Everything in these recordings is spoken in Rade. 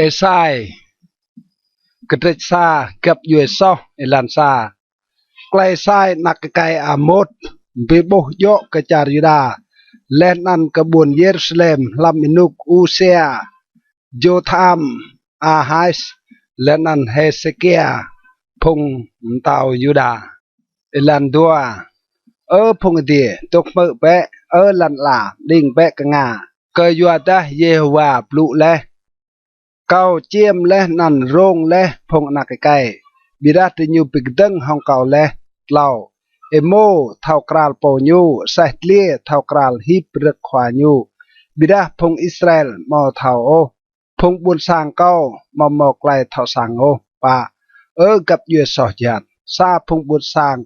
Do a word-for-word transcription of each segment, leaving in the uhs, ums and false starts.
Êsai, kdrêč sa, găp djuê soh. Êlan sa. Klei Êsai anak êkei Amôt bi ƀuh djŏ kơ čar Yuđa, leh anăn kơ ƀuôn Yêrusalem hlăm ênuk Usia, Jôtham, Ahas, leh anăn Hêsêkia, phung mtao Yuđa. Êlan dua. Ơ phung adiê, dôk hmư̆ bĕ, ơ lăn ala, mđing bĕ knga, kyuadah Yêhôwa blŭ leh: Kâo čiêm leh anăn rông leh phung anak êkei, ƀiădah diñu bi kdơ̆ng hŏng kâo leh. Tlâo. Êmô thâo kral pô ñu, aseh dliê thâo kral hip rơ̆k khua ñu, ƀiădah phung Israel amâo thâo ôh, phung ƀuôn sang kâo amâo mâo klei thâo săng ôh. Pă. Ơ găp djuê soh jhat, sa phung ƀuôn sang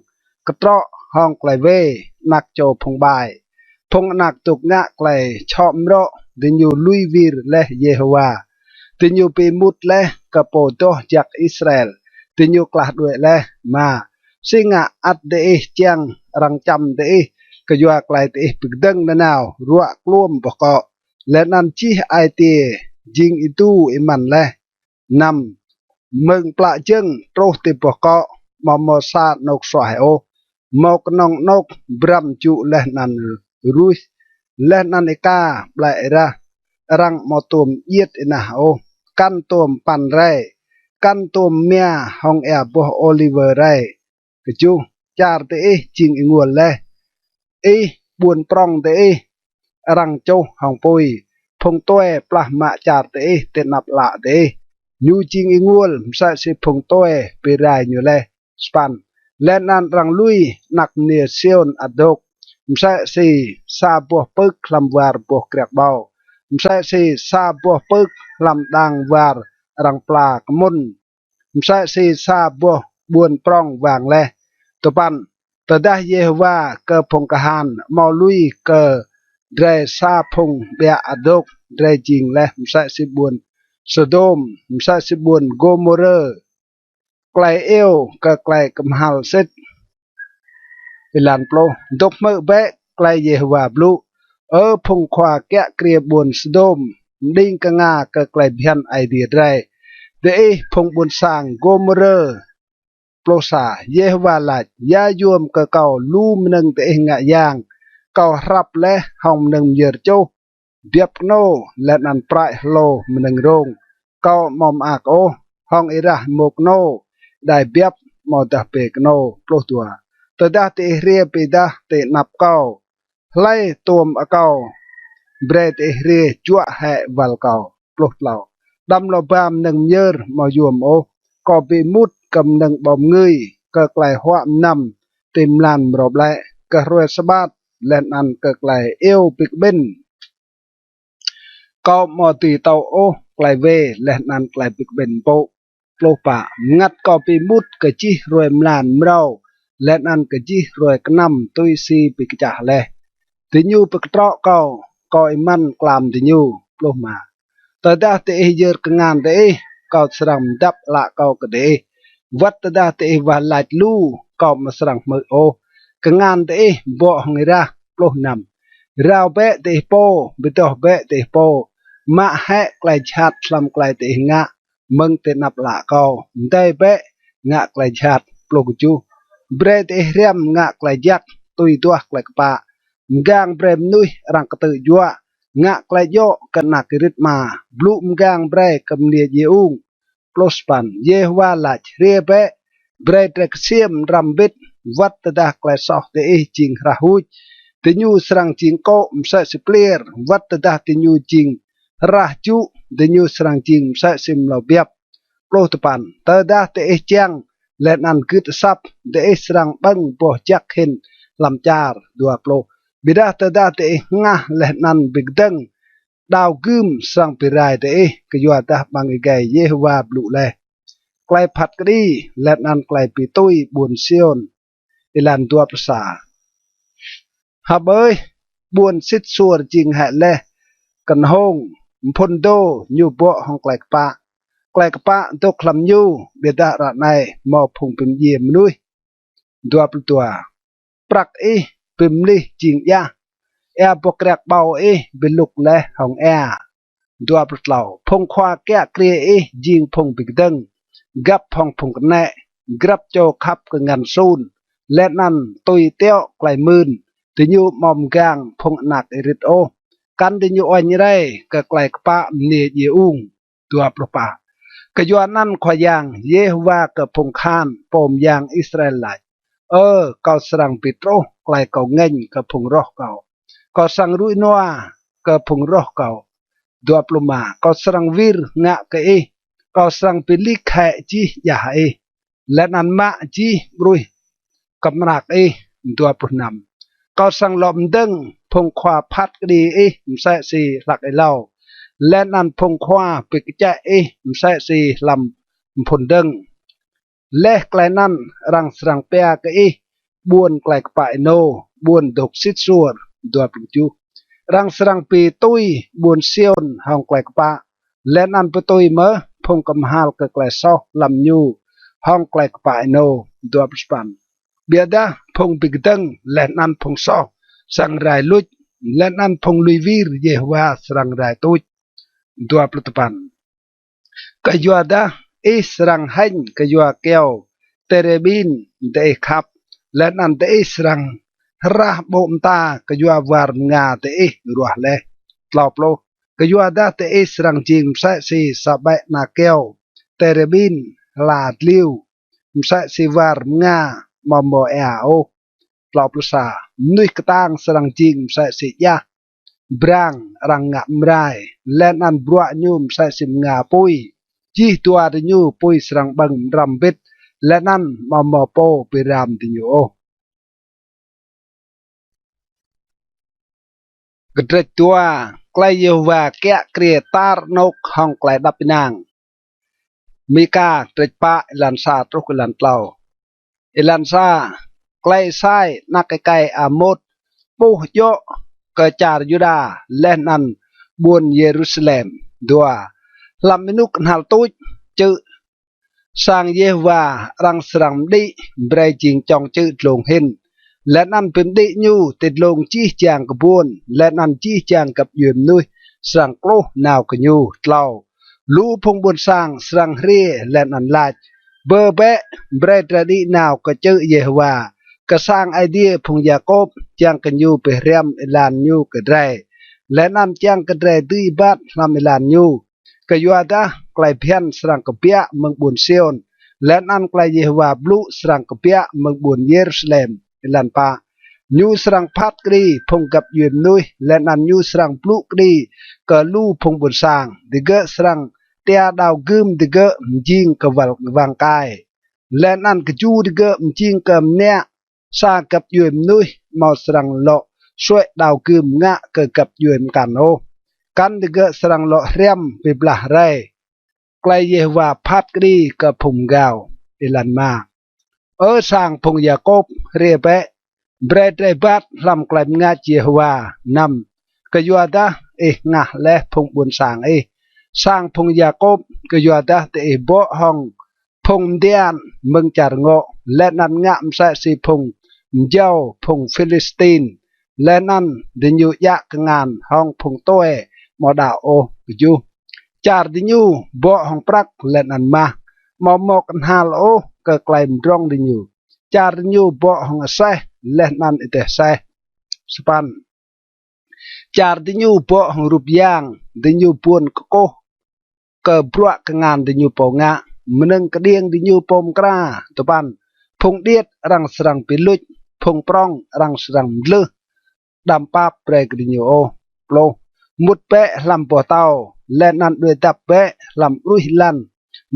ktrŏ hŏng klei wê, anak čô phung ƀai, phung anak dôk ngă klei čhŏ mrŏ, diñu lui wir leh Yêhôwa. Diñu bi êmut leh kơ Pô Doh Jăk Israel, diñu klah đuĕ leh. Êma. Si ngă ăt diih čiăng arăng čăm diih kyua klei diih bi kdơ̆ng nanao ruă kluôm boh kŏ, leh anăn jih ai tiê jing êdu êmăn leh? Năm. Mơ̆ng plă jơ̆ng truh ti boh kŏ, amâo mâo sa anôk suaih ôh, mâo knŏng anôk brăm jŭ leh anăn ruih, leh anăn êka ƀlĕ êrah, arăng amâo tuôm djiêt ênah ôh, kăn tuôm păn rei, kăn tuôm mia hŏng êa boh ôliwơ rei. Kjuh. Čar diih jing ênguôl leh, ih ƀuôn prŏng diih, arăng čuh hŏng pui, phung tue plah mă čar diih ti anăp ală diih. Ñu jing ênguôl, msĕ si phung tue bi rai ñu leh. Sa păn. Leh anăn arăng lui anak mniê Siôn ăt dôk, msĕ si sa boh pưk hlăm war boh kriăk ƀâo, msĕ si sa boh pưk hlăm đang war arăng pla kmŭn, msĕ si sa boh ƀuôn prŏng wang leh. Dua păn. Tơdah Yêhôwa kơ phung kahan amâo lui kơ drei sa phung ƀiă ăt dôk, drei jing leh msĕ si ƀuôn Sôdôm, msĕ si ƀuôn Gômôrơ. Klei iêu kơ klei kmhal sĭt. Êlan pluh. Dôk hmư̆ bĕ klei Yêhôwa blŭ, ơ phung khua kiă kriê ƀuôn Sôdôm, mđing knga kơ klei bhiăn Aê Diê drei, diih phung ƀuôn sang Gômôrơ. Pluh sa. Yêhôwa lač: Ya yuôm kơ kâo lu mnơ̆ng diih ngă yang? Kâo hrăp leh hŏng mnơ̆ng myơr čuh, biăp knô, leh anăn prăi hlô mnơ̆ng rông. Kâo amâo mơak ôh hŏng êrah êmô knô, êđai biăp, amâodah bê knô. Pluh dua. Tơdah diih hriê bi êdah ti anăp kâo, hlei tuôm akâo, brei diih hriê juă hĕ wăl kâo. Pluh tlâo. Đăm lŏ ba mnơ̆ng myơr amâo yuôm ôh. Kâo bi êmut kơ mnơ̆ng ƀâo mngưi, kơ klei huă mnăm ti mlan mrâo ƀlĕ, kơ hruê sabat, leh anăn kơ klei iêu bi kƀĭn. Kâo amâo dưi tŭ ôh klei wê leh anăn klei bi kƀĭn mpŭ. Pluh pă. Mngăt kâo bi êmut kơ jih hruê mlan mrâo, leh anăn kơ jih hruê knăm tui si bi kčah leh. Diñu bi ktrŏ kâo, kâo êmăn klam diñu. Pluh êma. Tơdah diih yơr kngan diih, kâo srăng mdăp ală kâo kơ diih. Wăt tơdah diih wah lač lu, kâo amâo srăng hmư̆ ôh, kngan diih bŏ hŏng êrah. Pluh năm. Rao bĕ diih pô, bi doh bĕ diih pô, mă hĕ klei jhat hlăm klei diih ngă mơ̆ng ti anăp ală kâo, mdei bĕ ngă klei jhat. Pluh kjuh. Brei diih hriăm ngă klei jăk, tui duah klei kpă, mgang brei mnuih arăng ktư̆ juă, ngă klei djŏ kơ anak êrĭt ama, blŭ mgang brei kơ mniê djiê ung. Pluh sa păn. Yêhôwa lač: Hriê bĕ, brei drei ksiêm mđrăm mbĭt, wăt tơdah klei soh diih jing hrah huč, diñu srăng jing kô̆ msĕ si pliêr, wăt tơdah diñu jing hrah jŭ, diñu srăng jing msĕ si mlâo biăp. Pluh dua păn. Tơdah diih čiăng leh anăn gưt asăp, diih srăng ƀơ̆ng boh jăk hĭn hlăm čar. Dua pluh. Ƀiădah tơdah diih hngah leh anăn bi kdơ̆ng, đao gưm srăng bi rai diih, kyuadah ƀăng êgei Yêhôwa blŭ leh. Klei phat kđi leh anăn klei bi tui ƀuôn Siôn. Êlan dua pluh sa. Hăp ơi, ƀuôn sĭt suôr jing hĕ leh knhông, mphŭn dô ñu bŏ hŏng klei kpă. Klei kpă dôk hlăm ñu, ƀiădah ară anei mâo phung bi mdjiê mnuih. Dua pluh dua. Prăk ih bi mlih jing djah, êa boh kriăk ƀâo ih bi lŭk leh hŏng êa. Dua pluh tlâo. Phung khua kiă kriê ih jing phung bi kdơ̆ng, găp hŏng phung knĕ, grăp čô khăp kơ ngăn sun, leh anăn tui tiŏ klei mưn. Diñu amâo mgang phung anak êrĭt ôh, kăn diñu uêñ rei kơ klei kpă mniê djiê ung. Dua pluh pă. Kyuanăn Khua Yang Yêhôwa kơ phung kahan, Pô Myang Israel lač: Ơ, kâo srăng bi truh klei kâo ngêñ kơ phung roh kâo, kâo srăng rui nua kơ phung roh kâo. Dua pluh êma. Kâo srăng wir ngă kơ ih, kâo srăng bi lik hĕ jih djah ih, leh anăn mă jih ƀruih kmrak ih. Dua pluh năm. Kâo srăng lŏ mdơ̆ng phung khua phat kđi ih msĕ si hlăk êlâo, leh anăn phung khua bi kčĕ ih msĕ si hlăm mphŭn dơ̆ng. Leh klei anăn arăng srăng pia kơ ih ƀuôn klei kpă ênô, ƀuôn dôk sĭt suôr. Dua pluh kjuh. Arăng srăng bi tui ƀuôn Siôn hŏng klei kpă, leh anăn bi tui mơh phung kmhal kơ klei soh hlăm ñu hŏng klei kpă ênô. Dua pluh sa păn. Ƀiădah phung bi kdơ̆ng leh anăn phung soh srăng rai luč, leh anăn phung lui wir Yêhôwa srăng rai tuč. Dua pluh dua păn. Kyuadah ih srăng hêñ kyua kyâo têrêbin diih khăp, leh anăn diih srăng hrah ƀô̆ mta kyua war mnga diih ruah leh. Tlâo pluh. Kyuadah diih srăng jing msĕ si sa ƀĕ ana kyâo têrêbin hla dliu, msĕ si war mnga amâo mâo êa ôh. Tlâo pluh sa. Mnuih ktang srăng jing msĕ si djah brang arăng ngă mrai, leh anăn bruă ñu msĕ si mnga pui. Jih dua diñu pui srăng ƀơ̆ng mram mbĭt, leh anăn amâo mâo pô bi ram diñu ôh. Kdrêč dua. Klei Yêhôwa kiă kriê tar anôk hŏng klei êđăp ênang. Mika kdrêč pă êlan sa truh êlan tlâo. Êlan sa. Klei Isai anak êkei Amôt ƀuh djŏ kơ čar Yuđa leh anăn ƀuôn Yêrusalem. Dua. Hlăm ênuk knhal tuč, čư̆ sang Yêhôwa arăng srăng mđĭ brei jing čŏng čư̆ dlông hĭn, leh anăn bi mđĭ ñu ti dlông jih jang kbuôn, leh anăn jih jang găp djuê mnuih srăng kluh nao kơ ñu. Tlâo. Lu phung ƀuôn sang srăng hriê leh anăn lač: Bơ bĕ, brei drei đĭ nao kơ čư̆ Yêhôwa, kơ sang Aê Diê phung Yakôp, čiăng kơ ñu bi hriăm êlan ñu kơ drei, leh anăn čiăng kơ drei dưi êbat hlăm êlan ñu. Kyuadah klei bhiăn srăng kbiă mơ̆ng ƀuôn Siôn, leh anăn klei Yêhôwa blŭ srăng kbiă mơ̆ng ƀuôn Yêrusalem. Êlan pă. Ñu srăng phat kđi phung găp djuê mnuih, leh anăn ñu srăng blŭ kđi kơ lu phung ƀuôn sang. Digơ̆ srăng tia đao gưm digơ̆ mjing kơ wăl wang kai, leh anăn kju digơ̆ mjing kơ mniă. Sa găp djuê mnuih amâo srăng lŏ suê̆ đao gưm ngă kơ găp djuê mkăn ôh, kăn digơ̆ srăng lŏ hriăm bi blah rei. Klei Yêhôwa phat kđi kơ phung mgao. Êlan êma. Ơ sang phung Yakôp, hriê bĕ, brei drei êbat hlăm klei mngač Yêhôwa. Năm. Kyuadah ih hngah leh phung ƀuôn sang ih, sang phung Yakôp, kyuadah diih bŏ hŏng phung Midian mơ̆ng čar ngŏ, leh anăn ngă msĕ si phung mjâo phung Philistin, leh anăn diñu djă kngan hŏng phung tue amâo đăo ôh. Kjuh. Čar diñu bŏ hŏng prăk leh anăn mah, amâo mâo knhal ôh kơ klei mdrŏng diñu. Čar diñu bŏ hŏng aseh leh anăn êdeh aseh. Sa păn. Čar diñu bŏ hŏng rup yang, diñu buôn kkuh kơ bruă kngan diñu pô ngă, mnơ̆ng kđiêng diñu pô mkra. Dua păn. Phung điêt arăng srăng bi luč, phung prŏng arăng srăng mdlưh, đăm pap brei kơ diñu ôh. Pluh. Mŭt bĕ hlăm boh tâo, leh anăn đuĕ dăp bĕ hlăm ƀruih êlan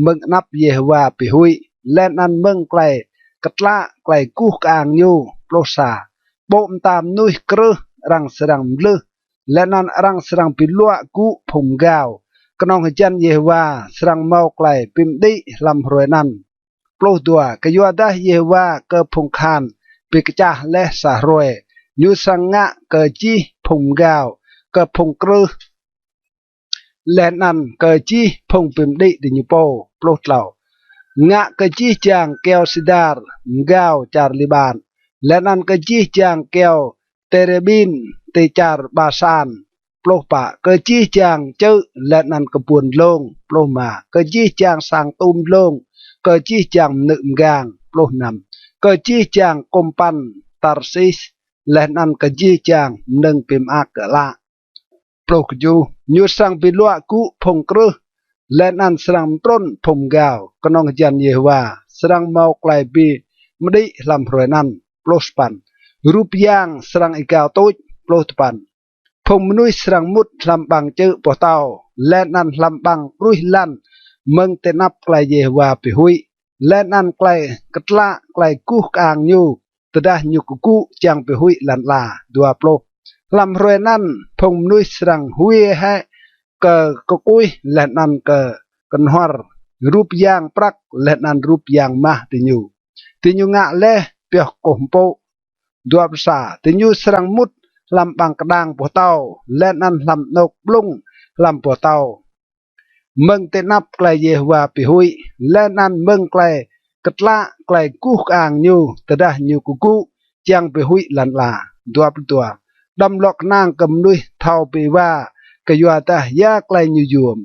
mơ̆ng anăp Yêhôwa bi huĭ, leh anăn mơ̆ng klei ktlă klei guh kơang ñu. Pluh sa. Ƀô̆ mta mnuih krưh arăng srăng mdlưh, leh anăn arăng srăng bi luă gŭ phung mgao. Knŏng hjăn Yêhôwa srăng mâo klei bi mđĭ hlăm hruê anăn. Pluh dua. Kyuadah Yêhôwa kơ phung kahan bi kčah leh sa hruê, ñu srăng ngă kơ jih phung mgao, kơ phung krưh, leh anăn kơ jih phung bi mđĭ diñu pô. Pluh tlâo. Ngă kơ jih jang kyâo sidar mgao čar Liƀan, leh anăn kơ jih jang kyâo têrêbin ti čar Basan, Pluh pă, kơ jih jang čư̆ leh anăn kbuôn dlông. Pluh êma, kơ jih jang sang tum dlông, kơ jih jang mnư̆ mgang. Pluh năm, kơ jih jang kŭmpăn Tarsis, leh anăn kơ jih jang mnơ̆ng bi mơak kơ ală. Pluh kjuh, ñu srăng bi luă gŭ phung krưh, leh anăn srăng mtrŭn phung mgao, knŏng hjăn Yêhôwa srăng mâo klei bi mđĭ hlăm hruê anăn. Pluh sa păn, rup yang srăng êgao tuč. Pluh dua păn, phung mnuih srăng mŭt hlăm ƀăng čư̆ boh tâo, leh anăn hlăm ƀăng ƀruih lăn, mơ̆ng ti anăp klei Yêhôwa bi huĭ, leh anăn klei ktlă klei guh kơang ñu, tơdah ñu kgŭ čiăng bi huĭ lăn ala. Dua pluh, hlăm hruê anăn phung mnuih srăng hwiê hĕ kơ kkuih leh anăn kơ knhuăr, rup yang prăk leh anăn rup yang mah diñu, diñu ngă leh pioh kkuh mpŭ. Dua pluh sa, diñu srăng mŭt hlăm ƀăng kđang boh tâo, leh anăn hlăm anôk ƀlŭng hlăm boh tâo, mơ̆ng ti anăp klei Yêhôwa bi huĭ, leh anăn mơ̆ng klei ktlă klei guh kơang ñu, tơdah ñu kgŭ čiăng bi huĭ lăn ala. Dua pluh dua, đăm lŏ knang kơ mnuih thâo bi êwa, kyuadah ya klei ñu yuôm.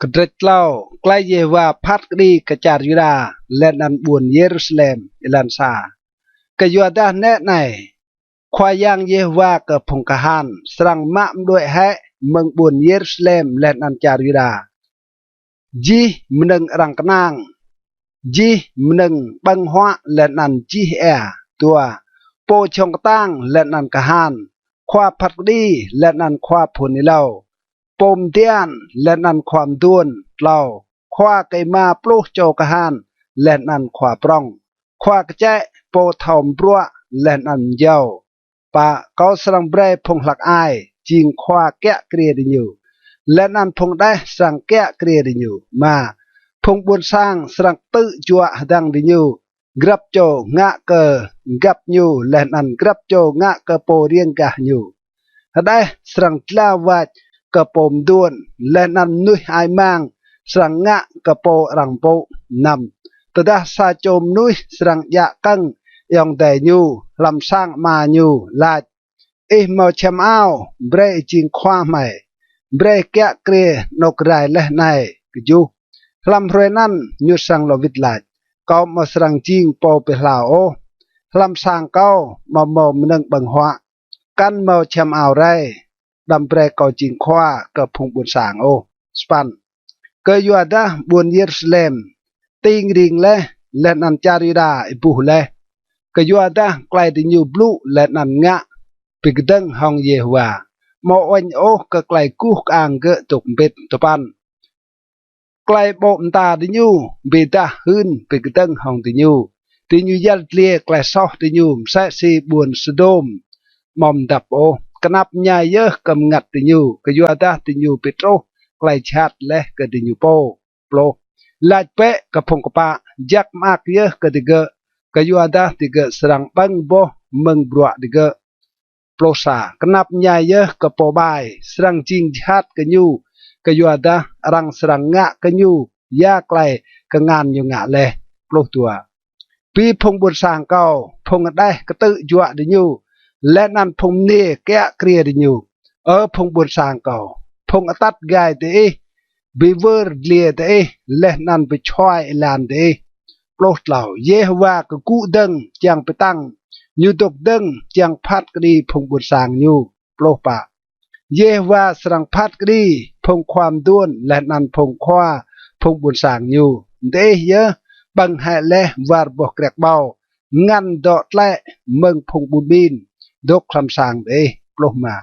Kdrêč tlâo, klei Yêhôwa phat kđi kơ čar Yuđa leh anăn ƀuôn Yêrusalem. Êlan sa, kyuadah nĕ anei, Khua Yang Yêhôwa kơ phung kahan srăng mă mđuĕ hĕ mơ̆ng ƀuôn Yêrusalem leh anăn čar Yuđa jih mnơ̆ng arăng knang, jih mnơ̆ng ƀơ̆ng huă leh anăn jih êa. Dua, pô jhŏng ktang leh anăn kahan, khua phat kđi leh anăn khua phŭn êlâo, pô mdian leh anăn khua mduôn. Tlâo, khua kơ êma pluh čô kahan leh anăn khua prŏng, khua kčĕ, pô thâo mbruă leh anăn mjâo. Pă, kâo srăng brei phung hlăk ai jing khua kiă kriê diñu, leh anăn phung hđeh srăng kiă kriê diñu. Êma, phung ƀuôn sang srăng ktư̆ juă hdơ̆ng diñu, grăp čô ngă kơ găp ñu leh anăn grăp čô ngă kơ pô riêng gah ñu. Hđeh srăng dlao wač kơ pô mduôn, leh anăn mnuih hơăi mang srăng ngă kơ pô arăng mpŭ. Năm, tơdah sa čô mnuih srăng djă kơ̆ng ayŏng adei ñu hlăm sang ama ñu, lač: Ih mâo čhiăm ao, brei jing khua hmei, brei kiă kriê anôk rai leh anei. Kjuh, hlăm hruê anăn ñu srăng lŏ wĭt lač: Kâo amâo srăng jing pô bi hlao ôh, hlăm sang kâo amâo mâo mnơ̆ng ƀơ̆ng huă, kăn mâo čhiăm ao rei, đăm brei kâo jing khua kơ phung ƀuôn sang ôh. Sa păn, kyuadah ƀuôn Yêrusalem ting ring leh, leh anăn čar Yuđa êbuh leh, kyuadah klei diñu blŭ leh anăn ngă bi kdơ̆ng hŏng Yêhôwa, amâo uêñ ôh kơ klei guh kơang gơ̆ dôk mbĭt. Dua păn, klei ƀô̆ mta diñu bi êdah hưn bi kdơ̆ng hŏng diñu, diñu yăl dliê klei soh diñu msĕ si ƀuôn Sôdôm amâo mdăp ôh. Knap mñai yơh kơ mngăt diñu, kyuadah diñu bi truh klei jhat leh kơ diñu pô. Pluh, lač bĕ kơ phung kpă: Jăk mơak yơh kơ digơ̆, kyuadah digơ̆ srăng ƀơ̆ng boh mơ̆ng bruă digơ̆. Pluh sa, knap mñai yơh kơ pô ƀai, srăng jing jhat kơ ñu, kyuadah arăng srăng ngă kơ ñu ya klei kngan ñu ngă leh. Pluh dua, bi phung ƀuôn sang kâo, phung hđeh ktư̆ juă diñu, leh anăn phung mniê kiă kriê diñu. Ơ phung ƀuôn sang kâo, phung atăt gai diih bi wơr dliê diih leh anăn bi čhuai êlan diih. Pluh tlâo, Yêhôwa kgŭ dơ̆ng čiăng bi tăng, ñu dôk dơ̆ng čiăng phat kđi phung ƀuôn sang ñu. Pluh pă, Yêhôwa srăng phat kđi phung khua mduôn leh anăn phung khua phung ƀuôn sang ñu. Diih yơh ƀơ̆ng hĕ leh war boh kriăk ƀâo, ngăn dŏ tlĕ mơ̆ng phung ƀun ƀin dôk hlăm sang diih. Pluh êma,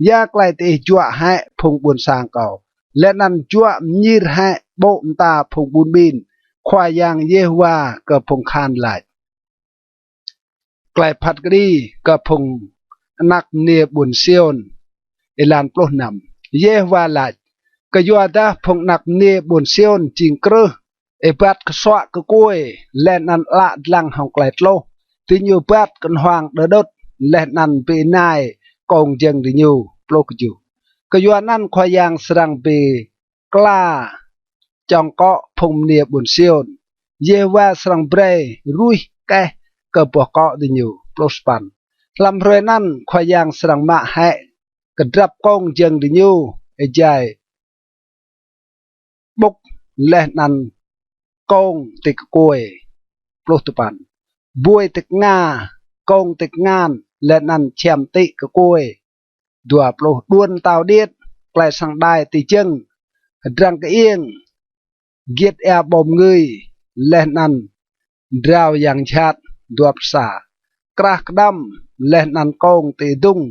ya klei diih juă hĕ phung ƀuôn sang kâo, leh anăn juă mñir hĕ ƀô̆ mta phung ƀun ƀin, Khua Yang Yêhôwa kơ phung kahan lač. Klei phat kđi kơ phung anak mniê ƀuôn Siôn. Êlan pluh năm, Yêhôwa lač: Kyuadah phung anak mniê ƀuôn Siôn jing krưh, êbat ksuă kkuê, leh anăn ală dlăng hŏng klei tluh, diñu êbat knhuang đơ đŭt, leh anăn bi ênai kông jơ̆ng diñu. Pluh kjuh, kyuanăn Khua Yang srăng bi kla čŏng kŏ phung mniê ƀuôn Siôn, Yêhôwa srăng brei ruih keh kơ boh kŏ diñu. Pluh sa păn, Hlăm hruê anăn Khua Yang srăng mă hĕ kdrăp kông jơ̆ng diñu êjai ƀŭk leh anăn kông ti kkuê. Pluh dua păn. Buê ti knga, kông ti kngan, leh anăn čhiăm ti kkuê. Dua pluh. Đuôn mtao điêt, klei săng đai ti jơ̆ng, hdrăng kơiêng, giêt êa ƀâo mngưi, leh anăn drao yang jhat. Dua pluh sa. Krah kđăm, leh anăn kông ti êdŭng.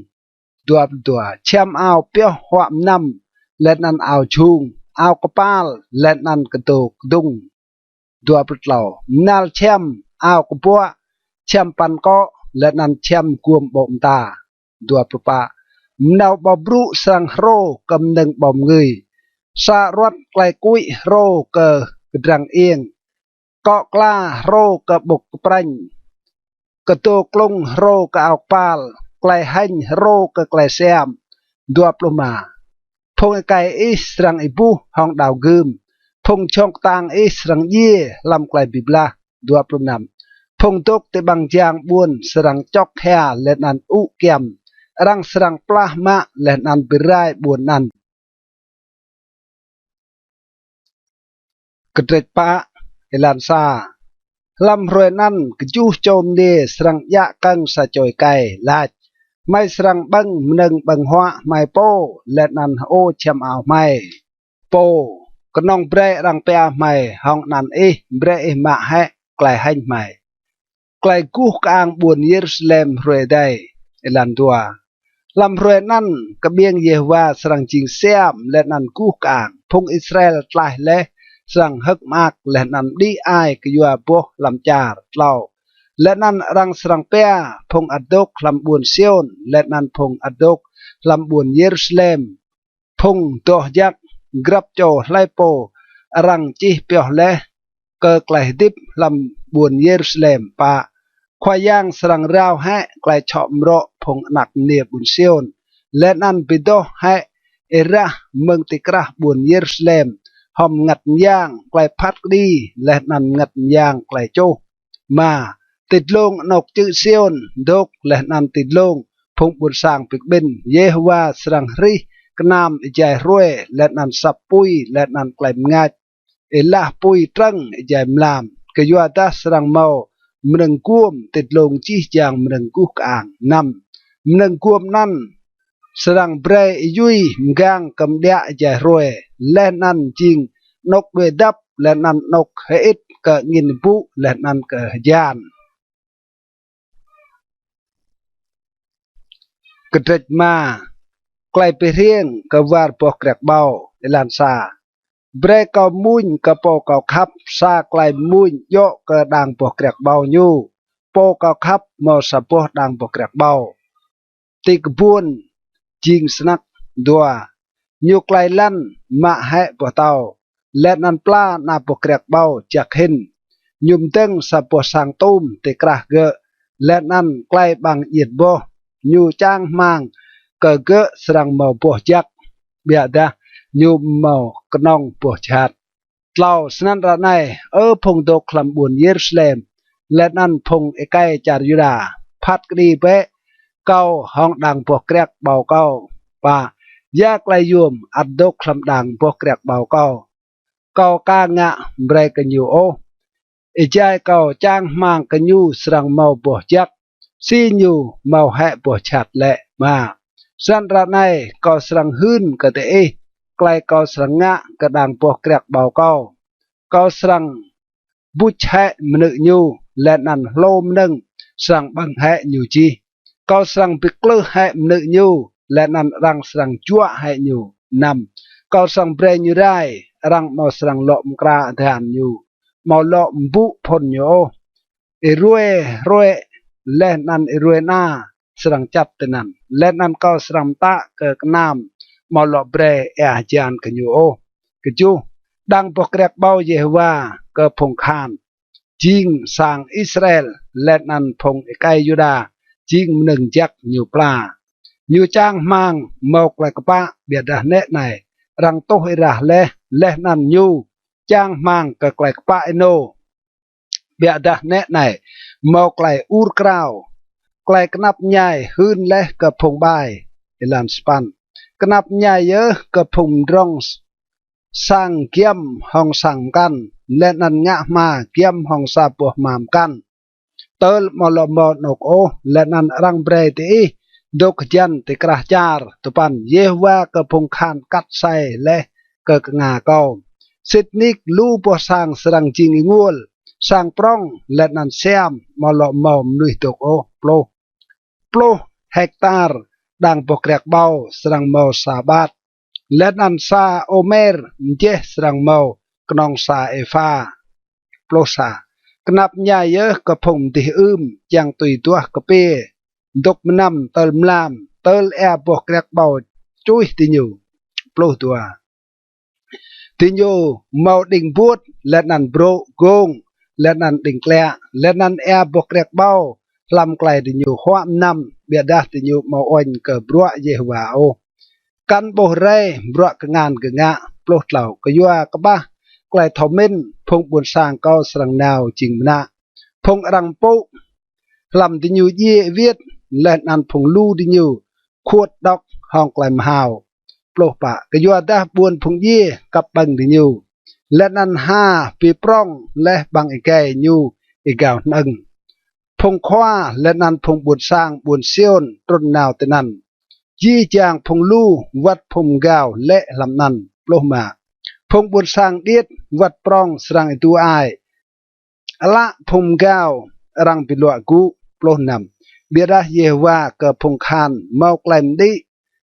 Dua pluh dua. Čhiăm ao pioh huă mnăm, leh anăn ao jhung, ao kpal, leh anăn kdô kdŭng. Dua pluh tlâo. Mnal čhiăm, ao kbuă, čhiăm păn kŏ, leh anăn čhiăm guôm ƀô̆ mta. Dua pluh pă. Mnâo ƀâo brŭ srăng hrô kơ mnơ̆ng ƀâo mngưi. Sa aruăt klei kuĭ hrô kơ kdrăng iêng. Kŏ kla hrô kơ ƀŭk kprêñ. Kdô klŭng hrô kơ ao kpal. Klei hêñ hrô kơ klei siam. Dua pluh êma. Phung êkei ih srăng êbuh hŏng đao gưm. Phung jhŏng ktang ih srăng djiê hlăm klei bi blah. Dua pluh năm. Phung dôk ti ƀăng jang ƀuôn srăng čŏk hia leh anăn ŭ kyăm. Arăng srăng plah mă leh anăn bi rai ƀuôn anăn. Kdrêč pă, êlan sa. Hlăm hruê anăn kjuh čô mniê srăng djă kơ̆ng sa čô êkei, lač: Hmei srăng ƀơ̆ng mnơ̆ng ƀơ̆ng huă hmei pô, leh anăn hơô čhiăm ao hmei pô. Knŏng brei arăng pia hmei hŏng anăn ih, brei ih mă hĕ klei hêñ hmei. Klei guh kơang ƀuôn Yêrusalem hruê êdei. Êlan dua. Hlăm hruê anăn kƀiêng Yêhôwa srăng jing siam leh anăn guh kơang. Phung Israel tlaih leh srăng hơ̆k mơak leh anăn mđĭ ai kyua boh hlăm čar. Tlâo. Leh anăn arăng srăng pia phung ăt dôk hlăm ƀuôn Siôn leh anăn phung ăt dôk hlăm ƀuôn Yêrusalem: Phung doh jăk. Grăp čô hlei pô arăng čih pioh leh kơ klei hdĭp hlăm ƀuôn Yêrusalem. Pă. Khua Yang srăng rao hĕ klei čhŏ mrŏ phung anak mniê ƀuôn Siôn, leh anăn bi doh hĕ êrah mơ̆ng ti krah ƀuôn Yêrusalem, hŏng mngăt myang klei phat kđi leh anăn mngăt myang klei čuh. Êma. Ti dlông anôk čư̆ Siôn dôk leh anăn ti dlông phung ƀuôn sang bi kƀĭn, Yêhôwa srăng hrih knam êjai hruê leh anăn asăp pui leh anăn klei mngač êlah pui trơ̆ng êjai mlam, kyuadah srăng mâo mnơ̆ng guôm ti dlông jih jang mnơ̆ng guh kơang. Năm. Mnơ̆ng guôm anăn srăng brei êyui mgang kơ mđiă êjai hruê, leh anăn jing anôk đuĕ dăp, leh anăn anôk hơĭt kơ angĭn êbŭ leh anăn kơ hjan. Kdrêč êma. Klei bi hriêng kơ war boh kriăk ƀâo. Êlan sa. Brei kâo mmuñ kơ pô kâo khăp sa klei mmuñ djŏ kơ đang boh kriăk ƀâo ñu. Pô kâo khăp mâo sa boh đang boh kriăk ƀâo ti kbuôn jing snăk. Dua. Ñu klei lăn mă hĕ boh tâo, leh anăn pla ana boh kriăk ƀâo jăk hĭn. Ñu mdơ̆ng sa boh sang tum ti krah gơ̆, leh anăn klei ƀăng djiêt boh. Ñu čang hmăng kơ gơ̆ srăng mâo boh jăk, ƀiădah ñu mâo knŏng boh jhat. Tlâo. Snăn ară anei, Ơ phung dôk hlăm ƀuôn Yêrusalem, leh anăn phung êkei čar Yuđa, phat kđi bĕ kâo hŏng đang boh kriăk ƀâo kâo. Pă. Ya klei yuôm ăt dôk hlăm đang boh kriăk ƀâo kâo? Kâo ka ngă brei kơ ñu ôh. Êjai kâo čang hmăng kơ ñu srăng mâo boh jăk, si ñu mâo hĕ boh jhat lĕ? Êma. Snăn ară anei kâo srăng hưn kơ diih klei kâo srăng ngă kơ đang boh kriăk ƀâo kâo. Kâo srăng buč hĕ mnư̆ ñu, leh anăn hlô mnơ̆ng srăng ƀơ̆ng hĕ ñu jih. Kâo srăng bi klưh hĕ mnư̆ ñu, leh anăn arăng srăng juă hĕ ñu. Năm. Kâo srăng brei ñu rai, arăng amâo srăng lŏ mkra adhan ñu, amâo lŏ mbŭ phŭn ñu ôh. Êruê hruê leh anăn êruê ana srăng čăt tinăn, leh anăn kâo srăng mtă kơ knam, amâo lŏ brei êa hjan kơ ñu ôh. Kjuh. Đang boh kriăk ƀâo Yêhôwa kơ phung kahan jing sang Israel, leh anăn phung êkei Yuđa jing mnơ̆ng jăk ñu pla. Ñu čang hmăng mâo klei kpă, ƀiădah nĕ anei, arăng tuh êrah leh, leh anăn ñu čang hmăng kơ klei kpă ênô, ƀiădah nĕ anei, mâo klei ur krao. Klei knap mñai hưn leh kơ phung ƀai. Êlan sa păn. Knap mñai yơh kơ phung mdrŏng sang giăm hŏng sang mkăn, leh anăn ngă hma giăm hŏng sa boh hma mkăn. Tơl amâo lŏ mâo anôk ôh, leh anăn arăng brei diih dôk hjăn ti krah čar. Dua păn. Yêhôwa kơ phung kahan kat asei leh kơ knga kâo. Sĭt nik lu boh sang srăng jing ênguôl, sang prŏng leh anăn siam, amâo lŏ mâo mnuih dôk ôh. Pluh. Pluh hektar đang boh kriăk ƀâo srăng mâo sa ƀat, leh anăn sa ômer mjeh srăng mâo knŏng sa êpha. Pluh sa. Knap mñai yơh kơ phung mdih ưm čiăng tui duah kpiê, dôk mnăm tơl mlam, tơl êa boh kriăk ƀâo čuih diñu. Pluh dua. Diñu mâo đĭng buôt, leh anăn brô̆ gông, leh anăn đĭng kliă, leh anăn êa boh kriăk ƀâo hlăm klei diñu huă mnăm, ƀiădah diñu amâo uêñ kơ bruă Yêhôwa ôh. Kăn ƀuh rei bruă kngan gơ̆ ngă. Pluh tlâo. Kyua kƀah klei thâo mĭn phung ƀuôn sang kâo srăng nao jing mnă, phung arăng mpŭ hlăm diñu djiê êwiêt, leh anăn phung lu diñu khuôt đŏk hŏng klei mhao. Pluh pă. Kyuadah ƀuôn phung djiê kăp ƀơ̆ng diñu, leh anăn ha bi prŏng leh ƀăng êgei ñu êgao hnơ̆ng. Phung khua leh anăn phung ƀuôn sang ƀuôn Siôn trŭn nao tinăn. Jih jang phung lu wăt phung mgao lĕ hlăm anăn. Pluh êma. Phung ƀuôn sang điêt wăt prŏng srăng êdu ai, ală phung mgao arăng bi luă gŭ. Pluh năm. Ƀiădah Yêhôwa kơ phung kahan mâo klei mđĭ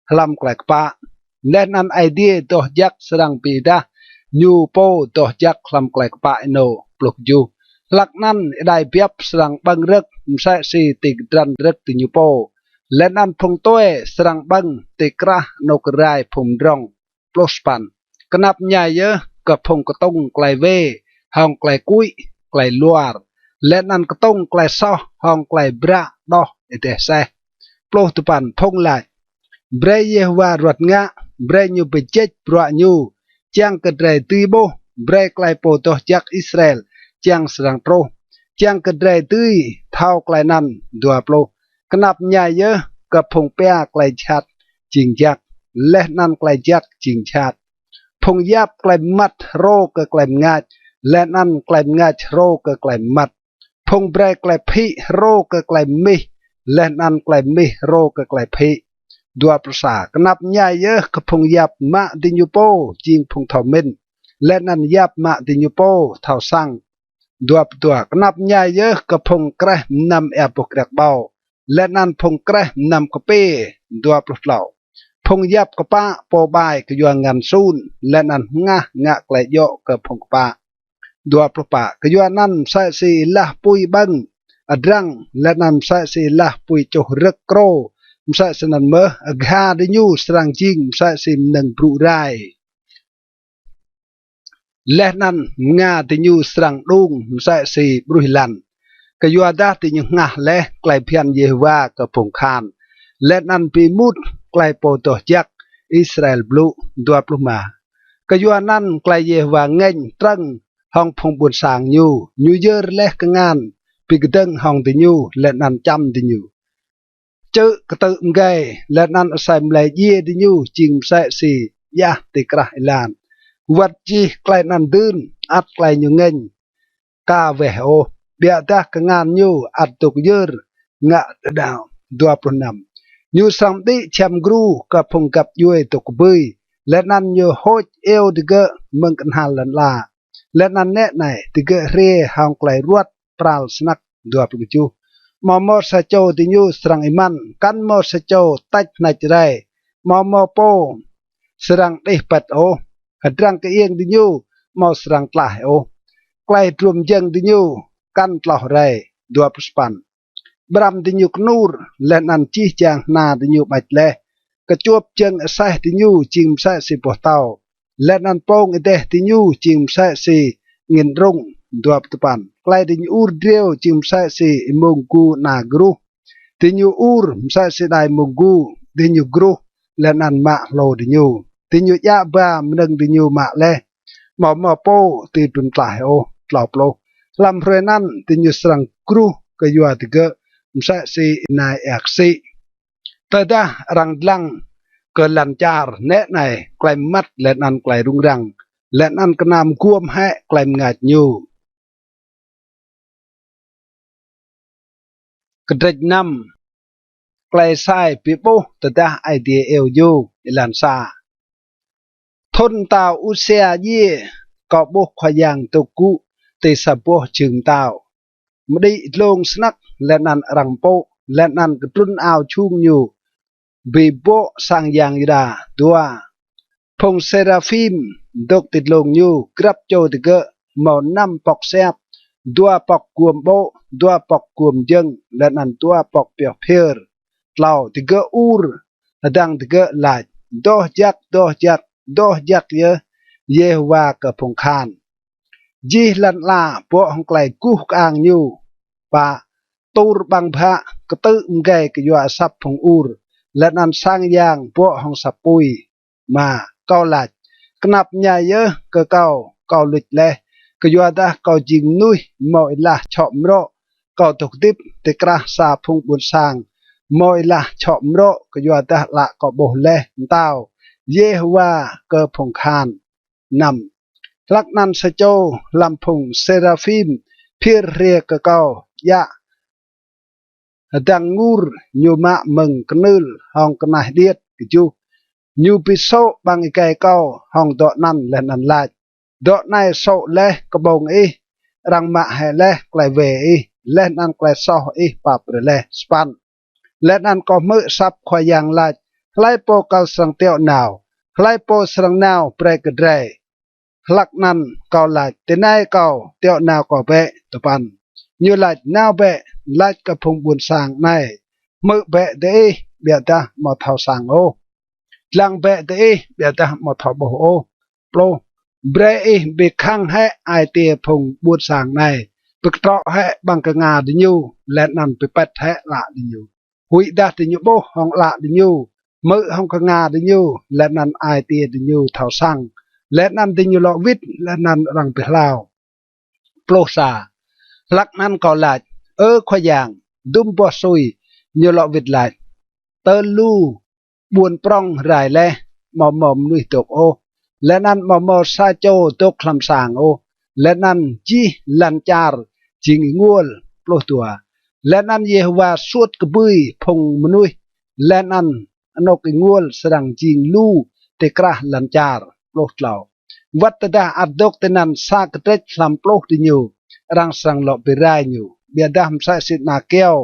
hlăm klei kpă, leh anăn Aê Diê doh jăk srăng bi êdah ñu pô doh jăk hlăm klei kpă ênô. Pluh kjuh. Hlăk anăn êđai biăp srăng ƀơ̆ng rơ̆k msĕ si ti kdrăn rơ̆k diñu pô, leh anăn phung tue srăng ƀơ̆ng ti krah anôk rai phung mdrŏng. Pluh sa păn. Knap mñai yơh kơ phung ktŭng klei wê hŏng klei kuĭ klei luar, leh anăn ktŭng klei soh hŏng klei bră đoh êdeh aseh. Pluh dua păn. Phung lač: Brei Yêhôwa ruăt ngă, brei ñu bi jêč bruă ñu, čiăng kơ drei dưi ƀuh, brei klei pô doh jăk Israel čiăng srăng truh, čiăng kơ drei dưi thâo klei anăn. Dua pluh. Knap mñai yơh kơ phung pia klei jhat jing jăk, leh anăn klei jăk jing jhat, phung yap klei mmăt hrô kơ klei mngač, leh anăn klei mngač hrô kơ klei mmăt, phung brei klei phĭ hrô kơ klei mmih, leh anăn klei mmih hrô kơ klei phĭ. Dua pluh sa. Knap mñai yơh kơ phung yap mă diñu pô jing phung thâo mĭn, leh anăn yap mă diñu pô thâo săng. Dua pluh dua. Knap mñai yơh kơ phung kreh mnăm êa boh kriăk ƀâo, leh anăn phung kreh mnăm kpiê. Dua pluh tlâo. Phung yap kpă pô ƀai kyua ngăn sun, leh anăn hngah ngă klei djŏ kơ phung kpă. Dua pluh pă. Kyua anăn msĕ si êlah pui ƀơ̆ng adrăng, leh anăn msĕ si êlah pui čuh rơ̆k krô, msĕ snăn mơh agha diñu srăng jing msĕ si mnơ̆ng brŭ rai, leh anăn mnga diñu srăng đung msĕ si ƀruih lăn. Kyuadah diñu hngah leh klei bhiăn Yêhôwa kơ phung kahan, leh anăn bi êmut klei pô doh jăk Israel blŭ. Dua pluh êma. Kyua anăn klei Yêhôwa ngêñ trơ̆ng hŏng phung ƀuôn sang ñu, ñu yơr leh kngan bi kdơ̆ng hŏng diñu, leh anăn čăm diñu, čư̆ ktư̆ mgei, leh anăn asei mlei djiê diñu jing msĕ si djah ti krah êlan. Wăt jih klei anăn dưn, ăt klei ñu ngêñ ka weh ôh, ƀiădah kngan ñu ăt dôk yơr ngă đơđao. Dua pluh năm. Ñu srăng mđĭ čhiăm gru kơ phung găp djuê dôk kbưi, leh anăn ñu hôč iêu digơ̆ mơ̆ng knhal lăn ala. Leh anăn nĕ anei, digơ̆ hriê hŏng klei ruăt pral snăk. Dua pluh kjuh. Amâo mâo sa čô diñu srăng êmăn, kăn mâo sa čô tač hnač rei, amâo mâo pô srăng đih pĭt ôh, hdrăng kơiêng diñu amâo srăng tlaih ôh, klei druôm jơ̆ng diñu kăn tloh rei. Dua pluh sa păn. Ƀrăm diñu knur, leh anăn jih jang hna diñu ƀač leh. Kčuôp jơ̆ng aseh diñu jing msĕ si boh tâo, leh anăn pông êdeh diñu jing msĕ si angĭn rŭng. Dua pluh dua păn. Klei diñu ur driâo jing msĕ si êmông gu ana gruh. Diñu ur msĕ si êđai êmông gu, diñu gruh, leh anăn mă hlô diñu. Diñu djă ba mnơ̆ng diñu mă leh, amâo mâo pô dưi bi mtlaih ôh. Tlâo pluh. Hlăm hruê anăn diñu srăng gruh kyua digơ̆ msĕ si ênai êa ksĭ. Tơdah arăng dlăng kơ lăn čar nĕ anei, klei mmăt leh anăn klei rŭng răng, leh anăn knam guôm hĕ klei mngač ñu. Kdrêč năm. Klei Êsai bi ƀuh tơdah Aê Diê iêu ñu. Êlan sa. Thŭn mtao Usia djiê, kâo ƀuh Khua Yang dôk gŭ ti sa boh jhưng mtao. Mđĭ dlông snăk, leh anăn arăng mpŭ, leh anăn kdrŭn ao jhung ñu bi bŏ sang yang Yuđa. Dua. Phung sêraphim dôk ti dlông ñu, grăp čô digơ̆ mâo năm pŏk siap, dua pŏk guôm ƀô̆, dua pŏk guôm jơ̆ng, leh anăn dua pŏk pioh phiơr. Tlâo. Digơ̆ ur, hdơ̆ng digơ̆ lač: Doh jăk, doh jăk, doh jăk yơh Yêhôwa kơ phung kahan. Jih lăn ala bŏ hŏng klei guh kơang ñu. Pă. Tur ƀăng bhă ktư̆ mgei kyua asăp phung ur, leh anăn sang yang bŏ hŏng asăp pui. Êma. Kâo lač: Knap mñai yơh kơ kâo, kâo luč leh, kyuadah kâo jing mnuih mâo êlah čhŏ mrŏ. Kâo dôk hdĭp ti krah sa phung ƀuôn sang mâo êlah čhŏ mrŏ, kyuadah ală kâo ƀuh leh mtao Yêhôwa kơ phung kahan. Năm. Hlăk anăn sa čô hlăm phung sêraphim phiơr hriê kơ kâo, djă hdơ̆ng ngur, ñu mă mơ̆ng knưl hŏng knaih điêt. Kjuh. Ñu bi sô̆ ƀăng êgei kâo hŏng dŏ anăn leh anăn lač: Dŏ anei sô̆ leh kƀông ih, arăng mă hĕ leh klei wê ih, leh anăn klei soh ih pap brei leh. Sa păn. Leh anăn kâo hmư̆ asăp Khua Yang lač: Hlei pô kâo srăng tiŏ nao? Hlei pô srăng nao brei kơ drei? Hlăk anăn kâo lač: Tinei kâo, tiŏ nao kâo bĕ. Dua păn. Ñu lač: Nao bĕ, lač kơ phung ƀuôn sang anei: Hmư̆ bĕ diih, ƀiădah amâo thâo săng ôh. Dlăng bĕ diih, ƀiădah amâo thâo ƀuh ôh. Pluh. Brei ih bi khăng hĕ ai tiê phung ƀuôn sang anei, bi ktrŏ hĕ ƀăng knga diñu, leh anăn bi pĭt hĕ ală diñu. Huĭdah diñu ƀuh hŏng ală diñu, hmư̆ hŏng knga diñu, leh anăn ai tiê diñu thâo săng, leh anăn diñu lŏ wĭt, leh anăn arăng bi hlao. Pluh sa. Hlăk anăn kâo lač: Ơ Khua Yang, dŭm boh sui. Ñu lŏ wĭt lač: Tơl lu ƀuôn prŏng rai leh, amâo mâo mnuih dôk ôh, leh anăn amâo mâo sa čô dôk hlăm sang ôh, leh anăn jih lăn čar jing ênguôl. Pluh dua. Leh anăn Yêhôwa suôt kbưi phung mnuih, leh anăn anôk ênguôl srăng jing lu ti krah lăn čar. Pluh tlâo. Wăt tơdah ăt dôk tinăn sa kdrêč hlăm pluh diñu, arăng srăng lŏ bi rai ñu. Ƀiădah msĕ si ana kyâo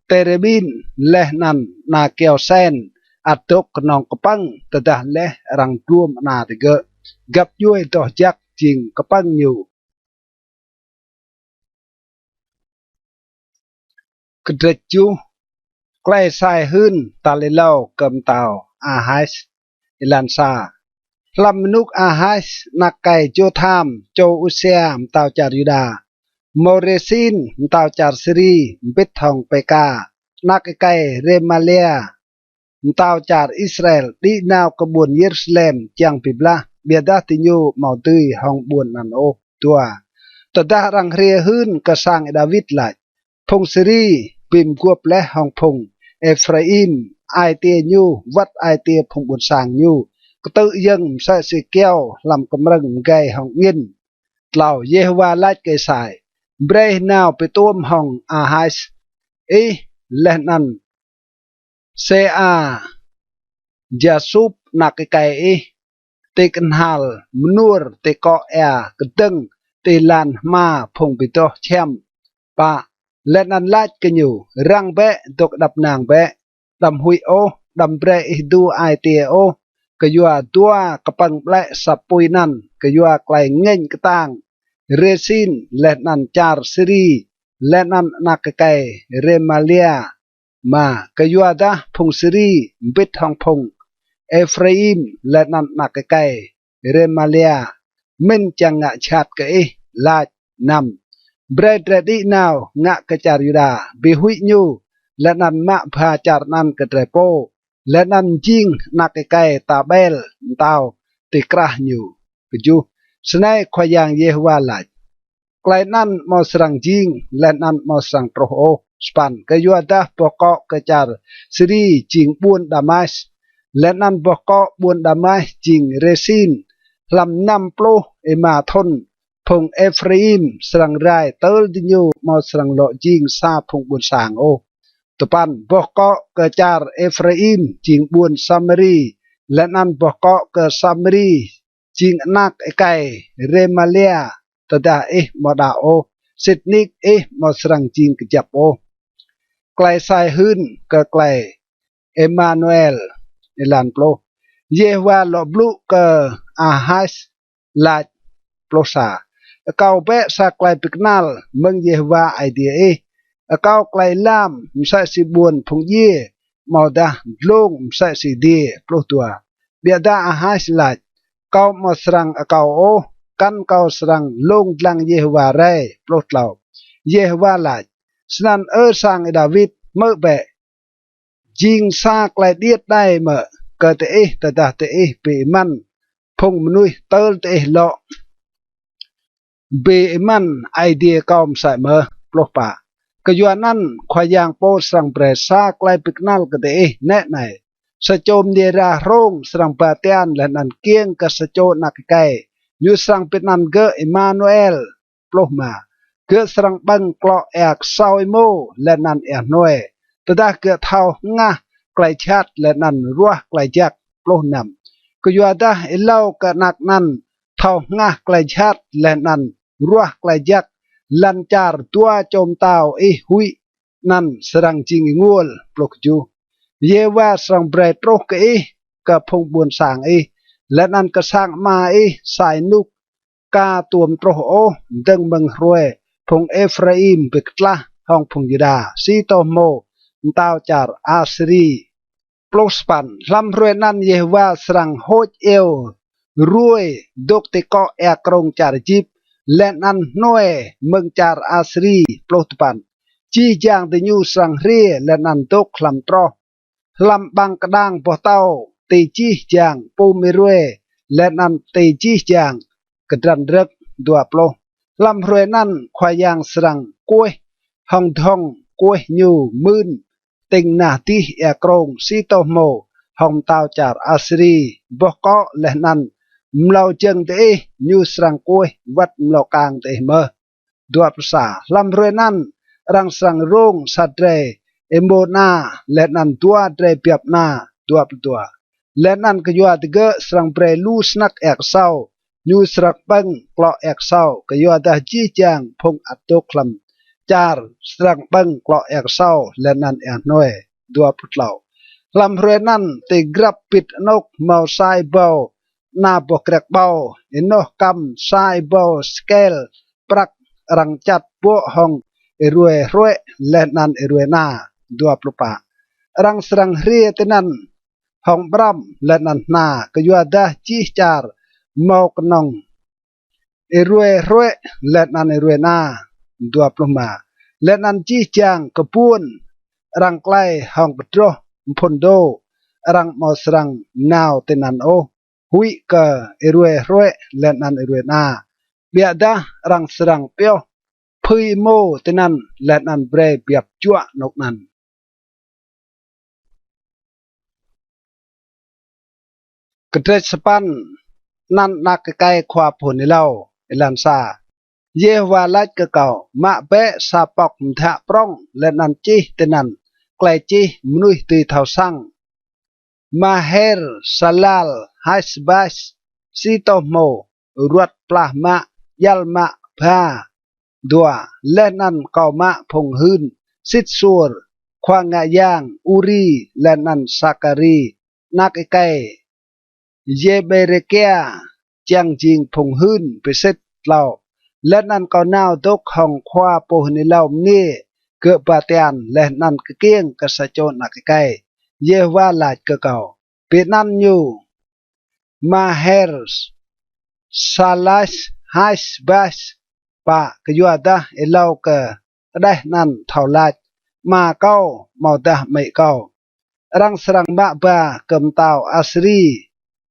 têrêbin leh anăn ana kyâo sen ăt dôk knŏng kpơ̆ng, tơdah leh arăng kluôm ana digơ̆, găp djuê doh jăk jing kpơ̆ng ñu. Kdrêč kjuh. Klei Êsai hưn tal êlâo kơ mtao Ahas. Êlan sa. Hlăm ênuk Ahas anak êkei Jôtham, čô Usia mtao čar Yuđa, mâo Rêsin mtao čar Siri mbĭt hŏng Pêka anak êkei Rêmalia mtao čar Israel đĭ nao kơ ƀuôn Yêrusalem čiăng bi blah, ƀiădah diñu amâo dưi hŏng ƀuôn anăn ôh. Dua. Tơdah arăng hriê hưn kơ sang Y-Đawit lač: Phung Siri bi mguôp leh hŏng phung Êphraim ai tiê ñu wăt ai tiê phung ƀuôn sang ñu, ktư̆ yơ̆ng msĕ si kyâo hlăm kmrơ̆ng mgei hŏng angĭn. Tlâo. Yêhôwa lač kơ Êsai: Brei ih nao bi tuôm hŏng Ahas ih leh anăn Sêa-Jasup anak êkei ih ti knhal mnuôr ti kŏ êa kdơ̆ng ti lăn hma phung bi doh čhiăm. Pă. Leh anăn lač kơ ñu: Răng bĕ, dôk êđăp ênang bĕ, đăm huĭ ôh, đăm brei ih êdu ai tiê ôh kyua dua kpơ̆ng ƀlĕ asăp pui anăn, kyua klei ngêñ ktang Rêsin leh anăn čar Siri leh anăn anak êkei Rêmalia. Êma. Kyuadah phung Siri mbĭt hŏng phung Êphraim leh anăn anak êkei Rêmalia mĭn čiăng ngă jhat kơ ih, lač. Năm. Brei drei đĭ nao ngă kơ čar Yuđa, bi huĭ ñu, leh anăn mă bha čar anăn kơ drei pô, leh anăn mjing anak êkei Tabel mtao ti krah ñu. Kjuh. Snei Khua Yang Yêhôwa lač: Klei anăn amâo srăng jing, leh anăn amâo srăng truh ôh. Sa păn, kyuadah boh kŏ kơ čar Siri jing ƀuôn Damas, leh anăn boh kŏ ƀuôn Damas jing Rêsin. Hlăm năm pluh êma thŭn phung Êphraim srăng rai tơl diñu amâo srăng lŏ jing sa phung ƀuôn sang ôh. Dua păn, boh kŏ kơ čar Êphraim jing ƀuôn Samari, leh anăn boh kŏ kơ Samari jing anak êkei Rêmalia. Tơdah ih amâo đăo ôh, sĭt nik ih amâo srăng jing kjăp ôh. Klei sa hưn kơ klei Êmanuel. Êlan pluh. Yêhôwa lŏ blŭ kơ Ahas lač. Pluh sa. Akâo bĕ sa klei bi knăl mơ̆ng Yêhôwa Aê Diê ih, akâo klei lam msĕ si ƀuôn phung djiê, amâodah dlông msĕ si adiê. Pluh dua. Ƀiădah Ahas lač, kâo amâo srăng akâo ôh, kăn kâo srăng lông dlăng Yêhôwa rei. Pluh tlâo. Yêhôwa lač, snăn Ơ sang Y-Đawit, hmư̆ bĕ, jing sa klei điêt đei mơ̆ kơ diih tơdah diih bi êmăn phung mnuih tơl diih lŏ bi êmăn Aê Diê kâo msĕ mơh? Pluh pă. Kyuanăn Khua Yang pô srăng brei sa klei bi knăl kơ diih nĕ anei: sa čô mniê êra hrông srăng ba tian leh anăn kkiêng kơ sa čô anak êkei, ñu srăng bi anăn gơ̆ Êmanuel. Pluh êma. Gơ̆ srăng ƀơ̆ng klŏ êa ksâo êmô leh anăn êa hnuê, tơdah gơ̆ thâo hngah klei jhat leh anăn ruah klei jăk. Pluh năm. Kyuadah êlâo kơ anak anăn thâo hngah klei jhat leh anăn ruah klei jăk, lăn čar dua čô mtao ih huĭ anăn srăng jing ênguôl. Pluh kjuh. Yêhôwa srăng brei truh kơ ih, kơ phung ƀuôn sang ih, leh anăn kơ sang ama ih sa ênuk ka tuôm truh ôh mdơ̆ng mơ̆ng hruê phung Êphraim bi ktlah hŏng phung Yuđa, si tô hmô mtao čar Asiri. Pluh sa păn. Hlăm hruê anăn Yêhôwa srăng hôč iêu ruê dôk ti kŏ êa krông čar Êjip, leh anăn hnuê mơ̆ng čar Asiri. Pluh dua păn. Jih jang diñu srăng hriê leh anăn dôk hlăm troh, hlăm ƀăng kđang boh tâo, ti jih jang pum êruê, leh anăn ti jih jang kdrăn rơ̆k. Dua pluh. Hlăm hruê anăn Khua Yang srăng kuêh hŏng dhŏng kuêh ñu mưn tĭng nah dih êa krông, si tô hmô hŏng mtao čar Asiri, boh kŏ leh anăn mlâo jơ̆ng diih, ñu srăng kuêh wăt mlâo kang diih mơh. Dua pluh sa. Hlăm hruê anăn arăng srăng rông sa drei êmô ana leh anăn dua drei biăp ana. Dua pluh dua. Leh anăn kyua digơ̆ srăng brei lu snăk êa ksâo, ñu srăng ƀơ̆ng klŏ êa ksâo, kyuadah jih jang phung ăt dôk hlăm čar srăng ƀơ̆ng klŏ êa ksâo leh anăn êa hnuê. Dua pluh tlâo. Hlăm hruê anăn ti grăp bĭt anôk mâo sa êbâo ana boh kriăk ƀâo, ênoh kăm sa êbâo sekel prăk arăng čăt bŏ hŏng êruê hruê leh anăn êruê ana. Dua pluh pă. Arăng srăng hriê tinăn hŏng ƀrăm leh anăn hna, kyuadah jih čar mâo knŏng êruê hruê leh anăn êruê ana. Dua pluh êma. Leh anăn jih jang kbuôn arăng klei hŏng kdroh mphŭn dô, arăng amâo srăng nao tinăn ôh, huĭ kơ êruê hruê leh anăn êruê ana. Ƀiădah arăng srăng pioh phưi êmô tinăn leh anăn brei biăp juă anôk anăn. Kdrêč sa păn. Anăn anak êkei khua pô hưn êlâo. Êlan sa. Yêhôwa lač kơ kâo, mă bĕ sa pŏk mdhă prŏng leh anăn čih tinăn klei čih mnuih dưi thâo săng: Maher Salal Hash Baz, si tô hmô, ruăt plah mă, djăl mă ba. Dua. Leh anăn kâo mă phung hưn sĭt suôr, khua ngă yang Uri leh anăn Sakari, anak êkei Yêbêrêkia, čiăng jing phung hưn bi sĭt. Tlâo. Leh anăn kâo nao dôk hŏng khua pô hưn êlâo mniê, gơ̆ ba tian leh anăn kkiêng kơ sa čô anak êkei. Yêhôwa lač kơ kâo, bi anăn ñu Maher Salal Hash Baz. Pă. Kyuadah êlâo kơ kđeh anăn thâo lač, ama kâo amâodah amĭ kâo, arăng srăng mă ba kơ mtao Asiri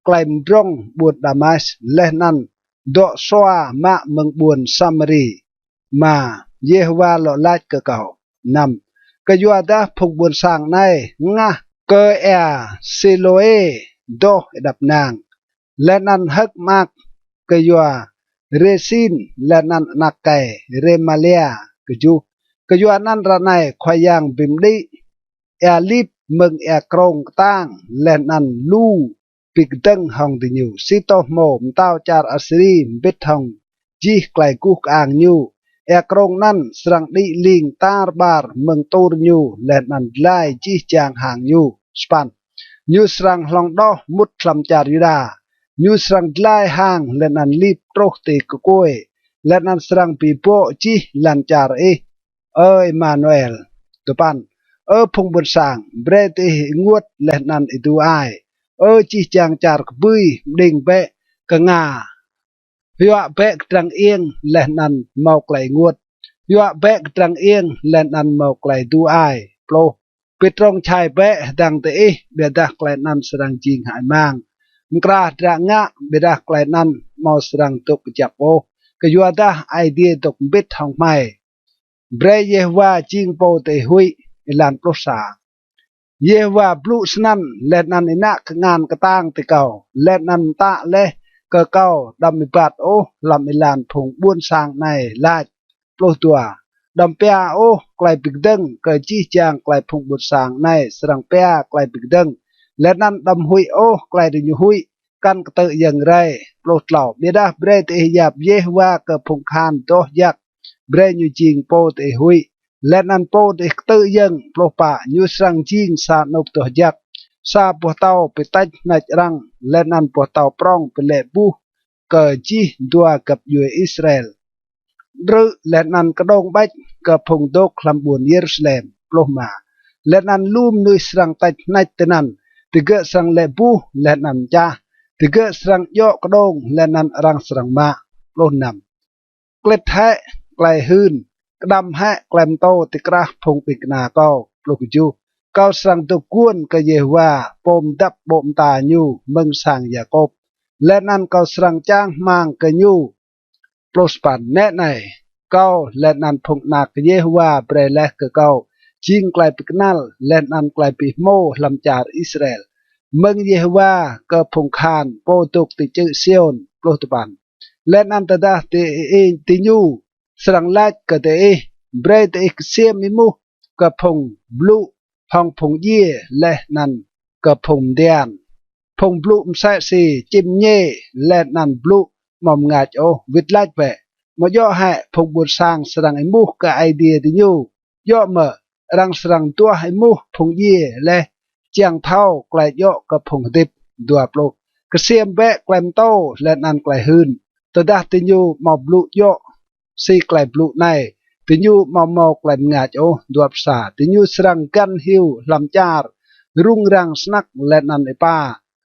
klei mdrŏng ƀuôn Damas leh anăn dŏ sua mă mơ̆ng ƀuôn Samari, mà Yêhôwa lŏ lač kơ kâo. Năm. Kyuadah phung ƀuôn sang anei hngah kơ êa Silôê doh êđăp ênang, leh anăn hơ̆k mơak kyua Rêsin leh anăn anak êkei Rêmalia. Kjuh. Kyuanăn ară anei Khua Yang bi mđĭ êa lip mơ̆ng êa krông ktang, leh anăn lu bi kdơ̆ng hŏng diñu. Si tô hmô, mtao čar Asiri mbĭt hŏng jih klei guh kơang ñu. Êa krông anăn srăng đĭ ling tar ƀar mơ̆ng tur ñu leh anăn dlai jih jang hang ñu. Sa păn. Ñu srăng hlŏng đoh mŭt hlăm čar Yuđa. Ñu srăng dlai hang leh anăn lip truh ti kkuê, leh anăn srăng bi bŏ jih lăn čar ih, Ơ Êmanuel. Dua păn. Ơ phung ƀuôn sang, brei diih ênguôt leh anăn êdu ai. Ơ jih jang čar kbưi, mđing bĕ knga. Huă bĕ kdrăng iêng leh anăn mâo klei ênguôt. Huă bĕ kdrăng iêng leh anăn mâo klei êdu ai. Pluh. Bi trông čhai bĕ hdơ̆ng diih, ƀiădah klei anăn srăng jing hơăi mang. Mkra hdră ngă, ƀiădah klei anăn amâo srăng dôk kjăp ôh. Kyuadah Aê Diê dôk mbĭt hŏng hmei. Brei Yêhôwa jing pô diih huĭ. Êlan pluh sa. Yêhôwa blŭ snăn, leh anăn ênă kngan ktang ti kâo, leh anăn mtă leh kơ kâo đăm êbat ôh hlăm êlan phung ƀuôn sang anei lač. Pluh dua. Đăm pia ôh klei bi kdơ̆ng kơ jih jang klei phung ƀuôn sang anei srăng pia klei bi kdơ̆ng, leh anăn đăm huĭ ôh klei diñu huĭ kăn ktư̆ yơ̆ng rei. Pluh tlâo. Ƀiădah brei diih yap Yêhôwa kơ phung kahan doh jăk, brei ñu jing pô diih huĭ, leh anăn pô diih ktư̆ yơ̆ng. Pluh pă. Ñu srăng jing sa anôk doh jăk, sa boh tâo bi têč hnač arăng, leh anăn boh tâo prŏng bi lĕ buh kơ jih dua găp djuê Israel, đrư̆ leh anăn kđông ƀêč kơ phung dôk hlăm ƀuôn Yêrusalem. Pluh êma. Leh anăn lu mnuih srăng têč hnač tinăn, digơ̆ srăng lĕ buh leh anăn mčah, digơ̆ srăng djŏ kđông leh anăn arăng srăng mă. Pluh năm. Klĭt hĕ klei hưn, kđăm hĕ klei mtô ti krah phung ƀĭng kna kâo. Pluh kjuh. Kâo srăng dôk guôn kơ Yêhôwa, pô mdăp ƀô̆ mta ñu mơ̆ng sang Yakôp, leh anăn kâo srăng čang hmăng kơ ñu. Pluh sa păn. Nĕ anei, kâo leh anăn phung anak Yêhôwa brei leh kơ kâo jing klei bi knăl leh anăn klei bi hmô hlăm čar Israel mơ̆ng Yêhôwa kơ phung kahan, pô dôk ti čư̆ Siôn. Pluh dua păn. Leh anăn tơdah ti, i, diñu srăng lač kơ diih, brei diih ksiêm êmuh kơ phung blŭ hŏng phung djiê leh anăn kơ phung mdian. Phung blŭ msĕ si čĭm mñê leh anăn blŭ amâo mngač ôh, wĭt lač bĕ. Amâo djŏ hĕ phung ƀuôn sang srăng êmuh kơ Aê Diê diñu? Djŏ mơ̆ arăng srăng duah êmuh phung djiê leh čiăng thâo klei djŏ kơ phung hdĭp? Dua pluh. Ksiêm bĕ klei mtô leh anăn klei hưn, tơdah diñu amâo blŭ djŏ si klei blŭ anei, diñu amâo mâo klei mngač ôh. Dua pluh sa. Diñu srăng găn hiu hlăm čar, rŭng răng snăk leh anăn êpa.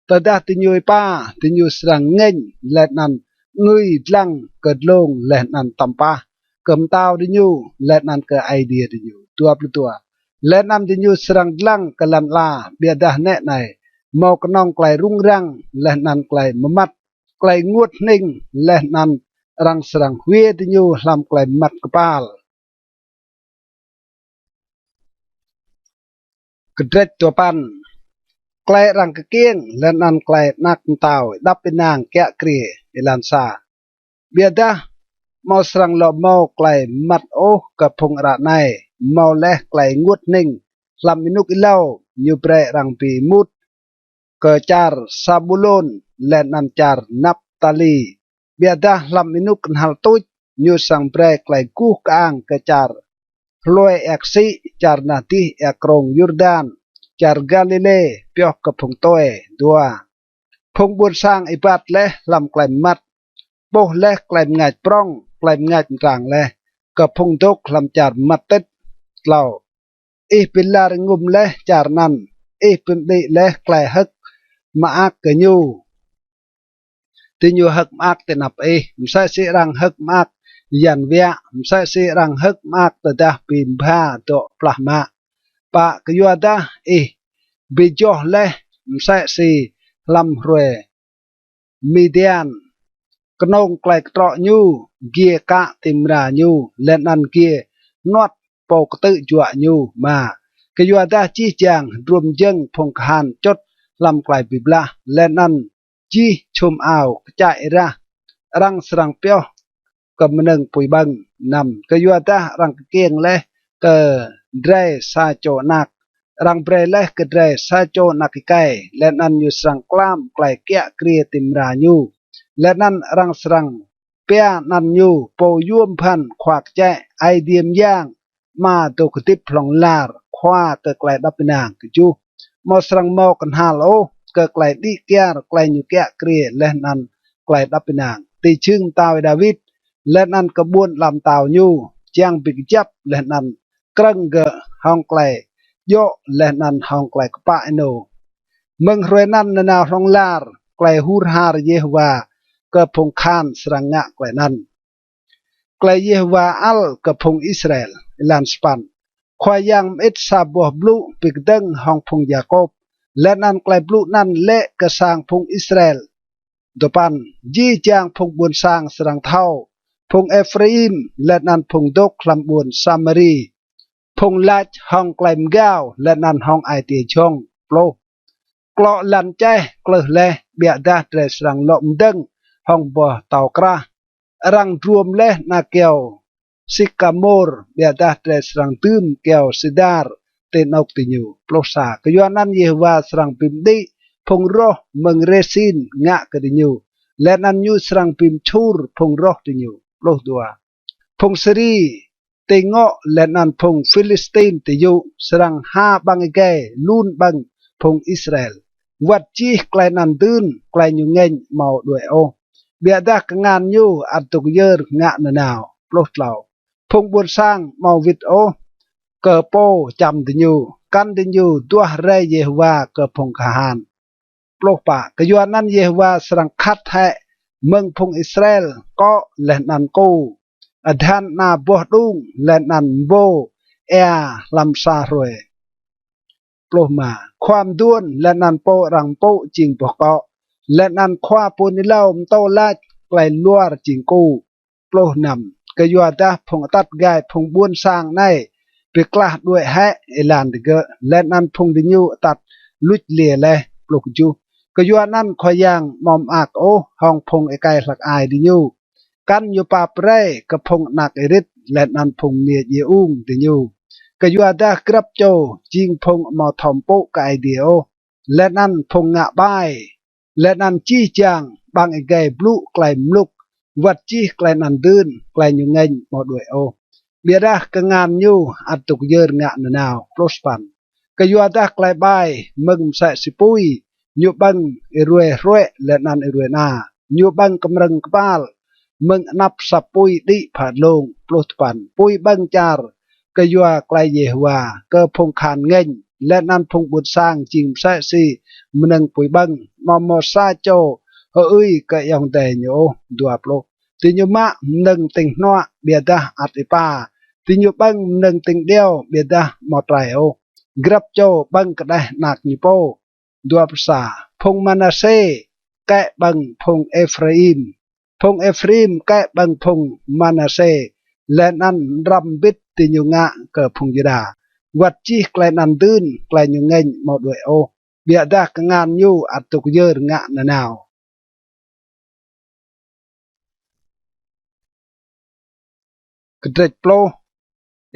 Tơdah diñu êpa, diñu srăng ngêñ leh anăn angưi dlăng kơ dlông leh anăn tăm pah kơ mtao diñu leh anăn kơ Aê Diê diñu. Dua pluh dua. Leh anăn diñu srăng dlăng kơ lăn ala, ƀiădah nĕ anei, mâo knŏng klei rŭng răng leh anăn klei mmăt, klei ênguôt hnĭng leh anăn arăng srăng hwiê diñu hlăm klei mmăt kpal. Kdrêč dua păn. Klei arăng kkiêng leh anăn klei anak mtao êđăp ênang kiă kriê. Êlan sa. Ƀiădah amâo srăng lŏ mâo klei mmăt ôh kơ phung ară anei, mâo leh klei ênguôt hnĭng hlăm ênuk êlâo, ñu brei arăng bi êmut kơ čar Sabulôn leh anăn čar Naptali. Ƀiădah hlăm ênuk knhal tuč, ñu srăng brei klei guh kơang kơ čar hlue êa ksĭ, čar nah dih êa krông Yurdan, čar Galilê pioh kơ phung tue. Dua. Phung ƀuôn sang êbat leh hlăm klei mmăt, ƀuh leh klei mngač prŏng, klei mngač mtrang leh kơ phung dôk hlăm čar mmăt tĭt. Tlâo. Ih bi lar êngŭm leh čar anăn, ih bi mđĭ leh klei hơ̆k mơak kơ ñu. Diñu hơ̆k mơak ti anăp ih, msĕ si arăng hơ̆k mơak yan wiă, msĕ si arăng hơ̆k mơak tơdah bi mbha dŏ plah mă. Pă. Kyuadah ih bi joh leh msĕ si hlăm hruê Midian, knông klei ktrŏ ñu, giê kă ti mra ñu, leh anăn giê hnuăt pô ktư̆ juă ñu. Êma, kyuadah jih jang hdruôm jơ̆ng phung kahan čŭt hlăm klei bi blah, leh anăn jih čhum ao kčă êrah, arăng srăng pioh kơ mnơ̆ng pui ƀơ̆ng. Năm, kyuadah arăng kkiêng leh kơ drei sa čô anak, arăng brei leh kơ drei sa čô anak êkei, leh anăn ñu srăng klam klei kiă kriê ti mra ñu, leh anăn arăng srăng pia anăn ñu Pô Yuôm Bhăn, Khua Kčĕ, Aê Diê Myang, Ama dôk hdĭp hlŏng lar, Khua kơ klei êđăp ênang. Kjuh, amâo srăng mâo knhal ôh kơ klei đĭ kyar klei ñu kiă kriê leh anăn klei êđăp ênang ti jhưng mtao Y-Đawit, leh anăn kơ ƀuôn ala mtao ñu, čiăng bi kjăp leh anăn krơ̆ng gơ̆ hŏng klei djŏ leh anăn hŏng klei kpă ênô. Mơ̆ng hruê anăn nanao hlŏng lar, klei hur har Yêhôwa kơ phung kahan srăng ngă klei anăn. Klei Yêhôwa ăl kơ phung Israel. Êlan sa păn. Khua Yang mơĭt sa boh blŭ bi kdơ̆ng hŏng phung Yakôp, leh anăn klei blŭ anăn lĕ kơ sang phung Israel. Dua păn. Jih jang phung ƀuôn sang srăng thâo, phung Êphraim leh anăn phung dôk hlăm ƀuôn Samari, phung lač hŏng klei mgao leh anăn hŏng ai tiê jhŏng. Pluh. Klŏ lăn čeh klưh leh, ƀiădah drei srăng lŏ mdơ̆ng hŏng boh tâo krah. Arăng druôm leh ana kyâo sikamôr, ƀiădah drei srăng dưm kyâo sidar ti anôk diñu. Pluh sa. Kyuanăn Yêhôwa srăng bi mđĭ phung roh mơ̆ng Rêsin ngă kơ diñu, leh anăn ñu srăng bi mčhur phung roh diñu. Pluh dua. Phung Siri ti ngŏ leh anăn phung Philistin ti yŭ srăng ha ƀăng êgei lun ƀơ̆ng phung Israel. Wăt jih klei anăn dưn, klei ñu ngêñ amâo đuĕ ôh, ƀiădah kngan ñu ăt dôk yơr ngă nanao. Pluh tlâo. Phung ƀuôn sang amâo wĭt ôh kơ pô čăm diñu, kăn diñu duah rei Yêhôwa kơ phung kahan. Pluh pă. Kyuanăn Yêhôwa srăng khăt hĕ mơ̆ng phung Israel kŏ leh anăn ku, adhan ana boh đung leh anăn mbô êa hlăm sa hruê. Pluh êma. Khua mduôn leh anăn pô arăng mpŭ jing boh kŏ, leh anăn khua pô hưn êlâo mtô lač klei luar jing ku. Pluh năm. Kyuadah phung atăt gai phung ƀuôn sang anei bi klah đuĕ hĕ êlan digơ̆, leh anăn phung diñu atăt luč liê leh. Pluh kjuh. Kyuanăn Khua Yang amâo mơak ôh hŏng phung êkei hlăk ai diñu, kăn ñu pap brei kơ phung anak êrĭt leh anăn phung mniê djiê ung diñu. Kyuadah grăp čô jing phung amâo thâo mpŭ kơ Aê Diê ôh, leh anăn phung ngă ƀai, leh anăn jih jang ƀăng êgei blŭ klei mluk, wăt jih klei anăn dưn, klei ñu ngêñ amâo đuĕ ôh, ƀiădah kngan ñu ăt dôk yơr ngă nanao. Pluh sa păn. Kyuadah klei ƀai mơ̆ng msĕ si pui, ñu ƀơ̆ng êruê hruĕ leh anăn êruê ana, ñu ƀơ̆ng kmrơ̆ng kpal mơ̆ng anăp asăp pui đĭ phă dlông. Pluh dua păn. Pui ƀơ̆ng čar kyua klei Yêhôwa kơ phung kahan ngêñ, leh anăn phung ƀuôn sang jing msĕ si mnơ̆ng pui ƀơ̆ng, amâo mâo sa čô hơưi kơ ayŏng adei ñu ôh. Dua pluh. Diñu mă mnơ̆ng tĭng hnuă, ƀiădah ăt êpa, diñu ƀơ̆ng mnơ̆ng tĭng điâo, ƀiădah amâo trei ôh, grăp čô ƀơ̆ng kđeh anak ñu pô. Dua pluh sa. Phung Manasê kĕ ƀơ̆ng phung Êphraim, phung Êphraim kĕ ƀơ̆ng phung Manasê, leh anăn mđrăm mbĭt diñu ngă kơ phung Yuđa. Wăt jih klei anăn dưn, klei ñu ngêñ amâo đuĕ ôh, ƀiădah kngan ñu ăt dôk yơr ngă nanao. Kdrêč pluh.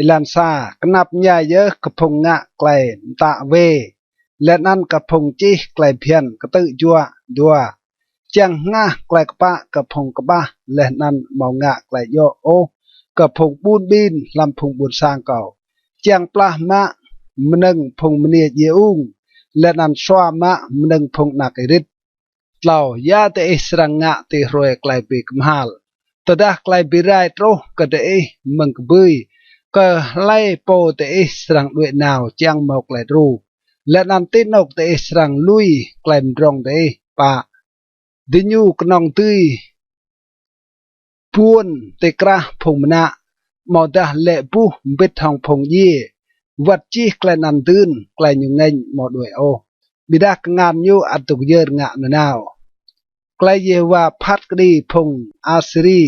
Êlan sa. Knap mñai yơh kơ phung ngă klei mtă wê, leh anăn kơ phung čih klei bhiăn ktư̆ juă. Dua. Čiăng hngah klei kpă kơ phung kƀah, leh anăn amâo ngă klei djŏ ôh kơ phung ƀun ƀin hlăm phung ƀuôn sang kâo. Čiăng plah mă mnơ̆ng phung mniê djiê ung, leh anăn sua mă mnơ̆ng phung anak êrĭt. Tlâo. Ya diih srăng ngă ti hruê klei bi kmhal, tơdah klei bi rai truh kơ diih mơ̆ng kbưi, kơ hlei pô diih srăng đuĕ nao čiăng mâo klei đru, leh anăn ti anôk diih srăng lui klei mdrŏng diih? Pă. Diñu knŏng dưi buôn ti krah phung mnă, amâodah lĕ buh mbĭt hŏng phung djiê. Wăt jih klei anăn dưn, klei ñu ngêñ amâo đuĕ ôh, ƀiădah kngan ñu ăt dôk yơr ngă nanao. Klei Yêhôwa phat kđi phung Asiri.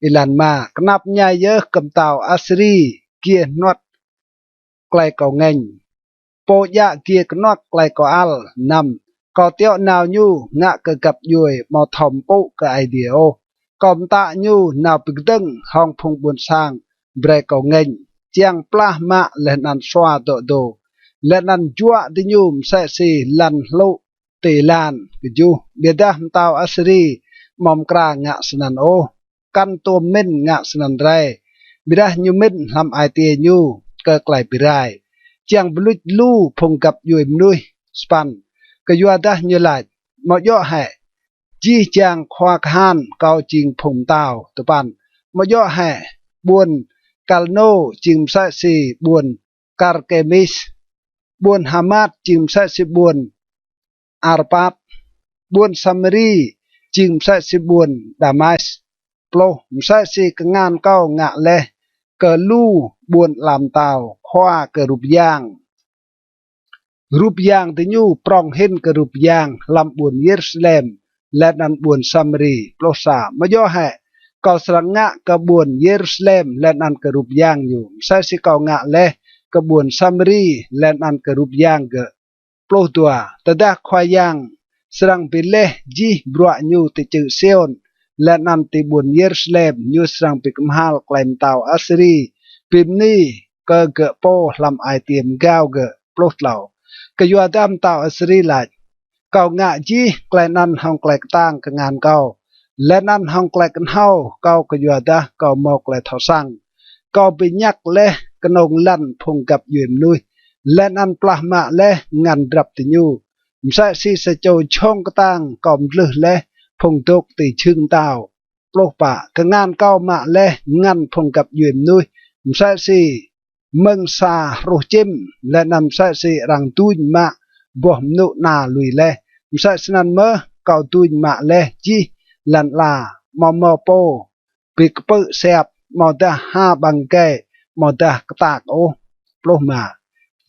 Êlan êma. Knap mñai yơh kơ mtao Asiri, giê hnuăt klei kâo ngêñ. Pô djă giê knuăk klei kâo ăl. Năm. Kâo tiŏ nao ñu ngă kơ găp djuê amâo thâo mpŭ kơ Aê Diê ôh. Kâo mtă ñu nao bi kdơ̆ng hŏng phung ƀuôn sang brei kâo ngêñ, čiăng plah mă leh anăn sua dŏ dô, leh anăn juă diñu msĕ si lăn hlŭ ti êlan. Kjuh. Ƀiădah mtao Asiri amâo mkra ngă snăn ôh, kăn tuôm mĭn ngă snăn rei, ƀiădah ñu mĭn hlăm ai tiê ñu kơ klei bi rai, čiăng bi luč lu phung găp djuê mnuih. Sa păn. Kyuadah ñu lač, amâo djŏ hĕ jih jang khua kahan kâo jing phung mtao? Dua păn. Amâo djŏ hĕ ƀuôn Kalno jing msĕ si ƀuôn Karkemis, ƀuôn Hamat jing msĕ si ƀuôn Arpat, ƀuôn Samari jing msĕ si ƀuôn Damas? Pluh. Msĕ si kngan kâo ngă leh kơ lu ƀuôn ala mtao khua kơ rup yang, rup yang diñu prŏng hĭn kơ rup yang hlăm ƀuôn Yêrusalem leh anăn ƀuôn Samari. Pluh sa. Amâo djŏ hĕ kâo srăng ngă kơ ƀuôn Yêrusalem leh anăn kơ rup yang ñu, msĕ si kâo ngă leh kơ ƀuôn Samari leh anăn kơ rup yang gơ̆? Pluh dua. Tơdah Khua Yang srăng bi leh jih bruă ñu ti čư̆ Siôn leh anăn ti ƀuôn Yêrusalem, ñu srăng bi kmhal klei mtao Asiri bi mni kơ gơ̆ pô hlăm ai tiê mgao gơ̆. Pluh tlâo. Kyuadah mtao Asiri lač, kâo ngă jih klei anăn hŏng klei ktang kngan kâo, leh anăn hŏng klei knhâo kâo, kyuadah kâo mâo klei thâo săng. Kâo bi ñăk leh knông lăn phung găp djuê mnuih, leh anăn plah mă leh ngăn drăp diñu, msĕ si sa čô jhŏng ktang kâo mdlưh leh phung dôk ti jhưng mtao. Pluh pă. Kngan kâo mă leh ngăn phung găp djuê mnuih msĕ si mơ̆ng sa hruh čĭm, leh anăn msĕ si arăng duñ mă boh mnŭ ana lui leh, msĕ snăn mơh kâo duñ mă leh jih lăn ala, amâo mâo pô bi kpư̆ siap, amâodah ha ƀăng êgei, amâodah ktang ôh. Pluh êma.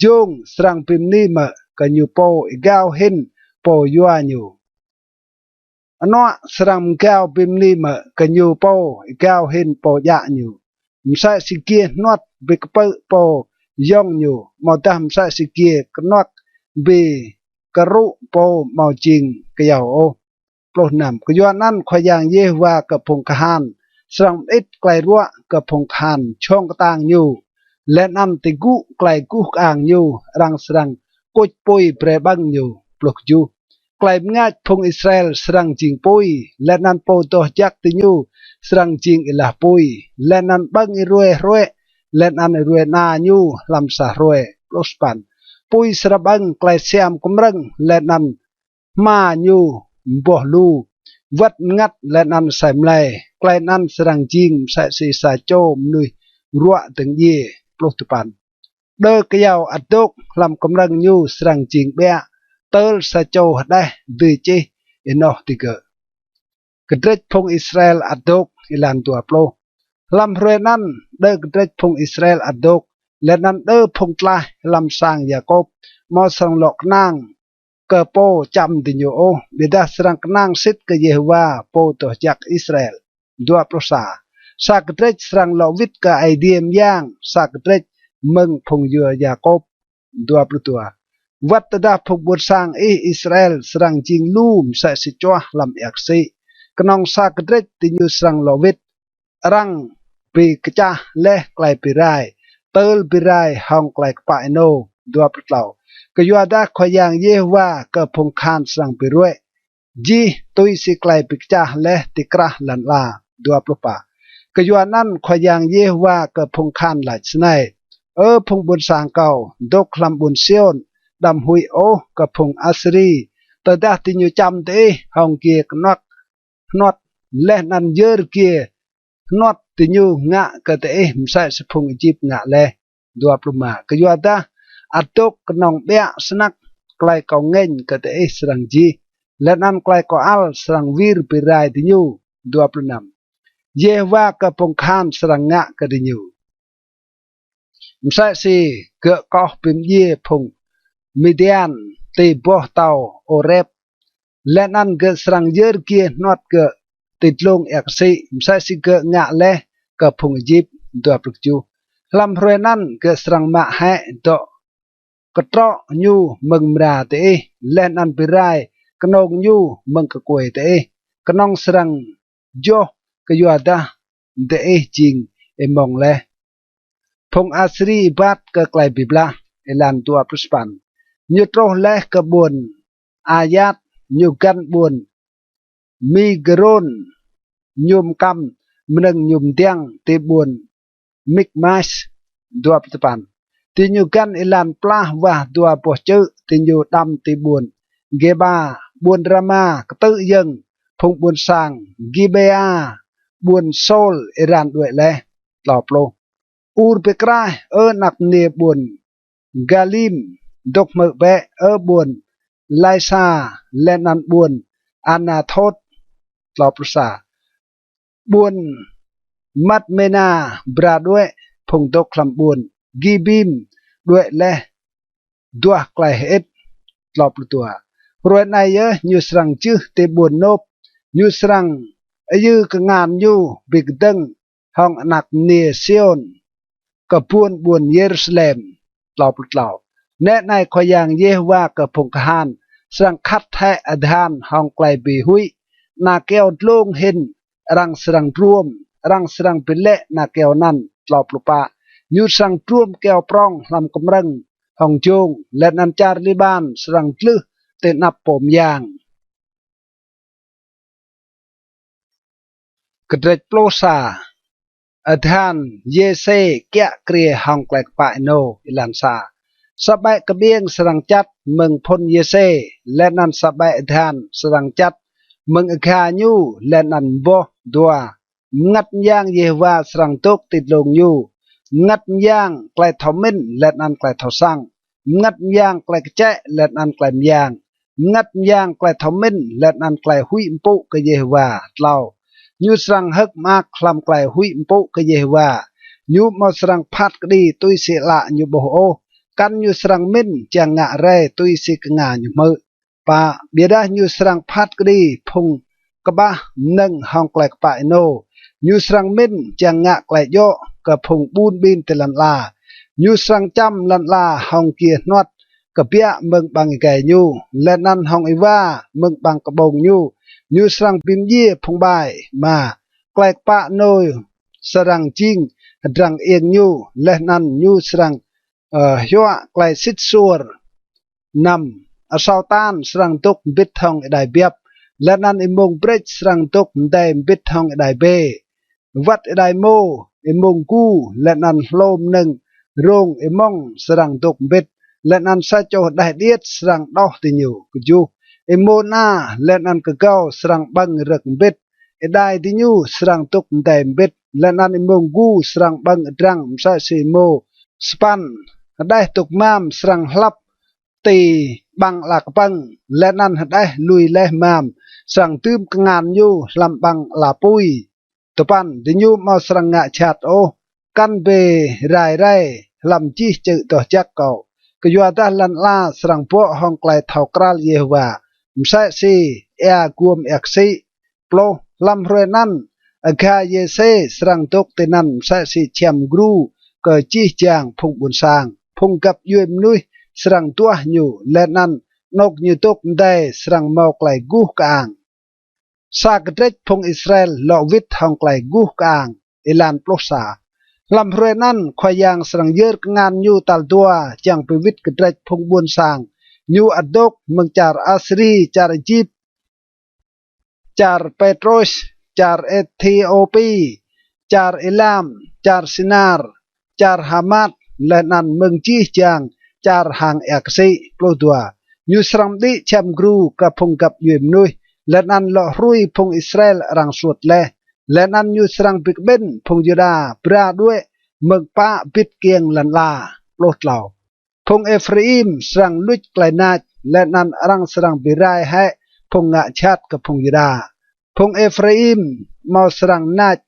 Jông srăng bi mni mơ̆ kơ ñu pô êgao hĭn pô yua ñu? Anuă srăng mgao bi mni mơ̆ kơ ñu pô êgao hĭn pô djă ñu? Msĕ si giê hnuăt bi kpư̆ pô yŏng ñu, amâodah msĕ si giê knuăk bi kơrŭ pô amâo jing kyâo ôh. Pluh năm. Kyuanăn Khua Yang Yêhôwa kơ phung kahan srăng mơĭt klei ruă kơ phung kahan jhŏng ktang ñu, leh anăn ti gŭ klei guh kơang ñu arăng srăng kuč pui brei ƀơ̆ng ñu. Pluh kjuh. Klei mngač phung Israel srăng jing pui, leh anăn Pô Doh Jăk diñu srăng jing êlah pui, leh anăn ƀơ̆ng êruê hruê, leh anăn êruê ana ñu hlăm sa hruê. Pluh sa păn. Pui srăng ƀơ̆ng klei siam kmrơ̆ng, leh anăn hma ñu mboh lu, wăt mngăt leh anăn asei mlei. Klei anăn srăng jing msĕ si sa čô mnuih ruă dơ̆ng djiê. Pluh dua păn. Đơ kyâo ăt dôk hlăm kmrơ̆ng ñu srăng jing ƀiă tơl sa čô hđeh dưi čih ênoh digơ̆. Kdrêč phung Israel ăt dôk. Êlan dua pluh. Hlăm hruê anăn đơ kdrêč phung Israel ăt dôk, leh anăn đơ phung tlaih hlăm sang Yakôp amâo srăng lŏ knang kơ pô čăm diñu ôh, ƀiădah srăng knang sĭt kơ Yêhôwa Pô Doh Jăk Israel. Dua pluh sa. Sa kdrêč srăng lŏ wĭt kơ Aê Diê myang, sa kdrêč mơ̆ng phung yua Yakôp. Dua pluh dua. Wăt tơdah phung ƀuôn sang ih Israel srăng jing lu msĕ si čuah hlăm êa ksĭ, knŏng sa kdrêč diñu srăng lŏ wĭt, arăng bi kčah leh klei bi rai, tơl bi rai hŏng klei kpă ênô. Dua pluh tlâo. Kyuadah Khua Yang Yêhôwa kơ phung kahan srăng bi ruê̆ jih tui si klei bi kčah leh ti krah lăn ala. Dua pluh pă. Kyuanăn Khua Yang Yêhôwa kơ phung kahan lač snei: Ơ phung ƀuôn sang kâo, dôk hlăm ƀuôn Siôn, đăm huĭ ôh kơ phung Asiri, tơdah diñu čăm diih hŏng giê knuăk hnuăt, leh anăn yơr giê hnuăt diñu ngă kơ diih msĕ si phung Êjip ngă leh. Dua pluh êma. Kyuadah ăt dôk knŏng ƀiă snăk klei kâo ngêñ kơ diih srăng jih, leh anăn klei kâo ăl srăng wir bi rai diñu. Dua pluh năm. Yêhôwa kơ phung kahan srăng ngă kơ diñu msĕ si gơ̆ koh bi mdjiê phung Midian ti boh tâo Ôrep, leh anăn gơ̆ srăng yơr giê hnuăt gơ̆ ti dlông êa ksĭ, msĕ si gơ̆ ngă leh kơ phung Êjip. Dua pluh kjuh. Hlăm hruê anăn gơ̆ srăng mă hĕ dŏ ktrŏ ñu mơ̆ng mra diih, leh anăn bi rai knông ñu mơ̆ng kkuê diih. Knŏng srăng joh kyuadah diih jing êmŏng leh. Phung Asiri êbat kơ klei bi blah. Êlan dua pluh sa păn. Ñu truh leh kơ ƀuôn Ayat, ñu găn ƀuôn Migrôn, ñu mkăm mnơ̆ng ñu mdiăng ti ƀuôn Mikmas. Dua pluh sa păn. Diñu găn êlan plah wah dua boh čư̆, diñu đăm ti ƀuôn Gêba, ƀuôn Rama ktư̆ yơ̆ng phung ƀuôn sang Gibêa, ƀuôn Sôl êran đuĕ leh. Tlâo pluh. Ur bi kraih, Ơ anak mniê ƀuôn Galim, dôk hmư̆ bĕ, Ơ ƀuôn Laisa, leh anăn ƀuôn Anathôt. Tlâo pluh sa. Ƀuôn Madmêna bra đuĕ, phung dôk hlăm ƀuôn Gibim đuĕ leh duah klei hơĭt. Tlâo pluh dua. Hruê anei yơh ñu srăng jưh ti ƀuôn Nôp, ñu srăng ayư kngan ñu bi kdơ̆ng hŏng anak mniê Siôn kơ buôn ƀuôn Yêrusalem. Tlâo pluh tlâo. Nĕ anei Khua Yang Yêhôwa kơ phung kahan srăng khăt hĕ adhan hŏng klei bi huĭ, ana kyâo dlông hĭn arăng srăng druôm, arăng srăng bi lĕ ana kyâo anăn. Tlâo pluh pă. Ñu srăng druôm kyâo prŏng hlăm kmrơ̆ng hŏng jông, leh anăn čar Liƀan srăng dlưh ti anăp pô myang. Kdrêč pluh sa. Adhan Yêsê kiă kriê hŏng klei kpă ênô. Êlan sa. Sa ƀĕ kƀiêng srăng čăt mơ̆ng phŭn Yêsê, leh anăn sa ƀĕ adhan srăng čăt mơ̆ng agha ñu, leh anăn mboh. Dua. Mngăt myang Yêhôwa srăng dôk ti dlông ñu. Mngăt myang klei thâo mĭn leh anăn klei thâo săng. Mngăt myang klei kčĕ leh anăn klei myang. Mngăt myang klei thâo mĭn leh anăn klei huĭ mpŭ kơ Yêhôwa. Tlâo. Ñu srăng hơ̆k mơak hlăm klei huĭ mpŭ kơ Yêhôwa. Ñu amâo srăng phat kđi tui si ală ñu ƀuh ôh, kăn ñu srăng mĭn čiăng ngă rei tui si knga ñu hmư̆. Pă. Ƀiădah ñu srăng phat kđi phung kƀah mnơ̆ng hŏng klei kpă ênô. Ñu srăng mĭn čiăng ngă klei djŏ kơ phung ƀun ƀin ti lăn ala. Ñu srăng čăm lăn ala hŏng giê hnuăt kbiă mơ̆ng ƀăng êgei ñu, leh anăn hŏng êwa mơ̆ng ƀăng kƀông ñu. Ñu srăng bi mdjiê phung ƀai. Êma. Klei kpă ênô srăng jing hdrăng iêng ñu, leh anăn ñu srăng, ơ, hiuă klei sĭt suôr. Năm. Asâo tan srăng dôk mbĭt hŏng êđai biăp, leh anăn êmông brêč srăng dôk mdei mbĭt hŏng êđai bê. Wăt êđai êmô, êmông gu, leh anăn hlô mnơ̆ng rông êmŏng srăng dôk mbĭt, leh anăn sa čô hđeh điêt srăng đoh diñu. Kjuh. Êmô ana leh anăn kgâo srăng ƀơ̆ng rơ̆k mbĭt, êđai diñu srăng dôk mdei mbĭt, leh anăn êmông gu srăng ƀơ̆ng adrăng msĕ si êmô. Sa păn. Hđeh dôk mam srăng hlăp ti ƀăng ala kpơ̆ng, leh anăn hđeh lui leh mam srăng dưm kngan ñu hlăm ƀăng ala pui. Dua păn. Diñu amâo srăng ngă jhat ôh, kăn bi rai rei hlăm jih čư̆ doh jăk kâo, kyuadah lăn ala srăng bŏ hŏng klei thâo kral Yêhôwa, msĕ si êa guôm êa ksĭ. Pluh. Hlăm hruê anăn, agha Yêsê srăng dôk tinăn msĕ si čhiăm gru kơ jih jang phung ƀuôn sang. Phung găp djuê mnuih srăng duah ñu, leh anăn anôk ñu dôk mdei srăng mâo klei guh kơang. Sa kdrêč phung Israel lŏ wĭt hŏng klei guh kơang. Êlan pluh sa. Hlăm hruê anăn Khua Yang srăng yơr kngan ñu tal dua čiăng bi wĭt kdrêč phung ƀuôn sang ñu ăt dôk mơ̆ng čar Asiri, čar Êjip, čar Pêtrôs, čar Êthiôpi, čar Êlam, čar Sinar, čar Hamat, leh anăn mơ̆ng jih jang čar hang êa ksĭ. Pluh dua. Ñu srăng mđĭ čhiăm gru kơ phung găp djuê mnuih, leh anăn lŏ hrui phung Israel arăng suôt leh, leh anăn ñu srăng bi kƀĭn phung Yuđa bra đuĕ mơ̆ng pă bĭt kiêng lăn ala. Pluh tlâo. Phung Êphraim srăng luč klei nač, leh anăn arăng srăng bi rai hĕ phung ngă jhat kơ phung Yuđa. Phung Êphraim amâo srăng nač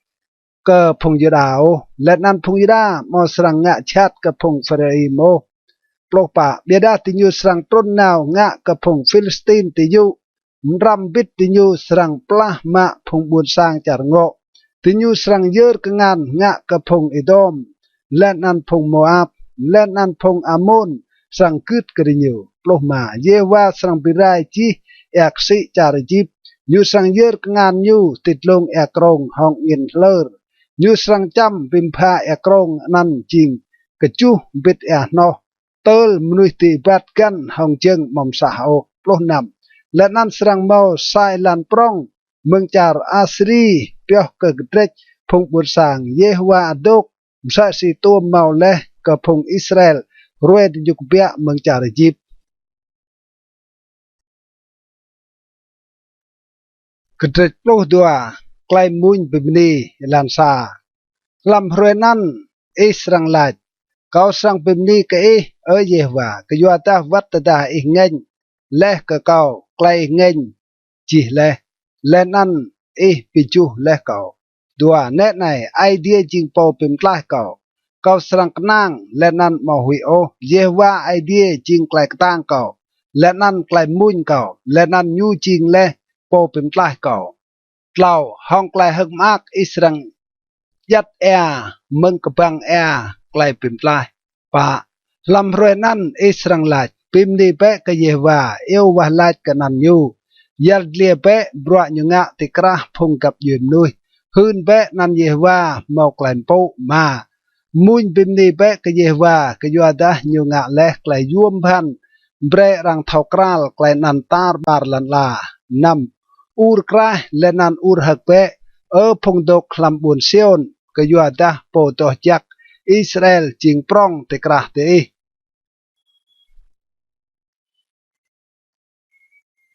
kơ phung Yuđa ôh, leh anăn phung Yuđa amâo srăng ngă jhat kơ phung Êphraim ôh. Pluh pă. Ƀiădah diñu srăng trŭn nao ngă kơ phung Philistin ti yŭ, mđrăm mbĭt diñu srăng plah mă phung ƀuôn sang čar ngŏ. Diñu srăng yơr kngan ngă kơ phung Êđôm, leh anăn phung Môap, leh anăn phung Amôn srăng gưt kơ diñu. Pluh êma. Yêhôwa srăng bi rai jih êa ksĭ čar Êjip, ñu srăng yơr kngan ñu ti dlông êa krông hŏng angĭn hlơr. Ñu srăng čăm bi mbha êa krông anăn jing kjuh mbĭt êa hnoh, tơl mnuih ti êbat găn hŏng jơ̆ng amâo msah ôh. Pluh năm. Leh anăn srăng mâo sa êlan prŏng mơ̆ng čar Asiri pioh kơ kdrêč phung ƀuôn sang Yêhôwa adôk, msĕ si tuôm mâo leh kơ phung Israel hruê diñu kbiă mơ̆ng čar Êjip. Kdrêč pluh dua. Klei mmuñ bi mni. Êlan sa. Hlăm hruê anăn ih srăng lač: Kâo srăng bi mni kơ ih, Ơ Yêhôwa, kyuadah wăt tơdah ih ngêñ leh kơ kâo, klei ih ngêñ jih leh, leh anăn ih bi juh leh kâo. Dua. Nĕ anei, Aê Diê jing Pô bi mtlaih kâo, kâo srăng knang leh anăn amâo huĭ ôh. Yêhôwa Aê Diê jing klei ktang kâo leh anăn klei mmuñ kâo, leh anăn ñu jing leh Pô bi mtlaih kâo. Tlâo. Hŏng klei hơ̆k mơak ih srăng djăt êa mơ̆ng kbăng êa klei bi mtlaih. Pă. Hlăm hruê anăn ih srăng lač: Bi mni bĕ kơ Yêhôwa, iêu wah lač kơ anăn ñu. Yăl dliê bĕ bruă ñu ngă ti krah phung găp djuê mnuih. Hưn bĕ anăn Yêhôwa mâo klei mpŭ. Êma. Mmuñ bi mni bĕ kơ Yêhôwa, kyuadah ñu ngă leh klei yuôm bhăn brei arăng thâo kral klei anăn tar ƀar lăn ala. Năm. Ur kraih leh anăn ur hơ̆k bĕ, Ơ phung dôk hlăm ƀuôn Siôn, kyuadah Pô Doh Jăk Israel jing prŏng ti krah diih.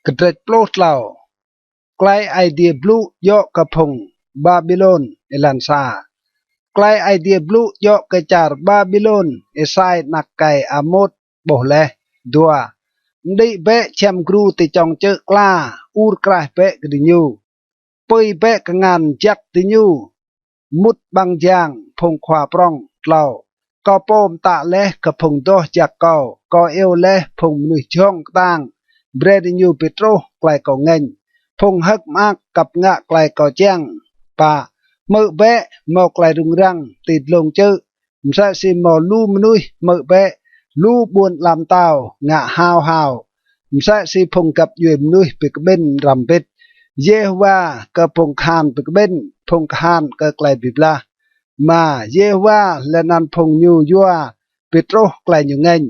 Kdrêč pluh tlâo. Klei Aê Diê blŭ djŏ kơ phung Ƀaƀilôn. Êlan sa. Klei Aê Diê blŭ djŏ kơ čar Ƀaƀilôn. Êsai anak êkei Amôt ƀuh leh. Dua. Mđĭ bĕ čhiăm gru ti čŏng čư̆ kla, ur kraih bĕ kơ diñu, pưi bĕ kngan jăk diñu mŭt ƀăng jang phung khua prŏng. Tlâo. Kâo pô mtă leh kơ phung doh jăk kâo, kâo iêu leh phung mnuih jhŏng ktang, brei diñu bi truh klei kâo ngêñ, phung hơ̆k mơak kăp ngă klei kâo čiăng. Pă. Hmư̆ bĕ, mâo klei rŭng răng ti dlông čư̆, msĕ si mâo lu mnuih. Hmư̆ bĕ, lu ƀuôn ala mtao ngă hao hao, msĕ si phung găp djuê mnuih bi kƀĭn mram mbĭt. Yêhôwa kơ phung kahan bi kƀĭn, phung kahan kơ klei bi blah. Êma. Yêhôwa leh anăn phung ñu yua bi truh klei ñu ngêñ.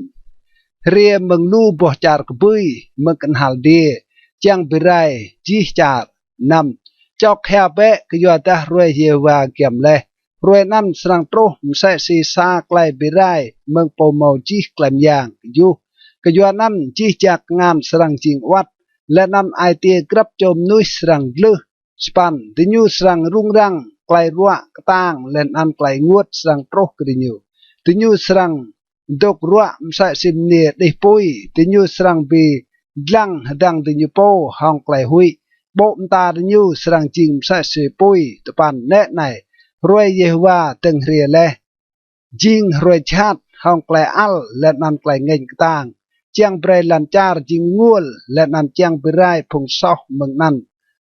Hriê mơ̆ng lu boh čar kbưi, mơ̆ng knhal adiê, čiăng bi rai jih čar. Năm. Čŏk hia bĕ, kyuadah hruê Yêhôwa giăm leh, hruê anăn srăng truh msĕ si sa klei bi rai mơ̆ng Pô mâo jih klei myang. Kjuh. Kyuanăn jih jang kngan srăng jing awăt, leh anăn ai tiê grăp čô mnuih srăng dlưh. Sa păn. Diñu srăng rŭng răng, klei ruă ktang leh anăn klei ênguôt srăng truh kơ diñu. Diñu srăng dôk ruă msĕ si mniê đih pui, diñu srăng bi dlăng hdơ̆ng diñu pô hŏng klei huĭ, ƀô̆ mta diñu srăng jing msĕ si pui. Dua păn. Nĕ anei, hruê Yêhôwa dơ̆ng hriê leh, jing hruê jhat hŏng klei ăl leh anăn klei ngêñ ktang, čiăng brei lăn čar jing ênguôl, leh anăn čiăng bi rai phung soh mơ̆ng anăn.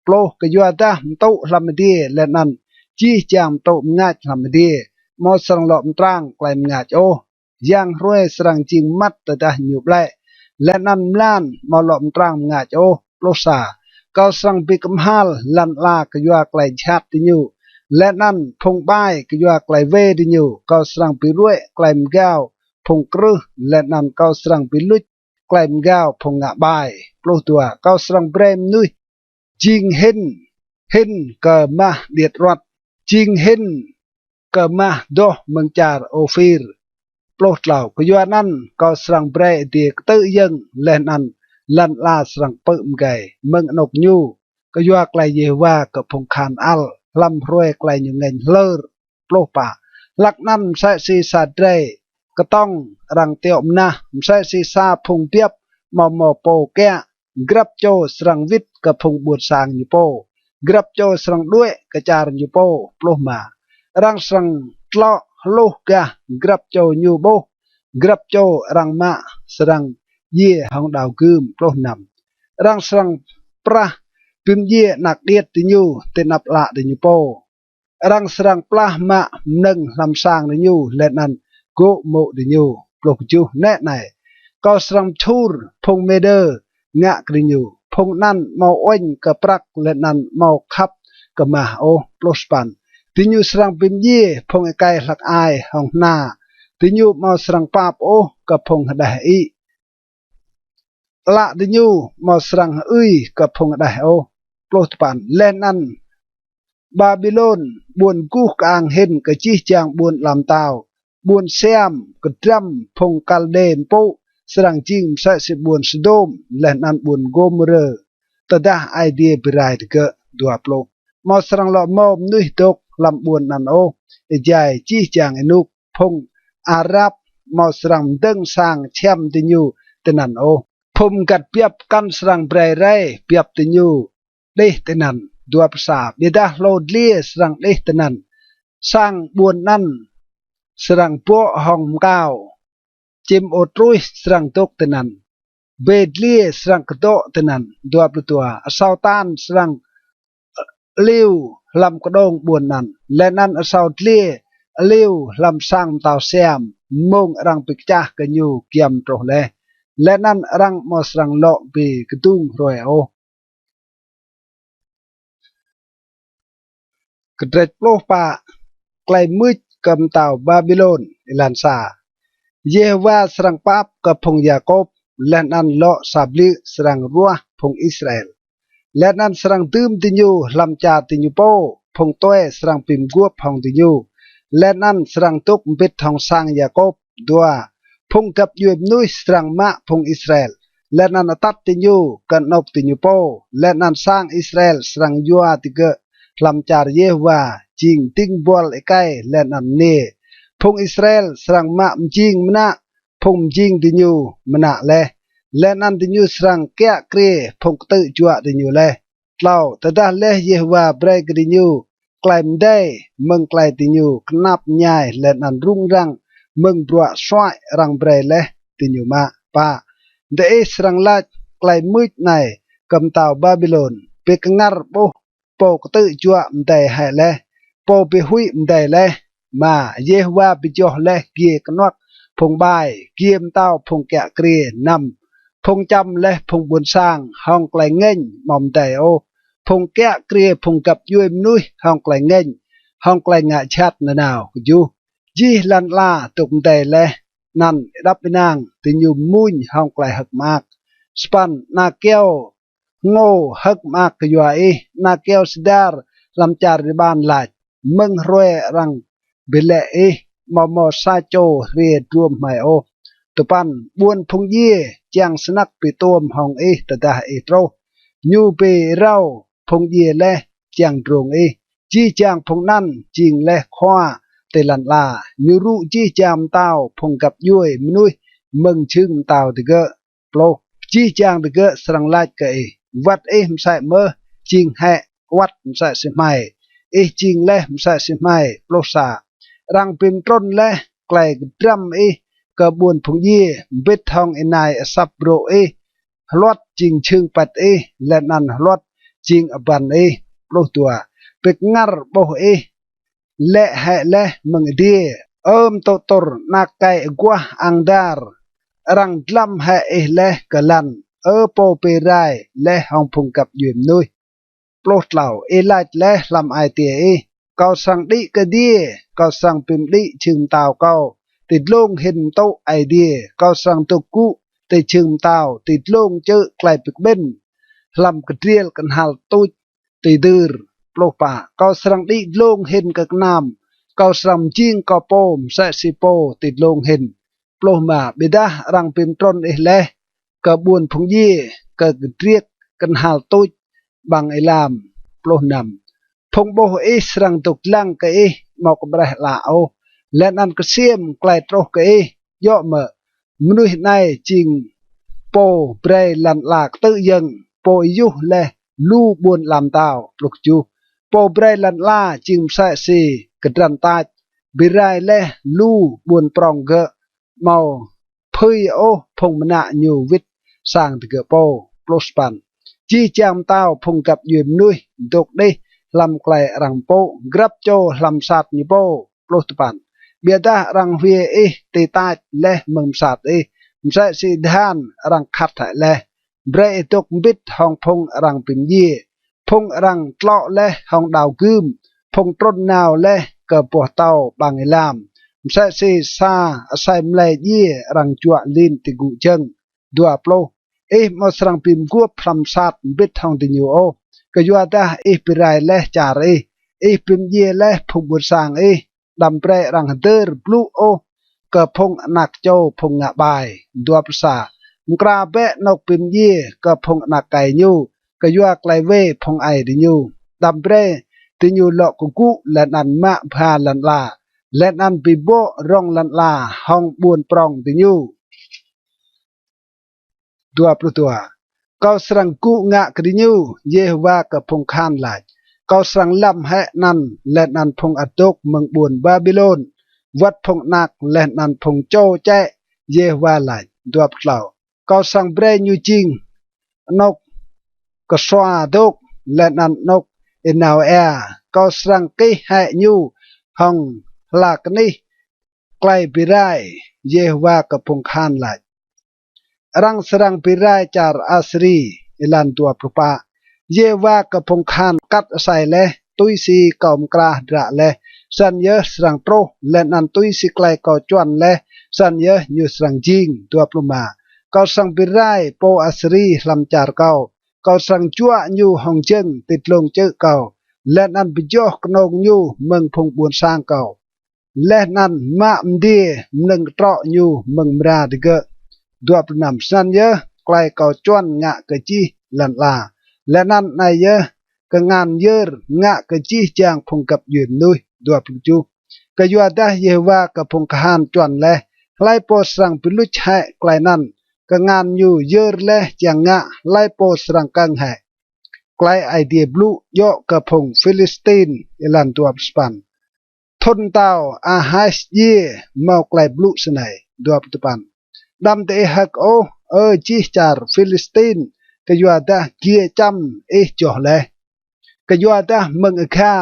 Pluh. Kyuadah mtŭ hlăm adiê leh anăn jih jang mtŭ mngač hlăm adiê amâo srăng lŏ mtrang klei mngač ôh. Yang hruê srăng jing mmăt tơdah ñu ƀlĕ, leh anăn mlan amâo lŏ mtrang mngač ôh. Pluh sa. Kâo srăng bi kmhal lăn ala kyua klei jhat diñu, leh anăn phung ƀai kyua klei wê diñu. Kâo srăng bi ruê̆ klei mgao phung krưh, leh anăn kâo srăng bi luč klei mgao phung ngă ƀai. Pluh dua. Kâo srăng brei mnuih jing hĭn, hĭn kơ mah điêt aruăt, jing hĭn kơ mah doh mơ̆ng čar Ôphir. Pluh tlâo. Kyuanăn kâo srăng brei adiê ktư̆ yơ̆ng, leh anăn lăn ala srăng pư̆ mgei mơ̆ng anôk ñu, kyua klei Yêhôwa kơ phung kahan ăl hlăm hruê klei ñu ngêñ hlơr. Pluh pă. Hlăk anăn msĕ si sa drei ktŏng arăng tiŏ mnah, msĕ si sa phung biăp amâo mâo pô kiă, grăp čô srăng wĭt kơ phung ƀuôn sang ñu pô, grăp čô srăng đuĕ kơ čar ñu pô. Pluh êma. Arăng srăng tlŏ hluh gah grăp čô ñu ƀuh, grăp čô arăng mă srăng djiê hŏng đao gưm. Pluh năm. Arăng srăng prah bi mdjiê anak điêt diñu ti anăp ală diñu pô. Arăng srăng plah mă mnơ̆ng hlăm sang diñu, leh anăn gô̆ mô̆ diñu. Pluh kjuh. Nĕ anei, kâo srăng čhur phung Mêdơ ngă kơ diñu, phung anăn amâo uêñ kơ prăk leh anăn amâo khăp kơ mah ôh. Pluh sa păn. Diñu srăng bi mdjiê phung êkei hlăk ai hŏng hna, diñu amâo srăng pap ôh kơ phung hđeh ĭ, ală diñu amâo srăng hơưi kơ phung hđeh ôh. Pluh dua păn. Leh anăn Ƀaƀilôn, ƀuôn guh kơang hĭn kơ jih jang ƀuôn ala mtao, ƀuôn siam kdrăm phung Kaldê mpŭ, srăng jing msĕ si ƀuôn Sôdôm leh anăn ƀuôn Gômôrơ, tơdah Aê Diê bi rai digơ̆. Dua pluh. Amâo srăng lŏ mâo mnuih dôk hlăm ƀuôn anăn ôh, êjai jih jang ênuk phung Arap amâo srăng mdơ̆ng sang čhiăm diñu tinăn ôh. Phung mgăt biăp kăn srăng brei rei biăp diñu đih tinăn. Dua pluh sa. Ƀiădah hlô dliê srăng đih tinăn, sang ƀuôn anăn srăng bŏ hŏng mkao, čĭm ôtrui srăng dôk tinăn, bê dliê srăng kdŏ tinăn. Dua pluh dua. Asâo tan srăng aliu hlăm kđông ƀuôn anăn, leh anăn asâo dliê aliu hlăm sang mtao siam, mmông arăng bi kčah kơ ñu giăm truh leh, leh anăn arăng amâo srăng lŏ bi kdŭng hruê ôh. Kdrêč pluh pă. Klei mưč kơ mtao Ƀaƀilôn. Êlan sa. Yêhôwa srăng pap kơ phung Yakôp, leh anăn lŏ sa bliư̆ srăng ruah phung Israel, leh anăn srăng dưm diñu hlăm čar diñu pô. Phung tue srăng bi mguôp hŏng diñu, leh anăn srăng dôk mbĭt hŏng sang Yakôp. Dua. Phung găp djuê mnuih srăng mă phung Israel, leh anăn atăt diñu kơ anôk diñu pô, leh anăn sang Israel srăng yua digơ̆ hlăm čar Yêhôwa jing dĭng buăl êkei leh anăn mniê. Phung Israel srăng mă mjing mnă phung mjing diñu mnă leh, leh anăn diñu srăng kiă kriê phung ktư̆ juă diñu leh. Tlâo. Tơdah leh Yêhôwa brei kơ diñu klei mdei mơ̆ng klei diñu knap mñai leh anăn rŭng răng mơ̆ng bruă suăi arăng brei leh diñu mă. Pă. Diih srăng lač klei mưč anei kơ mtao Ƀaƀilôn: Bi kngăr ƀuh pô ktư̆ juă mdei hĕ leh, pô bi huĭ mdei leh! Êma. Yêhôwa bi joh leh giê knuăk phung ƀai, giê mtao phung kiă kriê. Năm. Phung čăm leh phung ƀuôn sang hŏng klei ngêñ amâo mdei ôh, phung kiă kriê phung găp djuê mnuih hŏng klei ngêñ, hŏng klei ngă jhat nanao. Kjuh. Jih lăn ala dôk mdei leh anăn êđăp ênang, diñu mmuñ hŏng klei hơ̆k mơak. Sa păn. Ana kyâo hngô hơ̆k mơak kyua ih, ana kyâo sêdar hlăm čar Liƀan lač: Mơ̆ng hruê arăng bi lĕ ih, amâo mâo sa čô hriê druôm hmei ôh. Dua păn. Ƀuôn phung djiê čiăng snăk bi tuôm hŏng ih tơdah ih truh. Ñu bi êrâo phung djiê leh čiăng drông ih. Jih jang phung anăn jing leh khua ti lăn ala, ñu rŭ jih jang mtao phung găp djuê mnuih mơ̆ng jhưng mtao digơ̆. Pluh. Jih jang digơ̆ srăng lač kơ ih: Wăt ih msĕ mơh jing hĕ, wăt msĕ si hmei, ih jing leh msĕ si hmei. Pluh sa. Arăng bi mtrŭn leh klei kdrăm ih kơ ƀuôn phung djiê, mbĭt hŏng ênai asăp brô̆ ih, hluăt jing jhưng pĭt ih, leh anăn hluăt jing abăn ih. Pluh dua. Bi kngăr ƀuh ih lĕ hĕ leh mơ̆ng adiê, Ơ mtŭ tur, anak êkei aguah ang dar! Arăng dlăm hĕ ih leh kơ lăn, Ơ pô bi rai leh hŏng phung găp djuê mnuih. Pluh tlâo. Ih lač leh hlăm ai tiê ih: Kâo srăng đĭ kơ adiê, kâo srăng bi mđĭ jhưng mtao kâo ti dlông hĭn mtŭ Aê Diê, kâo srăng dôk gŭ ti jhưng mtao ti dlông čư̆ klei bi kƀĭn hlăm kdriêl knhal tuč ti dưr. Pluh pă. Kâo srăng đĭ dlông hĭn kơ knam, kâo srăng mjing kâo pô msĕ si pô ti dlông hĭn. Pluh êma. Ƀiădah arăng bi mtrŭn ih leh kơ ƀuôn phung djiê, kơ kdriêl knhal tuč ƀăng êlam. Pluh năm. Phung ƀuh ih srăng dôk dlăng kơ ih amâo kƀreh ală ôh, leh anăn ksiêm klei truh kơ ih. Djŏ mơ̆ mnuih anei jing pô brei lăn ala ktư̆ yơ̆ng, pô êyuh leh lu ƀuôn ala mtao? Pluh kjuh. Pô brei lăn ala jing msĕ si kdrăn tač, bi rai leh lu ƀuôn prŏng gơ̆ amâo phưi ôh phung mnă ñu wĭt sang digơ̆ pô. Pluh sa păn. Jih jang mtao phung găp djuê mnuih dôk đih hlăm klei arăng mpŭ, grăp čô hlăm msat ñu pô. Pluh dua păn. Ƀiădah arăng hwiê ih ti tač leh mơ̆ng msat ih, msĕ si dhan arăng khăt hĕ leh. Brei ih dôk mbĭt hŏng phung arăng bi mdjiê, phung arăng tlŏ leh hŏng đao gưm, phung trŭn nao leh kơ boh tâo ƀăng êlam, msĕ si sa asei mlei djiê arăng juă lin ti gŭ jơ̆ng. Dua pluh. Ih amâo srăng bi mguôp hlăm msat mbĭt hŏng diñu ôh, kyuadah ih bi rai leh čar ih, ih bi mdjiê leh phung ƀuôn sang ih. Đăm brei arăng hdơr blŭ ôh kơ phung anak čô phung ngă ƀai. Dua pluh sa. Mkra bĕ anôk bi mdjiê kơ phung anak êkei ñu kyua klei wê phung aê diñu. Đăm brei diñu lŏ kgŭ leh anăn mă bha lăn ala, leh anăn bi bŏ rŏng lăn ala hŏng ƀuôn prŏng diñu. Dua pluh dua. Kâo srăng kgŭ ngă kơ diñu, Yêhôwa kơ phung kahan lač. Kâo srăng lăm hĕ anăn leh anăn phung ăt dôk mơ̆ng ƀuôn Ƀaƀilôn, wăt phung anak leh anăn phung čô čĕ, Yêhôwa lač. Dua pluh tlâo. Kâo srăng brei ñu jing anôk ksua dôk leh anăn anôk ênao êa. Kâo srăng kih hĕ ñu hŏng hla knih klei bi rai, Yêhôwa kơ phung kahan lač. Arăng srăng bi rai čar Asiri. Êlan dua pluh pă. Yêhôwa kơ phung kahan kat asei leh, tui si kâo mkra hdră leh, snăn yơh srăng truh, leh anăn tui si klei kâo čuăn leh, snăn yơh ñu srăng jing. Dua pluh êma. Kâo srăng bi rai pô Asiri hlăm čar kâo. Kâo srăng juă ñu hŏng jơ̆ng ti dlông čư̆ kâo, leh anăn bi joh knông ñu mơ̆ng phung ƀuôn sang kâo, leh anăn mă mdiê mnơ̆ng ktrŏ ñu mơ̆ng mra digơ̆. Dua pluh năm. Snăn yơh klei kâo čuăn ngă kơ jih lăn ala, leh anăn anei yơh kngan yơr ngă kơ jih jang phung găp djuê mnuih. Dua pluh kjuh. Kyuadah Yêhôwa kơ phung kahan čuăn leh, hlei pô srăng bi luč hĕ klei anăn? Kngan ñu yơr leh čiăng ngă, hlei pô srăng kơ̆ng hĕ? Klei Aê Diê blŭ djŏ kơ phung Philistin. Êlan dua pluh sa păn. Thŭn mtao Ahas djiê mâo klei blŭ snei. Dua pluh dua păn. Đăm diih hơ̆k ôh, Ơ jih čar Philistin, kyuadah giê čăm ih joh leh. Kyuadah mơ̆ng agha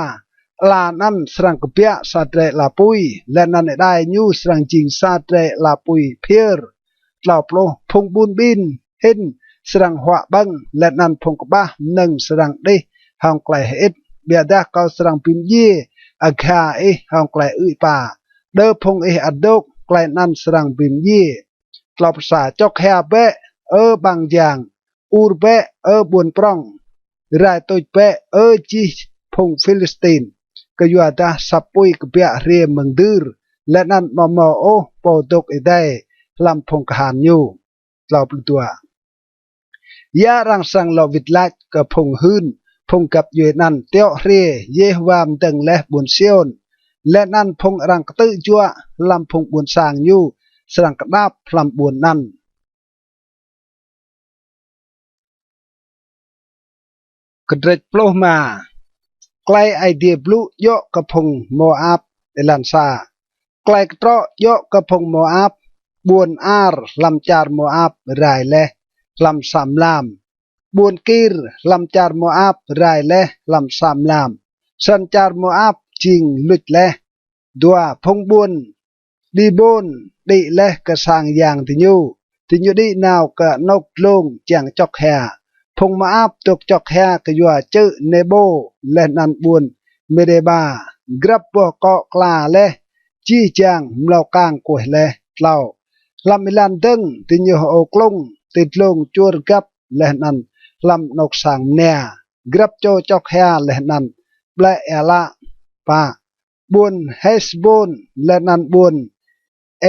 ala anăn srăng kbiă sa drei ala pui, leh anăn êđai ñu srăng jing sa drei ala pui phiơr. Tlâo pluh. Phung ƀun ƀin hĭn srăng huă ƀơ̆ng, leh anăn phung kƀah mnơ̆ng srăng đih hŏng klei hơĭt. Ƀiădah kâo srăng bi mdjiê agha ih hŏng klei ư̆ êpa, đơ phung ih ăt dôk, klei anăn srăng bi mdjiê. Tlâo pluh sa. Čŏk hia bĕ, Ơ ƀăng jang, ur bĕ, Ơ ƀuôn prŏng, rai tuč bĕ, Ơ jih phung Philistin, kyuadah asăp pui kbiă hriê mơ̆ng dưr, leh anăn amâo mâo ôh pô dôk êdei hlăm phung kahan ñu. Tlâo pluh dua. Ya arăng srăng lŏ wĭt lač kơ phung hưn, phung găp djuê anăn? Tiŏ hriê, Yêhôwa mdơ̆ng leh ƀuôn Siôn, leh anăn phung arăng ktư̆ juă hlăm phung ƀuôn sang ñu srăng kđap hlăm ƀuôn anăn. Kdrêč pluh êma. Klei Aê Diê blŭ djŏ kơ phung Môap. Êlan sa. Klei ktrŏ djŏ kơ phung Môap. Ƀuôn Ar hlăm čar Môap rai leh hlăm sa mlam. Ƀuôn Kir hlăm čar Môap rai leh hlăm sa mlam. Snăn čar Môap jing luč leh. Dua. Phung ƀuôn Dibôn đĭ leh kơ sang yang diñu, diñu đĭ nao kơ anôk dlông čiăng čŏk hia. Phung Môap dôk čŏk hia kyua čư̆ Nêbô leh anăn ƀuôn Mêdêba. Grăp boh kŏ kla leh, jih jang mlâo kang kuêh leh. Tlâo. Hlăm êlan dơ̆ng diñu hơô klŭng ti dlông čuôr găp leh anăn hlăm anôk sang mnia. Grăp čô čŏk hia leh anăn ƀlĕ êa ală. Pă. Ƀuôn Hêsbôn leh anăn ƀuôn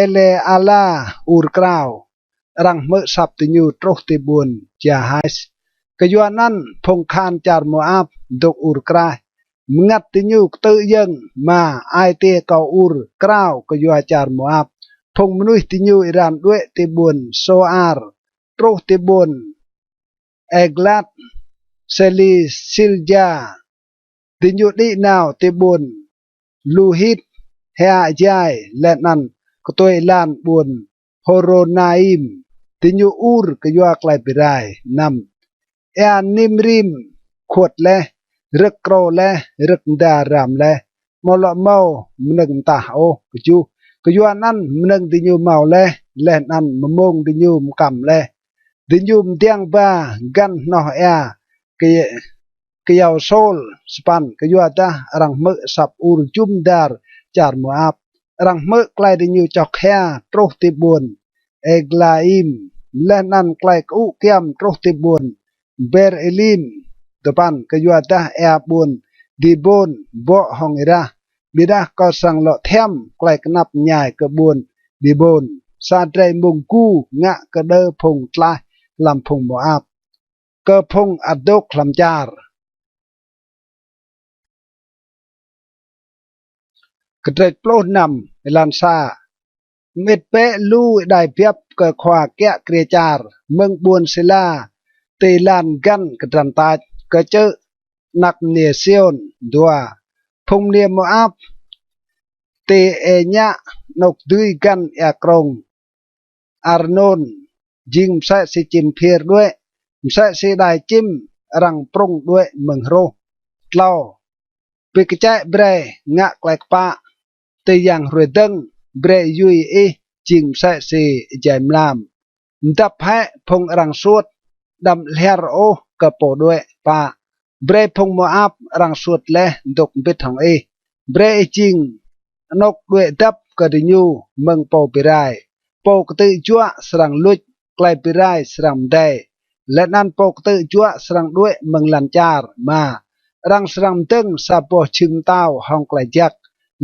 Êlêala ur krao. Arăng hmư̆ asăp diñu truh ti ƀuôn Jahas. Kyuanăn phung kahan čar Môap dôk ur kraih. Mngăt diñu ktư̆ yơ̆ng, Êma, ai tiê kâo ur krao kyua čar Môap. Phung mnuih diñu êran đuĕ ti ƀuôn Sôar, truh ti ƀuôn Êglat Sêlisilja. Diñu đĭ nao ti ƀuôn Luhit, Hia Jai, leh anăn ktuê êlan ƀuôn Hôrônaim. Diñu ur kyua klei bi rai. Năm. Êa Nimrim khuôt leh, rơ̆k krô leh, rơ̆k mda ram leh, amâo lŏ mâo mnơ̆ng mtah ôh. Kjuh. Kyuanăn mnơ̆ng diñu mâo leh, leh anăn mmông diñu mkăm leh. Diñu mdiăng ba găn hnoh êa kyâo sôl. Sa păn. Kyuadah arăng hmư̆ asăp ur jŭm dar čar Môap. Arăng hmư̆ klei diñu čŏk hia truh ti ƀuôn Êglaim, leh anăn klei kơŭ kyăm truh ti ƀuôn Ber-Elim. Dua păn. Kyuadah êa ƀuôn Dibôn bŏ hŏng êrah, ƀiădah kâo srăng lŏ thiăm klei knap mñai kơ ƀuôn Dibôn, sa drei mmông gu ngă kơ đơ phung tlaih hlăm phung Môap, kơ phung ăt dôk hlăm čar. Kdrêč pluh năm, êlan sa. Mĭt bĕ lu êđai biăp kơ khua kiă kriê čar mơ̆ng ƀuôn Sila, ti êlan găn kdrăn tač, kơ čư̆ anak mniê Siôn. Dua. Phung mniê Môap ti êñă anôk dưi găn êa krông Arnôn, jing msĕ si čĭm phiêr đuĕ, msĕ si êđai čĭm arăng prŭng đuĕ mơ̆ng hruh. Tlâo. Bi kčĕ brei ngă klei kpă, ti yang hruê dơ̆ng, brei êyui ih jing msĕ si êjai mlam. Mdăp hĕ phung arăng suôt, đăm lhiăr ôh kơ pô đuĕ. Pă. Brei phung Môap arăng suôt leh dôk mbĭt hŏng ih. Brei ih jing anôk đuĕ dăp kơ diñu mơ̆ng pô bi rai. Pô ktư̆ juă srăng luč, klei bi rai srăng mdei, leh anăn pô ktư̆ juă srăng đuĕ mơ̆ng lăn čar. Êma. Arăng srăng mdơ̆ng sa boh jhưng mtao hŏng klei jăk,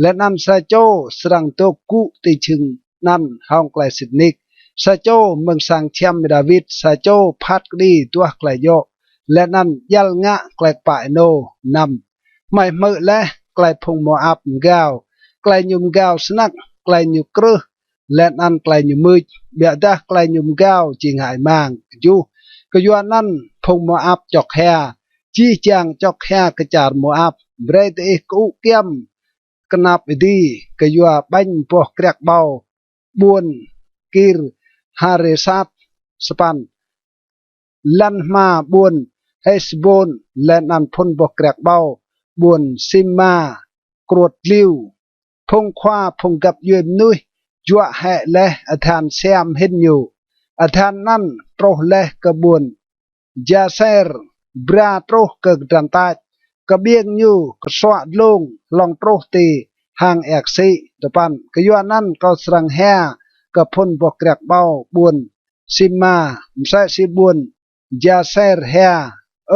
leh anăn sa čô srăng dôk gŭ ti jhưng anăn hŏng klei sĭt nik, sa čô mơ̆ng sang čhiăm Y-Đawit, sa čô phat kđi duah klei djŏ, leh anăn djăl ngă klei kpă ênô. Năm. Hmei hmư̆ leh klei phung Môap mgao, klei ñu mgao snăk, klei ñu krưh, leh anăn klei ñu mưč, ƀiădah klei ñu mgao jing hơăi mang. Kjuh. Kyuanăn phung Môap čŏk hia, jih jang čŏk hia kơ čar Môap. Brei diih kơŭ kyăm knap êdi kyua ƀañ boh kriăk ƀâo ƀuôn Kir-Haresat. Sa păn. Lăn hma ƀuôn Hêsbôn, leh anăn phŭn boh kriăk ƀâo ƀuôn Sima kruôt dliu. Phung khua phung găp djuê mnuih juă hĕ leh adhan siam hĭn ñu. Adhan anăn truh leh kơ ƀuôn Jaser, bra truh kơ kdrăn tač, kƀiêng ñu ksuă dlông hlŏng truh ti hang êa ksĭ. Dua păn. Kyuanăn kâo srăng hia kơ phŭn boh kriăk ƀâo ƀuôn Sima, msĕ si ƀuôn Jaser hia,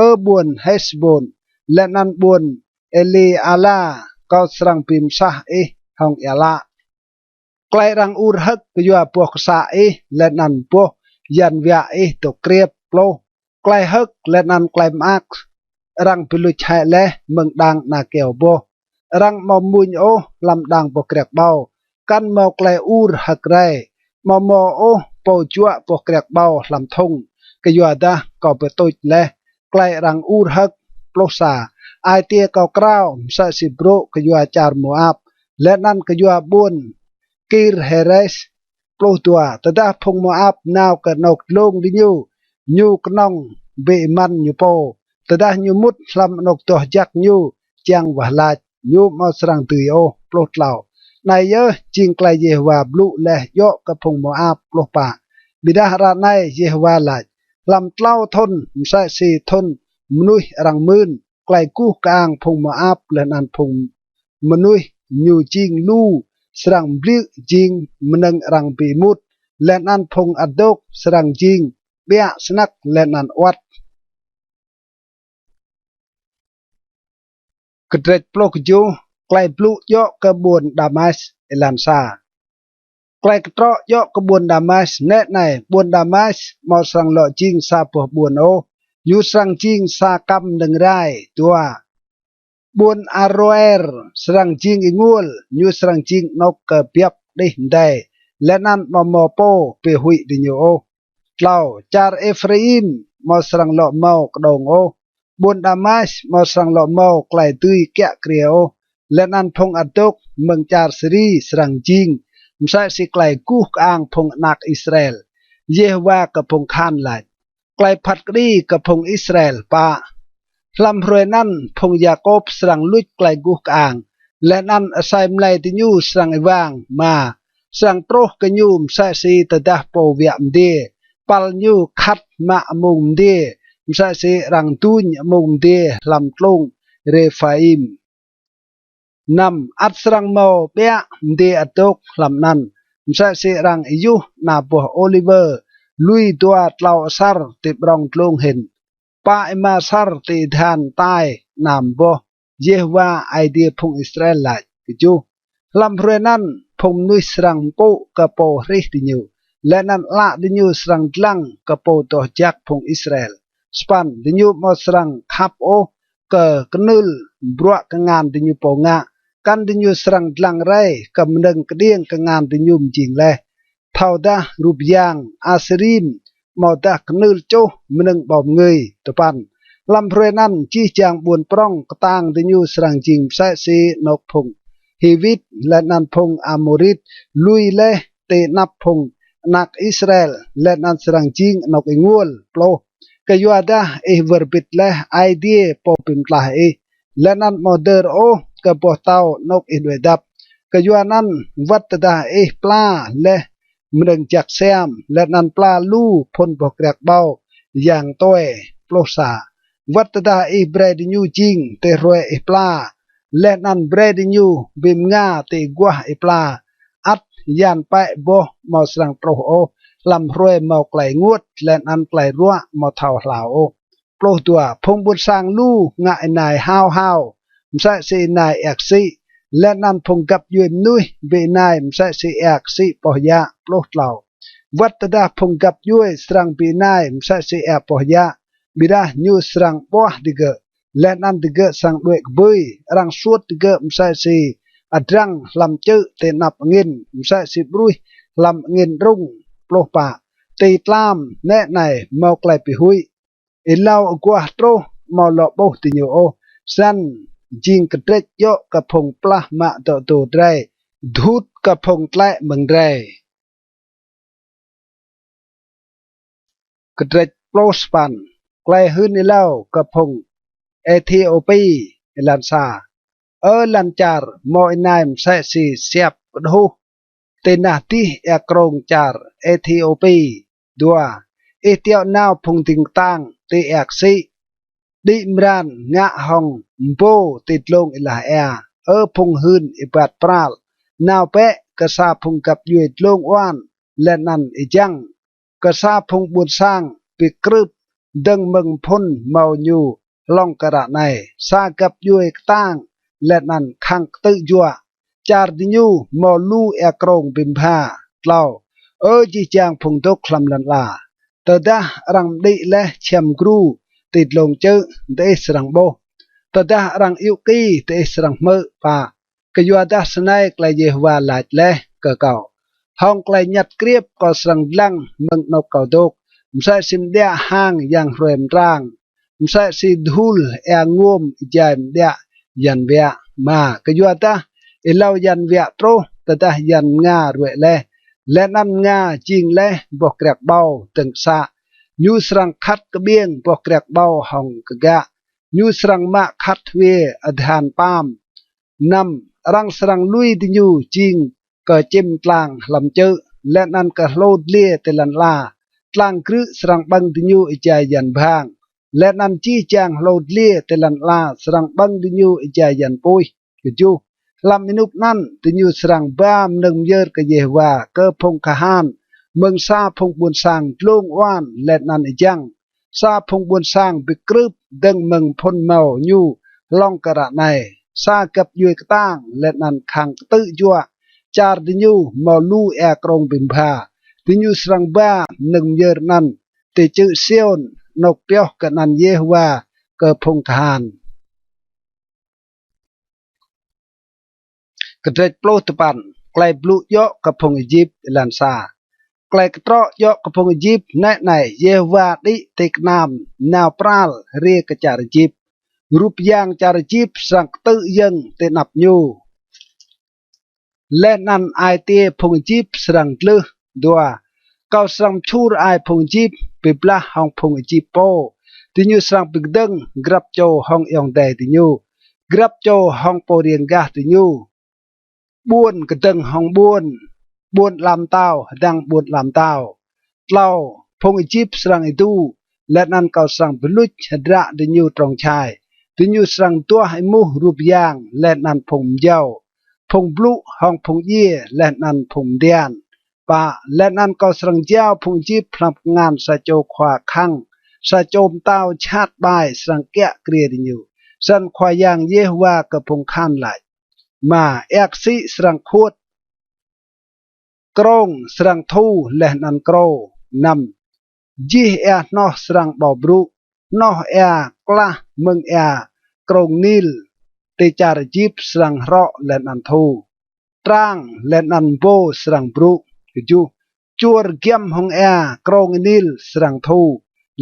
Ơ ƀuôn Hêsbôn, leh anăn ƀuôn Êliala, kâo srăng bi msah ih hŏng êa ală. Klei arăng ur hơ̆k kyua boh ksă ih, leh anăn boh yan wiă ih dôk kriêp. Pluh. Klei hơ̆k leh anăn klei mơak arăng bi luč hĕ leh mơ̆ng đang ana kyâo boh. Arăng amâo mmuñ ôh hlăm đang boh kriăk ƀâo, kăn mâo klei ur hơ̆k rei. Amâo mâo ôh pô juă boh kriăk ƀâo hlăm thŭng, kyuadah kâo bi tuč leh klei arăng ur hơ̆k. Pluh sa. Ai tiê kâo krao msĕ si brô̆ kyua čar Môap, leh anăn kyua ƀuôn Kir-Heres. Pluh dua. Tơdah phung Môap nao kơ anôk dlông diñu, ñu knŏng bi êmăn ñu pô. Tơdah ñu mŭt hlăm anôk doh jăk ñu čiăng wah lač, ñu amâo srăng dưi ôh. Pluh tlâo. Anei yơh jing klei Yêhôwa blŭ leh djŏ kơ phung Môap. Pluh pă. Ƀiădah ară anei Yêhôwa lač, hlăm tlâo thŭn msĕ si thŭn mnuih arăng mưn, klei guh kơang phung Môap leh anăn phung mnuih ñu jing lu srăng mbliư̆ jing mnơ̆ng arăng bi êmut, leh anăn phung ăt dôk srăng jing ƀiă snăk leh anăn awăt. Kdrêč pluh kjuh. Klei blŭ djŏ kơ ƀuôn Damas. Êlan sa. Klei ktrŏ djŏ kơ ƀuôn Damas. Nĕ anei, ƀuôn Damas amâo srăng lŏ jing sa boh ƀuôn ôh, ñu srăng jing sa kăm mnơ̆ng rai. Dua. Ƀuôn Aroer srăng jing ênguôl, ñu srăng jing anôk kơ biăp đih mdei, leh anăn amâo mâo pô bi huĭ diñu ôh. Tlâo. Čar Êphraim amâo srăng lŏ mâo kđông ôh, ƀuôn Damas amâo srăng lŏ mâo klei dưi kiă kriê ôh, leh anăn phung ăt dôk mơ̆ng čar Siri srăng jing msĕ si klei guh kơang phung anak Israel. Yêhôwa kơ phung kahan lač. Klei phat kđi kơ phung Israel. Pă. Hlăm hruê anăn phung Yakôp srăng luč klei guh kơang, leh anăn asei mlei diñu srăng êwang. Êma, srăng truh kơ ñu msĕ si tơdah pô wiă mdiê, păl ñu khăt mă amung mdiê, msĕ si arăng duñ amung mdiê hlăm tlung Rêphaim. Năm, ăt srăng mâo ƀiă mdiê ăt dôk hlăm anăn, msĕ si arăng êyuh ana boh ôliwơ lui dua tlâo asăr ti ƀrŏng dlông hĭn, pă êma asăr ti adhan tai ana mboh, Yêhôwa Aê Diê phung Israel lač. Kjuh, hlăm hruê anăn phung mnuih srăng mpŭ kơ pô hrih diñu, leh anăn ală diñu srăng dlăng kơ Pô Doh Jăk phung Israel. Sa păn, diñu amâo srăng khăp ôh kơ knưl bruă kngan diñu pô ngă, kăn diñu srăng dlăng rei kơ mnơ̆ng kđiêng kngan diñu mjing leh, thâodah rup yang Asêrim amâodah knưl čuh mnơ̆ng ƀâo mngưi. Dua păn, hlăm hruê anăn jih jang ƀuôn prŏng ktang diñu srăng jing msĕ si anôk phung Hiwit leh anăn phung Amôrit lui leh ti anăp phung anak Israel, leh anăn srăng jing anôk ênguôl. Pluh, kyuadah ih wơr bĭt leh Aê Diê Pô Bi Mtlaih ih, leh anăn amâo dơr ôh kơ boh tâo anôk ih đuĕ dăp. Kyuanăn wăt tơdah ih pla leh mnơ̆ng jăk siam, leh anăn pla lu phŭn boh kriăk ƀâo yang tue. Pluh sa, wăt tơdah ih brei diñu jing ti hruê ih pla, leh anăn brei diñu bi mnga ti aguah ih pla, ăt yan pĕ boh amâo srăng truh ôh hlăm hruê mâo klei ênguôt leh anăn klei ruă amâo thâo hlao ôh. Pluh dua, phung ƀuôn sang lu ngă ênai hao hao msĕ si ênai êa ksĭ, leh anăn phung găp djuê mnuih bi ênai msĕ si êa ksĭ poh yă. Pluh tlâo, wăt tơdah phung găp djuê srăng bi ênai msĕ si êa poh yă, ƀiădah ñu srăng ƀuah digơ̆, leh anăn digơ̆ srăng đuĕ kbưi. Arăng suôt digơ̆ msĕ si adrăng hlăm čư̆ ti anăp angĭn, msĕ si ƀruih hlăm angĭn đrŭng. Pluh pă, ti tlam nĕ anei mâo klei bi huĭ, êlâo aguah truh amâo lŏ ƀuh diñu ôh. Snăn jing kdrêč djŏ kơ phung plah mă dŏ dô drei, dhut kơ phung tlĕ mơ̆ng drei. Kdrêč pluh sa păn, klei hưn êlâo kơ phung Êthiôpi. Êlan sa, ơ lăn čar mâo ênai msĕ si siap kđhuh ti nah dih êa krông čar Êthiôpi. Dua, ih tiŏ nao phung dĭng ktang ti êa ksĭ, đĭ mran ngă hŏng mbô ti dlông êlah êa, ơ phung hưn êbat pral. Nao bĕ kơ sa phung găp djuê dlông uan leh anăn êjăng, kơ sa phung ƀuôn sang bi krưp dơ̆ng mơ̆ng mphŭn mâo ñu hlŏng kơ ară anei, sa găp djuê ktang leh anăn khăng ktư̆ juă. Čar diñu mâo lu êa krông bi mbha. Tlâo, ơ jih jang phung dôk hlăm lăn ala, tơdah arăng mđĭ leh čhiăm gru ti dlông čư̆, diih srăng ƀuh. Tơdah arăng ayŭ ki, diih srăng hmư̆. Pă, kyuadah snei klei Yêhôwa lač leh kơ kâo: Hŏng klei ñăt kriêp kâo srăng dlăng mơ̆ng anôk kâo dôk, msĕ si mđiă hang yang hruê mtrang, msĕ si dhul êa nguôm êjai mđiă yan wiă. Êma, kyuadah êlâo yan wiă truh, tơdah yan mnga ruê̆ leh, leh anăn mnga jing leh boh kriăk ƀâo dơ̆ng ksă, ñu srăng khăt kƀiêng boh kriăk ƀâo hŏng kgă, ñu srăng mă khăt hwiê adhan pam. Năm, arăng srăng lui diñu jing kơ čĭm tlang hlăm čư̆, leh anăn kơ hlô dliê ti lăn ala. Tlang grư̆ srăng ƀơ̆ng diñu êjai yan bhang, leh anăn jih jang hlô dliê ti lăn ala srăng ƀơ̆ng diñu êjai yan puih. Kjuh, hlăm ênuk anăn diñu srăng ba mnơ̆ng myơr kơ Yêhôwa, kơ phung kahan, mơ̆ng sa phung ƀuôn sang dlông uan leh anăn êjăng, sa phung ƀuôn sang bi krưp dơ̆ng mơ̆ng mphŭn mâo ñu hlŏng kơ ară anei, sa găp djuê ktang leh anăn khăng ktư̆ juă. Čar diñu mâo lu êa krông bi mbha. Diñu srăng ba mnơ̆ng myơr anăn ti čư̆ Siôn, anôk pioh kơ anăn Yêhôwa kơ phung kahan. Kdrêč pluh dua păn, klei blŭ djŏ kơ phung Êjip. Êlan sa, klei ktrŏ djŏ kơ phung Êjip. Nĕ anei, Yêhôwa đĭ ti knam nao pral hriê kơ čar Êjip. Rup yang čar Êjip srăng ktư̆ yơ̆ng ti anăp ñu, leh anăn ai tiê phung Êjip srăng dlưh. Dua, kâo srăng mčhur ai phung Êjip, bi blah hŏng phung Êjip pô, Diñu srăng bi kdơ̆ng grăp čô hŏng ayŏng adei diñu, grăp čô hŏng pô riêng gah diñu. Ƀuôn kdơ̆ng hŏng ƀuôn, ƀuôn ala mtao hdơ̆ng ƀuôn ala mtao. Tlâo, phung Êjip srăng êdu, leh anăn kâo srăng bi luč hdră diñu trông čhai. Diñu srăng duah êmuh rup yang leh anăn phung mjâo, phung blŭ hŏng phung djiê leh anăn phung mdian. Pă, leh anăn kâo srăng jao phung Êjip hlăm kngan sa čô khua khăng, sa čô mtao jhat ƀai srăng kiă kriê diñu. Snăn Khua Yang Yêhôwa kơ phung kahan lač. Êma, êa ksĭ srăng khuôt, krông srăng thu leh anăn krô. Năm, jih êa hnoh srăng ƀâo brŭ, hnoh êa klah mơ̆ng êa krông Nil ti čar Êjip srăng hrŏ leh anăn thu. Trang leh anăn mbô srăng brŭ. Kjuh, čuôr giăm hŏng êa krông Nil srăng thu,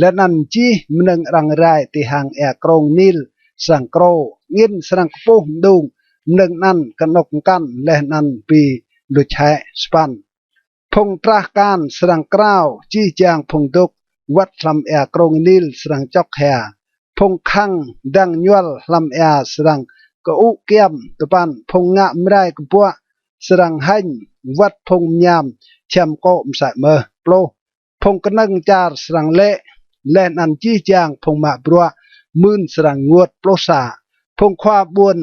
leh anăn jih mnơ̆ng arăng rai ti hang êa krông Nil srăng krô. Angĭn srăng kpuh mđung mnơ̆ng anăn kơ anôk mkăn leh anăn bi luč hĕ. Sa păn, phung trah kan srăng krao, jih jang phung dôk wăt hlăm êa krông Nil srăng čŏk hia. Phung khăng dăng ñuăl hlăm êa srăng kơŭ kiăm. Dua păn, phung ngă mrai kbuă srăng hêñ, wăt phung mñam čhiăm kô̆ msĕ mơh. Pluh, phung knơ̆ng čar srăng lĕ, leh anăn jih jang phung mă bruă mưn srăng ênguôt. Pluh sa, phung khua ƀuôn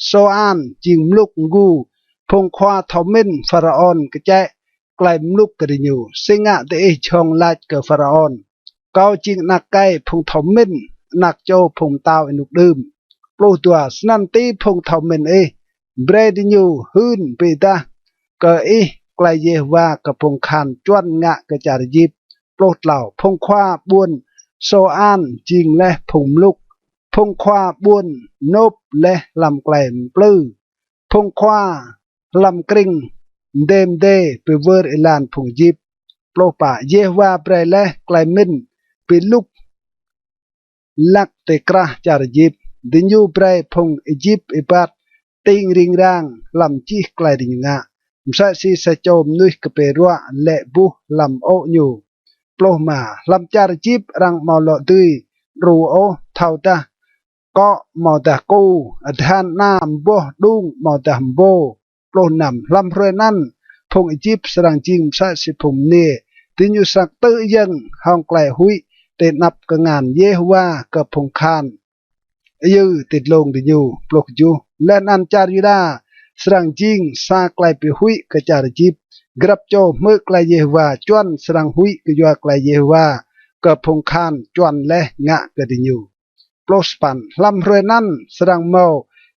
Sôan jing mluk mgu, phung khua thâo mĭn Pharaôn kčĕ klei mluk kơ diñu. Si ngă diih jhŏng lač kơ Pharaôn, kâo jing anak êkei phung thâo mĭn, anak čô phung mtao ênuk đưm? Pluh dua, snăn ti phung thâo mĭn ih, brei diñu hưn bi êdah kơ ih klei Yêhôwa kơ phung kahan čuăn ngă kơ čar Êjip. Pluh tlâo, phung khua ƀuôn Sôan jing leh phung mluk, phung khua ƀuôn Nôp leh hlăm klei mplư, phung khua hlăm krĭng mdê mdê bi wơr êlan phung Êjip. Pluh pă, Yêhôwa brei leh klei mĭn bi lŭk lăk ti krah čar Êjip. Diñu brei phung Êjip êbat tĭng ring rang hlăm jih klei diñu ngă, msĕ si sa čô mnuih kpiê ruă lĕ buh hlăm ô̆ ñu. Pluh êma, hlăm čar Êjip arăng amâo lŏ dưi đru ôh, thâodah kŏ amâodah ku, adhan ana mboh đung amâodah mbô. Pluh năm, hlăm hruê anăn phung Êjip srăng jing msĕ si phung mniê, diñu srăng ktư̆ yơ̆ng hŏng klei huĭ ti anăp kngan Yêhôwa kơ phung kahan ayư ti dlông diñu. Pluh kjuh, leh anăn čar Yuđa srăng jing sa klei bi huĭ kơ čar Êjip, grăp čô hmư̆ klei Yêhôwa čuăn srăng huĭ kyua klei Yêhôwa kơ phung kahan čuăn leh ngă kơ diñu. Pluh sa păn, hlăm hruê anăn srăng mâo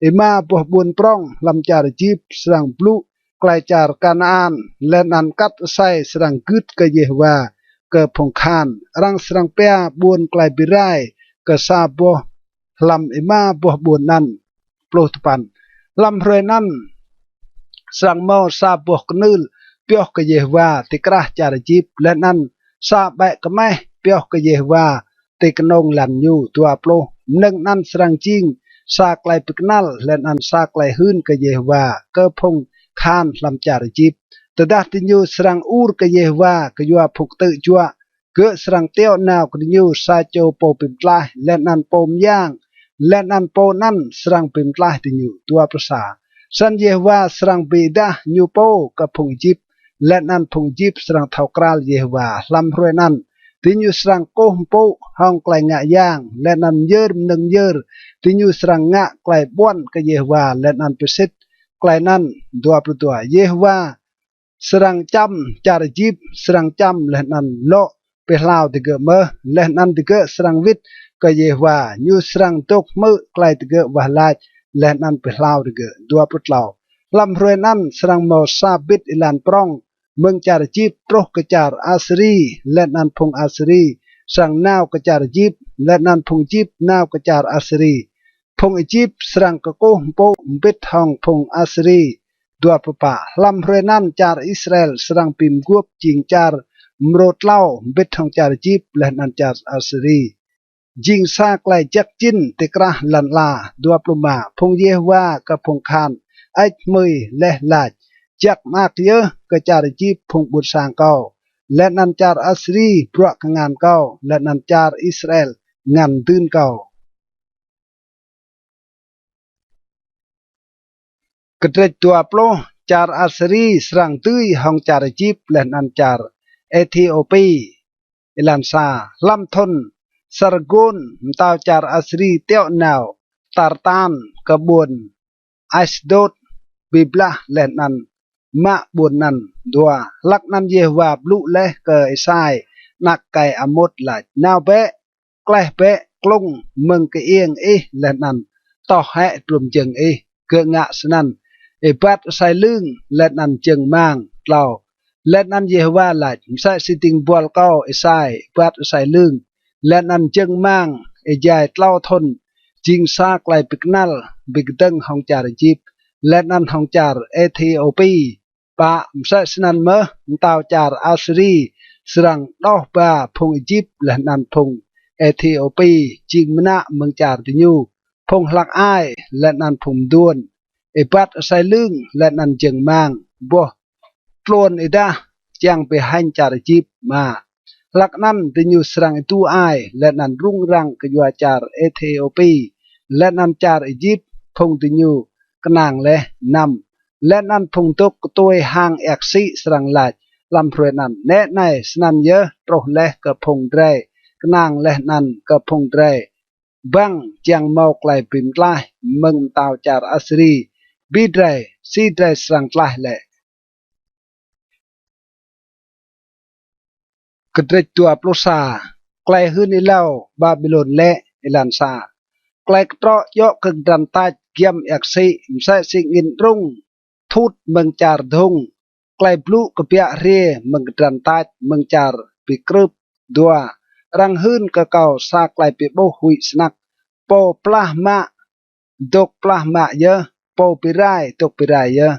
êma boh ƀuôn prŏng hlăm čar Êjip srăng blŭ klei čar Kanaan, leh anăn kat asei srăng gưt kơ Yêhôwa kơ phung kahan. Arăng srăng pia ƀuôn Klei Bi Rai kơ sa boh hlăm êma boh ƀuôn anăn. Pluh dua păn, hlăm hruê anăn srăng mâo sa boh knưl pioh kơ Yêhôwa ti krah čar Êjip, leh anăn sa ƀĕ kmeh pioh kơ Yêhôwa ti knông lăn ñu. Dua pluh, mnơ̆ng anăn srăng jing sa klei bi knăl leh anăn sa klei hưn kơ Yêhôwa kơ phung kahan hlăm čar Êjip. Tơdah diñu srăng ur kơ Yêhôwa kyua phung ktư̆ juă, gơ̆ srăng tiŏ nao kơ diñu sa čô pô bi mtlaih, leh anăn pô myang, leh anăn pô anăn srăng bi mtlaih diñu. Dua pluh sa, snăn Yêhôwa srăng bi êdah ñu pô kơ phung Êjip, leh anăn phung Êjip srăng thâo kral Yêhôwa. Hlăm hruê anăn diñu srăng kkuh mpŭ hŏng klei ngă yang, leh anăn myơr mnơ̆ng myơr, diñu srăng ngă klei ƀuăn kơ Yêhôwa leh anăn bi sĭt klei anăn. Dua pluh dua, Yêhôwa srăng čăm čar Êjip, srăng čăm leh anăn lŏ bi hlao digơ̆ mơh, leh anăn digơ̆ srăng wĭt kơ Yêhôwa, ñu srăng dôk hmư̆ klei digơ̆ wah lač leh anăn bi hlao digơ̆. Dua pluh tlâo, hlăm hruê anăn srăng mâo sa bĭt êlan prŏng mơ̆ng čar Êjip truh kơ čar Asiri, leh anăn phung Asiri srăng nao kơ čar Êjip, leh anăn phung Êjip nao kơ čar Asiri. Phung Êjip srăng kkuh mpŭ mbĭt hŏng phung Asiri. Dua pluh pă, hlăm hruê anăn čar Israel srăng bi mguôp jing čar mrô tlâo mbĭt hŏng čar Êjip leh anăn čar Asiri, jing sa klei jăk jĭn ti krah lăn ala. Dua pluh êma, phung Yêhôwa kơ phung kahan hơêč hmưi leh lač: Jăk mơak yơh kơ čar Êjip phung ƀuôn sang kâo, leh anăn čar Asiri bruă kngan kâo, leh anăn čar Israel ngăn dưn kâo. Kdrêč dua pluh. Čar Asiri srăng dưi hŏng čar Êjip leh anăn čar Êthiôpi. Êlan sa. Hlăm thŭn Sargôn, mtao čar Asiri tiŏ nao Tartan kơ ƀuôn Asdôt, bi blah leh anăn mă ƀuôn anăn. Dua. Hlăk anăn Yêhôwa blŭ leh kơ Êsai anak êkei Amôt lač: Nao bĕ, kleh bĕ klŭng mơ̆ng kơiêng ih leh anăn toh hĕ hdruôm jơ̆ng ih, gơ̆ ngă snăn êbat asei lưng leh anăn jơ̆ng mang. Tlâo. Leh anăn Yêhôwa lač: Msĕ si dĭng buăl kâo Êsai êbat asei lưng leh anăn jơ̆ng mang êjai tlâo thŭn, jing sa klei bi knăl bi kdơ̆ng hŏng čar Êjip leh anăn hŏng čar Êthiôpi. Pă. Msĕ snăn mơh mtao čar Asiri srăng đoh ba phung Êjip leh anăn phung Êthiôpi jing mnă mơ̆ng čar diñu, phung hlăk ai leh anăn phung mduôn, êbat asei lưng leh anăn jơ̆ng mang, boh tluôn êdah čiăng bi hêñ čar Êjip. Êma. Hlăk anăn diñu srăng êdu ai leh anăn rŭng răng kyua čar Êthiôpi leh anăn čar Êjip, phung diñu knang leh. Năm. Leh anăn phung dôk ktuê hang êa ksĭ srăng lač hlăm hruê anăn: Nĕ anei, snăn yơh truh leh kơ phung drei knang leh anăn kơ phung drei băng čiăng mâo klei bi mtlaih mơ̆ng mtao čar Asiri. Bi drei, si drei srăng tlaih lĕ? Kdrêč dua pluh sa. Klei hưn êlâo Ƀaƀilôn lĕ. Êlan sa. Klei ktrŏ djŏ kơ kdrăn tač giăm êa ksĭ msĕ si angĭn đrŭng thut mơ̆ng čar dhŭng. Klei blŭ kbiă hriê mơ̆ng kdrăn tač mơ̆ng čar bi krưp. Dua. Arăng hưn kơ kâo sa klei bi ƀuh huĭ snăk: Pô plah mă dôk plah mă yơh, pô bi rai dôk bi rai yơh.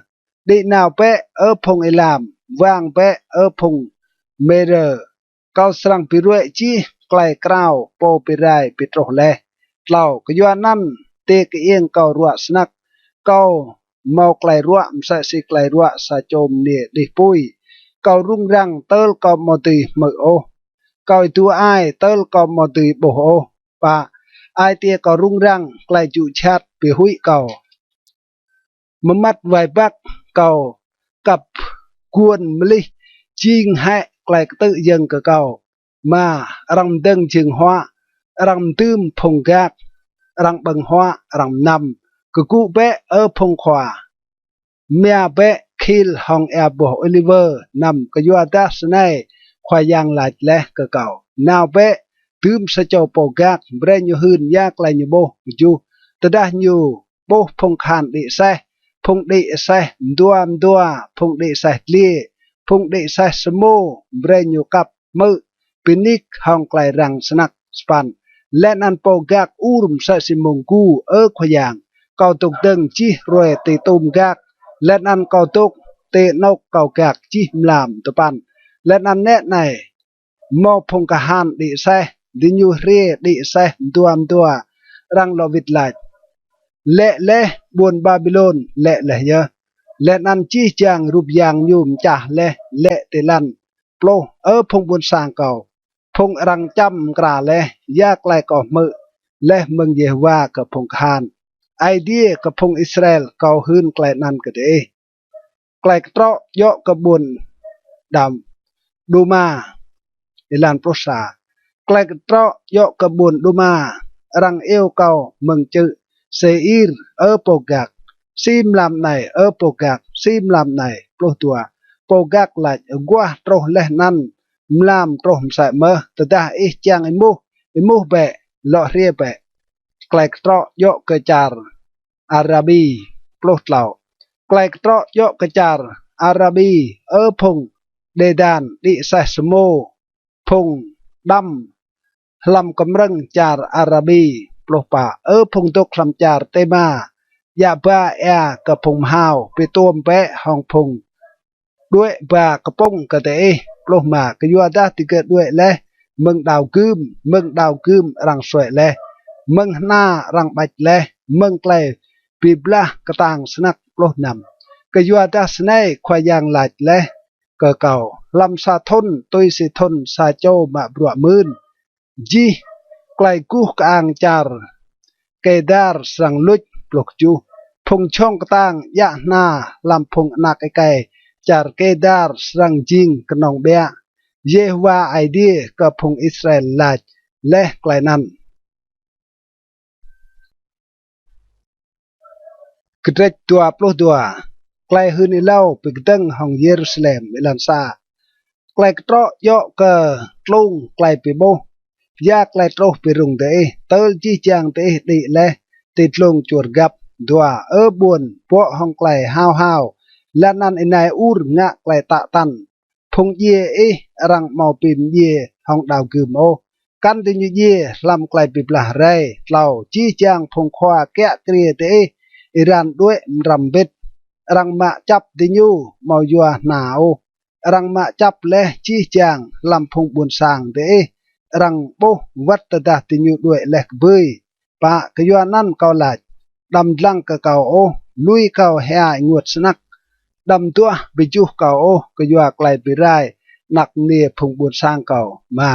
Đĭ nao bĕ, Ơ phung êlam, wang bĕ, Ơ phung Mêdơ. Kâo srăng bi ruê̆ jih klei krao pô bi rai bi truh leh. Tlâo. Kyuanăn ti kơiêng kâo ruă snăk, kâo mâo klei ruă msĕ si klei ruă sa čô mniê đih pui. Kâo rŭng răng tơl kâo amâo dưi hmư̆ ôh, kâo êdu ai tơl kâo amâo dưi ƀuh ôh. Pă. Ai tiê kâo rŭng răng, klei jŭ jhat bi huĭ kâo. Mmăt wai băk kâo kăp guôn mlih jing hĕ klei ktư̆ yơ̆ng kơ kâo. Êma. Arăng mdơ̆ng jhưng huă, arăng mdưm phung gak, arăng ƀơ̆ng huă, arăng mnăm. Kgŭ bĕ, Ơ phung khua, mia bĕ khil hŏng êa boh ôliwơ. Năm. Kyuadah snei Khua Yang lač leh kơ kâo: Nao bĕ, dưm sa čô pô gak, brei ñu hưn ya klei ñu ƀuh. Kjuh. Tơdah ñu ƀuh phung kahan đĭ aseh, phung đĭ aseh mdua mdua, phung đĭ aseh dliê, phung đĭ aseh samô, brei ñu kăp hmư̆ bi nik hŏng klei răng snăk. Sa păn. Leh anăn pô gak ur msĕ si mông gu: Ơ Khua Yang, kâo dôk dơ̆ng jih hruê ti tum gak, leh anăn kâo dôk ti anôk kâo gak jih mlam. Dua păn. Leh anăn nĕ anei, mâo phung kahan đĭ aseh, diñu hriê đĭ aseh mdua mdua, arăng lŏ wĭt lač: Lĕ leh ƀuôn Ƀaƀilôn, lĕ leh yơh, leh anăn jih jang rup yang ñu mčah leh, lĕ ti lăn. Pluh. Ơ phung ƀuôn sang kâo, phung arăng čăm mkra leh, ya klei kâo hmư̆ leh mơ̆ng Yêhôwa kơ phung kahan, Aê Diê kơ phung Israel? Kâo hưn klei anăn kơ diih. Klei ktrŏ djŏ kơ ƀuôn Đam, Đuma. Êlan pluh sa. Klei ktrŏ djŏ kơ ƀuôn Đuma. Arăng iêu kâo mơ̆ng čư̆ Sêir: Ơ pô gak, si mlam anei? Ơ pô gak, si mlam anei? Pluh dua. Pô gak lač: Aguah truh leh anăn mlam truh msĕ mơh. Tơdah ih čiăng êmuh, êmuh bĕ, lŏ hriê bĕ. Klei ktrŏ djŏ kơ čar Arabi. Pluh tlâo. Klei ktrŏ djŏ kơ čar Arabi: Ơ phung Đêđan, đĭ aseh samô, phung Đăm hlăm kmrơ̆ng čar Arabi. Pluh pă. Ơ phung dôk hlăm čar Têma, djă ba êa kơ phung mhao, bi tuôm bĕ hŏng phung đuĕ ba kpŭng kơ diih. Pluh êma. Kyuadah digơ̆ đuĕ leh mơ̆ng đao gưm, mơ̆ng đao gưm arăng suĕ leh, mơ̆ng hna arăng ƀač leh, mơ̆ng klei bi blah ktang snăk. Pluh năm. Kyuadah snei Khua Yang lač leh kơ kâo: Hlăm sa thŭn tui si thŭn sa čô mă bruă mưn, jih Klei guh kơang čar Kêdar srăng luč. Pluh kjuh. Phung jhŏng ktang djă hna hlăm phung anak êkei čar Kêdar srăng jing knŏng ƀiă. Yêhôwa Aê Diê kơ phung Israel lač leh klei anăn. Kdrêč dua pluh dua. Klei hưn êlâo bi kdơ̆ng hŏng Yêrusalem. Êlan sa. Klei ktrŏ djŏ kơ tlung klei bi ƀuh. Ya klei truh bi rŭng diih, tơl jih jang diih đĭ leh ti dlông čuôr găp? Dua. Ơ ƀuôn, bŏ hŏng klei hao hao, leh anăn ênai ur ngă klei tă tăn. Phung djiê ih arăng amâo bi mdjiê hŏng đao gưm ôh, kăn diñu djiê hlăm klei bi blah rei. Tlâo. Jih jang phung khua kiă kriê diih êran đuĕ mrăm mbĭt, arăng mă čăp diñu amâo yua hna ôh. Arăng mă čăp leh jih jang hlăm phung ƀuôn sang diih, arăng ƀuh wăt tơdah diñu đuĕ leh kbưi. Pă. Kyuanăn kâo lač: Đăm dlăng kơ kâo ôh, lui kâo hia ênguôt snăk. Đăm duah bi juh kâo ôh kyua klei bi rai anak mniê phung ƀuôn sang kâo. Êma.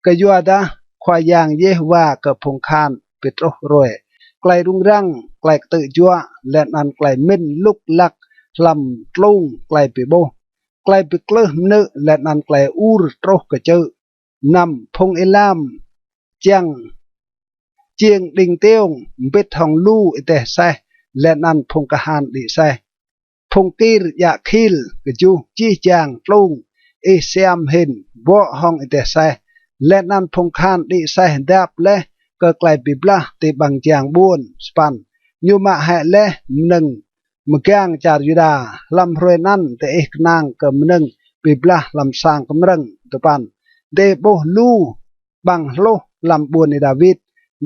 Kyuadah Khua Yang Yêhôwa kơ phung kahan bi truh hruê klei rŭng răng, klei ktư̆ juă, leh anăn klei mĭn lŭk lăk hlăm tlung klei bi ƀuh, klei bi klưh mnư̆, leh anăn klei ur truh kơ čư̆. Năm. Phung êlam čiăng čiêng đĭng tiông mbĭt hŏng lu êdeh aseh, leh anăn phung kahan đĭ aseh. Phung kir djă khil. Kjuh. Jih jang tlung ih siam hĭn, bŏ hŏng êdeh aseh, leh anăn phung kahan đĭ aseh dăp leh kơ klei bi blah ti ƀăng jang ƀuôn. Sa păn. Ñu mă hĕ leh mnơ̆ng mgang čar Yuđa. Hlăm hruê anăn diih knang kơ mnơ̆ng bi blah hlăm sang kmrơ̆ng. Dua păn. Diih ƀuh lu ƀăng hluh hlăm ƀuôn Y-Đawit,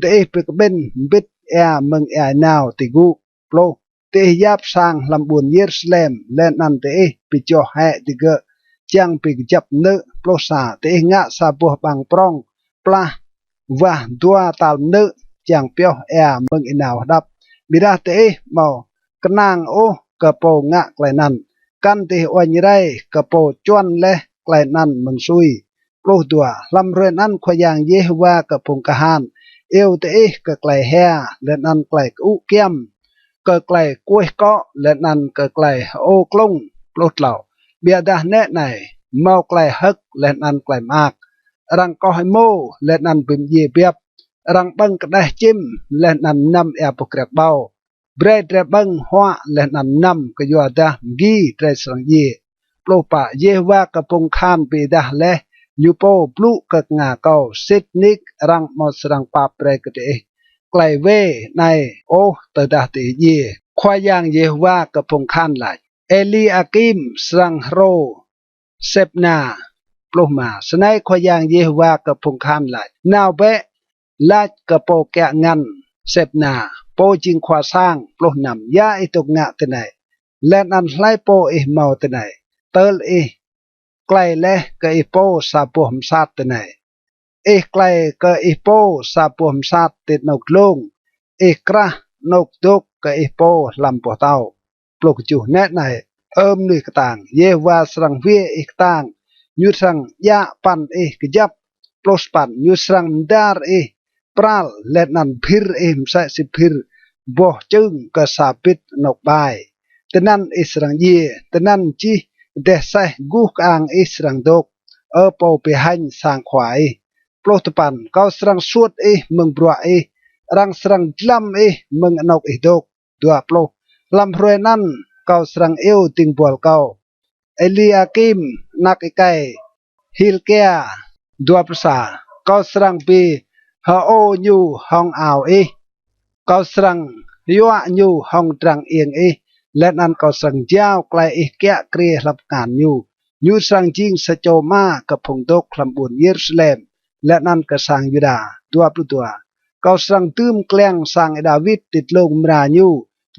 diih bi kƀĭn mbĭt êa mơ̆ng êa ênao ti gŭ. Pluh. Diih yap sang hlăm ƀuôn Yêrusalem, leh anăn diih bi joh hĕ digơ̆ čiăng bi kjăp mnư̆. Pluh sa. Diih ngă sa boh ƀăng prŏng plah wah dua tal mnư̆ čiăng pioh êa mơ̆ng ênao hđăp, ƀiădah diih amâo knang ôh kơ pô ngă klei anăn, kăn diih uêñ rei kơ pô čuăn leh klei anăn mơ̆ng sui. Pluh dua. Hlăm hruê anăn Khua Yang Yêhôwa kơ phung kahan iêu diih kơ klei hia, leh anăn klei kơŭ kyăm, kơ klei kuêh kŏ, leh anăn kơ klei hơô klŭng. Pluh tlâo. Ƀiădah nĕ anei, mâo klei hơ̆k leh anăn klei mơak, arăng koh êmô leh anăn bi mdjiê biăp, arăng ƀơ̆ng kđeh čĭm leh anăn mnăm êa boh kriăk ƀâo. Brei drei ƀơ̆ng huă leh anăn mnăm, kyuadah mgi drei srăng djiê. Pluh pă. Yêhôwa kơ phung kahan bi êdah leh ñu pô blŭ kơ knga kâo: Sĭt nik arăng amâo srăng pap brei kơ diih klei wê anei ôh tơdah diih djiê, Khua Yang Yêhôwa kơ phung kahan lač. Êliakim srăng hrô Sêbna. Pluh êma. Snei Khua Yang Yêhôwa kơ phung kahan lač: Nao bĕ, lač kơ pô kiă ngăn Sêbna, pô jing khua sang. Pluh năm. Ya ih dôk ngă tinei, leh anăn hlei pô ih mâo tinei? Tơl ih klei leh kơ ih pô sa boh msat tinei? Ih klei kơ ih pô sa boh msat ti anôk dlông, ih krah anôk dôk kơ ih pô hlăm boh tâo. Pluh kjuh. Nĕ anei, Ơ mnuih ktang, Yêhôwa srăng hwiê ih ktang, ñu srăng djă păn ih kjăp. Pluh sa păn. Ñu srăng mdar ih pral, leh anăn bhĭr ih msĕ si bhĭr boh čưng kơ sa bĭt anôk ƀai. Tinăn ih srăng djiê, tinăn jih êdeh aseh guh kơang ih srăng dôk, Ơ pô bi hêñ sang khua ih. Pluh dua păn. Kâo srăng suôt ih mơ̆ng bruă ih, arăng srăng dlăm ih mơ̆ng anôk ih dôk. Dua pluh. Hlăm hruê anăn kâo srăng iêu dĭng buăl kâo Êliakim anak êkei Hilkia. Dua pluh sa. Kâo srăng bi hơô ñu hŏng ao ih, kâo srăng hyuă ñu hŏng drăng iêng ih, leh anăn kâo srăng jao klei ih kiă kriê hlăm kngan ñu. Ñu srăng jing sa čô ama kơ phung dôk hlăm ƀuôn Yêrusalem, leh anăn kơ sang Yuđa. Dua pluh dua. Kâo srăng dưm kliăng sang Y-Đawit ti dlông mra ñu,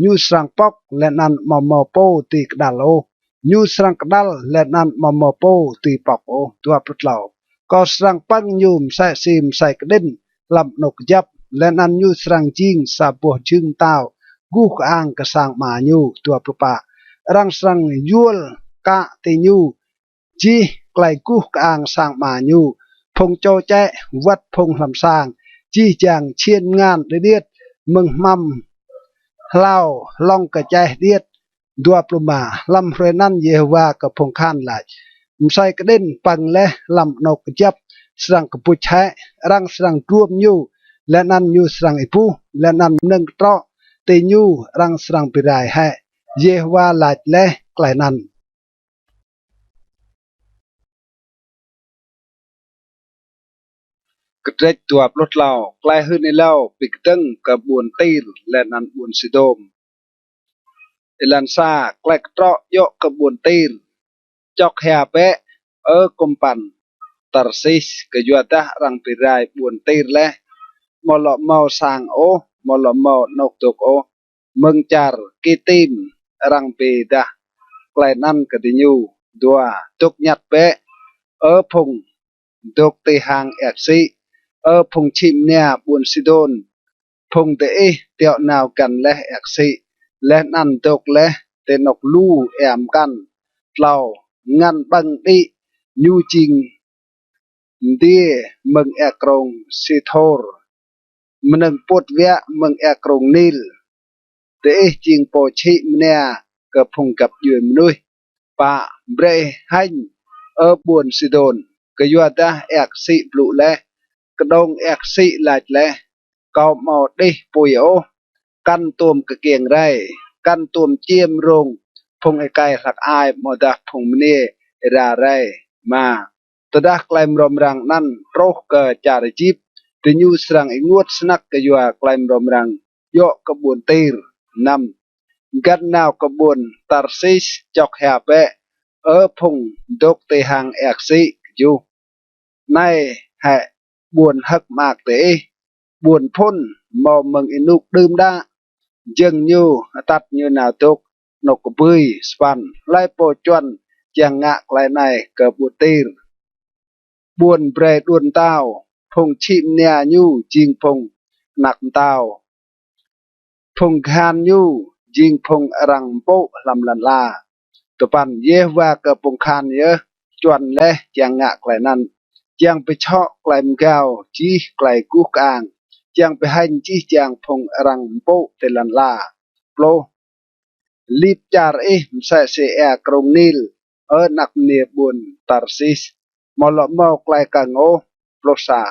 ñu srăng pŏk leh anăn amâo mâo pô dưi kđăl ôh, ñu srăng kđăl leh anăn amâo mâo pô dưi pŏk ôh. Dua pluh tlâo. Kâo srăng pơ̆ng ñu msĕ si msei kđĭn hlăm anôk kjăp, leh anăn ñu srăng jing sa boh jhưng mtao guh kơang kơ sang ama ñu. Dua pluh pă. Arăng srăng yuôl kă ti ñu jih klei guh kơang sang ama ñu, phung čô čĕ wăt phung hlăm sang, jih jang čhiên mngan điêt điêt mơ̆ng hmăm hlao hlŏng kơ čeh điêt. Dua pluh êma. Hlăm hruê anăn Yêhôwa kơ phung kahan lač: Msei kđĭn pơ̆ng leh hlăm anôk kjăp srăng kbuč hĕ, arăng srăng druôm ñu, leh anăn ñu srăng êbuh, leh anăn mnơ̆ng ktrŏ ti ñu arăng srăng bi rai hĕ. Yêhôwa lač leh klei anăn. Kdrêč dua pluh tlâo. Klei hưn êlâo bi kdơ̆ng kơ ƀuôn Tir leh anăn ƀuôn Sidôn. Êlan sa. Klei ktrŏ djŏ kơ ƀuôn Tir. Čŏk hia bĕ, Ơ kŭmpăn Tarsis, kyuadah arăng bi rai ƀuôn Tir leh, amâo lŏ mâo sang ôh, amâo lŏ mâo anôk dôk ôh. Mơ̆ng čar Kitim arăng bi êdah klei anăn kơ diñu. Dua. Dôk ñăt bĕ, Ơ phung dôk ti hang êa ksĭ, Ơ phung čhĭ mnia ƀuôn Sidôn, phung diih tiŏ nao găn leh êa ksĭ, leh anăn dôk leh ti anôk lu êa mkăn. Tlâo. Ngăn ƀơ̆ng đĭ, ñu jing mdiê mơ̆ng êa krông Sithôr, mnơ̆ng puôt wiă mơ̆ng êa krông Nil. Diih jing pô čhĭ mnia kơ phung găp djuê mnuih. Pă. Brei hêñ, Ơ ƀuôn Sidôn, kyuadah êa ksĭ blŭ leh, kđông êa ksĭ lač leh: Kâo amâo đih pui ôh, kăn tuôm kkiêng rei, kăn tuôm čiêm rông phung êkei hlăk ai amâodah phung mniê êra rei. Êma. Tơdah klei mrâo mrang anăn truh kơ čar Êjip, diñu srăng ênguôt snăk kyua klei mrâo mrang djŏ kơ ƀuôn Tir. Năm. Găn nao kơ ƀuôn Tarsis, čŏk hia bĕ, Ơ phung dôk ti hang êa ksĭ. Kjuh. Anei hĕ ƀuôn hơ̆k mơak diih, ƀuôn phŭn mâo mơ̆ng ênuk đưm đă, jơ̆ng ñu atăt ñu nao dôk anôk kbưi. Sa păn. Hlei pô čuăn čiăng ngă klei anei kơ ƀuôn Tir? Ƀuôn brei đuôn mtao, phung čhĭ mnia ñu jing phung anak mtao, phung kahan ñu jing phung arăng mpŭ hlăm lăn ala. Dua păn. Yêhôwa kơ phung kahan yơh čuăn leh čiăng ngă klei anăn, čiăng bi čhŏ klei mgao jih klei guh kơang, čiăng bi hêñ jih jang phung arăng mpŭ ti lăn ala. Pluh. Lip čar ih msĕ si êa krông Nil, Ơ anak mniê ƀuôn Tarsis, amâo lŏ mâo klei kơ̆ng ôh. Pluh sa.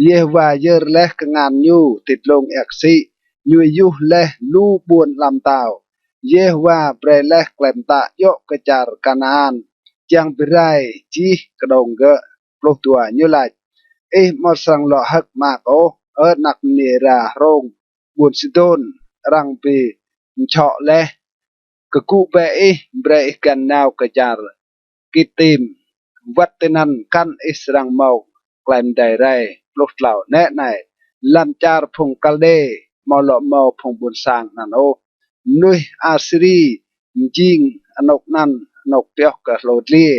Yêhôwa yơr leh kngan ñu ti dlông êa ksĭ, ñu êyuh leh lu ƀuôn ala mtao. Yêhôwa brei leh klei mtă djŏ kơ čar Kanaan, čiăng bi rai jih kđông gơ̆. Pluh dua. Ñu lač: Ih amâo srăng lŏ hơ̆k mơak ôh, Ơ anak mniê êra hrông ƀuôn Sidôn, arăng bi mčhŏ leh. Kgŭ bĕ ih, brei ih găn nao kơ čar Kitim, wăt tinăn kăn ih srăng mâo klei mdei rei. Pluh tlâo. Nĕ anei, lăn čar phung Kaldê amâo lŏ mâo phung ƀuôn sang anăn ôh. Mnuih Asiri mjing anôk anăn anôk pioh kơ hlô dliê.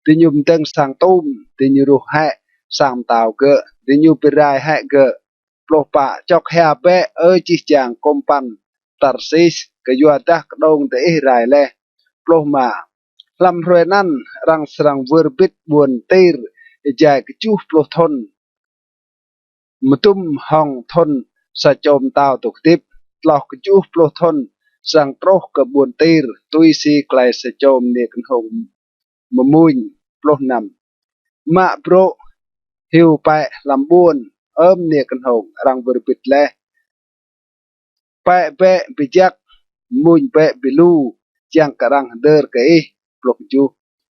Diñu mdơ̆ng sang tum, diñu ruh hĕ sang mtao gơ̆, diñu bi rai hĕ gơ̆. Pluh pă. Čŏk hia bĕ, Ơ jih jang kŭmpăn Tarsis, kyuadah kđông diih rai leh. Pluh êma. Hlăm hruê anăn arăng srăng wơr bĭt ƀuôn Tir êjai kjuh pluh thŭn, mdŭm hŏng thŭn sa čô mtao dôk hdĭp. Tloh. Kjuh pluh thŭn srăng truh kơ ƀuôn Tir tui si klei sa čô mniê knhông mmuñ. Pluh năm. Mă brô̆ hiu pĕ hlăm ƀuôn, Ơ mniê knhông arăng wơr bĭt leh. Pĕ bĕ bi jăk, mmuñ bĕ bi lu, čiăng kơ arăng hdơr kơ ih. Pluh kjuh.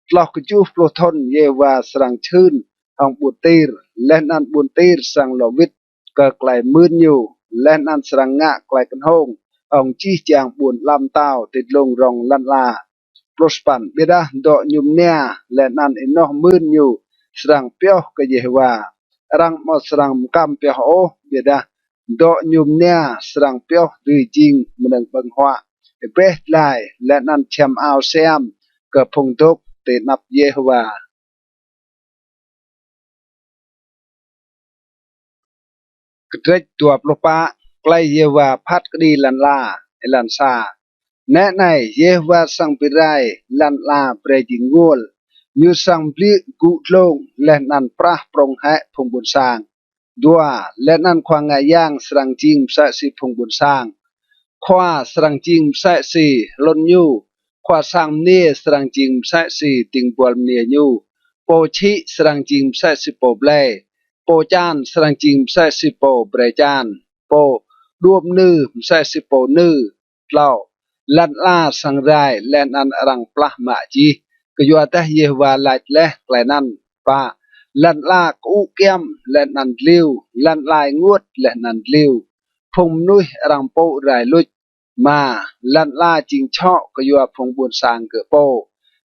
Tloh kjuh pluh thŭn Yêhôwa srăng čhưn hŏng ƀuôn Tir, leh anăn ƀuôn Tir srăng lŏ wĭt kơ klei mưn ñu, leh anăn srăng ngă klei knhông hŏng jih jang ƀuôn ala mtao ti dlông rŏng lăn ala. Pluh sa păn. Ƀiădah dŏ ñu mnia leh anăn ênoh mưn ñu srăng pioh kơ Yêhôwa. Arăng amâo srăng mkăm pioh ôh, ƀiădah dŏ ñu mnia srăng pioh dưi jing mnơ̆ng ƀơ̆ng huă, êbeh dlai, leh anăn čhiăm ao siam kơ phung dôk ti anăp Yêhôwa. Kdrêč dua pluh pă. Klei Yêhôwa phat kđi lăn ala. Êlan sa. Nĕ anei, Yêhôwa srăng bi rai lăn ala brei jing ênguôl. Ñu srăng bliư̆ gŭ dlông leh anăn prah prŏng hĕ phung ƀuôn sang. Dua, leh anăn khua ngă yang srăng jing msĕ si phung ƀuôn sang. Khua srăng jing msĕ si hlŭn ñu. Khua sang mniê srăng jing msĕ si dĭng buăl mniê ñu. Pô čhĭ srăng jing msĕ si pô blei. Pô čan srăng jing msĕ si pô brei čan. Pô đuôm nư msĕ si pô nư. Tlâo, lăn ala srăng rai leh anăn arăng plah mă jih, kyuadah Yêhôwa lač leh klei anăn. Pă, lăn ala kơŭ kyăm leh anăn dliu, lăn ala ênguôt leh anăn dliu. Phung mnuih arăng mpŭ rai luč. Êma, lăn ala jing čhŏ kyua phung ƀuôn sang gơ̆ pô,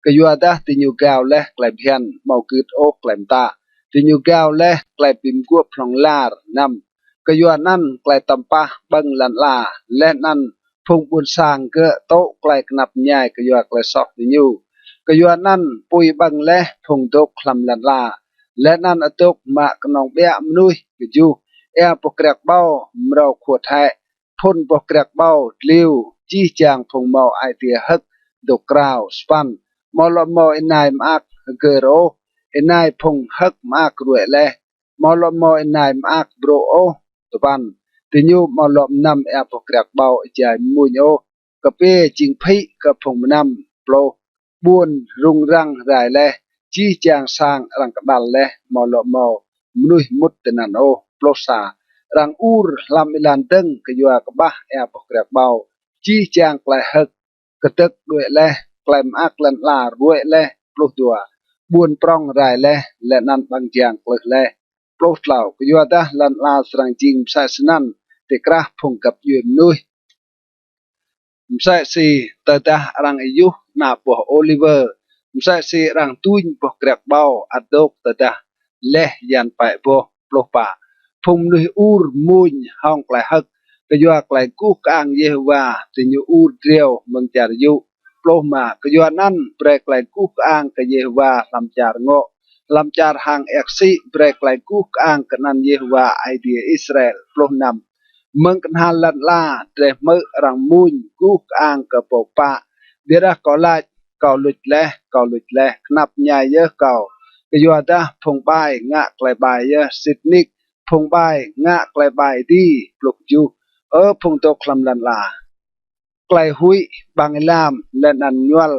kyuadah diñu gao leh klei bhiăn, amâo gưt ôh klei mtă. Diñu gao leh klei bi mguôp hlŏng lar. Năm, kyuanăn klei tăm pah ƀơ̆ng lăn ala, leh anăn phung ƀuôn sang gơ̆ tŭ klei knap mñai kyua klei soh diñu. Kyuanăn pui ƀơ̆ng leh phung dôk hlăm lăn ala, leh anăn adôk mă knŏng ƀiă mnuih. Kjuh, êa boh kriăk ƀâo mrâo khuôt hĕ, phŭn boh kriăk ƀâo dliu, jih jang phung mâo ai tiê hơ̆k dôk krao. Sa păn, amâo lŏ mâo ênai mơak hgơr ôh, ênai phung hơ̆k mơak ruê̆ leh, amâo lŏ mâo ênai mơak brô̆ ôh. Dua păn, diñu amâo lŏ mnăm êa boh kriăk ƀâo êjai mmuñ ôh, kpiê jing phĭ kơ phung mnăm. Pluh, ƀuôn rŭng răng rai leh, jih jang sang arăng kđăl leh, amâo lŏ mâo mnuih mŭt tinăn ôh. Pluh sa, arăng ur hlăm êlan dơ̆ng kyua kƀah êa boh kriăk ƀâo, jih jang klei hơ̆k kdơ̆k đuĕ leh, klei mơak lăn ala ruê̆ leh. Pluh dua, ƀuôn prŏng rai leh, leh anăn ƀăng jang klưh leh. Pluh tlâo, kyuadah lăn ala srăng jing msĕ snăn ti krah phung găp djuê mnuih, msĕ si tơdah arăng êyuh ana boh ôliwơ, msĕ si arăng duñ boh kriăk ƀâo ăt dôk tơdah leh yan pĕ boh. Pluh pă, phung mnuih ur mmuñ hŏng klei hơ̆k kyua klei guh kơang Yêhôwa, diñu ur driâo mơ̆ng čar yŭ. Pluh êma, kyuanăn brei klei guh kơang kơ Yêhôwa hlăm čar ngŏ, hlăm čar hang êa ksĭ brei klei guh kơang kơ anăn Yêhôwa Aê Diê Israel. Pluh năm, mơ̆ng knhal lăn ala drei hmư̆ arăng mmuñ guh kơang kơ pô kpă. Ƀiădah kâo lač, kâo luč leh, kâo luč leh, knap mñai yơh kâo. Kyuadah phung ƀai ngă klei ƀai yơh sĭt nik, phung ƀai ngă klei ƀai êdi. Pluh kjuh, Ơ phung dôk hlăm lăn ala, klei huĭ ƀăng êlam leh anăn ñuăl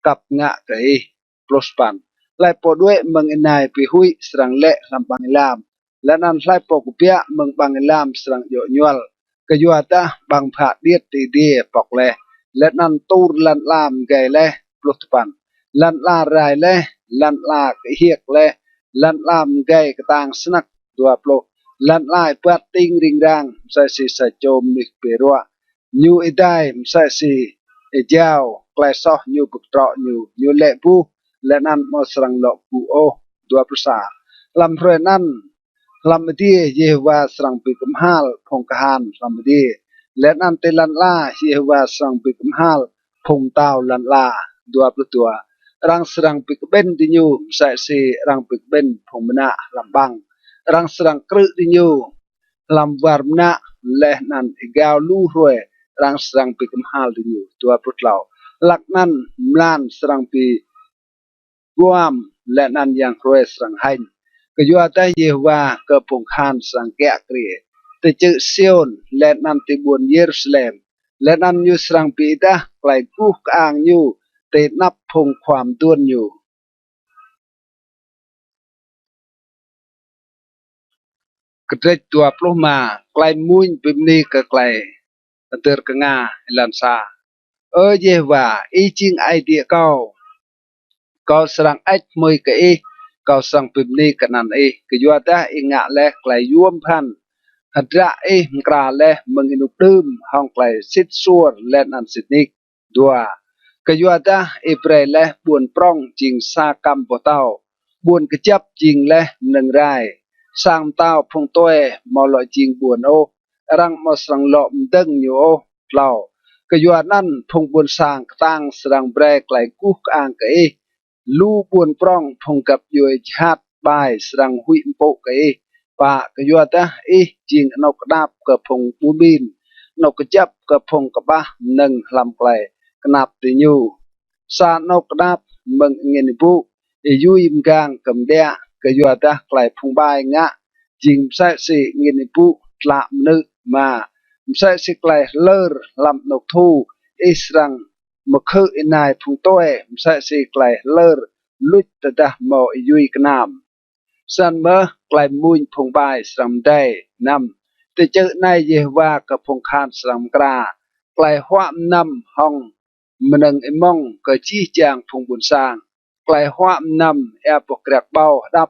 kăp ngă kơ ih. Pluh sa păn, hlei pô đuĕ mơ̆ng ênai bi huĭ srăng lĕ hlăm ƀăng êlam, leh anăn hlei pô kbiă mơ̆ng ƀăng êlam srăng djŏ ñuăl. Kyuadah ƀăng bhă điêt ti adiê pŏk leh, leh anăn tur lăn ala mgei leh. Pluh dua păn, lăn ala rai leh, lăn ala kơhiêk leh, lăn ala mgei ktang snăk. Dua pluh, lăn ala êbat tĭng ring rang msĕ si sa čô mnuih kpiê ruă, ñu êdai msĕ si êjao, klei soh ñu bi ktrŏ ñu, ñu lĕ buh, leh anăn amâo srăng lŏ kgŭ ôh. Dua pluh sa, hlăm hruê anăn hlăm adiê Yêhôwa srăng bi kmhal phung kahan hlăm adiê, leh anăn ti lăn ala Yêhôwa srăng bi kmhal phung mtao lăn ala. Dua pluh dua, arăng srăng bi kƀĭn diñu msĕ si arăng bi kƀĭn phung mnă hlăm ƀăng, arăng srăng krư̆ diñu hlăm war mnă, leh anăn êgao lu hruê arăng srăng bi kmhal diñu. Dua pluh tlâo, hlăk anăn mlan srăng bi guam, leh anăn yang hruê srăng hêñ. Kyuadah Yêhôwa kơ phung kahan srăng kiă kriê ti čư̆ Siôn, leh anăn ti ƀuôn Yêrusalem, leh anăn ñu srăng bi êdah klei guh kơang ñu ti anăp phung khua mduôn ñu. Kdrêč dua pluh êma, klei mmuñ bi mni kơ klei hdơr knga. Êlan sa. Ơ Yêhôwa, ih jing Aê Diê kâo. Kâo srăng hơêč hmưi kơ ih, kâo srăng bi mni kơ anăn ih, kyuadah ih ngă leh klei yuôm bhăn. Hdră ih mkra leh mơ̆ng ênuk đưm hŏng klei sĭt suôr leh anăn sĭt nik. Dua, kyuadah ih brei leh ƀuôn prŏng jing sa kăm boh tâo, ƀuôn kjăp jing leh mnơ̆ng rai. Sang mtao phung tue amâo lŏ jing ƀuôn ôh, arăng amâo srăng lŏ mdơ̆ng ñu ôh. Tlâo, kyuanăn phung ƀuôn sang ktang srăng brei klei guh kơang kơ ih, lu ƀuôn prŏng phung găp djuê jhat ƀai srăng huĭ mpŭ kơ ih. Pă, kyuadah ih jing anôk kđap kơ phung ƀun ƀin, anôk kjăp kơ phung kƀah mnơ̆ng hlăm klei knap diñu. Sa anôk kđap mơ̆ng angĭn êbŭ, êyui mgang kơ mdiă, kyuadah klei phung ƀai ngă jing msĕ si angĭn êbŭ tlă mnư̆. Êma, msĕ si klei hlơr hlăm anôk thu, ih srăng mkhư̆ ênai phung tue, msĕ si klei hlơr luč tơdah mâo êyui knam. Snăn mơh klei mmuñ phung ƀai srăng mdei. Năm, ti čư̆ anei Yêhôwa kơ phung kahan srăng mkra, klei huă mnăm hŏng mnơ̆ng êmŏng kơ jih jang phung ƀuôn sang. Klei huă mnăm êa boh kriăk ƀâo hđăp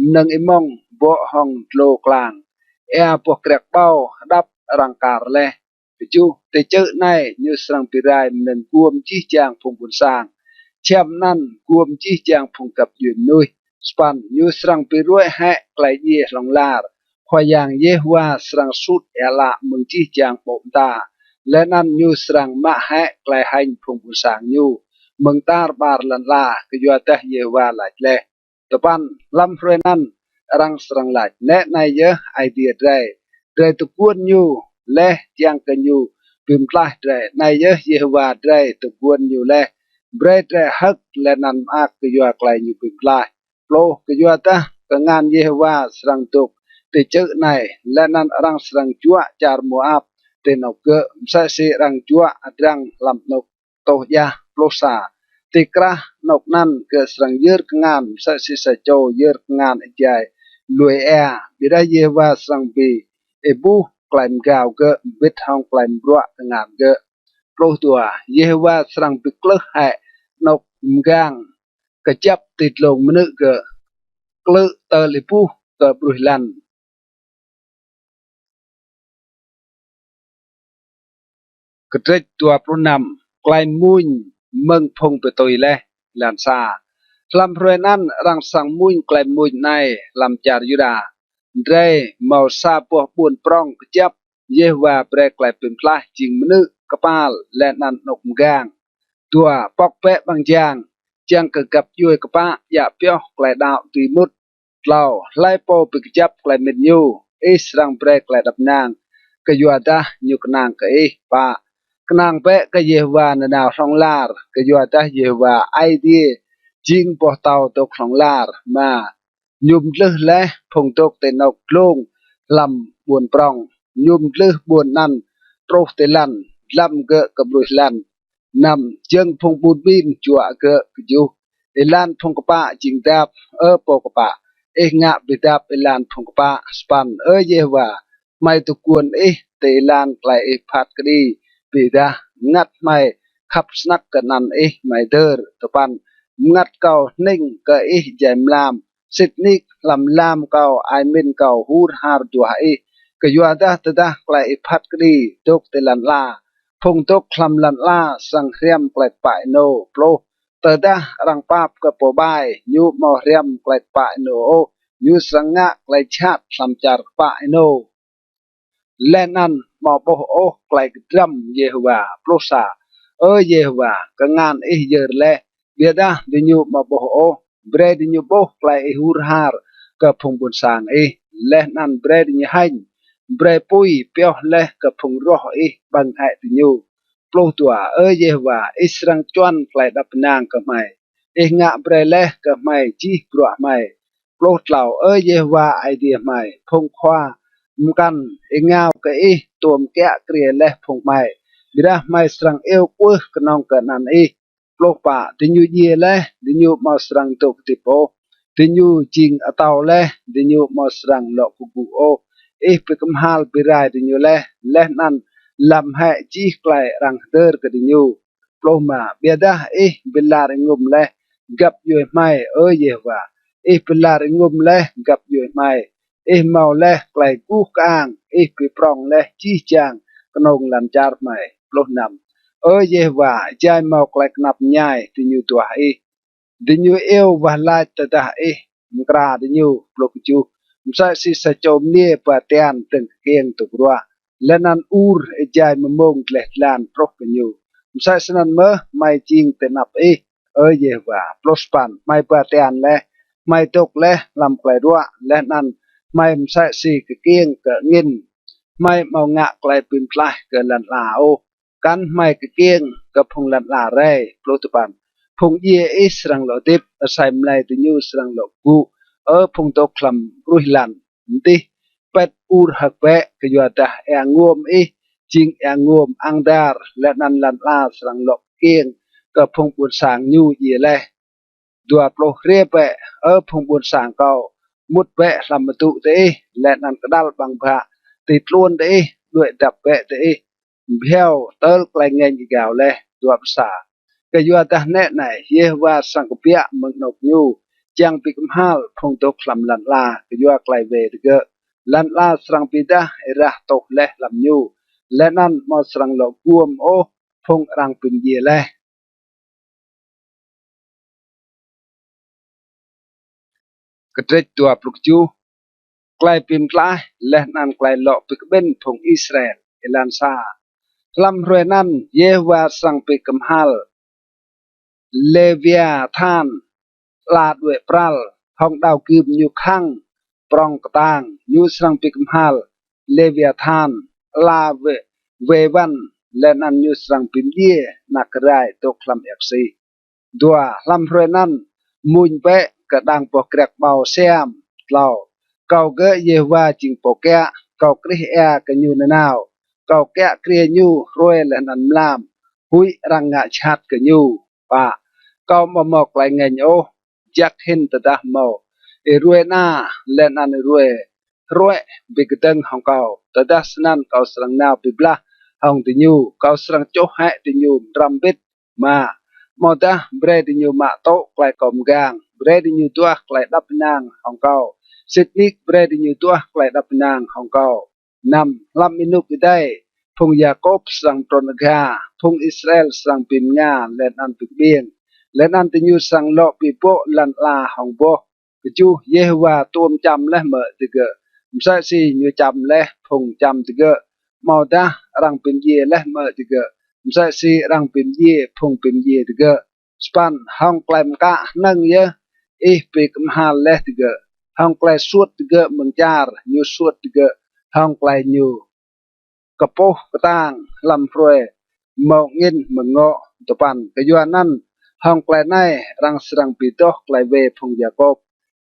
mnơ̆ng êmŏng bŏ hŏng dlô klang. Êa boh kriăk ƀâo hđăp arăng kar leh. Kjuh, ti čư̆ anei ñu srăng bi rai mnơ̆ng guôm jih jang phung ƀuôn sang, čhiăm anăn guôm jih jang phung găp djuê mnuih. Sa păn, ñu srăng bi ruê̆ hĕ klei djiê hlŏng lar. Khua Yang Yêhôwa srăng sut êa ală mơ̆ng jih jang ƀô̆ mta, leh anăn ñu srăng mă hĕ klei hêñ phung ƀuôn sang ñu mơ̆ng tar ƀar lăn ala, kyuadah Yêhôwa lač leh. Dua păn, hlăm hruê anăn arăng srăng lač: Nĕ anei yơh Aê Diê drei, drei dôk guôn ñu leh čiăng kơ ñu bi mtlaih drei. Anei yơh Yêhôwa drei, dôk guôn ñu leh, brei drei hơ̆k leh anăn mơak kyua klei ñu bi mtlaih. Pluh, kyuadah kngan Yêhôwa srăng dôk ti čư̆ anei, leh anăn arăng srăng juă čar Môap ti anôk gơ̆, msĕ si arăng juă adrăng hlăm anôk tuh djah. Pluh sa, ti krah anôk anăn gơ̆ srăng yơr kngan msĕ si sa čô yơr kngan êjai lui êa. Ƀiădah Yêhôwa srăng bi êbuh klei mgao gơ̆ mbĭt hŏng klei mbruă kngan gơ̆. Pluh dua, Yêhôwa srăng bi klưh hĕ anôk mgang kjăp ti dlông mnư̆ gơ̆, klư̆ tơl êbuh kơ ƀruih lăn. Kdrêč dua pluh năm, klei mmuñ mơ̆ng phung bi tui leh. Êlan sa, hlăm hruê anăn arăng srăng mmuñ klei mmuñ anei hlăm čar Yuđa: Drei mâo sa boh ƀuôn prŏng kjăp, Yêhôwa brei klei bi mtlaih jing mnư̆, kpal, leh anăn anôk mgang. Dua, pŏk bĕ ƀăng jang, čiăng kơ găp djuê kpă djă pioh klei đăo dưi mŭt. Tlâo, hlei pô bi kjăp klei mĭn ñu, ih srăng brei klei êđăp ênang, kyuadah ñu knang kơ ih. Pă, knang bĕ kơ Yêhôwa nanao hlŏng lar, kyuadah Yêhôwa Aê Diê jing boh tâo dôk hlŏng lar. Êma, ñu mdlưh leh phung dôk ti anôk dlông hlăm ƀuôn prŏng, ñu mdlưh ƀuôn anăn truh ti lăn, dlăm gơ̆ kơ ƀruih lăn. Năm, jơ̆ng phung ƀun ƀin juă gơ̆. Kjuh, êlan phung kpă jing dap, Ơ pô kpă, ih ngă bi dap êlan phung kpă. Sa păn, Ơ Yêhôwa, hmei dôk guôn ih ti êlan klei ih phat kđi, bi êdah mngăt hmei khăp snăk kơ anăn ih hmei dơr. Dua păn, mngăt kâo hnĭng kơ ih êjai mlam, sĭt nik hlăm lam kâo ai mĭn kâo hur har duah ih. Kyuadah tơdah klei ih phat kđi dôk ti lăn ala, phung dôk hlăm lăn ala srăng hriăm klei kpă ênô. Pluh, tơdah arăng pap kơ pô ƀai, ñu amâo hriăm klei kpă ênô ôh, ñu srăng ngă klei jhat hlăm čar kpă ênô, leh anăn amâo ƀuh ôh klei kdrăm Yêhôwa. Pluh sa, Ơ Yêhôwa, kngan ih yơr leh, ƀiădah diñu amâo ƀuh ôh. Brei diñu ƀuh klei ih hur har kơ phung ƀuôn sang ih, leh anăn brei diñu hêñ. Brei pui pioh leh kơ phung roh ih ƀơ̆ng hĕ diñu. Pluh dua, Ơ Yêhôwa, ih srăng čuăn klei êđăp ênang kơ hmei, ih ngă brei leh kơ hmei jih bruă hmei. Pluh tlâo, Ơ Yêhôwa Aê Diê hmei, phung khua mkăn êngao kơ ih tuôm kiă kriê leh phung hmei, ƀiădah hmei srăng iêu kwưh knŏng kơ anăn ih. Pluh pă, diñu djiê leh, diñu amâo srăng dôk hdĭp ôh, diñu jing atâo leh, diñu amâo srăng lŏ kgŭ ôh. Ih bi kmhal bi rai diñu leh, leh anăn lăm hĕ jih klei arăng hdơr kơ diñu. Pluh êma, ƀiădah ih bi lar êngŭm leh găp djuê hmei, Ơ Yêhôwa, ih bi lar êngŭm leh găp djuê hmei. Ih mâo leh klei guh kơang, ih bi prŏng leh jih jang knông lăn čar hmei. Pluh năm, Ơ Yêhôwa, êjai mâo klei knap mñai diñu duah ih, diñu iêu wah lač tơdah ih mkra diñu. Pluh kjuh, msĕ si sa čô mniê ba tian dơ̆ng kkiêng dôk ruah, leh anăn ur êjai mmông dleh dlan truh kơ ñu, msĕ snăn mơh hmei jing ti anăp ih, Ơ Yêhôwa. Pluh sa păn, hmei ba tian leh, hmei dôk leh hlăm klei ruă, leh anăn hmei msĕ si kkiêng kơ angĭn. Hmei amâo ngă klei bi mtlaih kơ lăn ala ôh, kăn hmei kkiêng kơ phung lăn ala rei. Pluh dua păn, phung djiê ih srăng lŏ hdĭp, asei mlei diñu srăng lŏ kgŭ, Ơ phung dôk hlăm ƀruih lăn. Mdih, Pĭt ur hơ̆k bĕ, kyuadah êa nguôm ih jing êa nguôm ang dar, leh anăn lăn ala srăng lŏ kkiêng kơ phung ƀuôn sang ñu djiê leh. Dua pluh. Hriê bĕ, Ơ phung ƀuôn sang kâo, mŭt bĕ hlăm adŭ diih, leh anăn kđăl ƀăng bhă ti tluôn diih, đuĕ dăp bĕ diih bhiâo tơl klei ngêñ êgao leh. Dua pluh sa. Kyuadah nĕ anei, Yêhôwa srăng kbiă mơ̆ng anôk ñu, čiăng bi kmhal phung dôk hlăm lăn ala kyua klei wê digơ̆. Lăn ala srăng bi êdah êrah tuh leh hlăm ñu, leh anăn amâo srăng lŏ guôm ôh phung arăng bi mdjiê leh. Kdrêč dua pluh kjuh. Klei bi mtlaih leh anăn klei lŏ bi kƀĭn phung Israel. Êlan sa. Hlăm hruê anăn Yêhôwa srăng bi kmhal Lêwiathan, ala đuĕ pral, hŏng đao gưm ñu khăng prŏng ktang. Ñu srăng bi kmhal Lêwiathan, ala wê, wê wăn, leh anăn ñu srăng bi mdjiê anak rai dôk hlăm êa ksĭ. Dua. Hlăm hruê anăn mmuñ bĕ kơ đang boh kriăk ƀâo siam. Tlâo. Kâo gơ̆ Yêhôwa jing pô kiă, kâo krih êa kơ ñu nanao, kâo kiă kriê ñu hruê leh anăn mlam, huĭ arăng ngă jhat kơ ñu. Pă. Kâo amâo mâo klei ngêñ ôh, jăk hĭn tơdah mâo êruê ana leh anăn êruê hruĕ bi kdơ̆ng hŏng kâo. Tơdah snăn kâo srăng nao bi blah hŏng diñu, kâo srăng čuh hĕ diñu mđrăm mbĭt. Êma. Amâodah brei diñu mă tŭ klei kâo mgang, brei diñu duah klei êđăp ênang hŏng kâo, sĭt nik brei diñu duah klei êđăp ênang hŏng kâo. Năm. Hlăm ênuk êdei phung Yakôp srăng mtrŭn agha, phung Israel srăng bi mnga leh anăn bi kƀiêng, leh anăn diñu srăng lŏ bi bŏ lăn ala hŏng boh kjuh. Yêhôwa tuôm čăm leh mơ̆ digơ̆ msĕ si ñu čăm leh phung čăm digơ̆? Amâodah arăng bi mdjiê leh mơ̆ digơ̆ msĕ si arăng bi mdjiê phung bi mdjiê digơ̆? Sa păn. Hŏng klei mkă hnơ̆ng yơh ih bi kmhal leh digơ̆, hŏng klei suôt digơ̆ mơ̆ng čar, ñu suôt digơ̆ hŏng klei ñu kpuh ktang hlăm hruê mâo angĭn mơ̆ng ngŏ. Dua păn. Kyuanăn hŏng klei anei arăng srăng bi doh klei wê phung Yakôp,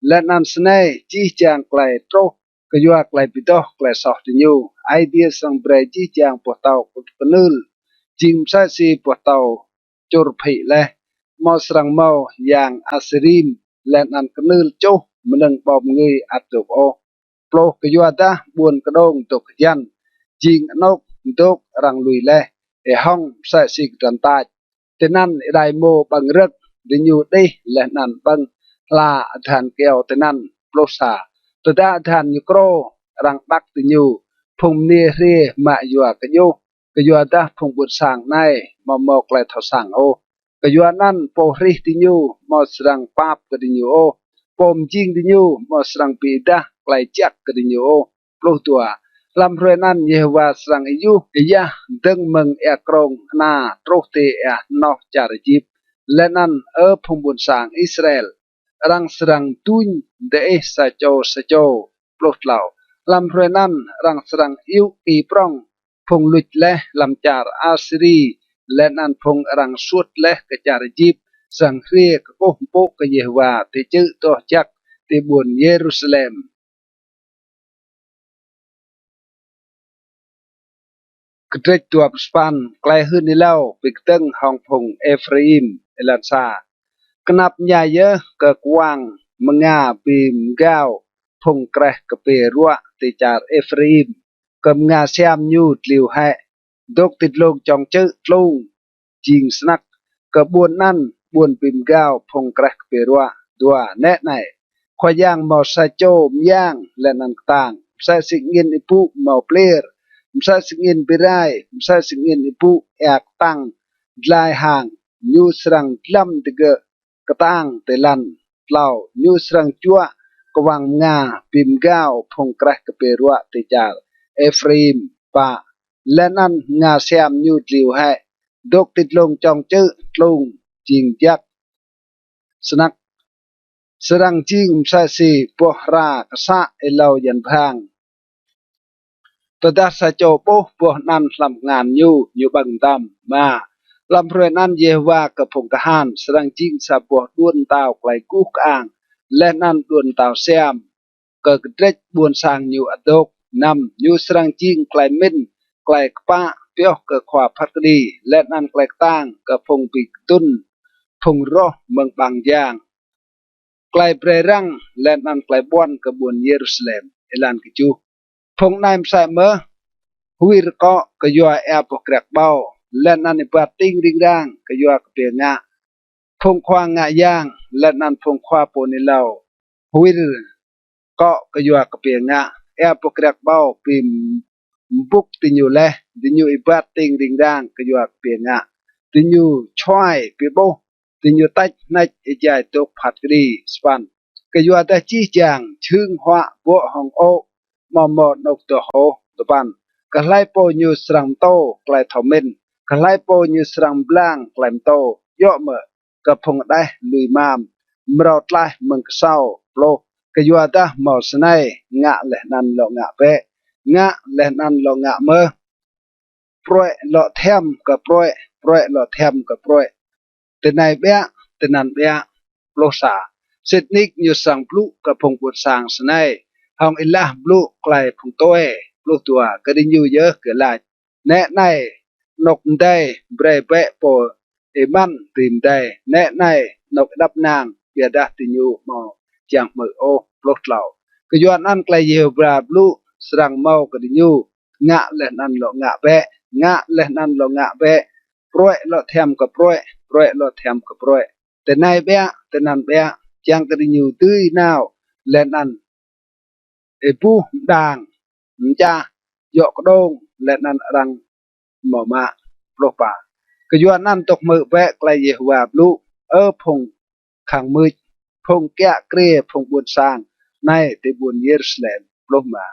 leh anăn snei jih jang klei truh kyua klei bi doh klei soh diñu. Aê Diê srăng brei jih jang boh tâo knưl jing msĕ si boh tâo čŭr phĭ leh, amâo srăng mâo yang Asêrim leh anăn knưl čuh mnơ̆ng ƀâo mngưi ăt dôk ôh. Pluh. Kyuadah ƀuôn kđông dôk hjăn, jing anôk dôk arăng lui leh, êhŏng msĕ si kdrăn tač. Tinăn êđai êmô ƀơ̆ng rơ̆k, diñu đih leh anăn ƀơ̆ng hla adhan kyâo tinăn. Pluh sa. Tơdah adhan ñu krô, arăng đăk diñu, phung mniê hriê mă yua kjuh, kyuadah phung ƀuôn sang anei amâo mâo klei thâo săng ôh. Kyuanăn pô hrih diñu amâo srăng pap kơ diñu ôh, pô mjing diñu amâo srăng bi êdah klei jăk kơ diñu ôh. Pluh dua. Hlăm hruê anăn Yêhôwa srăng êyuh êyah dơ̆ng mơ̆ng êa krông ana truh ti êa hnoh čar Êjip, leh anăn, Ơ phung ƀuôn sang Israel, arăng srăng duñ diih sa čô sa čô. Pluh tlâo. Hlăm hruê anăn arăng srăng iŭ ki prŏng, phung luč leh hlăm čar Asiri leh anăn phung arăng suôt leh kơ čar Êjip srăng hriê kkuh mpŭ kơ Yêhôwa ti čư̆ doh jăk ti ƀuôn Yêrusalem. Kdrêč dua pluh sa păn. Klei hưn êlâo bi kdơ̆ng hŏng phung Êphraim. Êlan sa. Knap mñai yơh kơ kwang mnga bi mgao phung kreh kpiê ruă ti čar Êphraim, kơ mnga siam ñu dliu hĕ, dôk ti dlông čŏng čư̆ tlung jing snăk, kơ ƀuôn anăn ƀuôn bi mgao phung kreh kpiê ruă. Dua. Nĕ anei, Khua Yang mâo sa čô myang leh anăn ktang, msĕ si angĭn êbŭ mâo pliêr, msĕ si angĭn bi rai, msĕ si angĭn êbŭ êa ktang dlai hang, ñu srăng dlăm digơ̆ ktang ti lăn. Tlâo. Ñu srăng juă kwang mnga bi mgao phung kreh kpiê ruă ti čar Êphraim. Pă. Leh anăn mnga siam ñu dliu hĕ, dôk ti dlông čŏng čư̆ tlung jing jăk snăk, srăng jing msĕ si boh hra ksă êlâo yan bhang. Tơdah sa čô ƀuh boh anăn hlăm kngan ñu, ñu ƀơ̆ng mtam. Êma. Hlăm hruê anăn Yêhôwa kơ phung kahan srăng jing sa boh đuôn mtao klei guh kơang leh anăn đuôn mtao siam kơ kdrêč ƀuôn sang ñu ăt dôk. Năm, ñu srăng jing klei mĭn, klei kpă pioh kơ khua phat kđi, leh anăn klei ktang kơ phung bi kdŭn phung roh mơ̆ng ƀăng jang. Klei brei răng leh anăn klei ƀuăn kơ ƀuôn Yêrusalem. Êlan kjuh. Phung anei msĕ mơh huĭ rơkŏ kyua êa boh kriăk ƀâo, leh anăn êbat tĭng ring rang kyua kpiê ngă. Phung khua ngă yang leh anăn phung khua pô hưn êlâo huĭ rơkŏ kyua kpiê ngă. Êa boh kriăk ƀâo bi mbŭk diñu leh, diñu êbat tĭng ring rang kyua kpiê ngă. Diñu čhuai bi ƀuh, diñu tač hnêč êjai dôk phat kđi. Sa păn. Kyuadah jih jang jhưng huă bŏ hŏng ô̆, amâo mâo anôk doh ôh. Dua păn. Kơ hlei pô ñu srăng mtô klei thâo mĭn, kơ hlei pô ñu srăng mblang klei mtô, djŏ mơ̆ kơ phung hđeh lui mam, mrâo tlaih mơ̆ng ksâo. Pluh. Kyuadah mâo snei: ngă leh anăn lŏ ngă bĕ, ngă leh anăn lŏ ngă mơh, pruê̆ lŏ thiăm kơ pruê̆, pruê̆ lŏ thiăm kơ pruê̆, tinei ƀiă, tinăn ƀiă. Pluh sa. Sĭt nik ñu srăng blŭ kơ phung ƀuôn sang snei hŏng êlah blŭ klei phung tue. Pluh dua. Kơ diñu yơh gơ̆ lač: Nĕ anei anôk mdei, brei bĕ pô êmăn dưi mdei. Nĕ anei anôk êđăp ênang, ƀiădah diñu amâo čiăng hmư̆ ôh. Pluh tlâo. Kyuanăn klei Yêhôwa blŭ srăng mâo kơ diñu: ngă leh anăn lŏ ngă bĕ, ngă leh anăn lŏ ngă bĕ, pruê̆ lŏ thiăm kơ pruê̆, pruê̆ lŏ thiăm kơ pruê̆, tinei ƀiă, tinăn ƀiă, čiăng kơ diñu dưi nao leh anăn êbuh mđang, mčah, djŏ kđông, leh anăn arăng amâo mă. Pluh pă. Kyuanăn dôk hmư̆ bĕ klei Yêhôwa blŭ, Ơ phung khăng mưč, phung kiă kriê phung ƀuôn sang anei ti ƀuôn Yêrusalem. Pluh êma.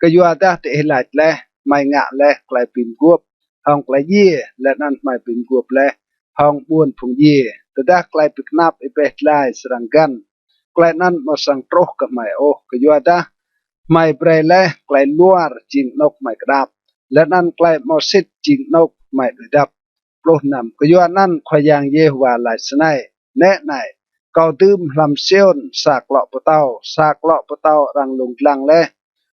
Kyuadah diih lač leh: Hmei ngă leh klei bi mguôp hŏng klei djiê, leh anăn hmei bi mguôp leh hŏng ƀuôn phung djiê. Tơdah klei bi knap êbeh dlai srăng găn, klei anăn amâo srăng truh kơ hmei ôh. Kyuadah hmei brei leh klei luar jing anôk hmei kđap, leh anăn klei amâo sĭt jing anôk hmei đuĕ dăp. Pluh năm. Kyuanăn Khua Yang Yêhôwa lač snei: Nĕ anei, kâo dưm hlăm Siôn sa klŏ pơtâo, sa klŏ pơtâo arăng lông dlăng leh,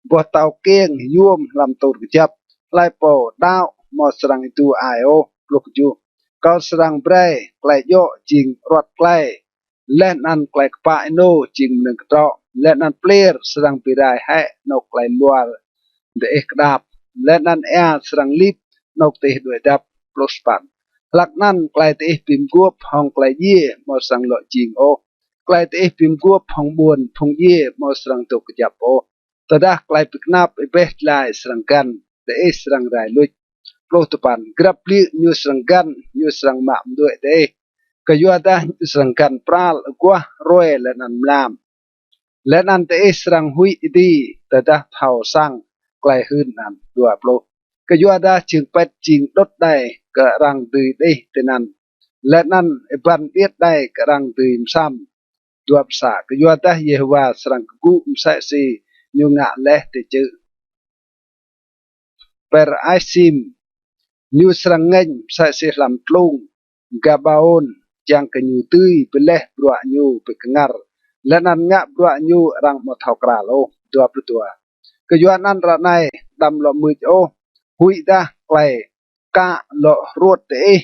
boh tâo kiêng yuôm hlăm tur kjăp. Hlei pô đăo amâo srăng êdu ai ôh. Pluh kjuh. Kâo srăng brei klei djŏ jing aruăt klei, leh anăn klei kpă ênô jing mnơ̆ng ktrŏ, leh anăn pliêr srăng bi rai hĕ anôk klei luar diih kđap, leh anăn êa srăng lip anôk diih đuĕ dăp. Pluh sa păn. Hlăk anăn klei diih bi mguôp hŏng klei djiê amâo srăng lŏ jing ôh, klei diih bi mguôp hŏng ƀuôn phung djiê amâo srăng dôk kjăp ôh. Tơdah klei bi knap êbeh dlai srăng găn, diih srăng rai luč. Pluh dua păn. Grăp bliư̆ ñu srăng găn, ñu srăng mă mđuĕ diih, kyuadah ñu srăng găn pral aguah hruê leh anăn mlam, leh anăn diih srăng huĭ êdi tơdah thâo săng klei hưn anăn. Dua pluh. Kyuadah jhưng pĭt jing đŭt đei kơ arăng dưi đih tinăn, leh anăn êban điêt đei kơ arăng dưi msăm. Dua pluh sa. Kyuadah Yêhôwa srăng kgŭ msĕ si ñu ngă leh ti čư̆ Perasim, ñu srăng ngêñ msĕ si hlăm tlung Gabaôn, čiăng kơ ñu dưi bi leh bruă ñu bi kngăr, leh anăn ngă bruă ñu arăng amâo thâo kral ôh. Dua pluh dua. Kyuanăn ară anei đăm lŏ mưč ôh, huĭdah klei kă lŏ hruôt diih.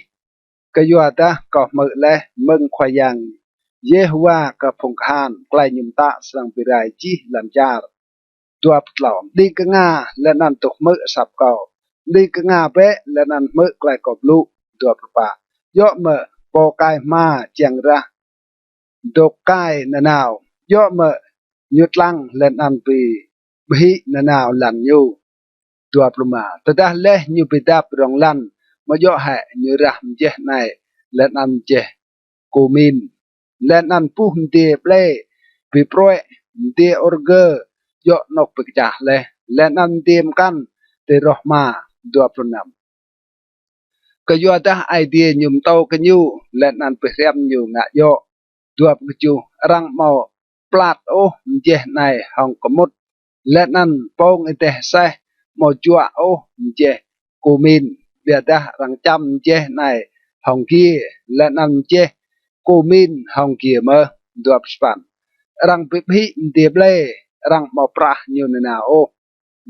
Kyuadah kâo hmư̆ leh mơ̆ng Khua Yang Yêhôwa kơ phung kahan, klei ñu mtă srăng bi rai jih lăn čar. Dua pluh tlâo. Mđing knga leh anăn dôk hmư̆ asăp kâo, mđing knga bĕ leh anăn hmư̆ klei kâo blŭ. Dua pluh pă. Djŏ mơ̆ pô kai hma čiăng rah dôk kai nanao? Djŏ mơ̆ ñu tlăng leh anăn bi ƀhĭ nanao lăn ñu? Dua pluh êma. Tơdah leh ñu bi dap rŏng lăn, amâo djŏ hĕ ñu rah mjeh anei leh anăn mjeh kumin, leh anăn buh mdiê ƀlê bi pruê̆? Mdiê ôrgơ djŏ anôk bi kčah leh, leh anăn mdiê mkăn ti roh hma. Dua pluh năm. Kyuadah Aê Diê ñu mtô kơ ñu, leh anăn bi hriăm ñu ngă djŏ. Dua pluh kjuh. Arăng amâo plat ôh mjeh anei hŏng kmŭt, leh anăn pông êdeh aseh amâo juă ôh mjeh kumin, ƀiădah arăng čăm mjeh anei hŏng giê, leh anăn mjeh kumin hŏng giê mơh. Dua pluh sa păn. Arăng bi ƀhĭ mdiê ƀlê, arăng amâo prah ñu nanao ôh.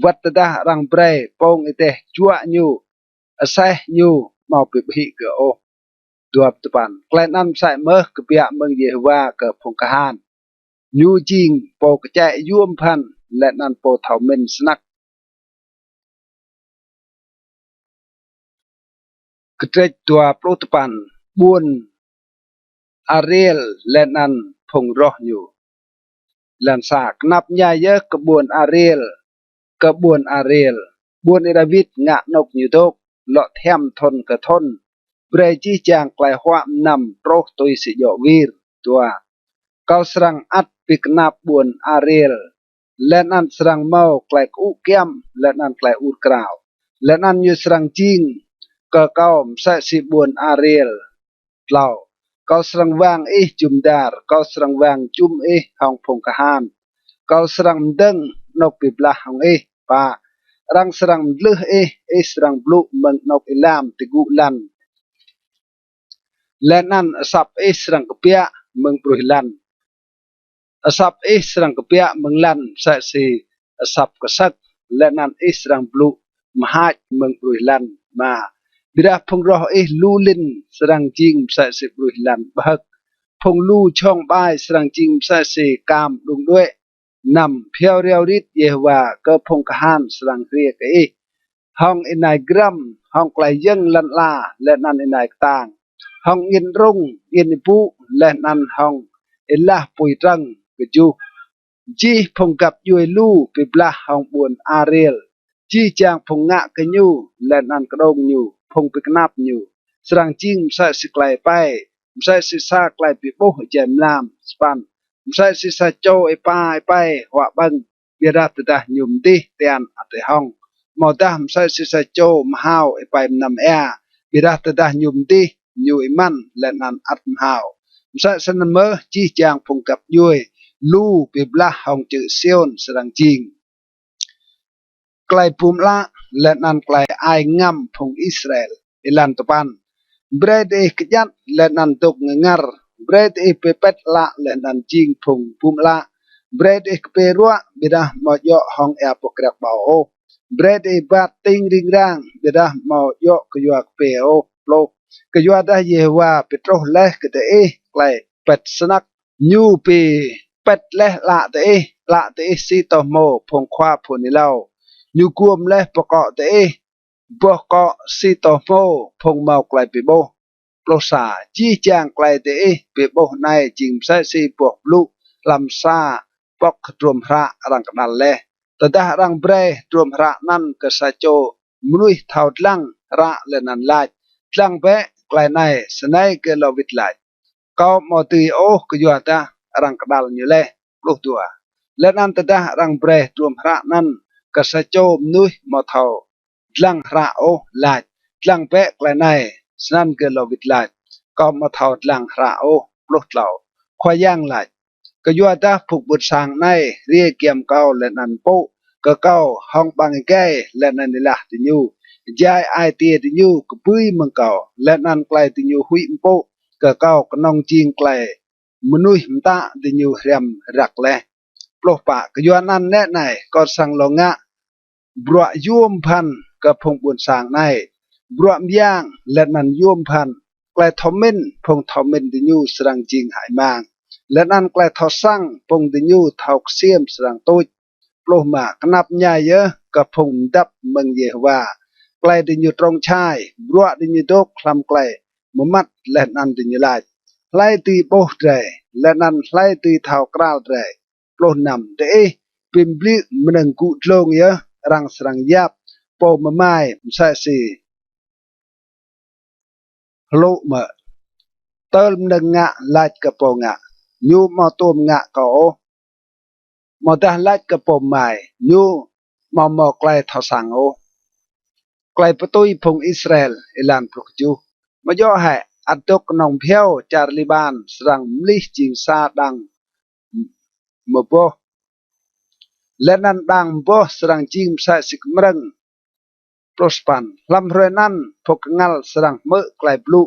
Wăt tơdah arăng brei pông êdeh juă ñu, aseh ñu amâo bi ƀhĭ gơ̆ ôh. Dua pluh dua păn. Klei anăn msĕ mơh kbiă mơ̆ng Yêhôwa kơ phung kahan. Ñu jing pô kčĕ yuôm bhăn, leh anăn pô thâo mĭn snăk. Kdrêč dua pluh dua păn. Ƀuôn Ariel leh anăn phung roh ñu. Êlan sa. Knap mñai yơh kơ ƀuôn Ariel, kơ ƀuôn Ariel, ƀuôn Y-Đawit ngă anôk ñu dôk, lŏ thiăm thŭn kơ thŭn, brei jih jang klei huă mnăm truh tui si djŏ wir. Dua. Kâo srăng ăt bi knap ƀuôn Ariel, leh anăn srăng mâo klei kơŭ kyăm leh anăn klei ur krao, leh anăn ñu srăng jing kơ kâo msĕ si ƀuôn Ariel. Tlâo. Kâo srăng wang ih jŭm dar, kâo srăng wang jŭm ih hŏng phung kahan, kâo srăng mdơ̆ng anôk bi blah hŏng ih. Pă. Arăng srăng mdlưh ih, ih srăng blŭ mơ̆ng anôk êlam ti gŭ lăn, leh anăn asăp ih srăng kbiă mơ̆ng ƀruih lăn. Asăp ih srăng kbiă mơ̆ng lăn msĕ si asăp ksơ̆k, leh anăn ih srăng blŭ mhač mơ̆ng ƀruih lăn. Êma. Ƀiădah phung roh ih lu lĭn srăng jing msĕ si ƀruih lăn ƀhơ̆k, phung lu jhŏng ƀai srăng jing msĕ si kam đung đuĕ. Năm. Bhiâo riâo rit Yêhôwa kơ phung kahan srăng hriê kơ ih hŏng ênai grăm, hŏng klei yơ̆ng lăn ala leh anăn ênai ktang, hŏng angĭn rŭng, angĭn êbŭ, leh anăn hŏng êlah pui trơ̆ng. Kjuh. Jih phung găp djuê lu bi blah hŏng ƀuôn Ariel, jih jang phung ngă kơ ñu leh anăn kđông ñu, phung bi knap ñu, srăng jing msĕ si klei êpei, msĕ si sa klei bi ƀuh êjai mlam. Sa păn. Msĕ si sa čô êpa êpei huă ƀơ̆ng, ƀiădah tơdah ñu mdih tian ăt êhŏng, amâodah msĕ si sa čô mhao êpei mnăm êa, ƀiădah tơdah ñu mdih ñu êmăn leh anăn ăt mhao. Msĕ snăn mơh jih jang phung găp djuê lu bi blah hŏng čư̆ Siôn srăng jing. Klei bum ală leh anăn klei ai ngăm phung Israel. Êlan dua păn. Brei diih kjăt leh anăn dôk ngêngăr, brei diih bi pĭt ală leh anăn jing phung bum ală, brei diih kpiê ruă, ƀiădah amâo djŏ hŏng êa boh kriăk ƀâo ôh, brei diih êbat tĭng ring rang, ƀiădah amâo djŏ kyua kpiê ôh. Pluh. Kyuadah Yêhôwa bi truh leh kơ diih klei pĭt snăk, ñu bi pĭt leh ală diih, ală diih si tô hmô phung khua phŭn êlâo, ñu guôm leh boh kŏ diih, boh kŏ si tô hmô phung mâo klei bi ƀuh. Pluh sa. Jih jang klei diih bi ƀuh anei jing msĕ si boh blŭ hlăm sa pŏk hdruôm hră arăng kđăl leh. Tơdah arăng brei hdruôm hră anăn kơ sa čô mnuih thâo dlăng hră leh anăn lač: Dlăng bĕ klei anei, snei gơ̆ lŏ wĭt lač: Kâo amâo dưi ôh kyuadah arăng kđăl ñu leh. Pluh dua. Leh anăn tơdah arăng brei hdruôm hră anăn kơ sa čô mnuih amâo thâo dlăng hră ôh, lač: Dlăng bĕ klei anei, snăn gơ̆ lŏ wĭt lač: Kâo amâo thâo dlăng hră ôh. Pluh tlâo. Khua Yang lač: Kyuadah phung ƀuôn sang anei hriê giăm kâo leh anăn mpŭ kơ kâo hŏng ƀăng êgei leh anăn êlah diñu, êjai ai tiê diñu kbưi mơ̆ng kâo, leh anăn klei diñu huĭ mpŭ kơ kâo knŏng jing klei mnuih mtă diñu hriăm răk leh. Pluh pă. Kyuanăn nĕ anei, kâo srăng lŏ ngă bruă yuôm bhăn kơ phung ƀuôn sang anei, bruă myang leh anăn yuôm bhăn. Klei thâo mĭn phung thâo mĭn diñu srăng jing hơăi mang, leh anăn klei thâo săng phung diñu thâo ksiêm srăng tuč. Pluh êma. Knap mñai yơh kơ phung mdăp mơ̆ng Yêhôwa, klei diñu trông čhai, bruă diñu dôk hlăm klei mmăt leh anăn diñu lač: Hlei dưi ƀuh drei, leh anăn hlei dưi thâo kral drei? Pluh năm. Diih bi mbliư̆ mnơ̆ng gŭ dlông yơh, arăng srăng yap pô mmai msĕ si hlŭ mơ̆? Tơl mnơ̆ng ngă lač kơ pô ngă: Ñu amâo tuôm ngă kâo ôh. Amâodah lač kơ pô mmai: Ñu amâo mâo klei thâo săng ôh. Klei bi tui phung Israel. Êlan pluh kjuh. Amâo djŏ hĕ ăt dôk knŏng bhiâo čar Liƀan srăng mlih jing sa đang mboh, leh anăn đang mboh srăng jing msĕ si kmrơ̆ng? Pluh sa păn. Hlăm hruê anăn phung knăl srăng hmư̆ klei blŭ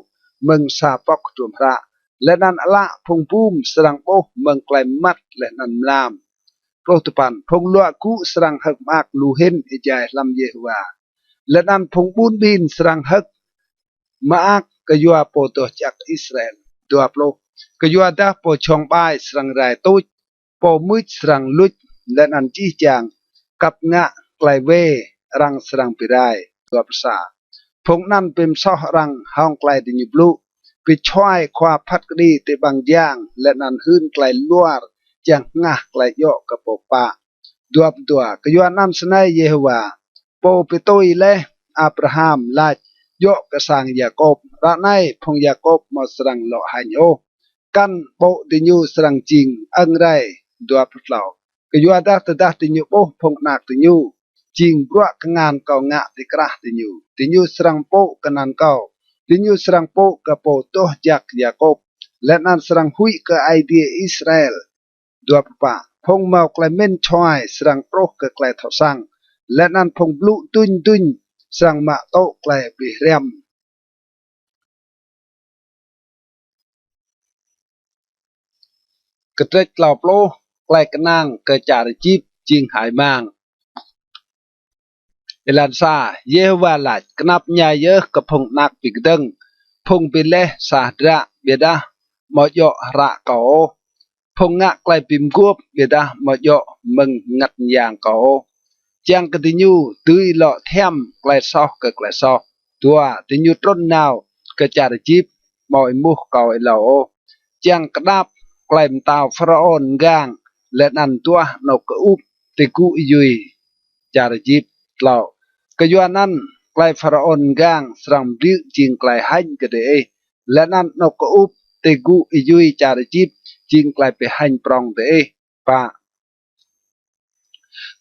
mơ̆ng sa pŏk hdruôm hră, leh anăn ală phung bum srăng ƀuh mơ̆ng klei mmăt leh anăn mlam. Pluh dua păn. Phung luă gŭ srăng hơ̆k mơak lu hĭn êjai hlăm Yêhôwa, leh anăn phung ƀun ƀin srăng hơ̆k mơak kyua Pô Doh Jăk Israel. Dua pluh. Kyuadah pô jhŏng ƀai srăng rai tuč, pô mưč srăng luč, leh anăn jih jang kăp ngă klei wê arăng srăng bi rai. Dua pluh sa. Phung anăn bi msoh arăng hŏng klei diñu blŭ, bi čhuai khua phat kđi ti ƀăng jang, leh anăn hưn klei luar čiăng hngah klei djŏ kơ pô kpă. Dua pluh dua. Kyuanăn snei Yêhôwa, pô bi tui leh Abraham, lač, djŏ kơ sang Yakôp: Ară anei phung Yakôp amâo srăng lŏ hêñ ôh, kăn ƀô̆ diñu srăng jing ơ̆ng rei. Dua pluh tlâo. Kyuadah tơdah diñu ƀuh phung anak diñu, jing bruă kngan kâo ngă ti krah diñu, diñu srăng mpŭ kơ anăn kâo, diñu srăng mpŭ kơ Pô Doh Jăk Yakôp, leh anăn srăng huĭ kơ Aê Diê Israel. Dua pluh pă. Phung mâo klei mĭn čhuai srăng truh kơ klei thâo săng, leh anăn phung blŭ duñ duñ srăng mă tŭ klei bi hriăm. Kdrêč tlâo pluh. Klei knang kơ čar Êjip jing hơăi mang. Êlan sa. Yêhôwa lač: Knap mñai yơh kơ phung anak bi kdơ̆ng, phung bi leh sa hdră ƀiădah amâo djŏ hră kâo ôh, phung ngă klei bi mguôp ƀiădah amâo djŏ mơ̆ng Mngăt Myang kâo ôh, čiăng kơ diñu dưi lŏ thiăm klei soh kơ klei soh. Dua. Diñu trŭn nao kơ čar Êjip, amâo êmuh kâo êlâo ôh, čiăng kđap klei mtao Pharaôn mgang, leh anăn duah anôk kơup ti gŭ êyui čar Êjip. Tlâo. Kyuanăn klei Pharaôn mgang srăng mdriư̆ jing klei hêñ kơ diih, leh anăn anôk kơup ti gŭ êyui čar Êjip jing klei bi hêñ prŏng diih. Pă.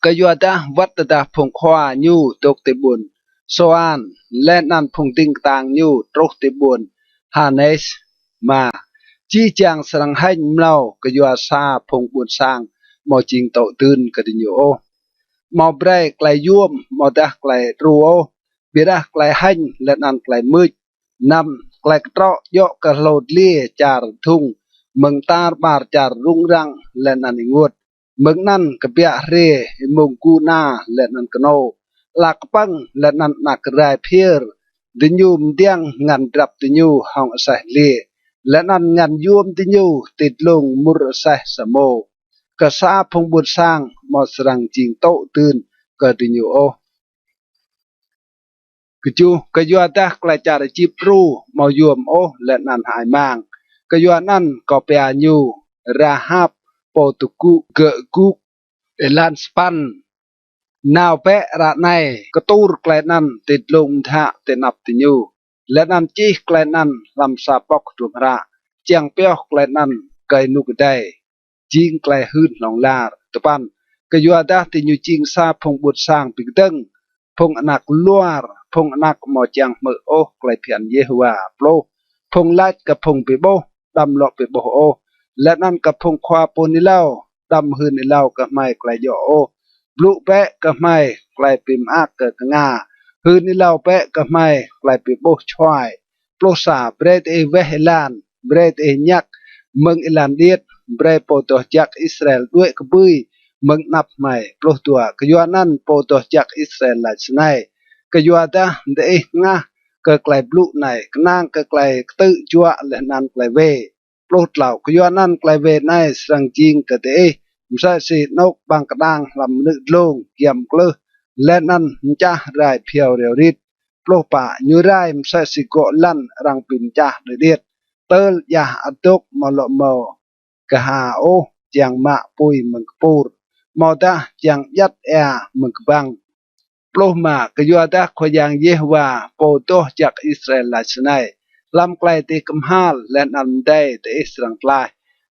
Kyuadah wăt tơdah phung khua ñu dôk ti ƀuôn Sôan, leh anăn phung dĭng ktang ñu truh ti ƀuôn Hanes. Êma. Jih jang srăng hêñ mlâo kyua sa phung ƀuôn sang amâo jing tŭ dưn kơ diñu ôh, amâo brei klei yuôm amâodah klei đru ôh, ƀiădah klei hêñ leh anăn klei mưč. Năm. Klei ktrŏ djŏ kơ hlô dliê čar dhŭng, mơ̆ng tar ƀar čar rŭng răng leh anăn ênguôt, mơ̆ng anăn kbiă hriê êmông gu ana leh anăn knô, ala kpơ̆ng leh anăn anak rai phiơr. Diñu mdiăng ngăn drăp diñu hŏng aseh dliê, leh anăn ngăn yuôm diñu ti dlông mŭr aseh samô. Kơ sa phung ƀuôn sang amâo srăng jing tŭ dưn kơ diñu ôh. Kjuh. Kyuadah klei čar Êjip đru amâo yuôm ôh leh anăn hơăi mang, kyuanăn kâo pia ñu Rahap pô dôk gŭ gơ̆ gŭk. Êlan sa păn. Nao bĕ ară anei, ktur klei anăn ti dlông mdhă ti anăp diñu, leh anăn čih klei anăn hlăm sa pŏk hdruôm hră, čiăng pioh klei anăn kơ ênuk êdei, jing klei hưn hlŏng lar. Dua păn. Kyuadah diñu jing sa phung ƀuôn sang bi kdơ̆ng, phung anak luar, phung anak amâo čiăng hmư̆ ôh klei bhiăn Yêhôwa. Pluh. Phung lač kơ phung bi ƀuh: Đăm lŏ bi ƀuh ôh. Leh anăn kơ phung khua pô hưn êlâo: Đăm hưn êlâo kơ hmei klei djŏ ôh. Blŭ bĕ kơ hmei klei bi mơak kơ knga, hưn êlâo bĕ kơ hmei klei bi ƀuh čhuai. Pluh sa. Brei diih weh êlan, brei diih ñăk mơ̆ng êlan điêt, brei Pô Doh Jăk Israel đuĕ kbưi mơ̆ng anăp hmei. Pluh dua. Kyuanăn Pô Doh Jăk Israel lač snei: Kyuadah diih hngah kơ klei blŭ anei, knang kơ klei ktư̆ juă leh anăn klei wê. Pluh tlâo. Kyuanăn klei wê anei srăng jing kơ diih msĕ si anôk ƀăng kđang hlăm mnư̆ dlông giăm klưh, leh anăn mčah rai bhiâo riâo rit. Pluh pă. Ñu rai msĕ si gŏ lăn arăng bi mčah đơ điêt, tơl djah adôk amâo lŏ mâo kha ôh čiăng mă pui mơ̆ng kpur, amâodah čiăng djăt êa mơ̆ng kbăng. Pluh êma. Kyuadah Khua Yang Yêhôwa, Pô Doh Jăk Israel lač snei: Hlăm klei diih kmhal leh anăn mdei diih srăng tlaih,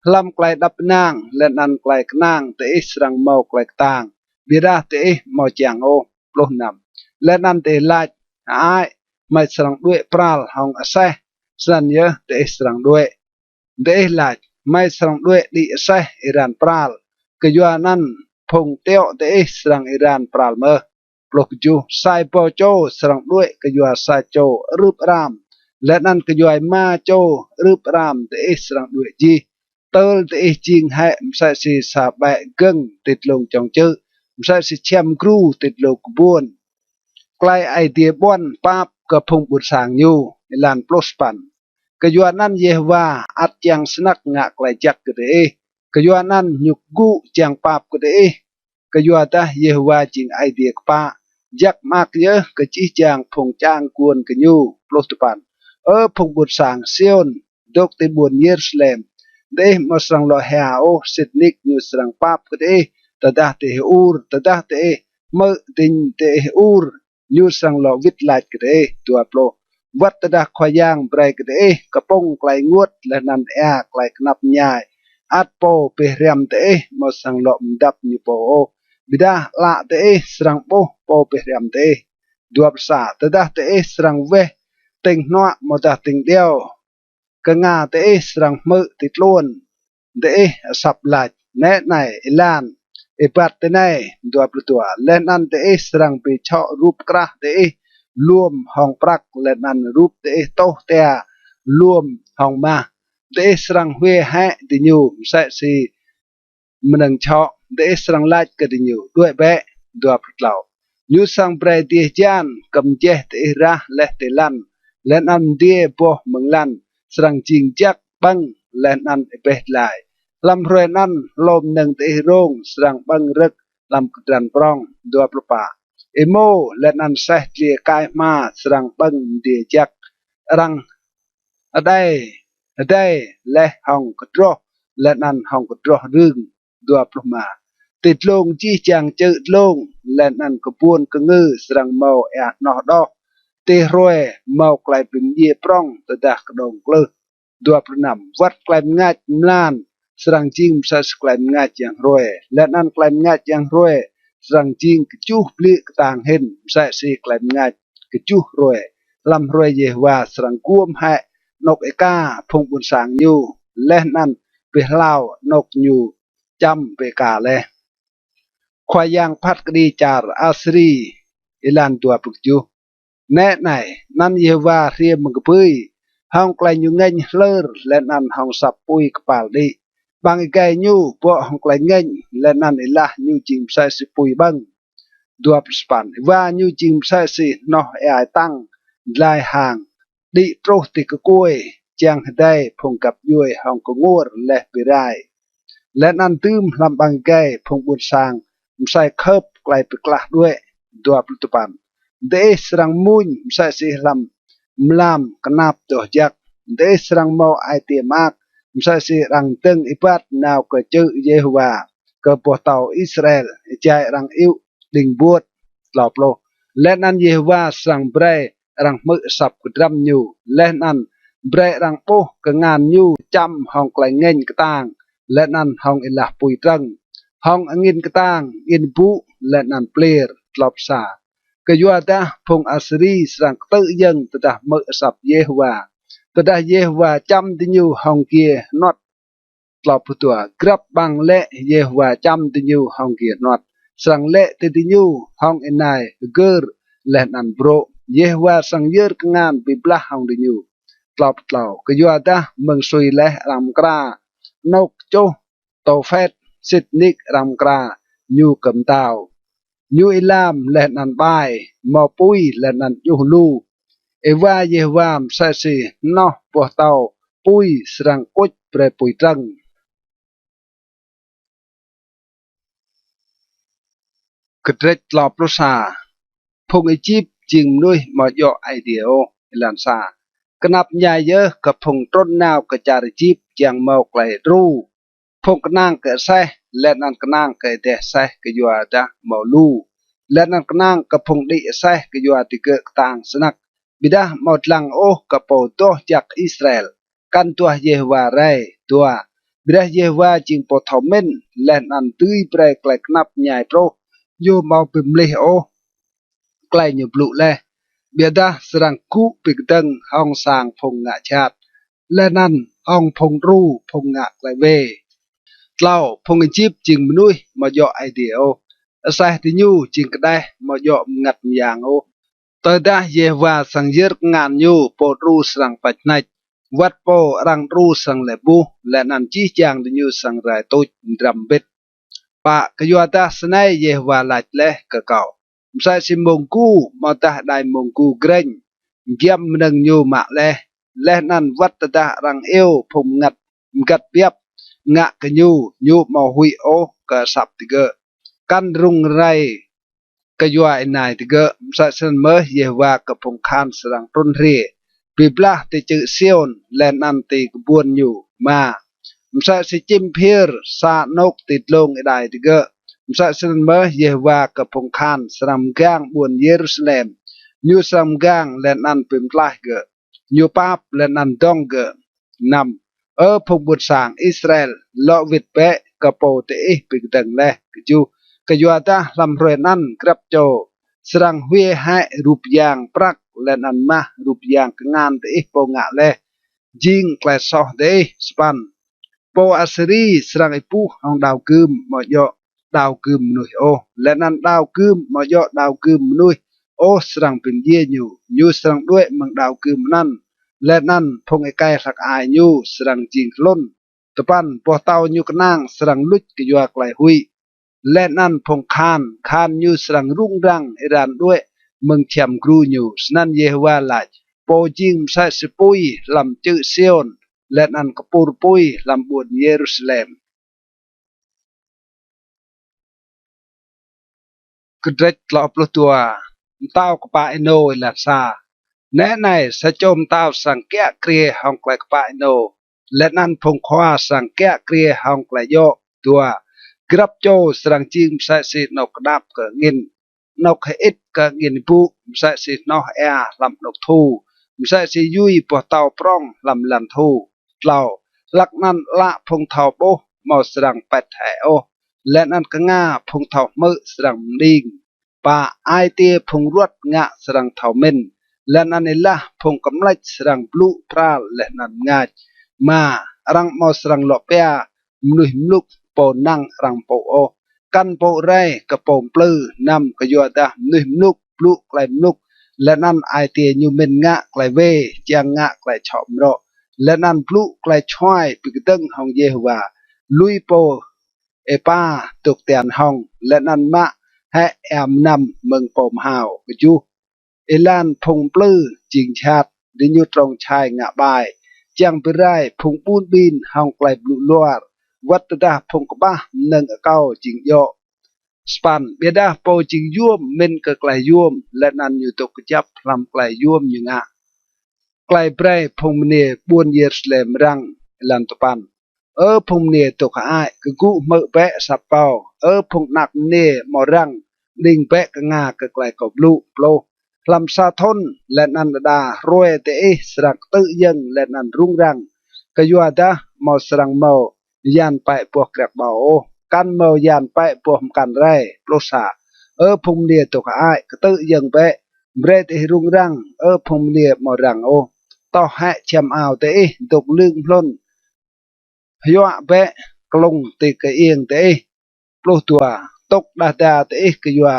hlăm klei êđăp ênang leh anăn klei knang diih srăng mâo klei ktang, ƀiădah diih amâo čiăng ôh. Pluh năm. Leh anăn diih lač: Hơăi, hmei srăng đuĕ pral hŏng aseh, snăn yơh diih srăng đuĕ. Diih lač: Hmei srăng đuĕ đĭ aseh êran pral, kyuanăn phung tiŏ diih srăng êran pral mơh. Pluh kjuh. Sa êbâo čô srăng đuĕ kyua sa čô arưp aram, leh anăn kyua êma čô arưp aram diih srăng đuĕ jih. Tơl diih jing hĕ msĕ si sa ƀĕ gơ̆ng ti dlông čŏng čư̆, msĕ si čhiăm gru ti dlông kbuôn. Klei Aê Diê ƀuăn pap kơ phung ƀuôn sang ñu. Êlan pluh sa păn. Kyuanăn Yêhôwa ăt čiăng snăk ngă klei jăk kơ diih, kyuanăn ñu kgŭ čiăng pap kơ diih. Kyuadah Yêhôwa jing Aê Diê kpă, jăk mơak yơh kơ jih jang phung čang guôn kơ ñu. Pluh dua păn. Ơ phung ƀuôn sang Siôn, dôk ti ƀuôn Yêrusalem, diih amâo srăng lŏ hia ôh sĭt nik ñu srăng pap kơ diih. Tơdah diih ur, tơdah diih hmư̆ dĭng diih ur, ñu srăng lŏ wĭt lač kơ diih. Dua pluh. Wăt tơdah Khua Yang brei kơ diih kpŭng klei ênguôt leh anăn êa klei knap mñai, ăt pô bi hriăm diih amâo srăng lŏ mdăp ñu pô ôh, ƀiădah ală diih srăng ƀuh pô bi hriăm diih. Dua pluh sa. Tơdah diih srăng weh tĭng hnuă amâodah tĭng điâo, knga diih srăng hmư̆ ti tluôn diih asăp lač: Nĕ anei êlan, êbat tinei. Dua pluh dua. Leh anăn diih srăng bi čhŏ rup krah diih luôm hŏng prăk, leh anăn rup diih tuh tia luôm hŏng mah. Diih srăng hwiê hĕ diñu msĕ si mnơ̆ng čhŏ, diih srăng lač kơ diñu: Đuĕ bĕ. Dua pluh tlâo. Ñu srăng brei adiê hjan kơ mjeh diih rah leh ti lăn, leh anăn mdiê boh mơ̆ng lăn srăng jing jăk ƀơ̆ng leh anăn êbeh dlai. Hlăm hruê anăn hlô mnơ̆ng diih rông srăng ƀơ̆ng rơ̆k hlăm kdrăn prŏng. Dua pluh pă. Êmô leh anăn aseh dliê kai hma srăng ƀơ̆ng mdiê jăk, arăng adei, adei leh hŏng kdroh leh anăn hŏng kdroh rưng. Dua pluh êma. Ti dlông jih jang čư̆ dlông leh anăn kbuôn kngư srăng mâo êa hnoh đoh, ti hruê mâo klei bi mdjiê prŏng tơdah kđông klưh. Dua pluh năm. Wăt klei mngač mlan srăng jing msĕ si klei mngač yang hruê, leh anăn klei mngač yang hruê srăng jing kjuh bliư̆ ktang hĭn msĕ si klei mngač kjuh hruê, hlăm hruê Yêhôwa srăng guôm hĕ anôk êka phung ƀuôn sang ñu, leh anăn bi hlao anôk ñu čăm bi êka leh. Khua Yang phat kđi čar Asiri. Êlan dua pluh kjuh. Nĕ anei, anăn Yêhôwa hriê mơ̆ng kbưi, hŏng klei ñu ngêñ hlơr leh anăn hŏng asăp pui kpal đĭ. Ƀăng êgei ñu bŏ hŏng klei ngêñ, leh anăn êlah ñu jing msĕ si pui ƀơ̆ng. Dua pluh sa păn. Êwa ñu jing msĕ si hnoh êa êtăng dlai hang, đĭ truh ti kkuê, čiăng hdei phung găp djuê hŏng knguôr leh bi rai, leh anăn dưm hlăm ƀăng êgei phung ƀuôn sang msei khơp klei bi klah đuĕ. Dua pluh dua păn. Diih srăng mmuñ msĕ si hlăm mlam knap doh jăk, diih srăng mâo ai tiê mơak msĕ si arăng dơ̆ng êbat nao kơ čư̆ Yêhôwa, kơ boh tâo Israel, êjai arăng iŭ đĭng buôt. Tlâo pluh. Leh anăn Yêhôwa srăng brei arăng hmư̆ asăp kdrăm ñu, leh anăn brei arăng ƀuh kngan ñu čăm hŏng klei ngêñ ktang leh anăn hŏng êlah pui trơ̆ng, hŏng angĭn ktang, angĭn bŭ leh anăn pliêr. Tlâo pluh sa. Kyuadah phung Asiri srăng ktư̆ yơ̆ng tơdah hmư̆ asăp Yêhôwa, tơdah Yêhôwa čăm diñu hŏng giê hnuăt. Tlâo pluh dua. Grăp ƀăng lĕ Yêhôwa čăm diñu hŏng giê hnuăt srăng lĕ ti diñu hŏng ênai hgơr leh anăn brô̆. Yêhôwa srăng yơr kngan bi blah hŏng diñu. Tlâo pluh tlâo. Kyuadah mơ̆ng sui leh arăng mkra anôk čuh Tôphet, sĭt nik arăng mkra ñu kơ mtao. Ñu êlam leh anăn ƀai, mâo pui leh anăn djuh lu. Êwa Yêhôwa msĕ si hnoh boh tâo pui srăng kuč brei pui trơ̆ng. Kdrêč tlâo pluh sa. Phung Êjip jing mnuih amâo djŏ Aê Diê ôh. Êlan sa. Knap mñai yơh kơ phung trŭn nao kơ čar Êjip čiăng mâo klei đru, phung knang kơ aseh, leh anăn knang kơ êdeh aseh kyuadah mâo lu, leh anăn knang kơ phung đĭ aseh kyua digơ̆ ktang snăk, ƀiădah amâo dlăng ôh kơ Pô Doh Jăk Israel, kăn duah Yêhôwa rei. Dua. Ƀiădah Yêhôwa jing Pô thâo mĭn, leh anăn dưi brei klei knap mñai truh, ñu amâo bi mlih ôh klei ñu blŭ leh, ƀiădah srăng gŭ bi kdơ̆ng hŏng sang phung ngă jhat, leh anăn hŏng phung đru phung ngă klei wê. Tlâo. Phung Êjip jing mnuih amâo djŏ Aê Diê ôh. Aseh diñu jing kđeh amâo djŏ mngăt myang ôh. Tơdah Yêhôwa srăng yơr kngan ñu, pô đru srăng pêč hnêč. Wăt pô arăng đru srăng lĕ buh, leh anăn jih jang diñu srăng rai tuč mdrăm mbĭt. Pă, kyuadah snei Yêhôwa lač leh kơ kâo: Msĕ si mông gu amâodah êđai mông gu grêñ, giăm mnơ̆ng ñu mă leh, leh anăn wăt tơdah arăng iêu phung mngăt mgăt biăp ngă kơ ñu, ñu amâo huĭ ôh kơ asăp digơ̆, kăn rŭng rei kyua ênai digơ̆. Msĕ snăn mơh Yêhôwa kơ phung kahan srăng trŭn hriê, bi blah ti čư̆ Siôn leh anăn ti kbuôn ñu. Êma, msĕ si čĭm phiơr sa anôk ti dlông êđai digơ̆, msĕ snăn mơh Yêhôwa kơ phung kahan srăng mgang ƀuôn Yêrusalem. Ñu srăng mgang leh anăn bi mtlaih gơ̆, ñu pap leh anăn dŏng gơ̆. Năm, Ơ phung ƀuôn sang Israel, lŏ wĭt bĕ kơ pô diih bi kdơ̆ng leh. Kjuh, kyuadah hlăm hruê anăn grăp čô srăng hwiê hĕ rup yang prăk leh anăn mah, rup yang kngan diih pô ngă leh jing klei soh diih. Sa păn, pô Asiri srăng êbuh hŏng đao gưm amâo djŏ đao gưm mnuih ôh, leh anăn đao gưm amâo djŏ đao gưm mnuih ôh srăng bi mdjiê ñu. Ñu srăng đuĕ mơ̆ng đao gưm anăn, leh anăn phung êkei hlăk ai ñu srăng jing hlŭn. Dua păn, boh tâo ñu knang srăng luč kyua klei huĭ, leh anăn phung kahan, kahan ñu srăng rŭng răng êran đuĕ mơ̆ng čhiăm gru ñu. Snăn Yêhôwa lač, pô jing msĕ si pui hlăm čư̆ Siôn, leh anăn kpur pui hlăm ƀuôn Yêrusalem. Kdrêč tlâo pluh dua. Mtao kpă ênô. Êlan sa. Nĕ anei, sa čô mtao srăng kiă kriê hŏng klei kpă ênô, leh anăn phung khua srăng kiă kriê hŏng klei djŏ. Dua, grăp čô srăng jing msĕ si anôk kđap kơ angĭn, anôk hơĭt kơ angĭn êbŭ, msĕ si hnoh êa hlăm anôk thu, msĕ si yui boh tâo prŏng hlăm lăn thu. Tlâo, hlăk anăn ală phung thâo ƀuh amâo srăng pĭt hĕ ôh, leh anăn knga phung thâo hmư̆ srăng mđing. Pă, ai tiê phung ruăt ngă srăng thâo mĭn, leh anăn êlah phung kmlêč srăng blŭ phral leh anăn mngač. Êma, arăng amâo srăng lŏ pia mnuih mluk pô năng arăng mpŭ ôh, kăn mpŭ rei kơ pô mplư. Năm, kyuadah mnuih mluk blŭ klei mluk, leh anăn ai tiê ñu mĭn ngă klei wê, čiăng ngă klei čhŏ mrŏ, leh anăn blŭ klei čhuai bi kdơ̆ng hŏng Yêhôwa. Lui pô êpa dôk tian hŏng, leh anăn mă hĕ êa mnăm mơ̆ng pô mhao. Kjuh, êlan phung mplư jing jhat, diñu trông čhai ngă ƀai, čiăng bi rai phung ƀun ƀin hŏng klei blŭ luar, wăt tơdah phung kƀah mnơ̆ng akâo jing djŏ. Sa păn, ƀiădah pô jing yuôm mĭn kơ klei yuôm, leh anăn ñu dôk kjăp hlăm klei yuôm ñu ngă. Klei brei phung mniê ƀuôn Yêrusalem răng. Êlan dua păn. Ơ phung mniê dôk hơăi, kgŭ hmư̆ bĕ asăp kâo. Ơ phung anak mniê amâo răng, mđing bĕ knga kơ klei kâo blŭ. Pluh. Hlăm sa thŭn leh anăn đa hruê diih srăng ktư̆ yơ̆ng leh anăn rŭng răng, kyuadah amâo srăng mâo yan pĕ boh kriăk ƀâo ôh, kăn mâo yan pĕ boh mkăn rei. Pluh sa. Ơ phung mniê dôk hơăi, ktư̆ yơ̆ng bĕ, brei diih rŭng răng, Ơ phung mniê amâo răng ôh. Toh hĕ čhiăm ao diih dôk lưng mhlŭn, hyuă bĕ klŭng ti kơiêng diih. Pluh dua. Tŭk đah da diih kyua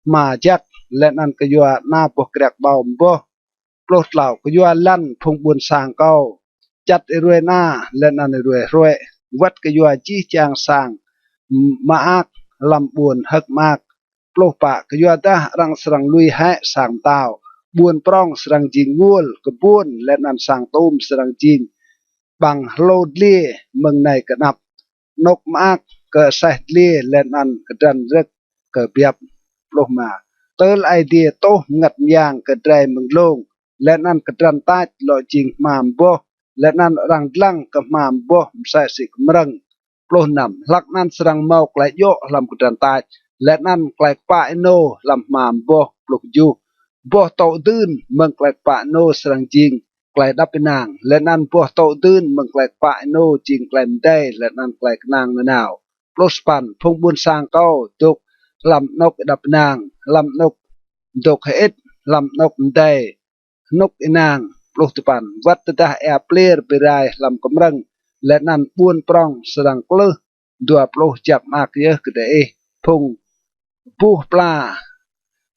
hma jăk, leh anăn kyua ana boh kriăk ƀâo mboh. Pluh tlâo. Kyua lăn phung ƀuôn sang kâo, čăt êruê ana leh anăn êruê hruê, wăt kyua jih jang sang mơak hlăm ƀuôn hơ̆k mơak. Pluh pă. Kyuadah arăng srăng lui hĕ sang mtao, ƀuôn prŏng srăng jing ênguôl, kbuôn leh anăn sang tum srăng jing ƀăng hlô dliê mơ̆ng anei kơ anăp, anôk mơak kơ aseh dliê leh anăn kdrăn rơ̆k kơ biăp. Pluh êma. Tơl Aê Diê tuh mngăt myang kơ drei mơ̆ng dlông, leh anăn kdrăn tač lŏ jing hma mboh, leh anăn arăng dlăng kơ hma mboh msĕ si kmrơ̆ng. Pluh năm. Hlăk anăn srăng mâo klei djŏ hlăm kdrăn tač, leh anăn klei kpă ênô hlăm hma mboh. Pluh kjuh. Boh tŭ dưn mơ̆ng klei kpă ênô srăng jing klei êđăp ênang, leh anăn boh tŭ dưn mơ̆ng klei kpă ênô jing klei mdei leh anăn klei knang nanao. Pluh sa păn. Phung ƀuôn sang kâo dôk hlăm anôk êđăp ênang, hlăm anôk dôk hơĭt, hlăm anôk mdei hnŭk ênang. Pluh dua păn. Wăt tơdah êa pliêr bi rai hlăm kmrơ̆ng, leh anăn ƀuôn prŏng srăng klưh dua pluh jăk mơak yơh kơ diih. Phung buh pla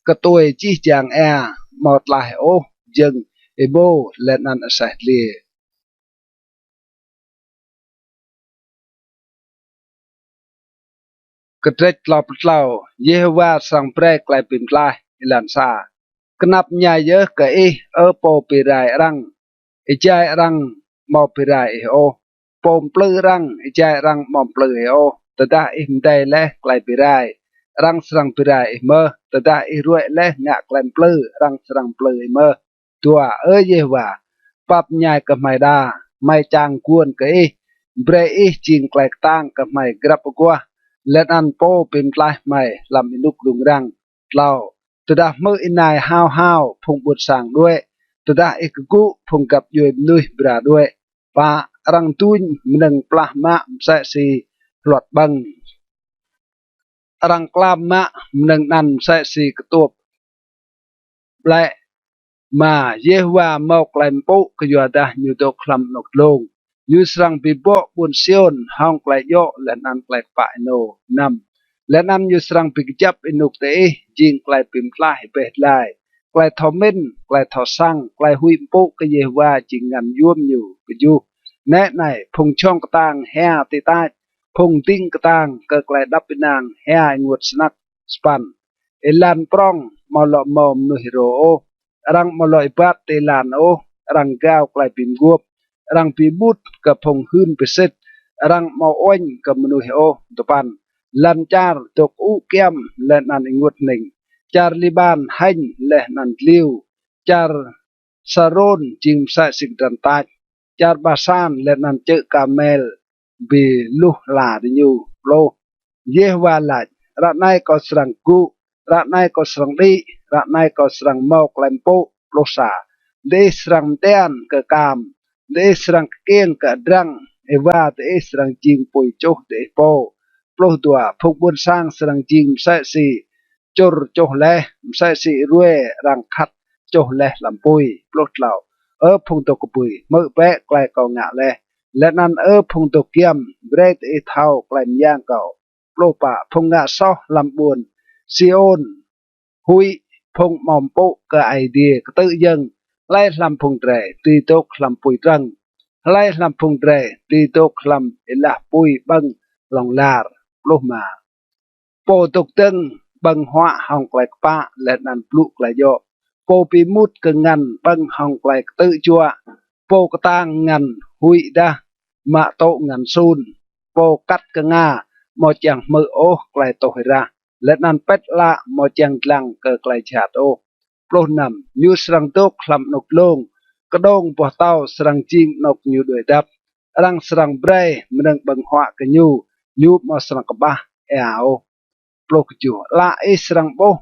ktuê jih jang êa amâo tlaih ôh jơ̆ng êmô leh anăn aseh dliê. Kdrêč tlâo pluh tlâo. Yêhôwa srăng brei klei bi mtlaih. Êlan sa. Knap mñai yơh kơ ih, Ơ pô bi rai arăng, êjai arăng amâo bi rai ih ôh. Pô mplư arăng, êjai arăng amâo mplư ih ôh. Tơdah ih mdei leh klei bi rai, arăng srăng bi rai ih mơh. Tơdah ih ruê̆ leh ngă klei mplư, arăng srăng mplư ih mơh. Dua. Ơ Yêhôwa, pap mñai kơ hmei đa, hmei čang guôn kơ ih. Brei ih jing klei ktang kơ hmei grăp aguah, leh anăn pô bi mtlaih hmei hlăm ênuk rŭng răng. Tlâo. Tơdah hmư̆ ênai hao hao, phung ƀuôn sang đuĕ. Tơdah ih kgŭ, phung găp djuê mnuih bra đuĕ. Pă. Arăng duñ mnơ̆ng plah mă msĕ si hluăt ƀơ̆ng, arăng klam mă mnơ̆ng anăn msĕ si ktuôp ƀlĕ. Êma. Yêhôwa mâo klei mpŭ kyuadah ñu dôk hlăm anôk dlông. Ñu srăng bi bŏ ƀuôn Siôn hŏng klei djŏ leh anăn klei kpă ênô. Năm. Leh anăn ñu srăng bi kjăp ênuk diih jing klei bi mtlaih êbeh dlai, klei thâo mĭn, klei thâo săng, klei huĭ mpŭ kơ Yêhôwa jing ngăn yuôm ñu. Kjuh. Nĕ anei, phung jhŏng ktang hia ti tač, phung dĭng ktang kơ klei êđăp ênang hia ênguôt snăk. Sa păn. Êlan prŏng amâo lŏ mâo mnuih hrô ôh, arăng amâo lŏ êbat ti êlan ôh, arăng gao klei bi mguôp, arăng bi êmut kơ phung hưn bi sĭt, arăng amâo uêñ kơ mnuih ôh. Dua păn. Lăn čar dôk ŭ kiăm leh anăn ênguôt hnĭng, čar Liƀan hêñ leh anăn dliu, čar Sarôn jing msĕ si kdrăn tač, čar Basan leh anăn čư̆ Karmel bi luh hla diñu. Pluh. Yêhôwa lač: Ară anei kâo srăng kgŭ, ară anei kâo srăng đĭ, ară anei kâo srăng mâo klei mpŭ. Pluh sa. Diih srăng mtian kơ kam, diih srăng kkiêng kơ adrăng, êwa diih srăng jing pui čuh diih pô. Pluh dua. Phung ƀuôn sang srăng jing msĕ si čŭr čuh leh, msĕ si êruê arăng khăt čuh leh hlăm pui. Pluh tlâo. Ơ phung dôk kbưi, hmư̆ bĕ klei kâo ngă leh, leh anăn, Ơ phung dôk giăm, brei diih thâo klei myang kâo. Pluh pă. Phung ngă soh hlăm ƀuôn Siôn huĭ, phung amâo mpŭ kơ Aê Diê ktư̆ yơ̆ng. Hlei hlăm phung drei dưi dôk hlăm pui trơ̆ng? Hlei hlăm phung drei dưi dôk hlăm êlah pui ƀơ̆ng hlŏng lar? Pluh êma. Pô dôk dơ̆ng ƀơ̆ng huă hŏng klei kpă leh anăn blŭ klei djŏ. Pô bi êmut kơ ngăn ƀơ̆ng hŏng klei ktư̆ juă. Pô ktang ngăn huĭ êdah, mă tŭ ngăn sun. Pô kăt knga amâo čiăng hmư̆ ôh klei tuh êrah, leh anăn pĭt ală amâo čiăng dlăng kơ klei jhat ôh. Pluh năm. Ñu srăng dôk hlăm anôk dlông, kđông boh tâo srăng jing anôk ñu đuĕ dăp. Arăng srăng brei mnơ̆ng ƀơ̆ng huă kơ ñu, ñu amâo srăng kƀah êa ôh. Pluh kjuh. Ală ih srăng ƀuh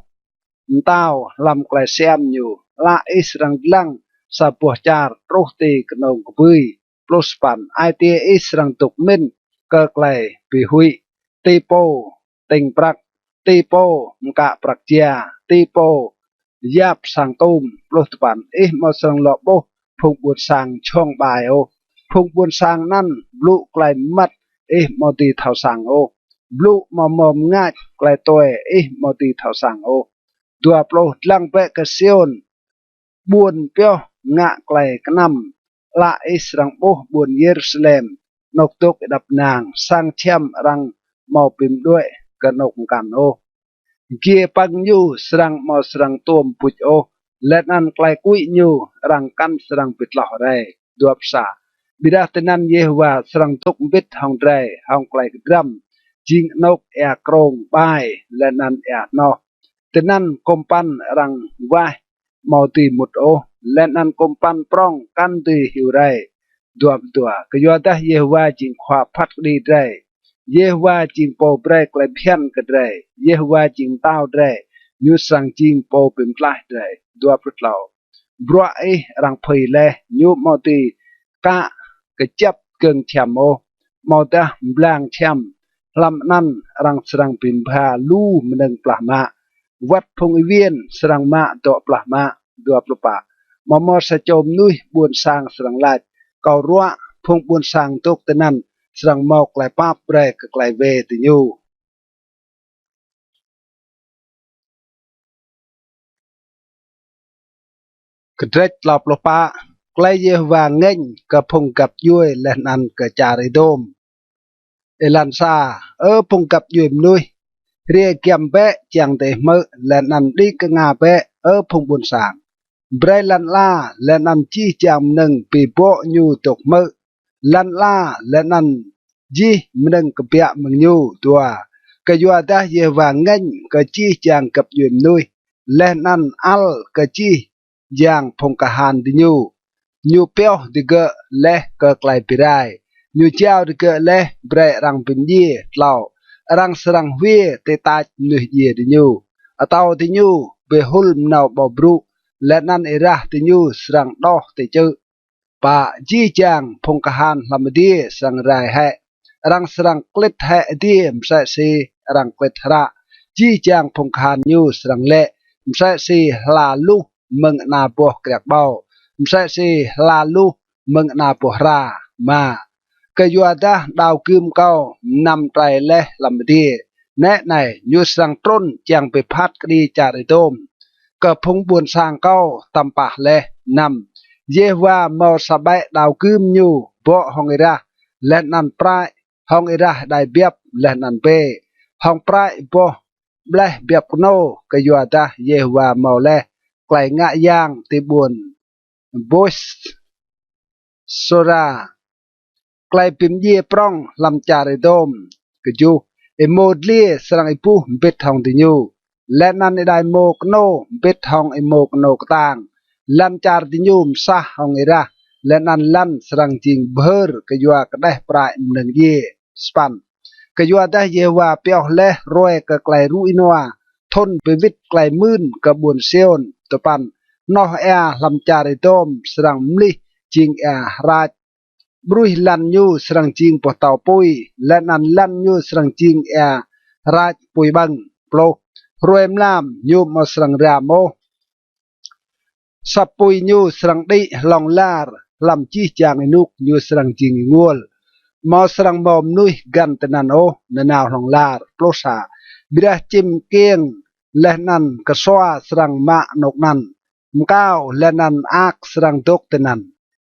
mtao hlăm klei siam ñu, ală ih srăng dlăng sa boh čar truh ti knông kbưi. Pluh sa păn. Ai tiê ih srăng dôk mĭn kơ klei bi huĭ, ti pô tĭng prăk, ti pô mkă prăk jia, ti pô yap sang tum. Pluh dua păn. Ih amâo srăng lŏ ƀuh phung ƀuôn sang jhŏng ƀai ôh, phung ƀuôn sang anăn blŭ klei mmăt ih amâo dưi thâo săng ôh, blŭ amâo mâo mngač klei tue ih amâo dưi thâo săng ôh. Dua pluh. Dlăng bĕ kơ Siôn, ƀuôn pioh ngă klei knăm, ală ih srăng ƀuh ƀuôn Yêrusalem, anôk dôk êđăp ênang, sang čhiăm arăng amâo bi mđuĕ kơ anôk mkăn ôh. Giê pơ̆ng ñu srăng amâo srăng tuôm buč ôh, leh anăn klei kuĭ ñu arăng kăn srăng bi tloh rei. Dua pluh sa. Ƀiădah tinăn Yêhôwa srăng dôk mbĭt hŏng drei hŏng klei kdrăm, jing anôk êa krông ƀai leh anăn êa hnoh. Tinăn kŭmpăn arăng waih amâo dưi mŭt ôh, leh anăn kŭmpăn prŏng kăn dưi hiu rei. Dua pluh dua. Kyuadah Yêhôwa jing khua phat kđi drei, Yêhôwa jing pô brei klei bhiăn kơ drei, Yêhôwa jing mtao drei, ñu srăng jing pô bi mtlaih drei. Dua pluh tlâo. Bruă ih arăng phưi leh, ñu amâo dưi kă kjăp gơ̆ng čhiăm ôh, amâodah mblang čhiăm. Hlăm anăn arăng srăng bi mbha lu mnơ̆ng plah mă, wăt phung êwiên srăng mă dŏ plah mă. Dua pluh pă. Amâo mâo sa čô mnuih ƀuôn sang srăng lač: Kâo ruă. Phung ƀuôn sang dôk tinăn srăng mâo klei pap brei kơ klei wê diñu. Kdrêč tlâo pluh pă. Klei Yêhôwa ngêñ kơ phung găp djuê leh anăn kơ čar Êđôm. Êlan sa. Ơ phung găp djuê mnuih, Hriê giăm bĕ čiăng diih hmư̆, leh anăn mđing knga bĕ, Ơ phung ƀuôn sang. Brei lăn ala leh anăn jih jang mnơ̆ng bi bŏ ñu dôk hmư̆, lăn ala leh anăn jih mnơ̆ng kbiă mơ̆ng ñu. Dua. Kyuadah Yêhôwa ngêñ kơ jih jang găp djuê mnuih, leh anăn ăl kơ jih jang phung kahan diñu. Ñu pioh digơ̆ leh kơ klei bi rai, ñu jao digơ̆ leh brei arăng bi mdjiê. Tlâo. Arăng srăng hwiê ti tač mnuih djiê diñu, atâo diñu bi hŭl mnâo ƀâo brŭ, leh anăn êrah diñu srăng đoh ti čư̆. Pă. Jih jang phung kahan hlăm adiê srăng rai hĕ, arăng srăng klĭt hĕ adiê msĕ si arăng klĭt hră. Jih jang phung kahan ñu srăng lĕ msĕ si hla luh mơ̆ng ana boh kriăk ƀâo, msĕ si hla luh mơ̆ng ana boh hra. Êma. Kyuadah đao gưm kâo mnăm trei leh hlăm adiê. Nĕ anei, ñu srăng trŭn čiăng bi phat kđi čar Êđôm, kơ phung ƀuôn sang kâo tăm pah leh. Năm. Yêhôwa mâo sa ƀĕ đao gưm ñu bŏ hŏng êrah, leh anăn prăi hŏng êrah êđai biăp, leh anăn bê hŏng prăi boh ƀleh biăp knô. Kyuadah Yêhôwa mâo leh klei ngă yang ti ƀuôn Bôsôra, klei bi mdjiê prŏng hlăm čar Êđôm. Kjuh. Êmô dliê srăng êbuh mbĭt hŏng diñu, leh anăn êđai êmô knô mbĭt hŏng êmô knô ktang. Lăn čar diñu msah hŏng êrah, leh anăn lăn srăng jing bhơr kyua kđeh prăi mnơ̆ng djiê. Sa păn. Kyuadah Yêhôwa pioh leh hruê kơ klei rŭ ênua, thŭn bi wĭt klei mưn kơ ƀuôn Siôn. Dua păn. Hnoh êa hlăm čar Êđôm srăng mlih jing êa hrač, ƀruih lăn ñu srăng jing boh tâo pui, leh anăn lăn ñu srăng jing êa hrač pui ƀơ̆ng. Pluh. Hruê mlam ñu amâo srăng riam ôh, asăp pui ñu srăng đĭ hlŏng lar, hlăm jih jang ênuk ñu srăng jing ênguôl, amâo srăng mâo mnuih găn tinăn ôh nanao hlŏng lar. Pluh sa. Ƀiădah čĭm kiêng leh anăn ksua srăng mă anôk anăn, mkao leh anăn mơak srăng dôk tinăn.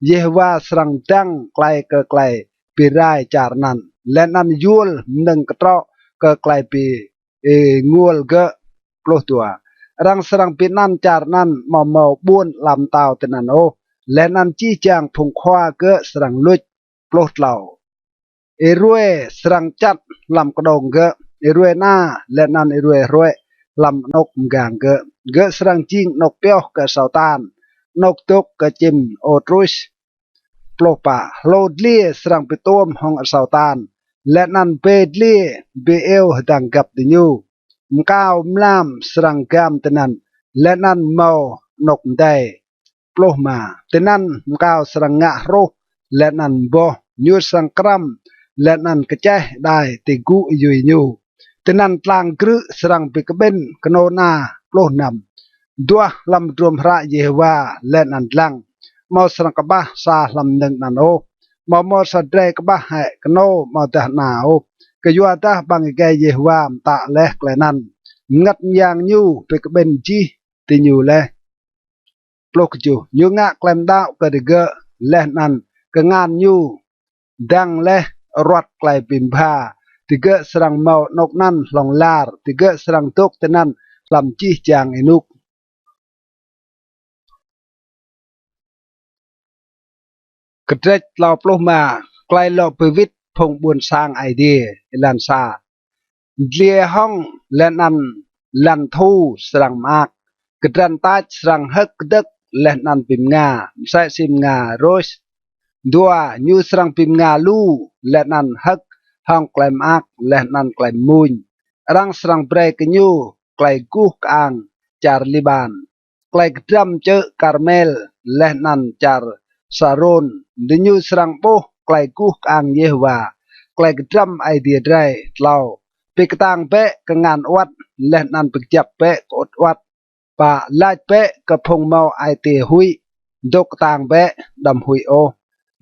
Yêhôwa srăng dăng klei kơ klei bi rai čar anăn, leh anăn yuôl mnơ̆ng ktrŏ kơ klei bi ênguôl gơ̆. Pluh dua. Arăng srăng bi anăn čar anăn amâo mâo ƀuôn ala mtao tinăn ôh, leh anăn jih jang phung khua gơ̆ srăng luč. Pluh tlâo. Êruê srăng čăt hlăm kđông gơ̆, êruê ana leh anăn êruê hruê hlăm anôk mgang gơ̆. Gơ̆ srăng jing anôk pioh kơ asâo tan, anôk dôk kơ čĭm ôtrus. Pluh pă. Hlô dliê srăng bi tuôm hŏng asâo tan, leh anăn bê dliê bi iêu hdăng găp diñu. Mkao mlam srăng gam tinăn, leh anăn mâo anôk mdei. Pluh êma. Tinăn mkao srăng ngă hruh leh anăn mboh, ñu srăng krăm leh anăn kčeh êđai ti gŭ êyui ñu. Tinăn tlang grư̆ srăng bi kƀĭn knô ana. Pluh năm. Duah hlăm hdruôm hră Yêhôwa leh anăn dlăng, amâo srăng kƀah sa hlăm mnơ̆ng anăn ôh, amâo mâo sa drei kƀah hĕ knô amâodah ana ôh. Kyuadah ƀăng êgei Yêhôwa mtă leh klei anăn, mngăt myang ñu bi kƀĭn jih diñu leh. Pluh kjuh. Ñu ngă klei mđăo kơ digơ̆, leh anăn kngan ñu dăng leh aruăt klei bi mbha. Digơ̆ srăng mâo anôk anăn hlŏng lar, digơ̆ srăng dôk tinăn hlăm jih jang ênuk. Kdrêč tlâo pluh êma. Klei lŏ bi wĭt phung ƀuôn sang Aê Diê. Êlan sa. Dliê hŏng leh anăn lăn thu srăng mơak, kdrăn tač srăng hơ̆k kdơ̆k leh anăn bi mnga, msĕ si mnga rôs. Dua. Ñu srăng bi mnga lu leh anăn hơ̆k hŏng klei mơak leh anăn klei mmuñ. Arăng srăng brei kơ ñu klei guh kơang čar Liƀan, klei kdrăm čư̆ Karmel leh anăn čar Sarôn. Diñu srăng ƀuh klei guh kơang Yêhôwa, klei kdrăm Aê Diê drei. Tlâo. Bi ktang bĕ kngan awăt, leh anăn bi kjăp bĕ kơŭt awăt. Pă. Lač bĕ kơ phung mâo ai tiê huĭ, dôk ktang bĕ, đăm huĭ ôh.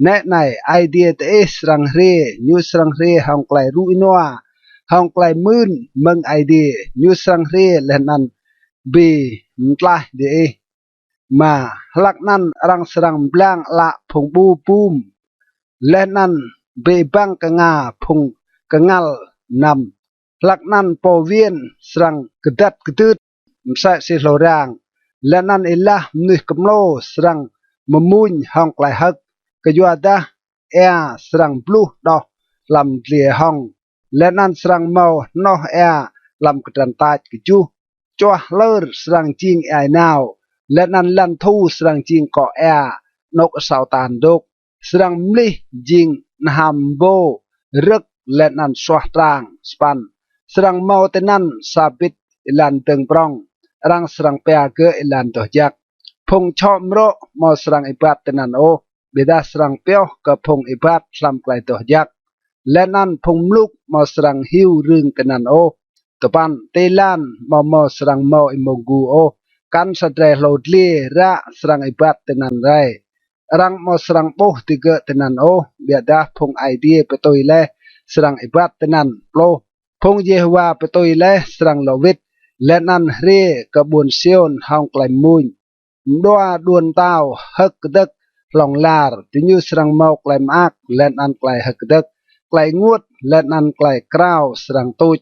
Nĕ anei, Aê Diê diih srăng hriê, ñu srăng hriê hŏng klei rŭ ênua, hŏng klei mưn mơ̆ng Aê Diê, ñu srăng hriê leh anăn bi mtlaih diih. Êma. Hlăk anăn arăng srăng mblang ală phung ƀu bum, leh anăn bi êbăng knga phung kngăl. Năm. Hlăk anăn pô wiên srăng kdăt kdưt msĕ si hlô rang, leh anăn êlah mnuih kmlô srăng mmuñ hŏng klei hơ̆k. Kyuadah êa srăng bluh đoh hlăm dliê hŏng, leh anăn srăng mâo hnoh êa hlăm kdrăn tač. Kjuh. Čuah hlơr srăng jing êa ênao, leh anăn lăn thu srăng jing kŏ êa anôk asâo tan dôk. Srăng mlih jing anham mbô rơ̆k leh anăn suah trang. Sa păn. Srăng mâo tinăn sa bĭt êlan dơ̆ng prŏng, arăng srăng pia gơ̆ êlan doh jăk. Phung čhŏ mrŏ amâo srăng êbat tinăn ôh, ƀiădah srăng pioh kơ phung êbat hlăm klei doh jăk, leh anăn phung mluk amâo srăng hiu rưng tinăn ôh. Dua păn. Ti êlan amâo mâo srăng mâo êmông gu ôh, kăn sa drei hlô dliê ră srăng êbat tinăn rei. Arăng amâo srăng ƀuh digơ̆ tinăn ôh, ƀiădah phung Aê Diê bi tui leh srăng êbat tinăn. Pluh. Phung Yêhôwa bi tui leh srăng lŏ wĭt, leh anăn hriê kơ ƀuôn Siôn hŏng klei mmuñ. Mđua đuôn mtao hơ̆k kdơ̆k hlŏng lar, diñu srăng mâo klei mơak leh anăn klei hơ̆k kdơ̆k, klei ênguôt leh anăn klei krao srăng tuč.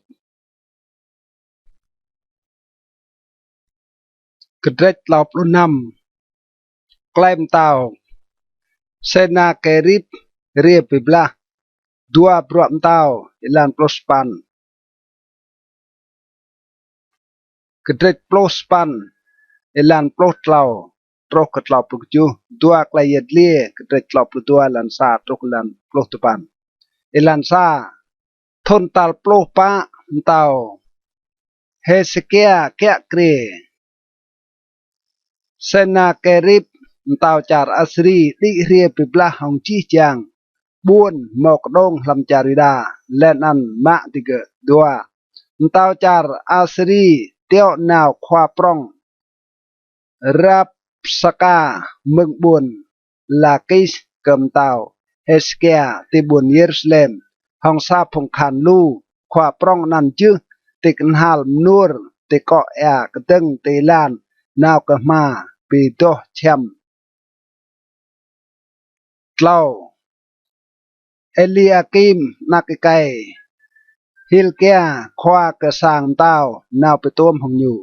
Kdrêč tlâo pluh năm. Klei mtao Sênakerib hriê bi blah. Dua Bruă Mtao, êlan pluh sa păn. Kdrêč pluh sa păn, êlan pluh tlâo truh kơ tlâo pluh kjuh. Dua Klei Yăl Dliê, kdrêč tlâo pluh dua, êlan sa truh kơ êlan pluh dua păn. Êlan sa. Thŭn tal pluh pă mtao Hêsêkia kiă kriê, Sênakerib mtao čar Asiri đĭ hriê bi blah hŏng jih jang ƀuôn mâo kđông hlăm čar Yuđa, leh anăn mă digơ̆. Dua. Mtao čar Asiri tiŏ nao khua prŏng Rabsaka mơ̆ng ƀuôn Lakis kơ mtao Hêsêkia ti ƀuôn Yêrusalem hŏng sa phung kahan lu. Khua prŏng anăn jưh ti knhal mnuôr ti kŏ êa kdơ̆ng ti êlan nao kơ hma bi doh čhiăm. Tlâo. Êliakim anak êkei Hilkia khua kơ sang mtao nao bi tuôm hŏng ñu,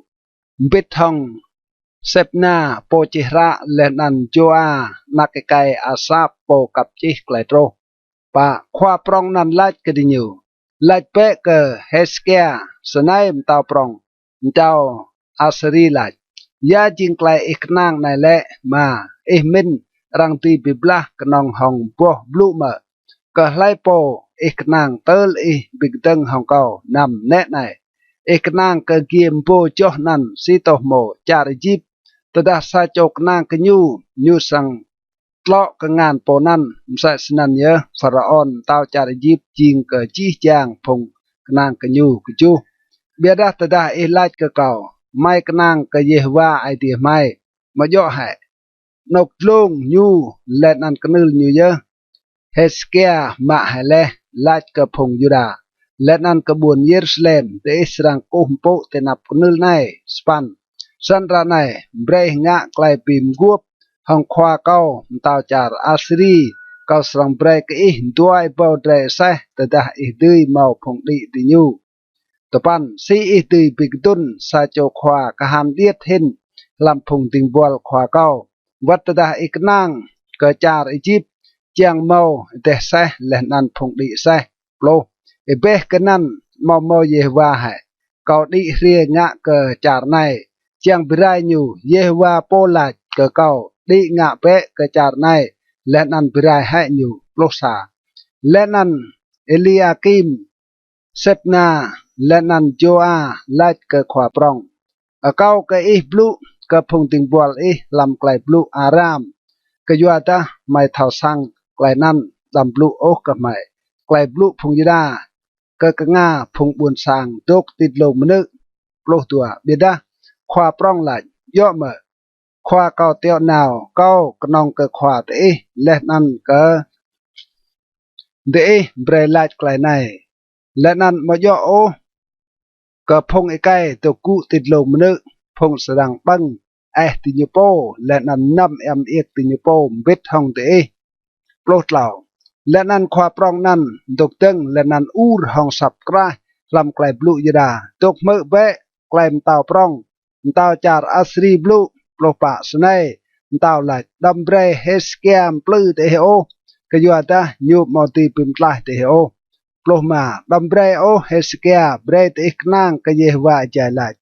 mbĭt hŏng Sêbna pô čih hră leh anăn Jôa anak êkei Asap pô kăp čih klei truh. Pă. Khua prŏng anăn lač kơ diñu: Lač bĕ kơ Hêsêkia snei: Mtao prŏng, mtao Asiri lač: Ya jing klei ih knang anei lĕ? Êma. Ih mĭn arăng dưi bi blah knŏng hŏng boh blŭ mơ̆? Kơ hlei pô ih knang tơl ih bi kdơ̆ng hŏng kâo? Năm. Nĕ anei, ih knang kơ giê mbô joh anăn, si tô hmô, čar Êjip. Tơdah sa čô knang kơ ñu, ñu srăng tlŏ kngan pô anăn. Msĕ snăn yơh Pharaôn mtao čar Êjip jing kơ jih jang phung knang kơ ñu. Kjuh. Ƀiădah tơdah ih lač kơ kâo: Hmei knang kơ Yêhôwa Aê Diê hmei, amâo djŏ hĕ anôk dlông ñu leh anăn knưl ñu yơh? Hêsêkia mă hĕ leh, lač kơ phung Yuđa leh anăn kơ ƀuôn Yêrusalem: Diih srăng kkuh mpŭ ti anăp knưl anei. Sa păn. Snăn ară anei brei ih ngă klei bi mguôp hŏng khua kâo mtao čar Asiri. Kâo srăng brei kơ ih dua êbâo drei aseh tơdah ih dưi mâo phung đĭ diñu. Dua păn. Si ih dưi bi kdŭn sa čô khua kahan điêt hĭn hlăm phung dĭng buăl khua kâo, wăt tơdah ih knang kơ čar Êjip čiăng mâo êdeh aseh leh anăn phung đĭ aseh? Pluh. Êbeh kơ anăn amâo mâo Yêhôwa hĕ? Kâo đĭ hriê ngă kơ čar anei čiăng bi rai ñu. Yêhôwa pô lač kơ kâo: Đĭ ngă bĕ kơ čar anei leh anăn bi rai hĕ ñu. Pluh sa. Leh anăn Êliakim, Sêbna leh anăn Jôa lač kơ khua prŏng: Akâo kơ ih blŭ kơ phung dĭng buăl ih hlăm klei blŭ Aram, kyuadah hmei thâo săng klei anăn, đăm blŭ ôh kơ hmei klei blŭ phung Yuđa kơ knga phung ƀuôn sang dôk ti dlông mnư̆. Pluh dua. Ƀiădah khua prŏng lač: Djŏ mơ̆ khua kâo tiŏ nao kâo knŏng kơ khua diih leh anăn kơ diih brei lač klei anei, leh anăn amâo djŏ ôh kơ phung êkei dôk gŭ ti dlông mnư̆, phung srăng ƀơ̆ng eh diñu pô leh anăn mnăm êa mơiêk diñu pô mbĭt hŏng diih? Pluh tlâo. Leh anăn khua prŏng anăn dôk dơ̆ng leh anăn ur hŏng asăp kraih hlăm klei blŭ Yuđa. Dôk hmư̆ bĕ klei mtao prŏng, mtao čar Asiri blŭ. Pluh pă. Snei mtao lač: Đăm brei Hêsêkia mplư diih ôh, kyuadah ñu amâo dưi bi mtlaih diih ôh. Pluh êma. Đăm brei ôh Hêsêkia, brei diih knang kơ Yêhôwa êjai lač: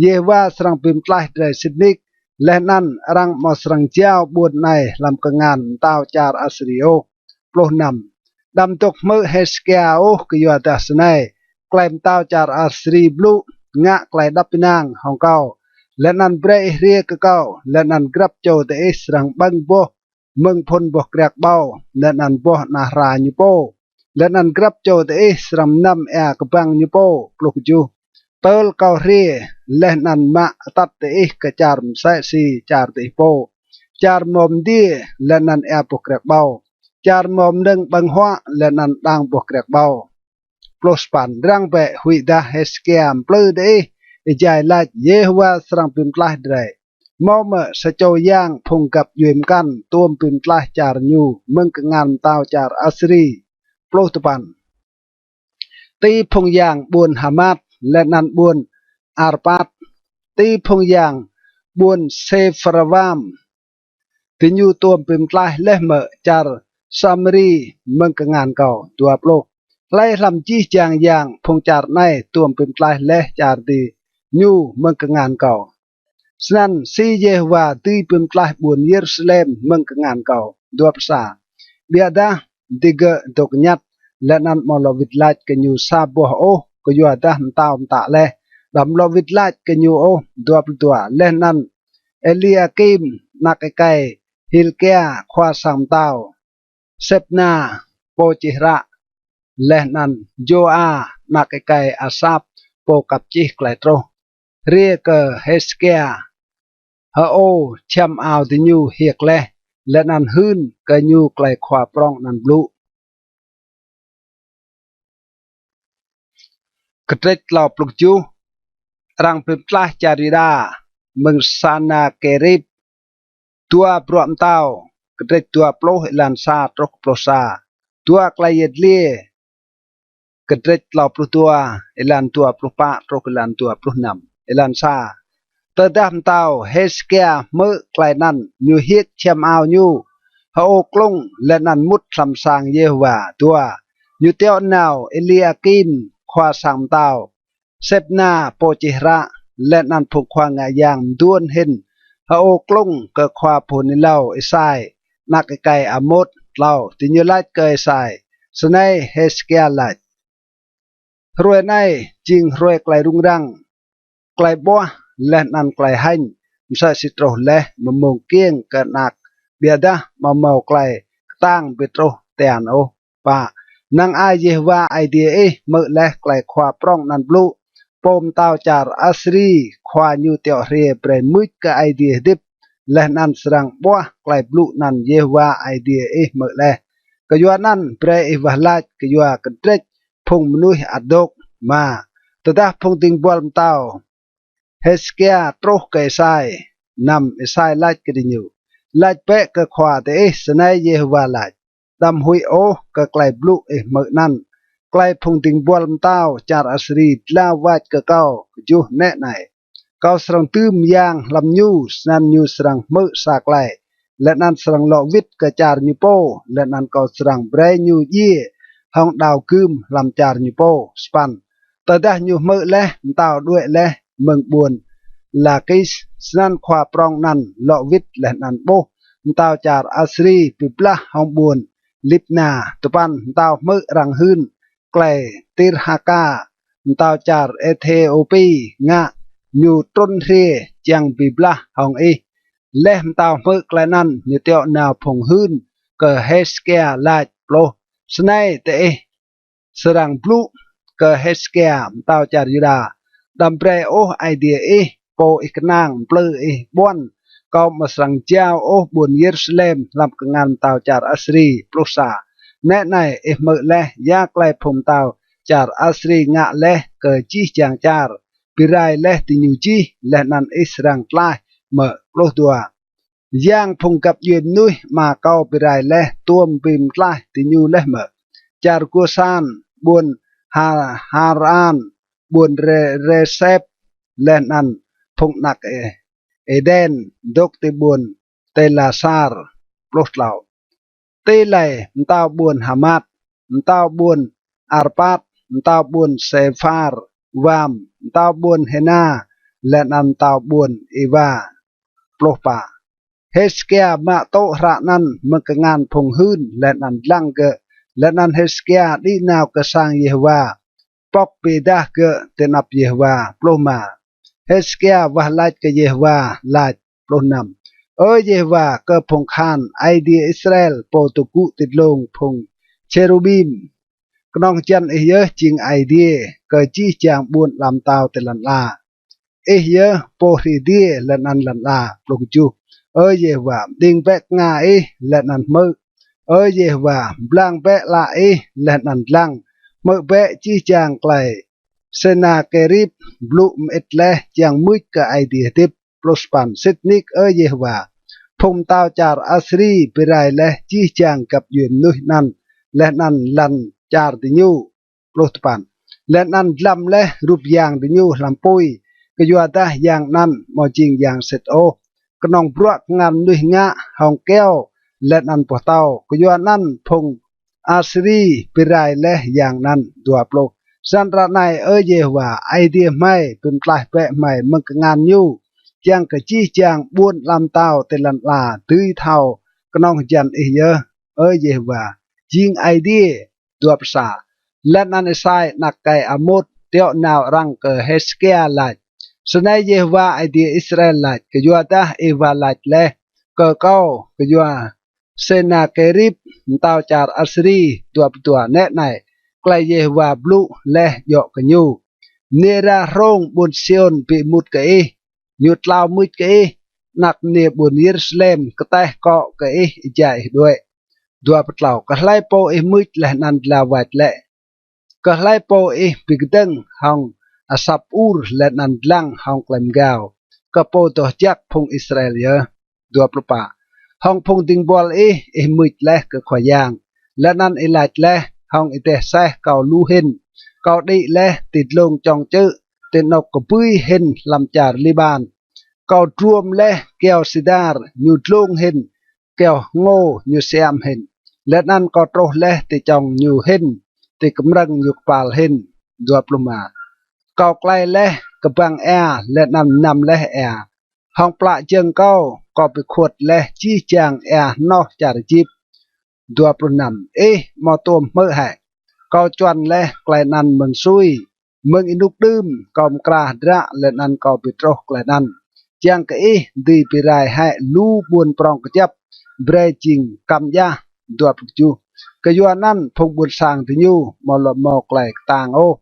Yêhôwa srăng bi mtlaih drei sĭt nik, leh anăn arăng amâo srăng jao ƀuôn anei hlăm kngan mtao čar Asiri ôh. Pluh năm. Đăm dôk hmư̆ Hêsêkia ôh, kyuadah snei klei mtao čar Asiri blŭ: Ngă klei êđăp ênang hŏng kâo, leh anăn brei ih hriê kơ kâo, leh anăn grăp čô diih srăng ƀơ̆ng boh mơ̆ng phŭn boh kriăk ƀâo, leh anăn boh ana hra ñu pô, leh anăn grăp čô diih srăng mnăm êa kbăng ñu pô. Pluh kjuh. Tơl kâo hriê leh anăn mă atăt diih kơ čar msĕ si čar diih pô, čar mâo mdiê leh anăn êa boh kriăk ƀâo, čar mâo mnơ̆ng ƀơ̆ng huă leh anăn đang boh kriăk ƀâo. Pluh sa păn. Răng bĕ, huĭdah Hêsêkia mplư diih êjai lač: Yêhôwa srăng bi mtlaih drei. Mâo mơ̆ sa čô yang phung găp djuê mkăn tuôm bi mtlaih čar ñu mơ̆ng kngan mtao čar Asiri? Pluh dua păn. Ti phung yang ƀuôn Hamat leh anăn ƀuôn Arpat, ti phung yang ƀuôn Sêpharwam, diñu tuôm bi mtlaih leh mơ̆ čar Samari mơ̆ng kngan kâo? Dua pluh. Hlei hlăm jih jang yang phung čar anei tuôm bi mtlaih leh čar diñu mơ̆ng kngan kâo? Snăn si Yêhôwa dưi bi mtlaih ƀuôn Yêrusalem mơ̆ng kngan kâo? Dua pluh sa. Ƀiădah digơ̆ dôk ñăt leh anăn amâo lŏ wĭt lač kơ ñu sa boh ôh, kyuadah mtao mtă leh: Đăm lŏ wĭt lač kơ ñu ôh. Dua pluh dua. Leh anăn Êliakim anak êkei Hilkia khua sang mtao, Sêbna pô čih hră, leh anăn Jôa anak êkei Asap pô kăp čih klei truh, hriê kơ Hêsêkia, hơô čhiăm ao diñu hiêk leh, leh anăn hưn kơ ñu klei khua prŏng anăn blŭ. Kdrêč tlâo pluh kjuh. Arăng bi mtlaih čar Yuđa mơ̆ng Sanakerib. Dua Bruă Mtao, kdrêč dua pluh, êlan sa truh kơ pluh sa. Dua Klei Yăl Dliê, kdrêč tlâo pluh dua, êlan dua pluh pă truh êlan dua pluh năm. Êlan sa. Tơdah mtao Hêsêkia hmư̆ klei anăn, ñu hiêk čhiăm ao ñu, hơô klŭng, leh anăn mŭt hlăm sang Yêhôwa. Dua. Ñu tiŏ nao Êliakim khua sang mtao, Sêbna pô čih hră, leh anăn phung khua ngă yang mduôn hĭn, hơô klŭng kơ khua pô hưn êlâo Êsai anak êkei Amôt. Tlâo. Diñu lač kơ Êsai: Snei Hêsêkia lač: Hruê anei jing hruê klei rŭng răng, klei ƀuah, leh anăn klei hêñ, msĕ si truh leh mmông kkiêng kơ anak, ƀiădah amâo mâo klei ktang bi truh tian ôh. Pă. Năng ai Yêhôwa Aê Diê ih hmư̆ leh klei khua prŏng anăn blŭ, pô mtao čar Asiri khua ñu tiŏ hriê brei mưč kơ Aê Diê hdĭp, leh anăn srăng ƀuah klei blŭ anăn Yêhôwa Aê Diê ih hmư̆ leh. Kyuanăn brei ih wah lač kyua kdrêč phung mnuih ăt dôk. Êma. Tơdah phung dĭng buăl mtao Hêsêkia truh kơ Êsai, năm, Êsai lač kơ diñu: Lač bĕ kơ khua diih: Snei Yêhôwa lač: Đăm huĭ ôh kơ klei blŭ ih hmư̆ anăn, klei phung dĭng buăl mtao čar Asiri dlao wač kơ kâo. Kjuh. Nĕ anei, kâo srăng dưm yang hlăm ñu, snăn ñu srăng hmư̆ sa klei, leh anăn srăng lŏ wĭt kơ čar ñu pô, leh anăn kâo srăng brei ñu djiê hŏng đao gưm hlăm čar ñu pô. Sa păn. Tơdah ñu hmư̆ leh, mtao đuĕ leh mơ̆ng ƀuôn Lakis, snăn khua prŏng anăn lŏ wĭt leh anăn ƀuh mtao čar Asiri bi blah hŏng ƀuôn Libna. Dua păn. Mtao hmư̆ arăng hưn klei Tirhaka, mtao čar Êthiôpi ngă, ñu trŭn hriê čiăng bi blah hŏng ih. Leh mtao hmư̆ klei anăn, ñu tiŏ nao phung hưn kơ Hêsêkia lač: Pluh. Snei diih srăng blŭ kơ Hêsêkia mtao čar Yuđa: Đăm brei ôh Aê Diê ih, pô ih knang, mplư ih ƀuăn, kâo amâo srăng jao ôh ƀuôn Yêrusalem hlăm kngan mtao čar Asiri. Pluh sa. Nĕ anei, ih hmư̆ leh ya klei phung mtao čar Asiri ngă leh kơ jih jang čar, bi rai leh diñu jih, leh anăn ih srăng tlaih mơ̆? Pluh dua. Yang phung găp djuê mnuih ama kâo bi rai leh tuôm bi mtlaih diñu leh mơ̆? Čar Gosan, ƀuôn Ha-, Haran, ƀuôn Re-, Resep, leh anăn phung anak Ê-, Êđen dôk ti ƀuôn Têlasar. Pluh tlâo. Ti lei mtao ƀuôn Hamat, mtao ƀuôn Arpat, mtao ƀuôn Sêphar Vam, mtao ƀuôn Hêna, leh anăn mtao ƀuôn Iwa. Pluh pă. Hêsêkia mă tŭ hră anăn mơ̆ng kngan phung hưn leh anăn dlăng gơ̆, leh anăn Hêsêkia đĭ nao kơ sang Yêhôwa, pŏk bi êdah gơ̆ ti anăp Yêhôwa. Pluh êma. Hêsêkia wah lač kơ Yêhôwa, lač. Pluh năm. Ơ Yêhôwa, kơ phung kahan, Aê Diê Israel, pô dôk gŭ ti dlông phung čêrubim, knŏng hjăn ih yơh jing Aê Diê kơ jih jang ƀuôn ala mtao ti lăn ala. Ih yơh pô hriê adiê leh anăn lăn ala. Pluh kjuh. Ơ Yêhôwa, mđing bĕ knga ih leh anăn hmư̆. Ơ Yêhôwa, mblang bĕ ală ih leh anăn dlăng. Hmư̆ bĕ jih jang klei Sênakêrib blŭ mơĭt leh čiăng mưč kơ Aê Diê hdĭp. Pluh sa păn. Sĭt nik, Ơ Yêhôwa, phung mtao čar Asiri bi rai leh jih jang găp djuê mnuih anăn leh anăn lăn čar diñu. Pluh dua păn. Leh anăn dlăm leh rup yang diñu hlăm pui, kyuadah yang anăn amâo jing yang sĭt ôh, knŏng bruă kngan mnuih ngă hŏng kyâo leh anăn boh tâo. Kyuanăn phung Asiri bi rai leh yang anăn. Dua pluh. Snăn ară anei, Ơ Yêhôwa, Aê Diê hmei, bi mtlaih bĕ hmei mơ̆ng kngan ñu, čiăng kơ jih jang ƀuôn ala mtao ti lăn ala dưi thâo knŏng hjăn ih yơh, Ơ Yêhôwa, jing Aê Diê. Dua pluh sa. Leh anăn Y-Êsai anak êkei Amôt tiŏ nao arăng kơ Hêsêkia lač: Snei Yêhôwa Aê Diê Israel lač: Kyuadah ih wah lač leh kơ kâo kyua Sênakêrib mtao čar Asiri. Dua pluh dua. Nĕ anei klei Yêhôwa blŭ leh djŏ kơ ñu: Mniê êra hrông ƀuôn Siôn bi êmut kơ ih, ñu tlao mưč kơ ih. Anak mniê ƀuôn Yêrusalem kteh kŏ kơ ih êjai ih đuĕ. Dua pluh tlâo. Kơ hlei pô ih mưč leh anăn dlao wač lĕ? Kơ hlei pô ih bi kdơ̆ng hŏng asăp ur leh anăn dlăng hŏng klei mgao kơ Pô Doh Jăk phung Israel yơh? Dua pluh pă. Hŏng phung dĭng buăl ih, ih mưč leh kơ Khua Yang, leh anăn ih lač leh: Hŏng êdeh aseh kâo lu hĭn, kâo đĭ leh ti dlông čŏng čư̆, ti anôk kbưi hĭn hlăm čar Liƀan. Kâo druôm leh kyâo sidar, ñu dlông hĭn, kyâo hngô, ñu siam hĭn, leh anăn kâo truh leh ti čŏng ñu hĭn, ti kmrơ̆ng ñu kpal hĭn. Dua pluh êma. Kâo klei leh kbăng êa leh anăn mnăm leh êa. Hŏng plă jơ̆ng kâo, kâo bi khuôt leh jih jang êa hnoh čar Êjip. Dua pluh năm. Ih amâo tuôm hmư̆ hĕ? Kâo čuăn leh klei anăn mơ̆ng sui, mơ̆ng ênuk đưm kâo mkra hdră leh anăn kâo bi truh klei anăn, čiăng kơ ih dưi bi rai hĕ lu ƀuôn prŏng kjăp brei jing kăm djah. Dua pluh kjuh. Kyuanăn phung ƀuôn sang diñu amâo lŏ mâo klei ktang ôh,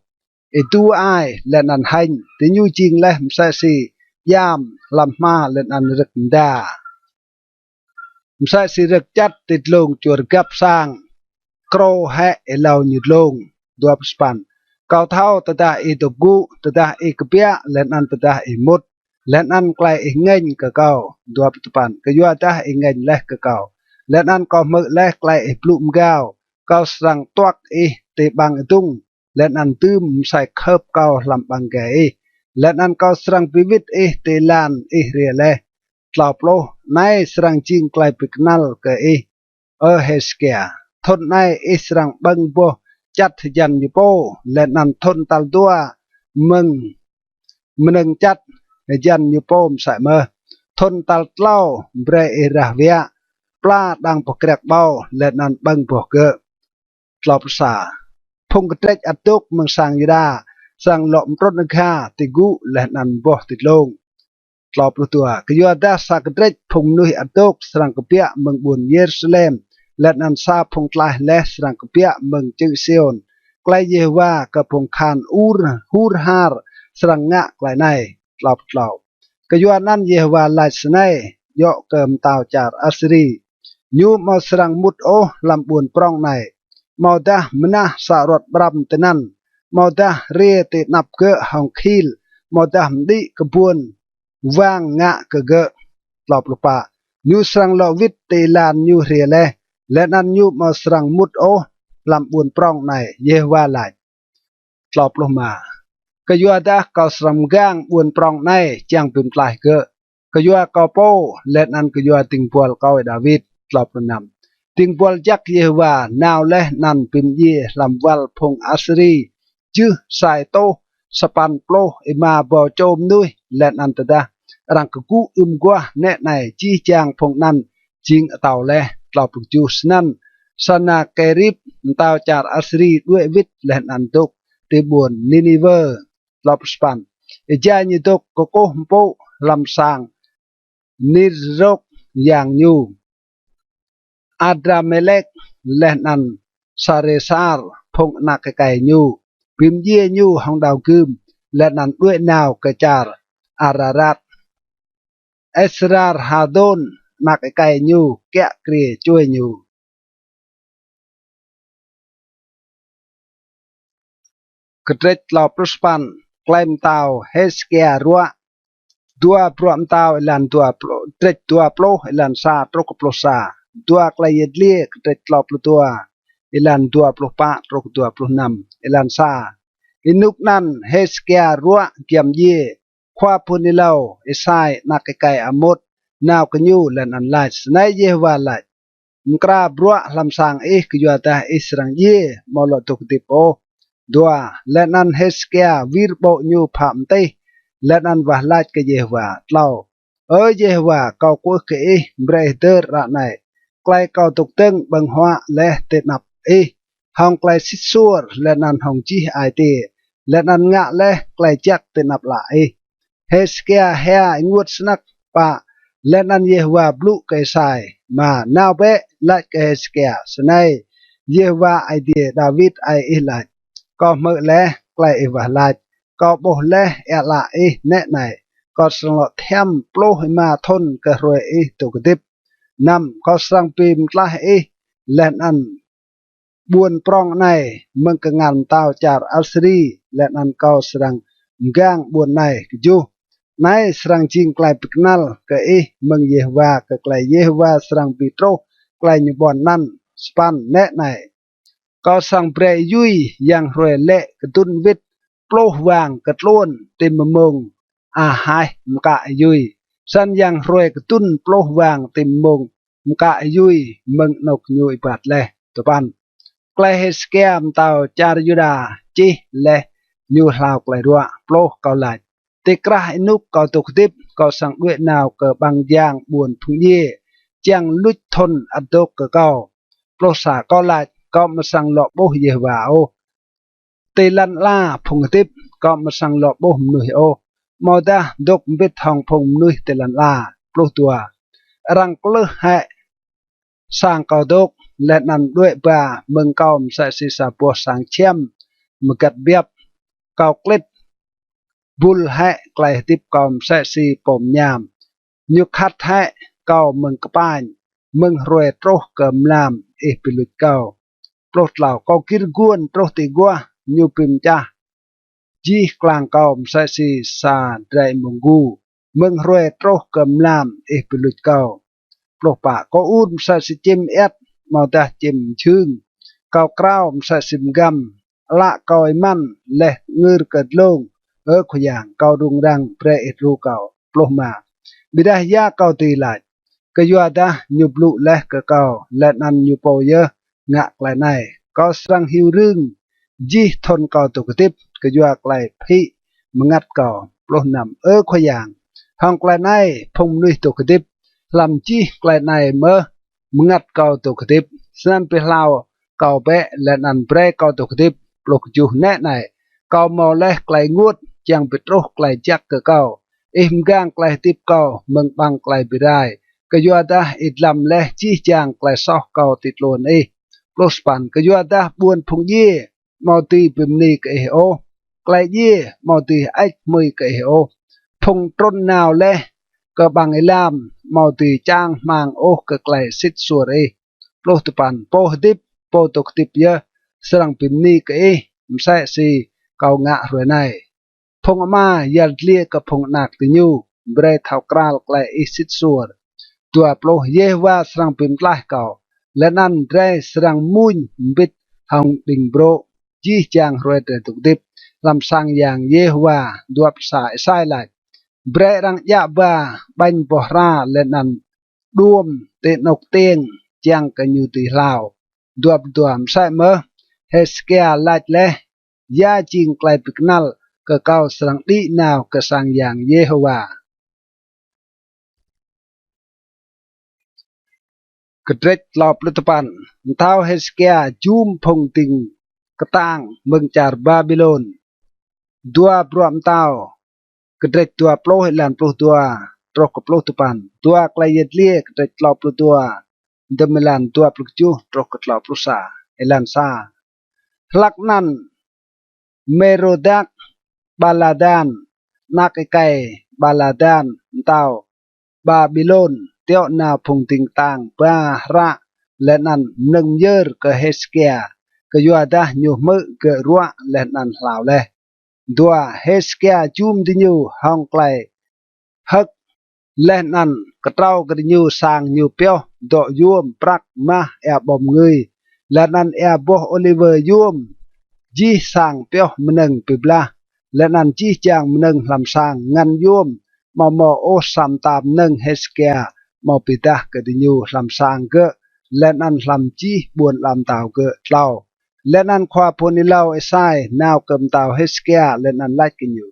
êdu ai leh anăn hêñ, diñu jing leh msĕ si êa hlăm hma leh anăn rơ̆k mda, msĕ si rơ̆k čăt ti dlông čuôr găp sang, krô hĕ êlâo ñu dlông. Dua pluh sa păn. Kâo thâo tơdah ih dôk gŭ, tơdah ih kbiă, leh anăn tơdah ih mŭt, leh anăn klei ih ngêñ kơ kâo. Dua pluh dua păn. Kyuadah ih ngêñ leh kơ kâo, leh anăn kâo hmư̆ leh klei ih blŭ mgao, kâo srăng tuăk ih ti ƀăng êdŭng, leh anăn dưm msei khơ̆p kâo hlăm ƀăng êgei ih, leh anăn kâo srăng bi wĭt ih ti êlan ih hriê leh. Tlâo pluh. Anei srăng jing klei bi knăl kơ ih, Ơ Hêsêkia: Thŭn anei ih srăng ƀơ̆ng boh čăt hjăn ñu pô, leh anăn thŭn tal dua mơ̆ng mnơ̆ng čăt hjăn ñu pô msĕ mơh. Thŭn tal tlâo brei ih rah wiă, pla đang boh kriăk ƀâo, leh anăn ƀơ̆ng boh gơ̆. Tlâo pluh sa. Phung kdrêč ăt dôk mơ̆ng sang Yuđa srăng lŏ mtrŭn agha ti gŭ leh anăn boh ti dlông. Tlâo pluh dua. Kyuadah sa kdrêč phung mnuih ăt dôk srăng kbiă mơ̆ng ƀuôn Yêrusalem, leh anăn sa phung tlaih leh srăng kbiă mơ̆ng čư̆ Siôn. Klei Yêhôwa kơ phung kahan ur hur har srăng ngă klei anei. Tlâo pluh tlâo. Kyuanăn Yêhôwa lač snei djŏ kơ mtao čar Asiri: Ñu amâo srăng mŭt ôh hlăm ƀuôn prŏng anei, amâodah mnah sa aruăt ƀrăm tinăn, amâodah hriê ti anăp gơ̆ hŏng khil, amâodah mđĭ kbuôn wang ngă kơ gơ̆. Tlâo pluh pă. Ñu srăng lŏ wĭt ti êlan ñu hriê leh, leh anăn ñu amâo srăng mŭt ôh hlăm ƀuôn prŏng anei, Yêhôwa lač. Tlâo pluh êma. Kyuadah kâo srăng mgang ƀuôn prŏng anei čiăng bi mtlaih gơ̆, kyua kâo pô, leh anăn kyua dĭng buăl kâo Y-Đawit. Tlâo pluh năm. Dĭng buăl jăk Yêhôwa nao leh anăn bi mdjiê hlăm wăl phung Asiri jưh sa êtuh sa păn pluh êma êbâo čô mnuih, leh anăn tơdah arăng kgŭ ưm aguah nĕ anei, jih jang phung anăn jing atâo leh. Tlâo pluh kjuh. Snăn Sanakerib mtao čar Asiri đuĕ wĭt leh anăn dôk ti ƀuôn Niniwơ. Tlâo pluh sa păn. Êjai ñu dôk kkuh mpŭ hlăm sang Nisrôk yang ñu, Adramelek leh anăn Saresar phung anak êkei ñu, bi mdjiê ñu hŏng đao gưm, leh anăn đuĕ nao kơ čar Ararat. Esarhadôn anak êkei ñu kiă kriê čuê ñu. Kdrêč tlâo pluh sa păn. Klei mtao Hêsêkia ruă. Dua Bruă Mtao êlan dua pluh, kdrêč dua pluh êlan sa truh kơ pluh sa. Dua Klei Yăl Dliê kdrêč tlâo pluh dua êlan dua pluh pă truh dua pluh năm. Êlan sa. Ênuk anăn Hêsêkia ruă giăm djiê, khua pô hưn êlâo Êsai anak êkei Amôt nao kơ ñu leh anăn lač: Snei Yêhôwa lač: Mkra bruă hlăm sang ih, kyuadah ih srăng djiê, amâo lŏ dôk hdĭp ôh. Dua. Leh anăn Hêsêkia wir ƀô̆ ñu phă mtih, leh anăn wah lač kơ Yêhôwa. Tlâo. Ơ Yêhôwa, kâo kwưh kơ ih, brei hdơr ară anei klei kâo dôk dơ̆ng ƀơ̆ng huă leh ti anăp ih hŏng klei sĭt suôr leh anăn hŏng jih ai tiê, leh anăn ngă leh klei jăk ti anăp ală ih. Hêsêkia hia ênguôt snăk. Pă. Leh anăn Yêhôwa blŭ kơ Êsai: Êma, nao bĕ, lač kơ Hêsêkia: Snei Yêhôwa Aê Diê Đawit aê ih lač: Kâo hmư̆ leh klei ih wah lač, kâo ƀuh leh êa ală ih nĕ anei. Kâo srăng lŏ thiăm pluh êma thŭn kơ hruê ih dôk hdĭp. Năm. Kâo srăng bi mtlaih ih leh anăn ƀuôn prŏng anei mơ̆ng kngan mtao čar Asiri, leh anăn kâo srăng mgang ƀuôn anei. Kjuh. Anei srăng jing klei bi knăl kơ ih mơ̆ng Yêhôwa, kơ klei Yêhôwa srăng bi truh klei ñu ƀuăn anăn. Sa păn. Nĕ anei, kâo srăng brei êyui yang hruê lĕ kdŭn wĭt pluh wang kơ tluôn ti mmông ahaih mkă êyui. Snăn yang hruê kdŭn pluh wang ti mmông mkă êyui mơ̆ng anôk ñu êbat leh. Dua păn. Klei Hêsêkia mtao čar Yuđa čih leh ñu hlao klei ruă. Pluh. Kâo lač: Ti krah ênuk kâo dôk hdĭp, kâo srăng đuĕ nao kơ ƀăng jang ƀuôn phung djiê, čiăng luč thŭn ăt dôk kơ kâo. Pluh sa. Kâo lač: Kâo amâo srăng lŏ ƀuh Yêhôwa ôh. Ti lăn ala phung hdĭp, kâo amâo srăng lŏ ƀuh mnuih ôh, amâodah dôk mbĭt hŏng phung mnuih ti lăn ala. Pluh dua. Arăng klưh hĕ sang kâo dôk, leh anăn đuĕ ba mơ̆ng kâo msĕ si sa boh sang čhiăm mgăt biăp. Kâo klĭt bul hĕ klei hdĭp kâo msĕ si pô mñam. Ñu khăt hĕ kâo mơ̆ng kpañ, mơ̆ng hruê truh kơ mlam ih bi luč kâo. Pluh tlâo. Kâo gĭr guôn truh ti aguah, ñu bi mčah jih klang kâo msĕ si sa drei êmông gu, mơ̆ng hruê truh kơ mlam ih bi luč kâo. Pluh pă. Kâo ur msĕ si čĭm êăt amâodah čĭm mjhưng. Kâo krao msĕ si mgăm, ală kâo êmăn leh ngưr kơ dlông. Ơ Khua Yang, kâo rŭng răng, brei ih đru kâo. Pluh êma. Ƀiădah ya kâo dưi lač, kyuadah ñu blŭ leh kơ kâo, leh anăn ñu pô yơh ngă klei anei. Kâo srăng hiu rưng jih thŭn kâo dôk hdĭp kyua klei phĭ mngăt kâo. Pluh năm. Ơ Khua Yang, hŏng klei anei phung mnuih dôk hdĭp, hlăm jih klei anei mơh mngăt kâo dôk hdĭp. Snăn bi hlao kâo bĕ leh anăn brei kâo dôk hdĭp. Pluh kjuh. Nĕ anei, kâo mâo leh klei ênguôt čiăng bi truh klei jăk kơ kâo. Ih mgang klei hdĭp kâo mơ̆ng ƀăng klei bi rai, kyuadah ih dlăm leh jih jang klei soh kâo ti tluôn ih. Pluh sa păn. Kyuadah ƀuôn phung djiê amâo dưi bi mni kơ ih ôh, klei djiê amâo dưi hơêč hmưi kơ ih ôh. Phung trŭn nao leh kơ ƀăng êlam amâo dưi čang hmăng ôh kơ klei sĭt suôr ih. Pluh dua păn. Pô hdĭp, pô dôk hdĭp yơh srăng bi mni kơ ih, msĕ si kâo ngă hruê anei. Phung ama yăl dliê kơ phung anak diñu, brei thâo kral klei ih sĭt suôr. Dua pluh. Yêhôwa srăng bi mtlaih kâo, leh anăn drei srăng mmuñ mbĭt hŏng đĭng brô̆ jih jang hruê drei dôk hdĭp. hlăm sang yang Yêhôwa. Dua pluh sa. Êsai lač: Brei arăng djă ba ƀañ boh hra leh anăn đuôm ti anôk tiêng čiăng kơ ñu dưi hlao. Dua pluh dua. Msĕ mơh Hêsêkia lač leh: Ya jing klei bi knăl kơ kâo srăng đĭ nao kơ sang yang Yêhôwa? Kdrêč tlâo pluh dua păn. Mtao Hêsêkia jum phung dĭng ktang mơ̆ng čar Ƀaƀilôn. Dua Bruă Mtao, kdrêč dua pluh, êlan pluh dua truh kơ pluh dua păn. Dua Klei Yăl Dliê, kdrêč tlâo pluh dua, dơ̆ng êlan dua pluh kjuh truh kơ tlâo pluh sa. Êlan sa. Hlăk anăn Mêrôdak Ƀaladan, anak êkei Ƀaladan, mtao Ƀaƀilôn, tiŏ nao phung dĭng ktang ba hră leh anăn mnơ̆ng myơr kơ Hêsêkia, kyuadah ñu hmư̆ gơ̆ ruă leh anăn hlao leh. Dua Hêsêkia jum diñu hŏng klei hơ̆k leh anăn ktrâo kơ diñu sang ñu pioh dŏ yuôm, prăk, mah, êa ƀâo mngưi, leh anăn êa boh ôliwơ yuôm. Jih sang pioh mnơ̆ng bi blah, leh anăn jih jang mnơ̆ng hlăm sang ngăn yuôm, amâo mâo ôh sa mta mnơ̆ng Hêsêkia amâo bi êdah kơ diñu hlăm sang gơ̆ leh anăn hlăm jih ƀuôn ala mtao gơ̆. Tlâo. Leh anăn khua pô hưn êlâo Êsai nao kơ mtao Hêsêkia leh anăn lač kơ ñu: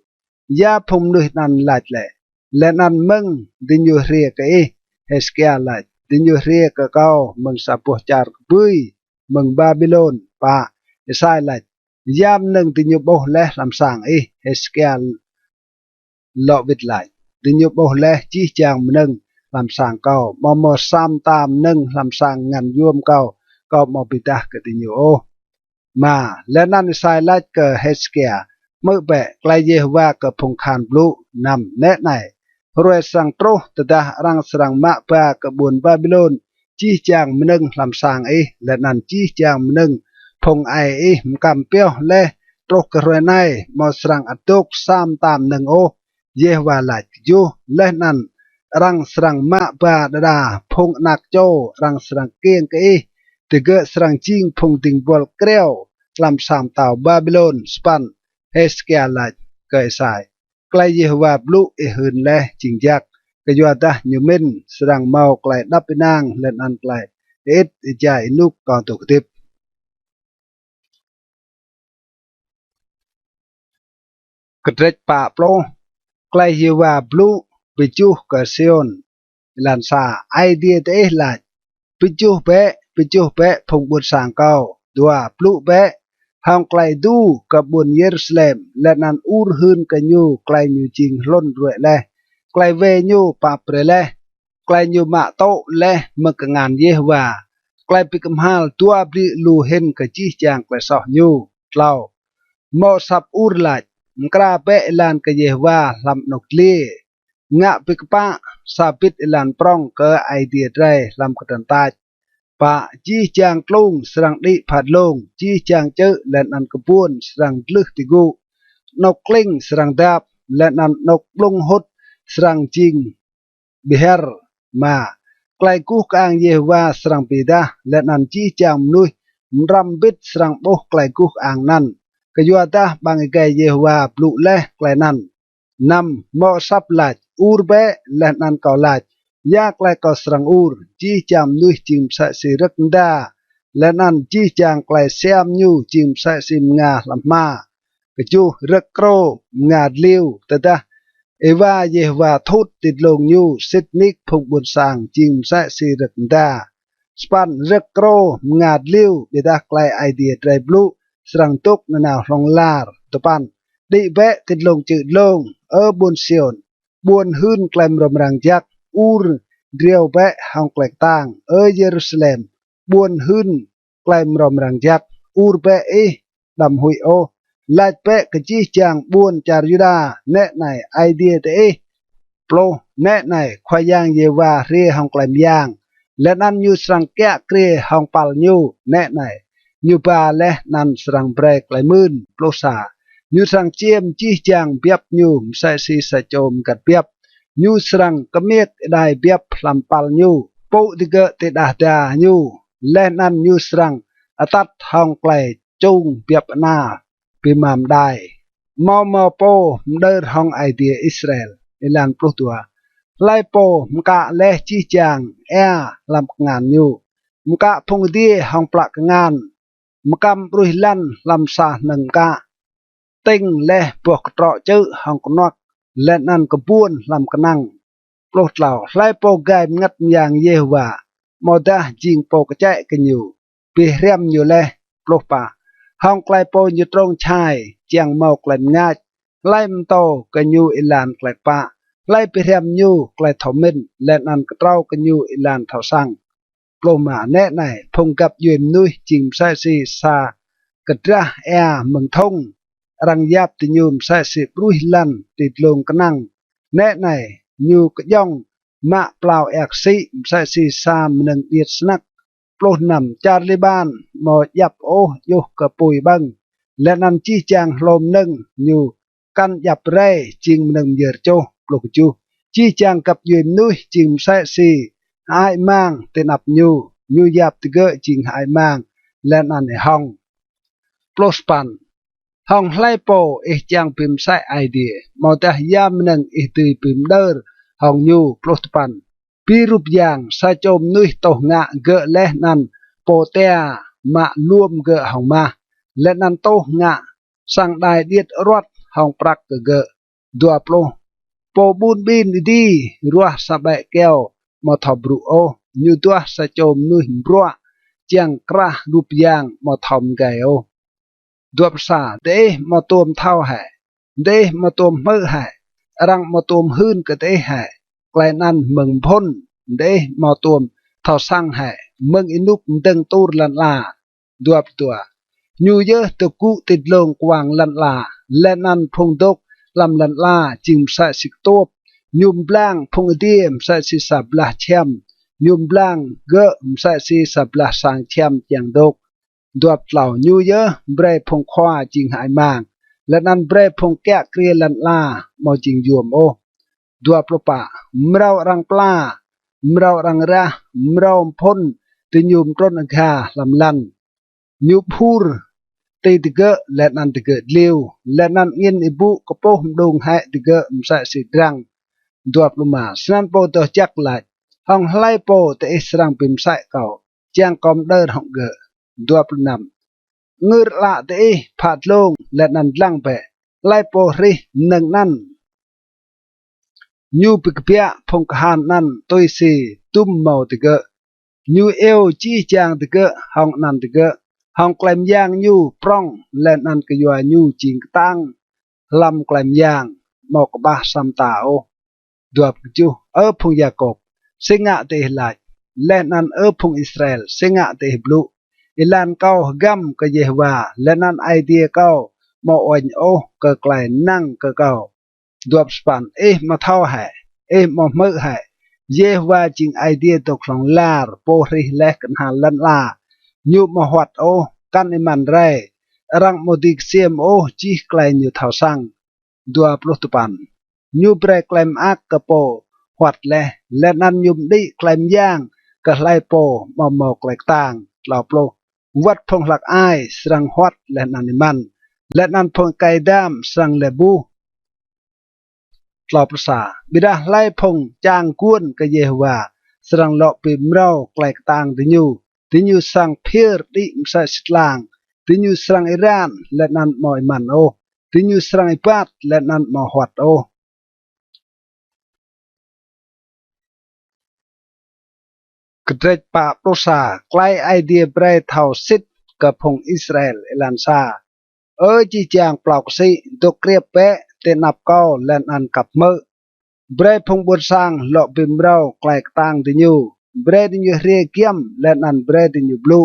Ya phung mnuih anăn lač lĕ, leh anăn mơ̆ng diñu hriê kơ ih? Hêsêkia lač: Diñu hriê kơ kâo mơ̆ng sa boh čar kbưi mơ̆ng Ƀaƀilôn. Pă. Êsai lač: Ya mnơ̆ng diñu ƀuh leh hlăm sang ih? Hêsêkia lŏ wĭt lač: Diñu ƀuh leh jih jang mnơ̆ng hlăm sang kâo, amâo mâo sa mta mnơ̆ng hlăm sang ngăn yuôm kâo, kâo amâo bi êdah kơ diñu ôh. Êma. Leh anăn Êsai lač kơ Hêsêkia: Hmư̆ bĕ klei Yêhôwa kơ phung kahan blŭ. Năm. Nĕ anei, hruê srăng truh tơdah arăng srăng mă ba kơ ƀuôn Ƀaƀilôn jih jang mnơ̆ng hlăm sang ih leh anăn jih jang mnơ̆ng phung aê ih mkăm pioh leh truh kơ hruê anei, amâo srăng ăt dôk sa mta mnơ̆ng ôh, Yêhôwa lač. Kjuh. Leh anăn arăng srăng mă ba đa đa phung anak čô arăng srăng kkiêng kơ ih, digơ̆ srăng jing phung dĭng buăl kriâo hlăm sang mtao Ƀaƀilôn. Sa păn. Hêsêkia lač kơ Êsai: Klei Yêhôwa blŭ ih hưn leh jing jăk, kyuadah ñu mĭn srăng mâo klei êđăp ênang leh anăn klei êĭt êjai ênuk kâo dôk hdĭp. Kdrêč pă pluh. Klei Yêhôwa blŭ bi juh kơ Siôn. Êlan sa. Aê Diê diih lač: Bi juh bĕ, bi juh bĕ phung ƀuôn sang kâo. Dua. Blŭ bĕ hŏng klei êdu kơ ƀuôn Yêrusalem, leh anăn ur hưn kơ ñu klei ñu jing hlŭn ruê̆ leh, klei wê ñu pap brei leh, klei ñu mă tŭ leh mơ̆ng kngan Yêhôwa, klei bi kmhal dua bliư̆ lu hĭn kơ jih jang klei soh ñu. Tlâo. Mâo asăp ur lač: Mkra bĕ êlan kơ Yêhôwa hlăm anôk dliê, ngă bi kpă sa bĭt êlan prŏng kơ Aê Diê drei hlăm kdrăn tač. Pă. Jih jang tlung srăng đĭ phat lông, jih jang čư̆ leh anăn kbuôn srăng dlưh ti gŭ, anôk kling srăng dap, leh anăn anôk ƀlŭng hŭt srăng jing bi hiăr. Êma. Klei guh kơang Yêhôwa srăng bi êdah, leh anăn jih jang mnuih mđrăm mbĭt srăng ƀuh klei guh kơang anăn, kyuadah ƀăng êgei Yêhôwa blŭ leh klei anăn. Năm. Mâo asăp lač: Ur bĕ, leh anăn kâo lač: Ya klei kâo srăng ur? Jih jang mnuih jing msĕ si rơ̆k mda, leh anăn jih jang klei siam ñu jing msĕ si mnga hlăm hma. Kjuh. Rơ̆k krô mnga dliu, tơdah êwa Yêhôwa thut ti dlông ñu, sĭt nik phung ƀuôn sang jing msĕ si rơ̆k mda. Sa păn. Rơ̆k krô mnga dliu, ƀiădah klei Aê Diê drei blŭ srăng dôk nanao hlŏng lar. Dua păn. Đĭ bĕ ti dlông čư̆ dlông, Ơ ƀuôn Siôn, ƀuôn hưn klei mrâo mrang jăk, ur driâo bĕ hŏng klei ktang, Ơ Yêrusalem, ƀuôn hưn klei mrâo mrang jăk, ur bĕ ih, đăm huĭ ôh. Lač bĕ kơ jih jang ƀuôn čar Yuđa: Nĕ anei, Aê Diê diih. Pluh. Nĕ anei, Khua Yang Yêhôwa hriê hŏng klei myang, leh anăn ñu srăng kiă kriê hŏng păl ñu. Nĕ anei, ñu ba leh anăn srăng brei klei mưn. Pluh sa. Ñu srăng čiêm jih jang biăp ñu msĕ si sa čô mgăt biăp, ñu srăng kmiêk êđai biăp hlăm păl ñu, pŭ digơ̆ ti đah da ñu, leh anăn ñu srăng atăt hŏng klei čung biăp ana bi êma mđai. amâo mâo pô mđơr hŏng Aê Diê Israel. Êlan pluh dua. Hlei pô mkă leh jih jang êa hlăm kngan ñu, mkă phung adiê hŏng plă kngan, mkăm ƀruih lăn hlăm sa hnơ̆ng mkă, tĭng leh boh ktrŏ čư̆ hŏng knuăk, leh anăn kbuôn hlăm knăng. Pluh tlâo. Hlei pô gai mngăt myang Yêhôwa, amâodah jing pô kčĕ kơ ñu, bi hriăm ñu leh. Pluh pă. Hŏng klei pô ñu trông čhai, čiăng mâo klei mngač, hlei mtô kơ ñu êlan klei kpă, hlei bi hriăm ñu klei thâo mĭn, leh anăn ktrâo kơ ñu êlan thâo săng. Pluh êma. Nĕ anei, phung găp djuê mnuih jing msĕ si sa kdrah êa mơ̆ng thŭng, arăng yap diñu msĕ si ƀruih lăn ti dlông knăng. Nĕ anei, ñu kjŏng mă plao êa ksĭ msĕ si sa mnơ̆ng điêt snăk. Pluh năm. Čar Liƀan amâo djăp ôh djuh kơ pui ƀơ̆ng, leh anăn jih jang hlô mnơ̆ng ñu kăn djăp rei jing mnơ̆ng myơr čuh. Pluh kjuh. Jih jang găp djuê mnuih jing msĕ si hơăi mang ti anăp ñu, ñu yap digơ̆ jing hơăi mang leh anăn êhŏng. Pluh sa păn. Hŏng hlei pô ih čiăng bi msĕ Aê Diê, amâodah ya mnơ̆ng ih dưi bi mđơr hŏng ñu? Pluh dua păn. Bi rup yang sa čô mnuih tuh ngă gơ̆ leh anăn pô tia mă luôm gơ̆ hŏng mah, leh anăn tuh ngă sang đai điêt aruăt hŏng prăk kơ gơ̆. Dua pluh. Pô ƀun ƀin êdi ruah sa ƀĕ kyâo amâo thâo brŭ ôh, ñu duah sa čô mnuih mbruă čiăng krah rup yang amâo thâo mgei ôh. Dua pluh sa. Diih amâo tuôm thâo hĕ? Diih amâo tuôm hmư̆ hĕ? Arăng amâo tuôm hưn kơ diih hĕ? Klei anăn mơ̆ng mphŭn. Diih amâo tuôm thâo săng hĕ mơ̆ng ênuk mdơ̆ng tur lăn ala? Dua pluh dua. Ñu yơh dôk gŭ ti dlông kwang lăn ala, leh anăn phung dôk hlăm lăn ala jing msĕ si ktuôp. Ñu mblang phung adiê msĕ si sa blah čhiăm, ñu mblang gơ̆ msĕ si sa blah sang čhiăm čiăng dôk. Dua pluh tlâo. Ñu yơh brei phung khua jing hơăi mang, leh anăn brei phung kiă kriê lăn ala amâo jing yuôm ôh. Dua pluh pă. Mrâo arăng pla, mrâo arăng rah, mrâo mphŭn diñu mtrŭn agha hlăm lăn. Ñu bhur ti digơ̆ leh anăn digơ̆ dliu, leh anăn angĭn êbŭ kpuh mđung hĕ digơ̆ msĕ si drăng. Dua pluh êma. Snăn Pô Doh Jăk lač: Hŏng hlei pô diih srăng bi msĕ kâo, čiăng kâo mđơr hŏng gơ̆? Dua pluh năm. Ngưr ală diih phă dlông leh anăn dlăng bĕ, hlei pô hrih mnơ̆ng anăn? Ñu bi kbiă phung kahan anăn tui si dŭm mâo digơ̆. Ñu iêu jih jang digơ̆ hŏng anăn digơ̆, hŏng klei myang ñu prŏng, leh anăn kyua ñu jing ktang hlăm klei myang, amâo kƀah sa mta ôh. Dua pluh kjuh. Ơ phung Yakôp, si ngă diih lač? Leh anăn Ơ phung Israel, si ngă diih blŭ? Êlan kâo hgăm kơ Yêhôwa, leh anăn Aê Diê kâo amâo uêñ ôh kơ klei năng kơ kâo. Dua pluh sa păn. Ih amâo thâo hĕ? Ih amâo hmư̆ hĕ? Yêhôwa jing Aê Diê dôk hlŏng lar, pô hrih leh knhal lăn ala. Ñu amâo huăt ôh, kăn êmăn rei, arăng amâo dưi ksiêm ôh jih klei ñu thâo săng. Dua pluh dua păn. Ñu brei klei mơak kơ pô huăt leh, leh anăn ñu mđĭ klei myang kơ hlei pô amâo mâo klei ktang. Tlâo pluh. Wăt phung hlăk ai srăng huăt leh anăn êmăn, leh anăn phung êkei dam srăng leh buh. Tlâo pluh sa. Ƀiădah hlei phung čang guôn kơ Yêhôwa srăng lŏ bi mrâo klei ktang diñu. Diñu srăng phiơr đĭ msĕ si tlang, diñu srăng êran leh anăn amâo êmăn ôh, diñu srăng êbat leh anăn amâo huăt ôh. Kdrêč pă pluh sa. Klei Aê Diê brei thâo sĭt kơ phung Israel. Êlan sa. Ơ jih jang plao ksĭ, dôk kriêp bĕ ti anăp kâo leh anăn kăp hmư̆. Brei phung ƀuôn sang lŏ bi mrâo klei ktang diñu. Brei diñu hriê giăm leh anăn brei diñu blŭ.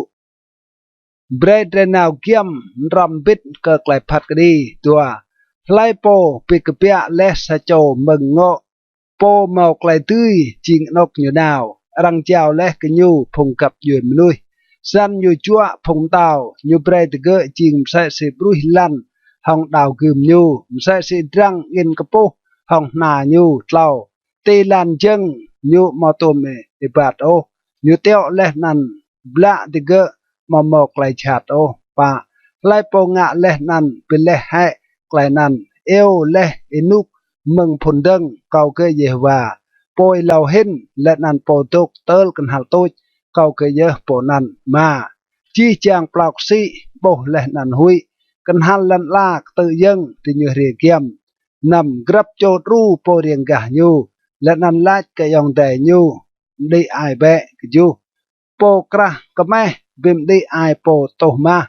Brei drei nao giăm mđrăm mbĭt kơ klei phat kđi. Dua. Hlei pô bi kbiă leh sa čô mơ̆ng ngŏ, pô mâo klei dưi jing anôk ñu nao, arăng jao leh kơ ñu phung găp djuê mnuih. Snăn ñu juă phung mtao, ñu brei digơ̆ jing msĕ si ƀruih lăn hŏng đao gưm ñu, msĕ si drăng angĭn kpuh hŏng hna ñu. Tlâo. Ti êlan jơ̆ng ñu amâo tuôm êbat ôh, ñu tiŏ leh anăn blă digơ̆ amâo mâo klei jhat ôh. Pă. Hlei pô ngă leh anăn bi leh hĕ klei anăn, iêu leh ênuk mơ̆ng mphŭn dơ̆ng, kâo gơ̆ Yêhôwa, pô êlâo hĭn, leh anăn pô dôk tơl knhal tuč, kâo gơ̆ yơh pô anăn. Êma, jih jang plao ksĭ ƀuh leh anăn huĭ, knhal lăn ala ktư̆ yơ̆ng, diñu hriê giăm. Năm, grăp čô đru pô riêng gah ñu, leh anăn lač kơ ayŏng adei ñu, mđĭ ai bĕ. Kjuh, pô krah kmeh, bi mđĭ ai pô tuh mah,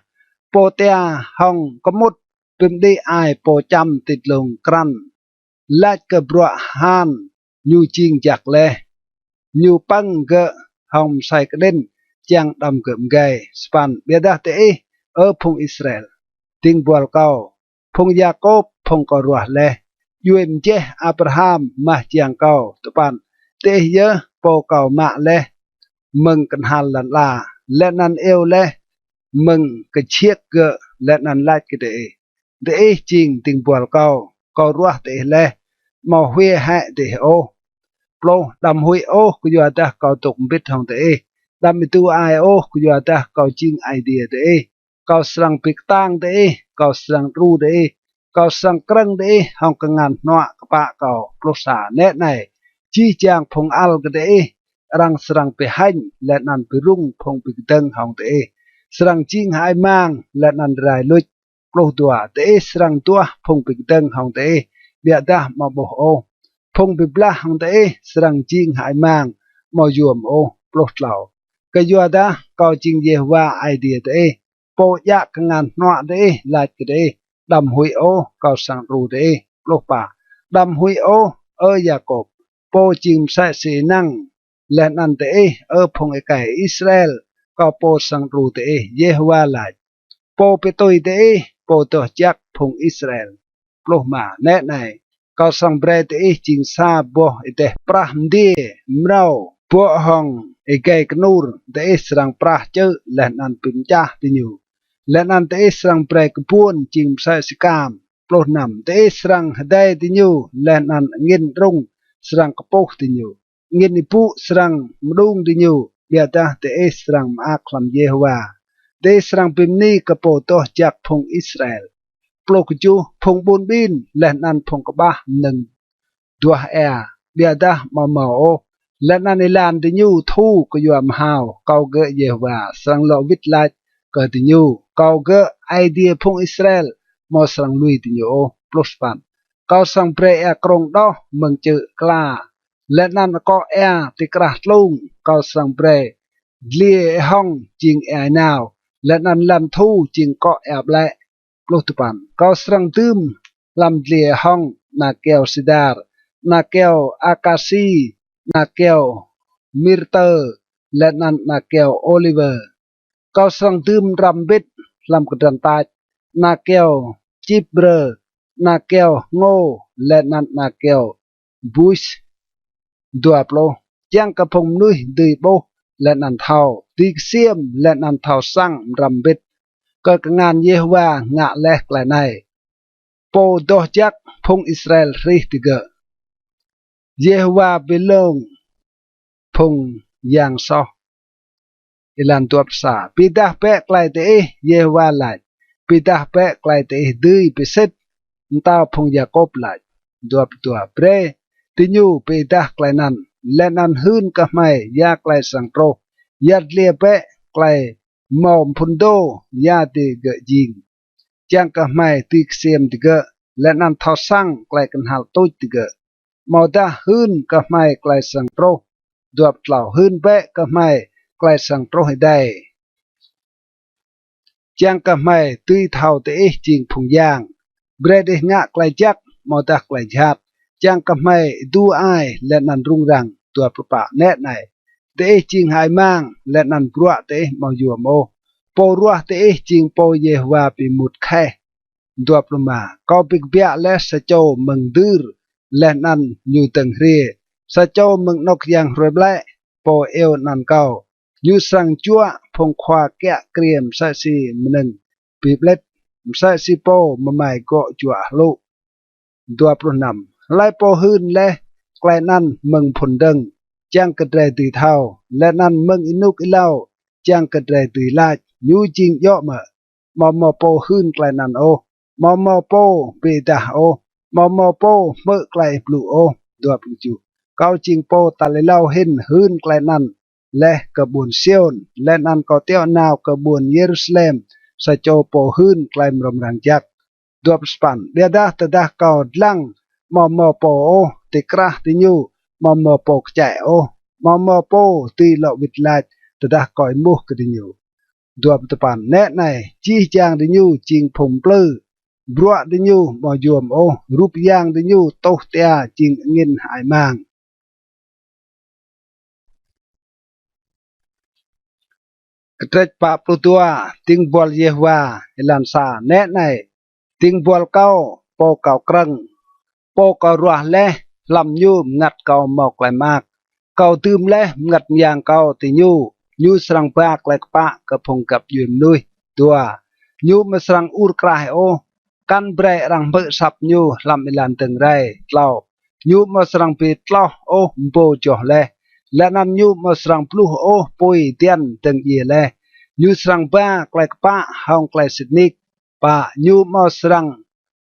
pô tia hŏng kmŭt, bi mđĭ ai pô čăm ti dlông krăn. Lač kơ bruă han ñu jing jăk leh, ñu pơ̆ng gơ̆ hŏng msei kđĭn čiăng đăm gơ̆ mgei. Sa păn, ƀiădah diih, Ơ phung Israel, dĭng buăl kâo, phung Yakôp, phung kâo ruah leh, djuê mjeh Abraham, mah jiăng kâo. Dua păn, diih yơh pô kâo mă leh mơ̆ng knhal lăn ala, leh anăn iêu leh mơ̆ng kjhiêk gơ̆, leh anăn lač kơ diih, diih jing dĭng buăl kâo, kâo ruah diih leh, amâo hwiê hĕ diih ôh. Pluh, đăm huĭ ôh kyuadah kâo dôk mbĭt hŏng diih, đăm êdu ai ôh kyuadah kâo jing Aê Diê diih. Kâo srăng bi ktang diih, kâo srăng đru diih, kâo srăng krơ̆ng diih hŏng kngan hnuă kpă kâo. Pluh sa, nĕ anei, jih jang phung ăl kơ diih, arăng srăng bi hêñ, leh anăn bi rŭng phung bi kdơ̆ng hŏng diih, srăng jing hơăi mang, leh anăn rai luč. Pluh dua, diih srăng duah phung bi kdơ̆ng hŏng diih, ƀiădah amâo ƀuh ôh. Phung bi blah hŏng diih srăng jing hơăi mang, amâo yuôm ôh. Pluh tlâo, kyuadah kâo jing Yêhôwa Aê Diê diih, pô djă kngan hnuă diih, lač kơ diih, đăm huĭ ôh, kâo srăng đru diih. Pluh pă, đăm huĭ ôh, Ơ Yakôp, pô jing msĕ si ênăng, leh anăn diih, Ơ phung êkei Israel, kâo pô srăng đru diih, Yêhôwa lač, pô bi tui diih, pô doh jăk phung Israel. Pluh êma, nĕ anei, kâo srăng brei diih jing sa boh êdeh prah mdiê mrâo, bŏ hŏng êgei knur, diih srăng prah čư̆ leh anăn bi mčah diñu, leh anăn diih srăng brei kbuôn jing msĕ si kam. Pluh năm, diih srăng hdei diñu, leh anăn angĭn đrŭng srăng kpuh diñu, angĭn êbŭ srăng mđung diñu, ƀiădah diih srăng mơak hlăm Yêhôwa, diih srăng bi mni kơ pô doh jăk phung Israel. Pluh kjuh, phung ƀun ƀin leh anăn phung kƀah mnơ̆ng duah êa, ƀiădah amâo mâo ôh, leh anăn êlan diñu thu kyua mhao, kâo gơ̆ Yêhôwa srăng lŏ wĭt lač kơ diñu, kâo gơ̆ Aê Diê phung Israel, amâo srăng lui diñu ôh. Pluh sa păn, kâo srăng brei êa krông đoh mơ̆ng čư̆ kla, leh anăn akŏ êa ti krah tlung, kâo srăng brei dliê êhŏng jing êa ênao, leh anăn lăn thu jing akŏ êa ƀlĕ. Pluh dua păn, kâo srăng dưm hlăm dliê êhŏng ana keo sidar, ana keo akasi, ana keo mirtơ, leh anăn ana keo ôliwơ. Kâo srăng dưm mram mbĭt hlăm kdrăn tač, ana keo čip brơ, ana keo hngô, leh anăn ana keo buis. Dua pluh, čiăng kơ phung mnuih dưi ƀuh leh anăn thâo, dưi ksiêm leh anăn thâo săng mram mbĭt kơ kngan Yêhôwa ngă leh klei anei, pô doh jăk phung Israel hrih digơ̆. Yêhôwa bi lông phung yang soh. Êlan dua pluh sa, bi êdah bĕ klei diih, Yêhôwa lač, bi êdah bĕ klei diih dưi bi sĭt, mtao phung Yakôp lač. Dua pluh dua, brei diñu bi êdah klei anăn, leh anăn hưn kơ hmei ya klei srăng truh, yăl dliê bĕ klei mâo mphŭn dô ya digơ̆ jing, čiăng kơ hmei dưi ksiêm digơ̆, leh anăn thâo săng klei knhal tuč digơ̆. Amâodah hưn kơ hmei klei srăng truh. Dua pluh tlâo, hưn bĕ kơ hmei klei srăng truh êdei, čiăng kơ hmei dưi thâo diih jing phung yang. Brei diih ngă klei jăk amâodah klei jhat, čiăng kơ hmei êdu ai leh anăn rŭng răng. Dua pluh pă, nĕ anei, diih jing hơăi mang, leh anăn bruă diih amâo yuôm ôh. Pô ruah diih jing pô Yêhôwa bi êmut kheh. Dua pluh êma, kâo bi kbiă leh sa čô mơ̆ng dưr, leh anăn ñu dơ̆ng hriê, sa čô mơ̆ng anôk yang hruê ƀlĕ, pô iêu anăn kâo. Ñu srăng juă phung khua kiă kriê msĕ si mnơ̆ng bi ƀlĭt, msĕ si pô mmai gŏ juă hlŭ. Dua pluh năm, hlei pô hưn leh klei anăn mơ̆ng mphŭn dơ̆ng, čiăng kơ drei dưi thâo, leh anăn mơ̆ng ênuk êlâo, čiăng kơ drei dưi lač, ñu jing djŏ mơ̆? Amâo mâo pô hưn klei anăn ôh. Amâo mâo pô bi êdah ôh, amâo mâo pô hmư̆ klei ih blŭ ôh. Dua pluh kjuh. Kâo jing pô tal êlâo hĭn hưn klei anăn leh kơ ƀuôn Siôn, leh anăn kâo tiŏ nao kơ ƀuôn Yêrusalem, sa čô pô hưn klei mrâo mrang jăk. Dua pluh sa păn. Ƀiădah tơdah kâo dlăng, amâo mâo pô ôh ti krah diñu, amâo mâo pô kčĕ ôh, amâo mâo pô dưi lŏ wĭt lač tơdah kâo êmuh kơ diñu. Dua pluh dua păn. Nĕ anei, jih jang diñu jing phung mplư, bruă diñu amâo yuôm ôh, rup yang diñu tuh tia jing angĭn hơăi mang. Kdrêč pă pluh dua. Dĭng buăl Yêhôwa. Êlan sa. Nĕ anei, dĭng buăl kâo, pô kâo krơ̆ng, pô kâo ruah leh, hlăm ñu mngăt kâo mâo klei mơak. Kâo dưm leh mngăt myang kâo ti ñu, ñu srăng ba klei kpă kơ phung găp djuê mnuih. Dua. Ñu amâo srăng ur kraih ôh, kăn brei arăng hmư̆ asăp ñu hlăm êlan dơ̆ng rei. Tlâo. Ñu amâo srăng bi tloh ôh mbô joh leh, leh anăn ñu amâo srăng bluh ôh pui diăn dơ̆ng djiê leh. Ñu srăng ba klei kpă hŏng klei sĭt nik. Pă. Ñu amâo srăng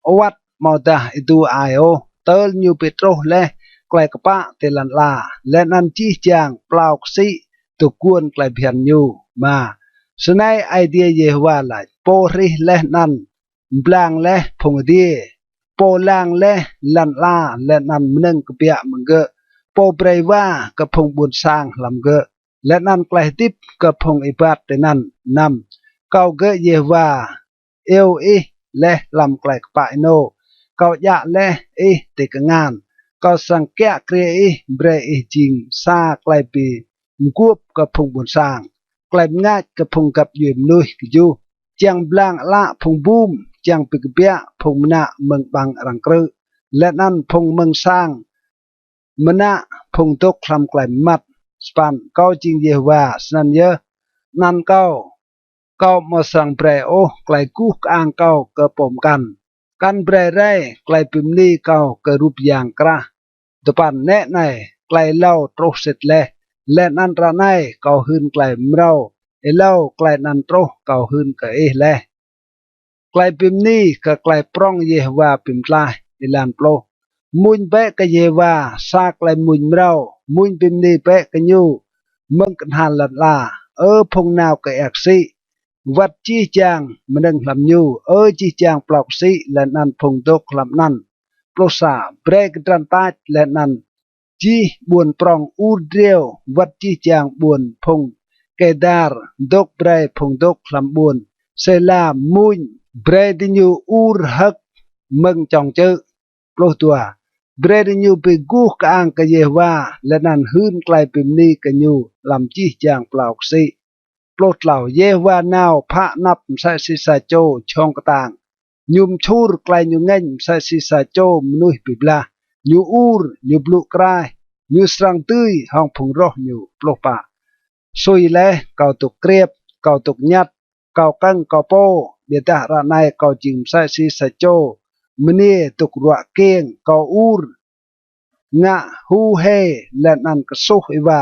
awăt amâodah êdu ai ôh, tơl ñu bi truh leh klei kpă ti lăn ala, leh anăn jih jang plao ksĭ dôk guôn klei bhiăn ñu. Êma. Snei Aê Diê Yêhôwa lač, pô hrih leh anăn mblang leh phung adiê, pô lang leh lăn ala leh anăn mnơ̆ng kbiă mơ̆ng gơ̆, pô brei wa kơ phung ƀuôn sang hlăm gơ̆, leh anăn klei hdĭp kơ phung êbat tinăn. Năm. Kâo gơ̆ Yêhôwa iêu ih leh hlăm klei kpă ênô, kâo djă leh ih ti kngan, kâo srăng kiă kriê ih, brei ih jing sa klei bi mguôp kơ phung ƀuôn sang, klei mngač kơ phung găp djuê mnuih. Kjuh. Čiăng mblang ală phung bum, čiăng bi kbiă phung mnă mơ̆ng ƀăng arăng krư̆, leh anăn phung mơ̆ng sang mnă phung dôk hlăm klei mmăt. Sa păn. Kâo jing Yêhôwa, snăn yơh anăn kâo, kâo amâo srăng brei ôh klei guh kơang kâo kơ pô mkăn, kăn brei rei klei bi mni kâo kơ rup yang krah. Dua păn. Nĕ anei, klei êlâo truh sĭt leh, leh anăn ară anei kâo hưn klei mrâo, êlâo klei anăn truh kâo hưn kơ ih leh. Klei bi mni kơ klei prŏng Yêhôwa bi mtlaih. Êlan pluh. Mmuñ bĕ kơ Yêhôwa sa klei mmuñ mrâo, mmuñ bi mni bĕ kơ ñu mơ̆ng knhal lăn ala, Ơ phung nao kơ êa ksĭ, wăt jih jang mnơ̆ng hlăm ñu, Ơ jih jang plao ksĭ leh anăn phung dôk hlăm anăn. Pluh sa. Brei kdrăn tač leh anăn jih ƀuôn prŏng ur driâo, wăt jih jang ƀuôn phung Kêdar dôk, brei phung dôk hlăm ƀuôn Sêla mmuñ, brei diñu ur hơ̆k mơ̆ng čŏng čư̆. Pluh dua. Brei diñu bi guh kơang kơ Yêhôwa, leh anăn hưn klei bi mni kơ ñu hlăm jih jang plao ksĭ. Pluh tlâo. Yêhôwa nao phă anăp msĕ si sa čô jhŏng ktang, ñu mčhur klei ñu ngêñ msĕ si sa čô mnuih bi blah, ñu ur, ñu blŭ kraih, ñu srăng dưi hŏng phung roh ñu. Pluh pă. Sui leh, kâo dôk kriêp, kâo dôk ñăt, kâo kơ̆ng kâo pô, ƀiădah ară anei kâo jing msĕ si sa čô mniê dôk ruă kkiêng, kâo ur, ngă hu hê leh anăn ksuh êwa.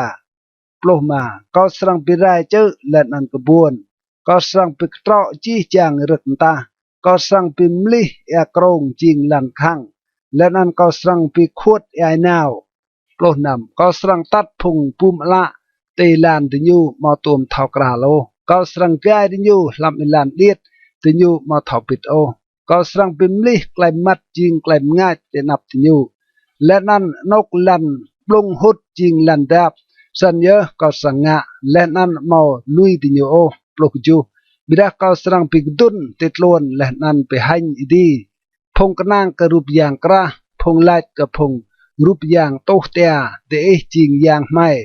Pluh êma. Kâo srăng bi rai čư̆ leh anăn kbuôn, kâo srăng bi ktrŏ jih jang rơ̆k mtah, kâo srăng bi mlih êa krông jing lăn khăng, leh anăn kâo srăng bi khuôt êa ênao. Pluh năm. Kâo srăng atăt phung bum ală ti êlan diñu amâo tuôm thâo kral ôh, kâo srăng gai diñu hlăm êlan điêt diñu amâo thâo bĭt ôh. Kâo srăng bi mlih klei mmăt jing klei mngač ti anăp diñu, leh anăn anôk lăn ƀlŭng hŭt jing lăn dap. Snăn yơh kâo srăng ngă, leh anăn amâo lui diñu ôh. Pluh kjuh. Ƀiădah kâo srăng bi kdŭn ti tluôn leh anăn bi hêñ êdi phung knang kơ rup yang krah, phung lač kơ phung rup yang tuh tia, diih jing yang hmei.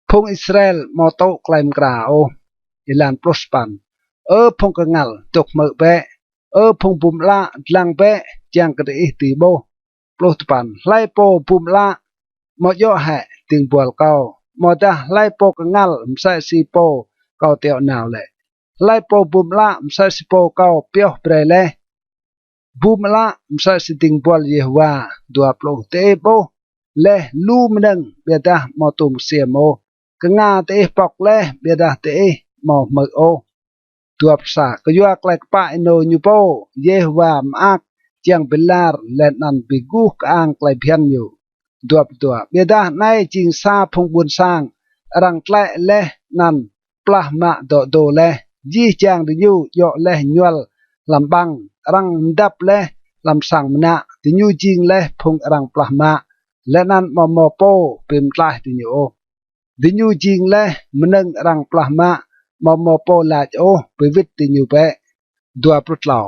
Phung Israel amâo tŭ klei mkra ôh. Êlan pluh sa păn. Ơ phung kngăl, dôk hmư̆ bĕ. Ơ phung bum ală, dlăng bĕ, čiăng kơ diih dưi ƀuh. Pluh dua păn. Hlei pô bum ală, amâo djŏ hĕ dĭng buăl kâo? Amâodah hlei pô kngăl msĕ si pô kâo tiŏ nao lĕ? Hlei pô bum ală msĕ si pô kâo pioh brei leh? Bum ală msĕ si dĭng buăl Yêhôwa. Dua pluh. Diih ƀuh leh lu mnơ̆ng, ƀiădah amâo tuôm ksiêm ôh. Knga diih pŏk leh, ƀiădah diih amâo hmư̆ ôh. Dua pluh sa. Kyua klei kpă ênô ñu pô, Yêhôwa mơak čiăng bi lar leh anăn bi guh kơang klei bhiăn ñu. Dua pluh dua. Ƀiădah anei jing sa phung ƀuôn sang arăng tlĕ leh anăn plah mă dŏ dô leh. Jih jang diñu djŏ leh ñuăl hlăm ƀăng, arăng mdăp leh hlăm sang mnă. Diñu jing leh phung arăng plah mă, leh anăn amâo mâo pô bi mtlaih diñu ôh. Diñu jing leh mnơ̆ng arăng plah mă, amâo mâo pô lač ôh, bi wĭt diñu bĕ. Dua pluh tlâo.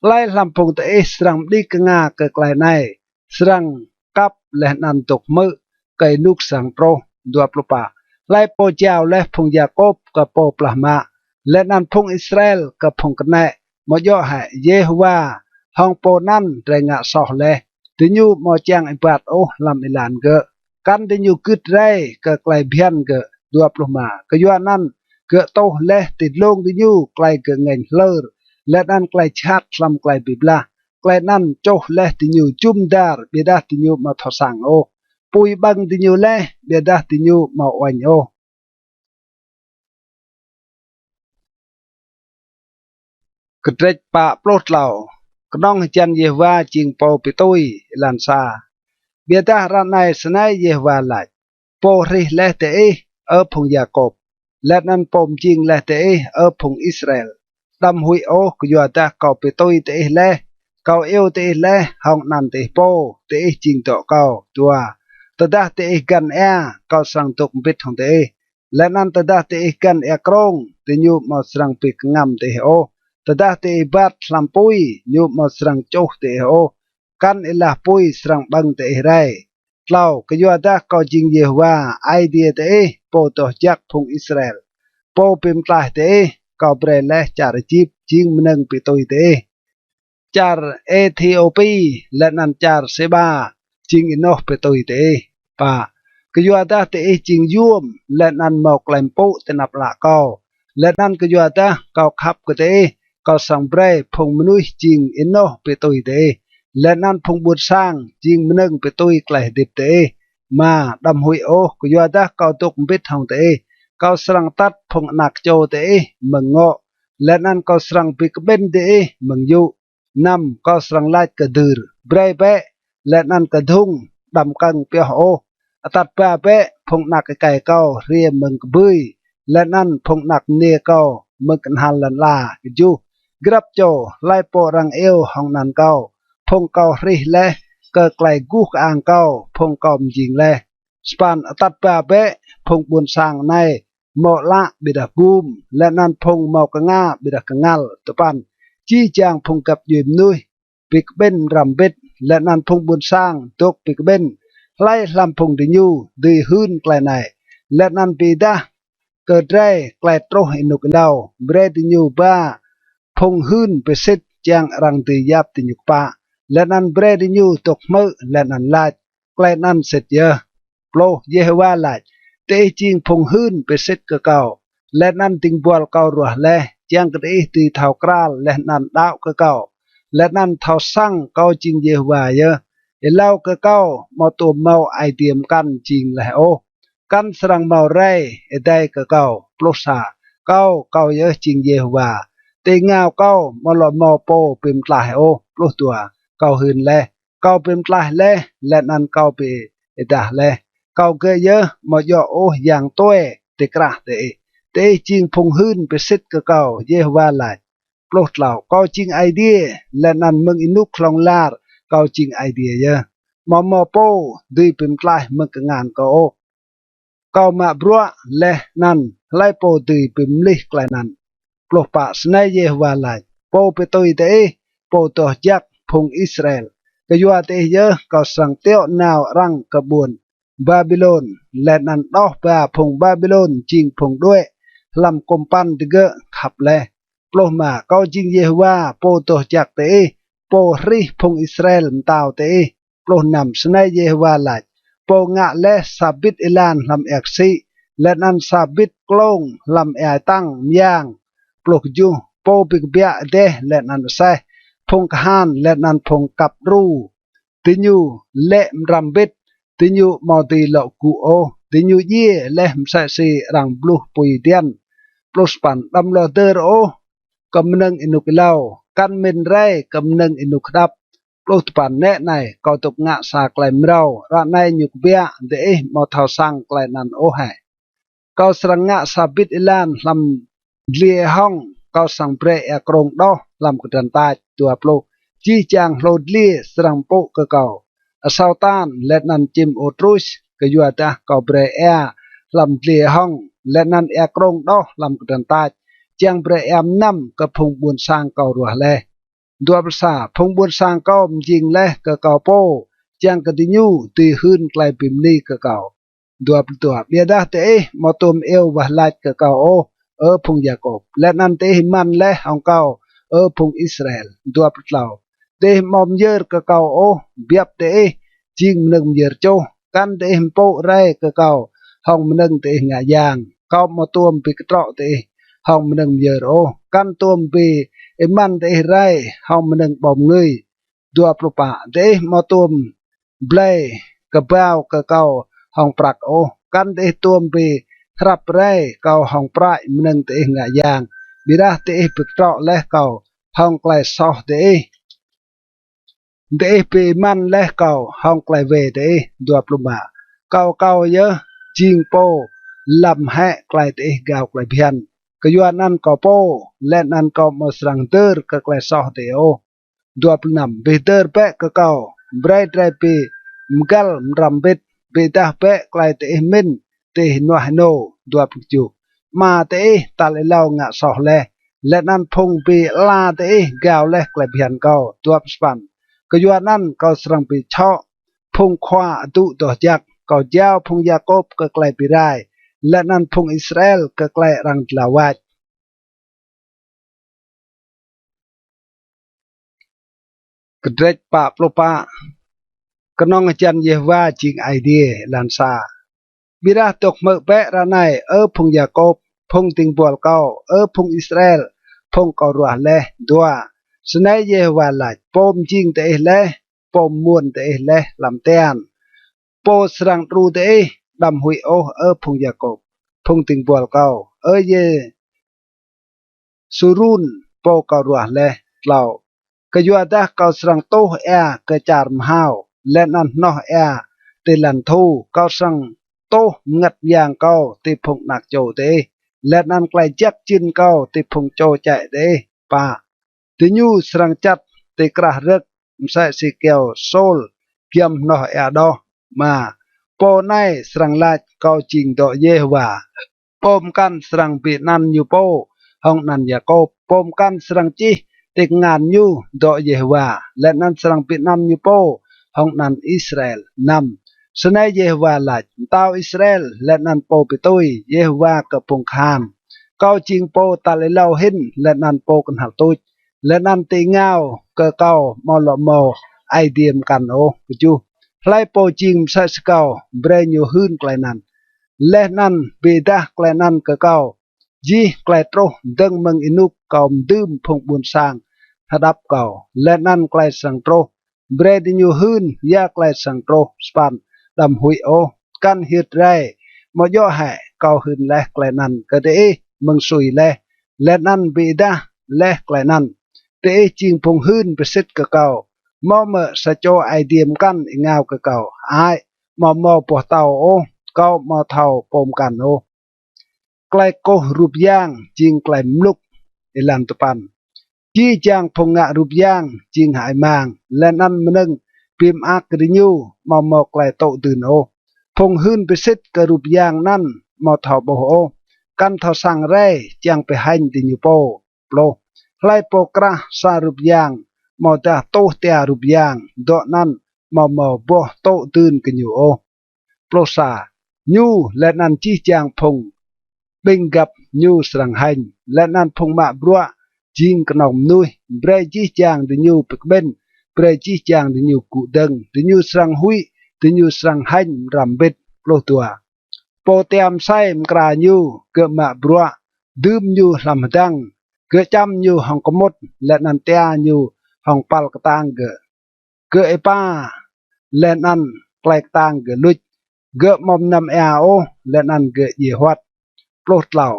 Hlei hlăm phung diih srăng mđĭ knga kơ klei anei, srăng kăp leh anăn dôk hmư̆ kơ ênuk srăng truh? Dua pluh pă. Hlei pô jao leh phung Yakôp kơ pô plah mă, leh anăn phung Israel kơ phung knĕ? Amâo djŏ hĕ Yêhôwa hŏng pô anăn drei ngă soh leh? Diñu amâo čiăng êbat ôh hlăm êlan gơ̆, kăn diñu gưt rei kơ klei bhiăn gơ̆. Dua pluh êma. Kyuanăn gơ̆ tuh leh ti dlông diñu klei gơ̆ ngêñ hlơr, leh anăn klei jhat hlăm klei bi blah. Klei anăn čuh leh diñu jŭm dar, ƀiădah diñu amâo thâo săng ôh. Pui ƀơ̆ng diñu leh, ƀiădah diñu amâo uêñ ôh. Kdrêč pă pluh tlâo. Knŏng hjăn Yêhôwa jing pô bi tui. Êlan sa. Ƀiădah ară anei snei Yêhôwa lač, pô hrih leh diih, Ơ phung Yakôp, leh anăn pô mjing leh diih, Ơ phung Israel. Đăm huĭ ôh, kyuadah kâo bi tui diih leh, kâo iêu diih leh hŏng anăn diih pô, diih jing dŏ kâo. Dua. Tơdah diih găn êa, kâo srăng dôk mbĭt hŏng diih. Leh anăn tơdah diih găn êa krông, diñu amâo srăng bi kngăm diih ôh. Tơdah diih êbat hlăm pui, ñu amâo srăng čuh diih ôh, kăn êlah pui srăng ƀơ̆ng diih rei. Tlâo. Kyuadah kâo jing Yêhôwa, Aê Diê diih, Pô Doh Jăk phung Israel, Pô bi mtlaih diih. Kâo brei leh čar Êjip jing mnơ̆ng bi tui diih, čar Êthiôpi leh anăn čar Sêba jing ênoh bi tui diih. Pă. Kyuadah diih jing yuôm leh anăn mâo klei mpŭ ti anăp ală kâo, leh anăn kyuadah kâo khăp kơ diih, kâo srăng brei phung mnuih jing ênoh bi tui diih, leh anăn phung ƀuôn sang jing mnơ̆ng bi tui klei hdĭp diih. Êma. Đăm huĭ ôh, kyuadah kâo dôk mbĭt hŏng diih. Kâo srăng atăt phung anak čô diih mơ̆ng ngŏ, leh anăn kâo srăng bi kƀĭn diih mơ̆ng yŭ. Năm. Kâo srăng lač kơ dưr, brei bĕ, leh anăn kơ dhŭng, đăm kơ̆ng pioh ôh. Atăt ba bĕ phung anak êkei kâo hriê mơ̆ng kbưi, leh anăn phung anak mniê kâo mơ̆ng knhal lăn ala. Kjuh. Grăp čô, hlei pô arăng iêu hŏng anăn kâo, phung kâo hrih leh kơ klei guh kơang kâo, phung kâo mjing leh. Sa păn. Atăt ba bĕ phung ƀuôn sang anei mâo ală ƀiădah bum, leh anăn phung mâo knga ƀiădah kngăl. Dua păn. Jih jang phung găp djuê mnuih bi kƀĭn mram mbĭt, leh anăn phung ƀuôn sang dôk bi kƀĭn. Hlei hlăm phung diñu dưi hưn klei anei, leh anăn bi êdah kơ drei klei truh ênuk êlâo? Brei diñu ba phung hưn bi sĭt čiăng arăng dưi yap diñu kpă, leh anăn brei diñu dôk hmư̆ leh anăn lač, klei anăn sĭt yơh. Pluh. Yêhôwa lač, diih jing phung hưn bi sĭt kơ kâo, leh anăn dĭng buăl kâo ruah leh, čiăng kơ diih dưi thâo kral leh anăn đăo kơ kâo, leh anăn thâo săng kâo jing Yêhôwa yơh. Êlâo kơ kâo amâo tuôm mâo Aê Diê mkăn jing leh ôh, kăn srăng mâo rei êdei kơ kâo. Pluh sa. Kâo, kâo yơh jing Yêhôwa, ti êngao kâo amâo lŏ mâo pô bi mtlaih ôh. Pluh dua. Kâo hưn leh, kâo bi mtlaih leh, leh anăn kâo bi êdah leh. Kâo gơ̆ yơh, amâo djŏ ôh yang tue ti krah diih. Diih jing phung hưn bi sĭt kơ kâo, Yêhôwa lač. Pluh tlâo. Kâo jing Aê Diê, leh anăn mơ̆ng ênuk hlŏng lar kâo jing Aê Diê yơh. Amâo mâo pô dưi bi mtlaih mơ̆ng kngan kâo ôh. Kâo mă bruă leh anăn hlei pô dưi bi mlih klei anăn? Pluh pă. Snei Yêhôwa lač, Pô bi tui diih, Pô Doh Jăk phung Israel, kyua diih yơh kâo srăng tiŏ nao arăng kơ ƀuôn Ƀaƀilôn, leh anăn đoh ba phung Ƀaƀilôn jing phung đuĕ hlăm kŭmpăn digơ̆ khăp leh. Pluh êma. Kâo jing Yêhôwa, Pô Doh Jăk diih, Pô hrih phung Israel mtao diih. Pluh năm. Snei Yêhôwa lač, Pô ngă leh sa bĭt êlan hlăm êa ksĭ, leh anăn sa bĭt klông hlăm êa êtăng myang. Pluh kjuh. Pô bi kbiă êdeh leh anăn aseh, phung kahan leh anăn phung kăp đru, diñu lĕ mram mbĭt, diñu amâo dưi lŏ gŭ ôh, diñu djiê leh msĕ si arăng bluh pui diăn. Pluh sa păn. Đăm lŏ dơr ôh, kơ mnơ̆ng ênuk êlâo, kăn mĭn rei kơ mnơ̆ng ênuk hđăp. Pluh dua păn. Nĕ anei, kâo dôk ngă sa klei mrâo, ară anei ñu kbiă, diih amâo thâo săng klei anăn ôh hĕ? Kâo srăng ngă sa bĭt êlan hlăm dliê hŏng, kâo srăng brei êa krông đoh hlăm kdrăn tač. Dua pluh. Jih jang hlô dliê srăng mpŭ kơ kâo asâo tan, leh anăn čĭm ôh truh, kyuadah kâo brei êa hlăm dliê hŏng, leh anăn êa krông đoh hlăm kdrăn tač, čiăng brei êa mnăm kơ phung ƀuôn sang kâo ruah leh. Dua pluh sa. Phung ƀuôn sang kâo mjing leh kơ kâo pô, čiăng kơ diñu dưi hưn klei bi mni kơ kâo. Dua pluh dua. Ƀiădah diih amâo tuôm iêu wah lač kơ kâo ôh, Ơ phung Yakôp, leh anăn diih êmăn leh hŏng kâo, Ơ phung Israel. Dua pluh tlâo. Diih amâo myơr kơ kâo ôh, biăp diih jing mnơ̆ng myơr čuh, kăn diih mpŭ rei kơ kâo hŏng mnơ̆ng diih ngă yang. Kâo amâo tuôm bi ktrŏ diih hŏng mnơ̆ng myơr ôh, kăn tuôm bi êmăn diih rei hŏng mnơ̆ng ƀâo mngưi. Dua pluh pă. Diih amâo tuôm blei kbao kơ kâo hŏng prăk ôh, kăn diih tuôm bi hrăp rei kâo hŏng prăi mnơ̆ng diih ngă yang, ƀiădah diih bi ktrŏ leh kâo hŏng klei soh diih, diih bi êmăn leh kâo hŏng klei wê diih. Dua pluh êma. Kâo, kâo yơh jing pô lăm hĕ klei diih gao klei bhiăn, kyuanăn kâo pô, leh anăn kâo amâo srăng hdơr kơ klei soh diih ôh. Dua pluh năm. Bi hdơr bĕ kơ kâo, brei drei bi mgăl mđrăm mbĭt, bi êdah bĕ klei diih mĭn, diih ênuah ênô. Dua pluh kjuh. Ama diih tal êlâo ngă soh leh, leh anăn phung bi ala diih gao leh klei bhiăn kâo. Dua pluh sa păn. Kyuanăn kâo srăng bi čhŏ phung khua adŭ doh jăk, kâo jao phung Yakôp kơ klei bi rai, leh anăn phung Israel kơ klei arăng dlao wač. Kdrêč pă pluh pă. Knŏng hjăn Yêhôwa jing Aê Diê. Êlan sa. Ƀiădah dôk hmư̆ bĕ ară anei, Ơ phung Yakôp, phung dĭng buăl kâo, Ơ phung Israel, phung kâo ruah leh. Dua. Snei Yêhôwa lač, Pô mjing diih leh, Pô mmuôn diih leh hlăm tian, Pô srăng đru diih. Đăm huĭ ôh, Ơ phung Yakôp, phung dĭng buăl kâo, Ơ Yê Surun, pô kâo ruah leh. Tlâo. Kyuadah kâo srăng tuh êa kơ čar mhao, leh anăn hnoh êa ti lăn thu, kâo srăng tuh mngăt myang kâo ti phung anak čô diih, leh anăn klei jăk jĭn kâo ti phung čô čĕ diih. Pă. Diñu srăng čăt ti krah rơ̆k msĕ si kyâo sôl giăm hnoh êa đoh. Êma. Pô anei srăng lač, Kâo jing dŏ Yêhôwa. Pô mkăn srăng bi anăn ñu pô hŏng anăn Yakôp. Pô mkăn srăng čih ti kngan ñu dŏ Yêhôwa, leh anăn srăng bi anăn ñu pô hŏng anăn Israel. Năm. Snei Yêhôwa lač, Mtao Israel, leh anăn pô bi tui, Yêhôwa kơ phung kahan. Kâo jing pô tal êlâo hĭn, leh anăn pô knhal tuč, leh anăn ti êngao kơ kâo amâo lŏ mâo Aê Diê mkăn ôh. Kjuh. Hlei pô jing msĕ si kâo, brei ñu hưn klei anăn, leh anăn bi êdah klei anăn kơ kâo. Jih klei truh dơ̆ng mơ̆ng ênuk kâo mdưm phung ƀuôn sang hđăp kâo, leh anăn klei srăng truh, brei diñu hưn ya klei srăng truh. Sa păn. Đăm huĭ ôh, kăn hyưt rei. Amâo djŏ hĕ kâo hưn leh klei anăn kơ diih mơ̆ng sui leh, leh anăn bi êdah leh klei anăn? Diih jing phung hưn bi sĭt kơ kâo. Mâo mơ̆ sa čô Aê Diê mkăn êngao kơ kâo? Hơăi, amâo mâo boh tâo ôh, kâo amâo thâo pô mkăn ôh. Klei kkuh rup yang jing klei mluk. Êlan dua păn. Jih jang phung ngă rup yang jing hơăi mang, leh anăn mnơ̆ng bi mơak kơ diñu amâo mâo klei tŭ dưn ôh. Phung hưn bi sĭt kơ rup yang anăn amâo thâo ƀuh ôh, kăn thâo săng rei čiăng bi hêñ diñu pô. Pluh. Hlei pô krah sa rup yang amâodah tuh tia rup yang, dŏ anăn amâo mâo boh tŭ dưn kơ ñu ôh. Pluh sa. Ñu leh anăn jih jang phung ƀĭng găp ñu srăng hêñ, leh anăn phung mă bruă jing knŏng mnuih. Brei jih jang diñu bi kƀĭn, brei jih jang diñu gŭ dơ̆ng, diñu srăng huĭ, diñu srăng hêñ mđrăm mbĭt. Pluh dua. Pô tia msei mkra ñu, gơ̆ mă bruă dưm ñu hlăm hdăng, gơ̆ čăm ñu hŏng kmŭt, leh anăn tia ñu hŏng păl ktang gơ̆. Gơ̆ êpa, leh anăn klei ktang gơ̆ luč. Gơ̆ amâo mnăm êa ôh, leh anăn gơ̆ djiê huăt. Pluh tlâo.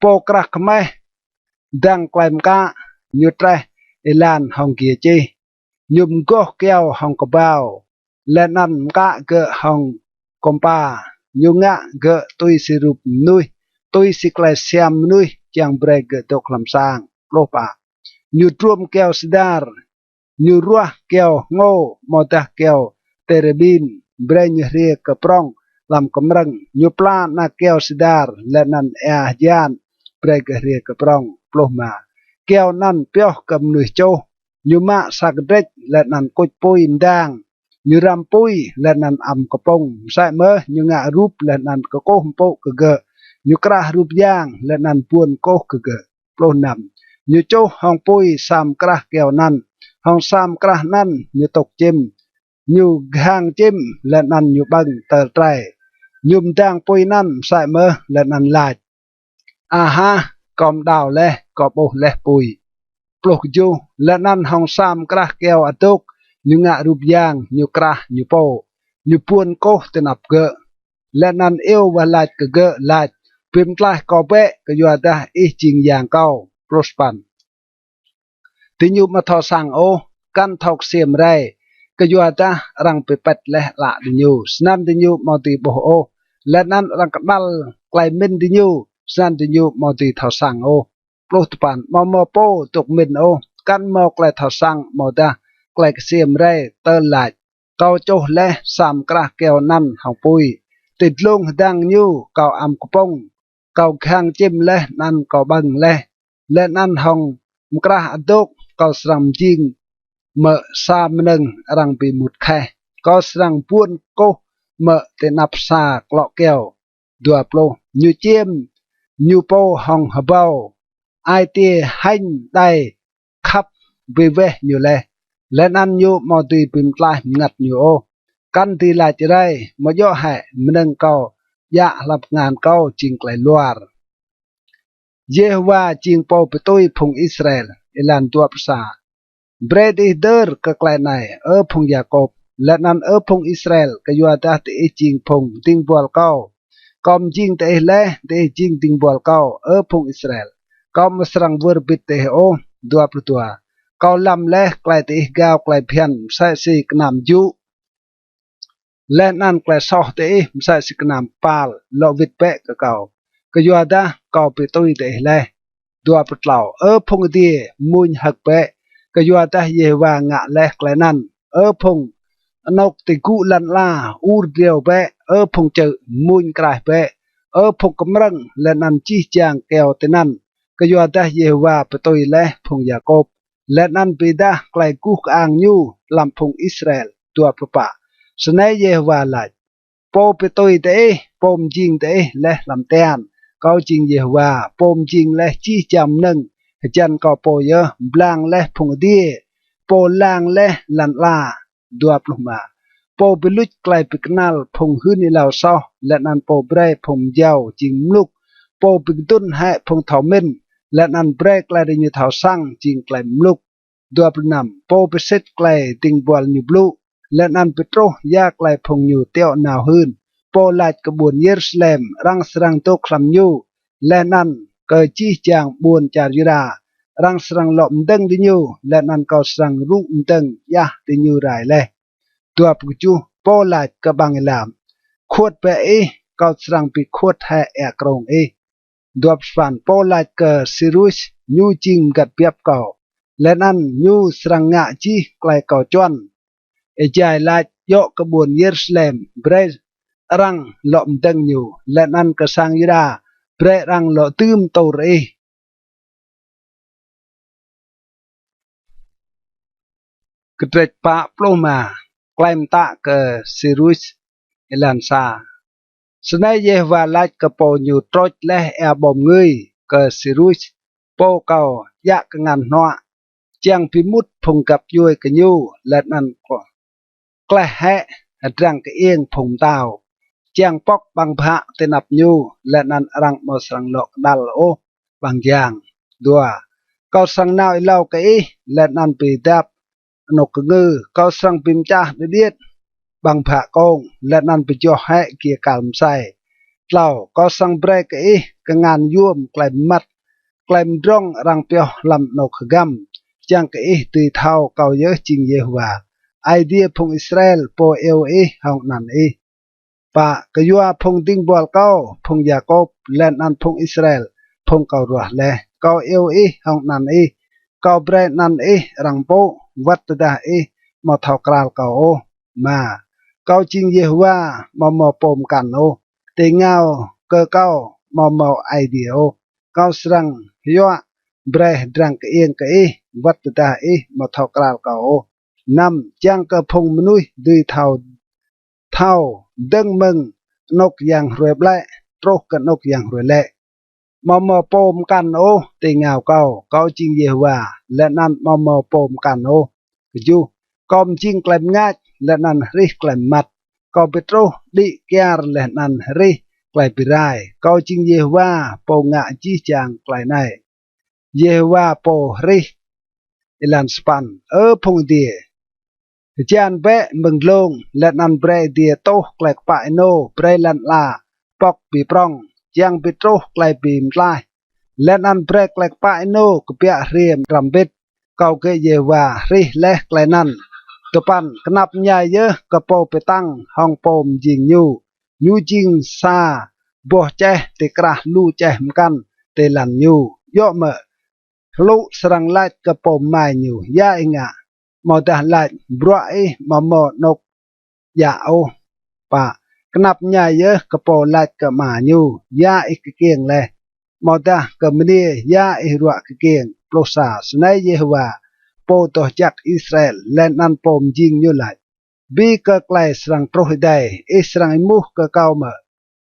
Pô krah kmeh dăng klei mkă, ñu treh êlan hŏng giê čih. Ñu mgoh kyâo hŏng kbao, leh anăn mkă gơ̆ hŏng kômpa. Ñu ngă gơ̆ tui si rup mnuih, tui si klei siam mnuih čiăng brei gơ̆ dôk hlăm sang. Pluh pă. Ñu druôm kyâo sidar, ñu ruah kyâo hngô amâodah kyâo têrêbin, brei ñu hriê kơ prŏng hlăm kmrơ̆ng. Ñu pla ana kyâo sidar leh anăn êa hjan, brei gơ̆ hriê kơ prŏng. Pluh êma. Kyâo anăn pioh kơ mnuih čuh. Ñu mă sa kdrêč leh anăn kuč pui mdang. Ñu răm pui leh anăn ăm kpŭng. Msĕ mơh ñu ngă rup leh anăn kkuh mpŭ kơ gơ̆. Ñu krah rup yang leh anăn buôn kkuh kơ gơ̆. Pluh năm. Ñu čuh hŏng pui sa mkrah kyâo anăn, hŏng sa mkrah anăn ñu tŭk čĭm. Ñu ghang čĭm leh anăn ñu ƀơ̆ng tơl trei. Ñu mdang pui anăn msĕ mơh leh anăn lač: Aha, kâo mđao leh, kâo ƀuh leh pui. Pluh kjuh. Leh anăn hŏng sa mkrah kyâo adôk ñu ngă rup yang, ñu krah ñu pô. Ñu buôn kkuh ti anăp gơ̆. Leh anăn iêu wah lač kơ gơ̆, lač: Bi mtlaih kâo bĕ, kyuadah ih jing yang kâo. Pluh sa păn. Diñu amâo thâo săng ôh, kăn thâo ksiêm rei, kyuadah arăng bi pĭt leh ală diñu, snăn diñu amâo dưi ƀuh ôh, leh anăn arăng kđăl klei mĭn diñu, snăn diñu amâo dưi thâo săng ôh. Pluh dua păn. Amâo mâo pô dôk mĭn ôh, kăn mâo klei thâo săng amâodah klei ksiêm rei, tơl lač: Kâo čuh leh sa mkrah kyâo anăn hŏng pui. Ti dlông hdăng ñu kâo ăm kpŭng, kâo ghang čĭm leh anăn kâo ƀơ̆ng leh. Leh anăn hŏng mkrah adôk kâo srăng mjing mơ̆ sa mnơ̆ng arăng bi êmut kheh? Kâo srăng buôn kkuh mơ̆ ti anăp sa klŏ kyâo? Dua pluh. Ñu čiêm ñu pô hŏng hbâo, ai tiê hêñ đei khăp bi weh ñu leh, leh anăn ñu amâo dưi bi mtlaih mngăt ñu ôh. Kăn dưi lač rei, amâo djŏ hĕ mnơ̆ng kâo djă hlăm kngan kâo jing klei luar? Yêhôwa jing pô bi tui phung Israel. Êlan dua pluh sa. Brei diih hdơr kơ klei anei, Ơ phung Yakôp, leh anăn Ơ phung Israel, kyuadah diih jing phung dĭng buăl kâo. Kâo mjing diih leh, diih jing dĭng buăl kâo, Ơ phung Israel. Kâo amâo srăng wơr bĭt diih ôh. Dua pluh dua. Kâo lăm leh klei diih gao klei bhiăn msĕ si knam jŭ, leh anăn klei soh diih msĕ si knam kpal. Lŏ wĭt bĕ kơ kâo, kyuadah kâo bi tui diih leh. Dua pluh tlâo. Ơ phung adiê, mmuñ hơ̆k bĕ, kyuadah Yêhôwa ngă leh klei anăn. Ơ phung anôk ti gŭ lăn ala, ur driâo bĕ. Ơ phung čư̆, mmuñ kraih bĕ. Ơ phung kmrơ̆ng leh anăn jih jang kyâo tinăn, kyuadah Yêhôwa bi tui leh phung Yakôp, leh anăn bi êdah klei guh kơang ñu hlăm phung Israel. Dua pluh pă. Snei Yêhôwa lač: Pô bi tui diih, pô mjing diih leh hlăm tian. Kâo jing Yêhôwa, pô mjing leh jih jang mnơ̆ng hjăn kâo pô yơh, mblang leh phung adiê, pô lang leh lăn ala. Dua pluh êma. Pô bi luč klei bi knăl phung hưn êlâo soh, leh anăn pô brei phung mjâo jing mluk, pô bi kdŭn hĕ phung thâo mĭn, leh anăn brei klei diñu thâo săng jing klei mluk. Dua pluh năm. Pô bi sĭt klei dĭng buăl ñu blŭ, leh anăn bi truh ya klei phung ñu tiŏ nao hưn, pô lač kơ ƀuôn Yêrusalem: Arăng srăng dôk hlăm ñu, leh anăn kơ jih jang ƀuôn čar Yuđa: Arăng srăng lŏ mdơ̆ng diñu, leh anăn kâo srăng rŭ mdơ̆ng djah diñu rai leh. Dua pluh kjuh. Pô lač kơ ƀăng êlam: Khuôt bĕ ih, kâo srăng bi khuôt hĕ êa krông ih. Dua pluh sa păn. Pô lač kơ Sirus: Ñu jing mgăt biăp kâo, leh anăn ñu srăng ngă jih klei kâo čuăn. Êjai lač djŏ kơ ƀuôn Yêrusalem: Brei arăng lŏ mdơ̆ng ñu, leh anăn kơ sang Yuđa: Brei arăng lŏ dưm tur ih. Kdrêč pă pluh êma. Klei mtă kơ Sirus. Êlan sa. Snei Yêhôwa lač kơ pô ñu trôč leh êa ƀâo mngưi, kơ Sirus, pô kâo djă kngan hnuă, čiăng bi êmut phung găp djuê kơ ñu, leh anăn kơ kleh hĕ hdrăng kơiêng phung mtao, čiăng pŏk ƀăng bhă ti anăp ñu, leh anăn arăng amâo srăng lŏ kđăl ôh ƀăng jang. Dua. Kâo srăng nao êlâo kơ ih, leh anăn bi dap anôk kngư. Kâo srăng bi mčah điêt điêt ƀăng bhă kông, leh anăn bi joh hĕ giê kal msei. Tlâo. Kâo srăng brei kơ ih kngan yuôm klei mmăt, klei mdrŏng arăng pioh hlăm anôk hgăm, čiăng kơ ih dưi thâo kâo yơh jing Yêhôwa, Aê Diê phung Israel, pô iêu ih hŏng anăn ih. Pă, kyua phung dĭng buăl kâo, phung Yakôp, leh anăn phung Israel, phung kâo ruah leh, kâo iêu ih hŏng anăn ih, kâo brei anăn ih arăng mpŭ, wăt tơdah ih amâo thâo kral kâo ôh. Êma, kâo jing Yêhôwa, amâo mâo pô mkăn ôh, ti êngao kơ kâo amâo mâo Aê Diê ôh. Kâo srăng hyuă brei hdrăng kơiêng kơ ih, wăt tơdah ih amâo thâo kral kâo ôh. Năm, čiăng kơ phung mnuih dưi thâo, thâo dơ̆ng mơ̆ng anôk yang hruê ƀlĕ truh kơ anôk yang hruê lĕ. Amâo mâo pô mkăn ôh ti êngao kâo, kâo jing Yêhôwa, leh anăn amâo mâo pô mkăn ôh. Kjuh, kâo mjing klei mngač, leh anăn hrih klei mmăt. Kâo bi truh đĭ kyar, leh anăn hrih klei bi rai. Kâo jing Yêhôwa, pô ngă jih jang klei anei. Yêhôwa pô hrih. Êlan sa păn. Ơ phung adiê, hjan bĕ mơ̆ng dlông, leh anăn brei adiê tuh klei kpă ênô, brei lăn ala pŏk bi prŏng, čiăng bi truh klei bi mtlaih, leh anăn brei klei kpă ênô kbiă hriê mđrăm mbĭt. Kâo gơ̆ Yêhôwa hrih leh klei anăn. Dua păn. Knap mñai yơh kơ pô bi tăng hŏng pô mjing ñu. Ñu jing sa boh čeh ti krah lu čeh mkăn ti lăn ñu. Djŏ mơ̆ hlŭ srăng lač kơ pô mmai ñu, ya ih ngă? Amâodah lač, bruă ih amâo mâo anôk djă ôh. Pă. Knap mñai yơh kơ pô lač kơ ama ñu, ya ih kkiêng leh? Amâodah kơ mniê, ya ih ruă kkiêng? Pluh sa. Snei Yêhôwa, pô doh jăk Israel, leh anăn pô mjing ñu lač: Bi kơ klei srăng truh êdei, ih srăng êmuh kơ kâo mơ̆,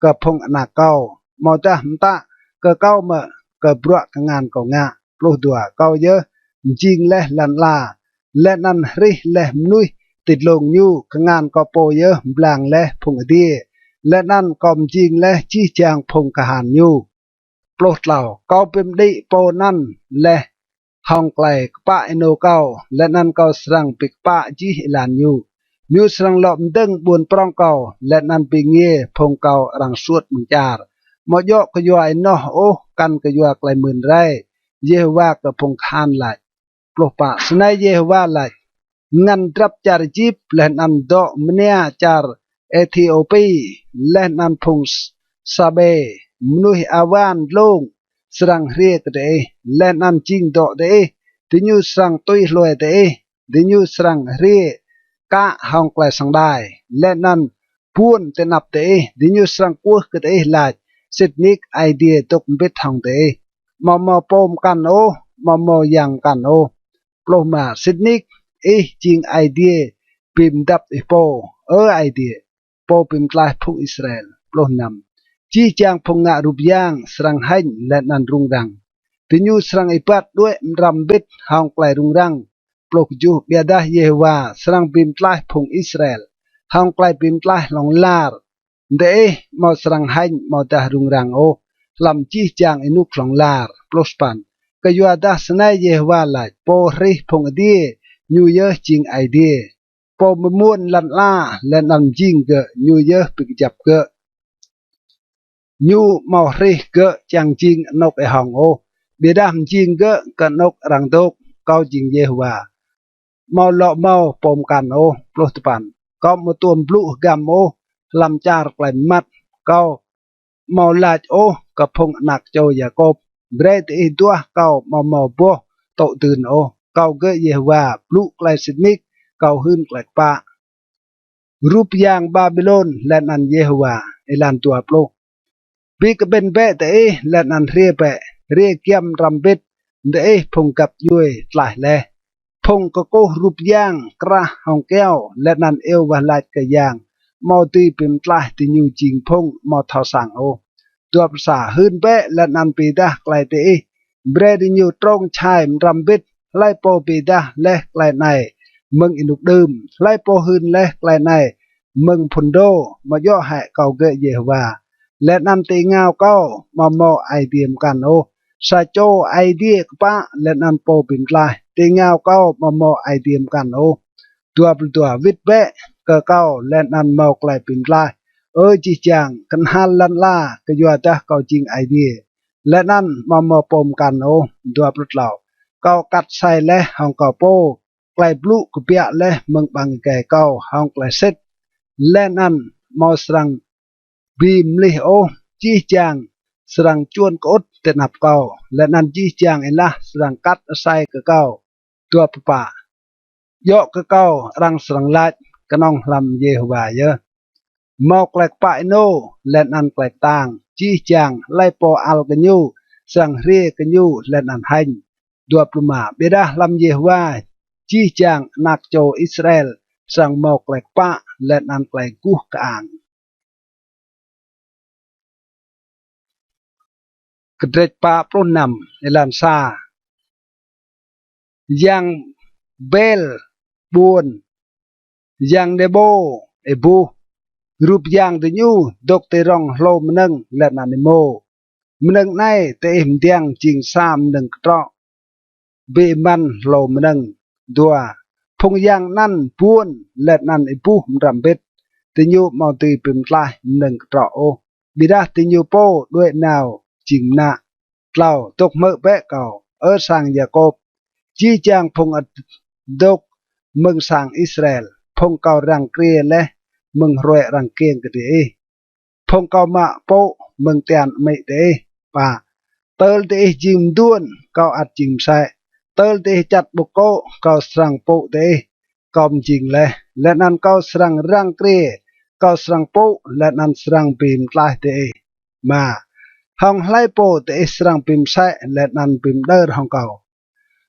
kơ phung anak kâo, amâodah mtă kơ kâo mơ̆, kơ bruă kngan kâo ngă? Pluh dua. Kâo yơh mjing leh lăn ala, leh anăn hrih leh mnuih ti dlông ñu. Kngan kâo pô yơh mblang leh phung adiê, leh anăn kâo mjing leh jih jang phung kahan ñu. Pluh tlâo. Kâo bi mđĭ pô anăn leh hŏng klei kpă ênô kâo, leh anăn kâo srăng bi kpă jih êlan ñu. Ñu srăng lŏ mdơ̆ng ƀuôn prŏng kâo, leh anăn bi êngiê phung kâo arăng suôt mơ̆ng čar. Amâo djŏ kyua ênoh ôh, kăn kyua klei mưn rei, Yêhôwa kơ phung kahan lač. Pluh pă. Snei Yêhôwa lač: Ngăn drăp čar Êjip, leh anăn dŏ mnia čar Êthiôpi, leh anăn phung Sabê, mnuih awan dlông, srăng hriê kơ diih, leh anăn jing dŏ diih. Diñu srăng tui hlue diih, diñu srăng hriê kă hŏng klei săng đai, leh anăn buôn ti anăp diih. Diñu srăng kwưh kơ diih lač: Sĭt nik Aê Diê dôk mbĭt hŏng diih. Amâo mâo pô mkăn ôh, amâo mâo yang mkăn ôh. Pluh êma. Sĭt nik ih jing Aê Diê bi mdăp ih pô, Ơ Aê Diê, pô bi mtlaih phung Israel. Pluh năm. Jih jang phung ngă rup yang srăng hêñ leh anăn rŭng răng. Diñu srăng êbat đuĕ mđrăm mbĭt hŏng klei rŭng răng. Pluh kjuh. Ƀiădah Yêhôwa srăng bi mtlaih phung Israel hŏng klei bi mtlaih hlŏng lar. Diih amâo srăng hêñ amâodah rŭng răng ôh hlăm jih jang ênuk hlŏng lar. Pluh sa păn. Kyuadah snei Yêhôwa lač, pô hrih phung adiê, ñu yơh jing Aê Diê, pô mmuôn lăn ala leh anăn mjing gơ̆, ñu yơh bi kjăp gơ̆. Ñu amâo hrih gơ̆ čiăng jing anôk êhŏng ôh, ƀiădah mjing gơ̆ kơ anôk arăng dôk. Kâo jing Yêhôwa, amâo lŏ mâo pô mkăn ôh. Pluh dua păn. Kâo amâo tuôm blŭ hgăm ôh hlăm čar klei mmăt. Kâo amâo lač ôh kơ phung anak čô Yakôp: Brei diih duah, kâo amâo mâo boh tŭ dưn ôh. Kâo gơ̆ Yêhôwa blŭ klei sĭt nik, kâo hưn klei kpă. Rup yang Ƀaƀilôn leh anăn Yêhôwa. Êlan dua pluh. Bi kƀĭn bĕ diih leh anăn hriê bĕ, hriê giăm mđrăm mbĭt, diih phung găp djuê tlaih leh, phung kkuh rup yang krah hŏng kyâo, leh anăn iêu wah lač kơ yang amâo dưi bi mtlaih diñu jing phung amâo thâo săng ôh. Dua pluh sa. Hưn bĕ leh anăn bi êdah klei diih, brei diñu trông čhai mđrăm mbĭt. Hlei pô bi êdah leh klei anei mơ̆ng ênuk đưm? Hlei pô hưn leh klei anei mơ̆ng mphŭn dô? Amâo djŏ hĕ kâo gơ̆ Yêhôwa, leh anăn ti êngao kâo amâo mâo Aê Diê mkăn ôh, sa čô Aê Diê kpă leh anăn pô bi mtlaih? Ti êngao kâo amâo mâo Aê Diê mkăn ôh. Dua pluh dua. Wĭt bĕ kơ kâo leh anăn mâo klei bi mtlaih, Ơ jih jang knhal lăn ala, kyuadah kâo jing Aê Diê. leh anăn amâo mâo pô mkăn ôh. Dua pluh tlâo. Kâo kat asei leh hŏng kâo pô, klei blŭ kbiă leh mơ̆ng ƀăng êgei kâo hŏng klei sĭt, leh anăn amâo srăng bi mlih ôh. Jih jang srăng čuôn kơŭt ti anăp kâo, leh anăn jih jang êlah srăng kat asei kơ kâo. Dua pluh pă. Djŏ kơ kâo arăng srăng lač: Knŏng hlăm Yêhôwa yơh mâo klei kpă ênô leh anăn klei ktang. Jih jang hlei pô ăl kơ ñu srăng hriê kơ ñu leh anăn hêñ. Dua pluh êma. Ƀiădah hlăm Yêhôwa jih jang anak čô Israel srăng mâo klei kpă leh anăn klei guh kơang. Kdrêč pă pluh năm, êlan sa. Yang Bêl ƀuôn, yang Nêbô êbuh, rup yang diñu dôk ti rŏng hlô mnơ̆ng leh anăn êmô. Mnơ̆ng anei diih mdiăng jing sa mnơ̆ng ktrŏ bi êmăn hlô mnơ̆ng. Dua. Phung yang anăn buôn leh anăn êbuh mđrăm mbĭt, diñu amâo dưi bi mtlaih mnơ̆ng ktrŏ ôh, ƀiădah diñu pô đuĕ nao jing mnă. Tlâo. Dôk hmư̆ bĕ kâo, Ơ sang Yakôp, jih jang phung ăt dôk mơ̆ng sang Israel, phung kâo răng kriê leh mơ̆ng hruê arăng kkiêng kơ diih, phung kâo mă pŭ mơ̆ng tian amĭ diih. Pă. Tơl diih jing mduôn, kâo ăt jing msĕ. Tơl diih čăt ƀŭk kô̆, kâo srăng pŭ diih. Kâo mjing leh, leh anăn kâo srăng răng kriê, kâo srăng pŭ, leh anăn srăng bi mtlaih diih. Êma. Hŏng hlei pô diih srăng bi msĕ leh anăn bi mđơr hŏng kâo?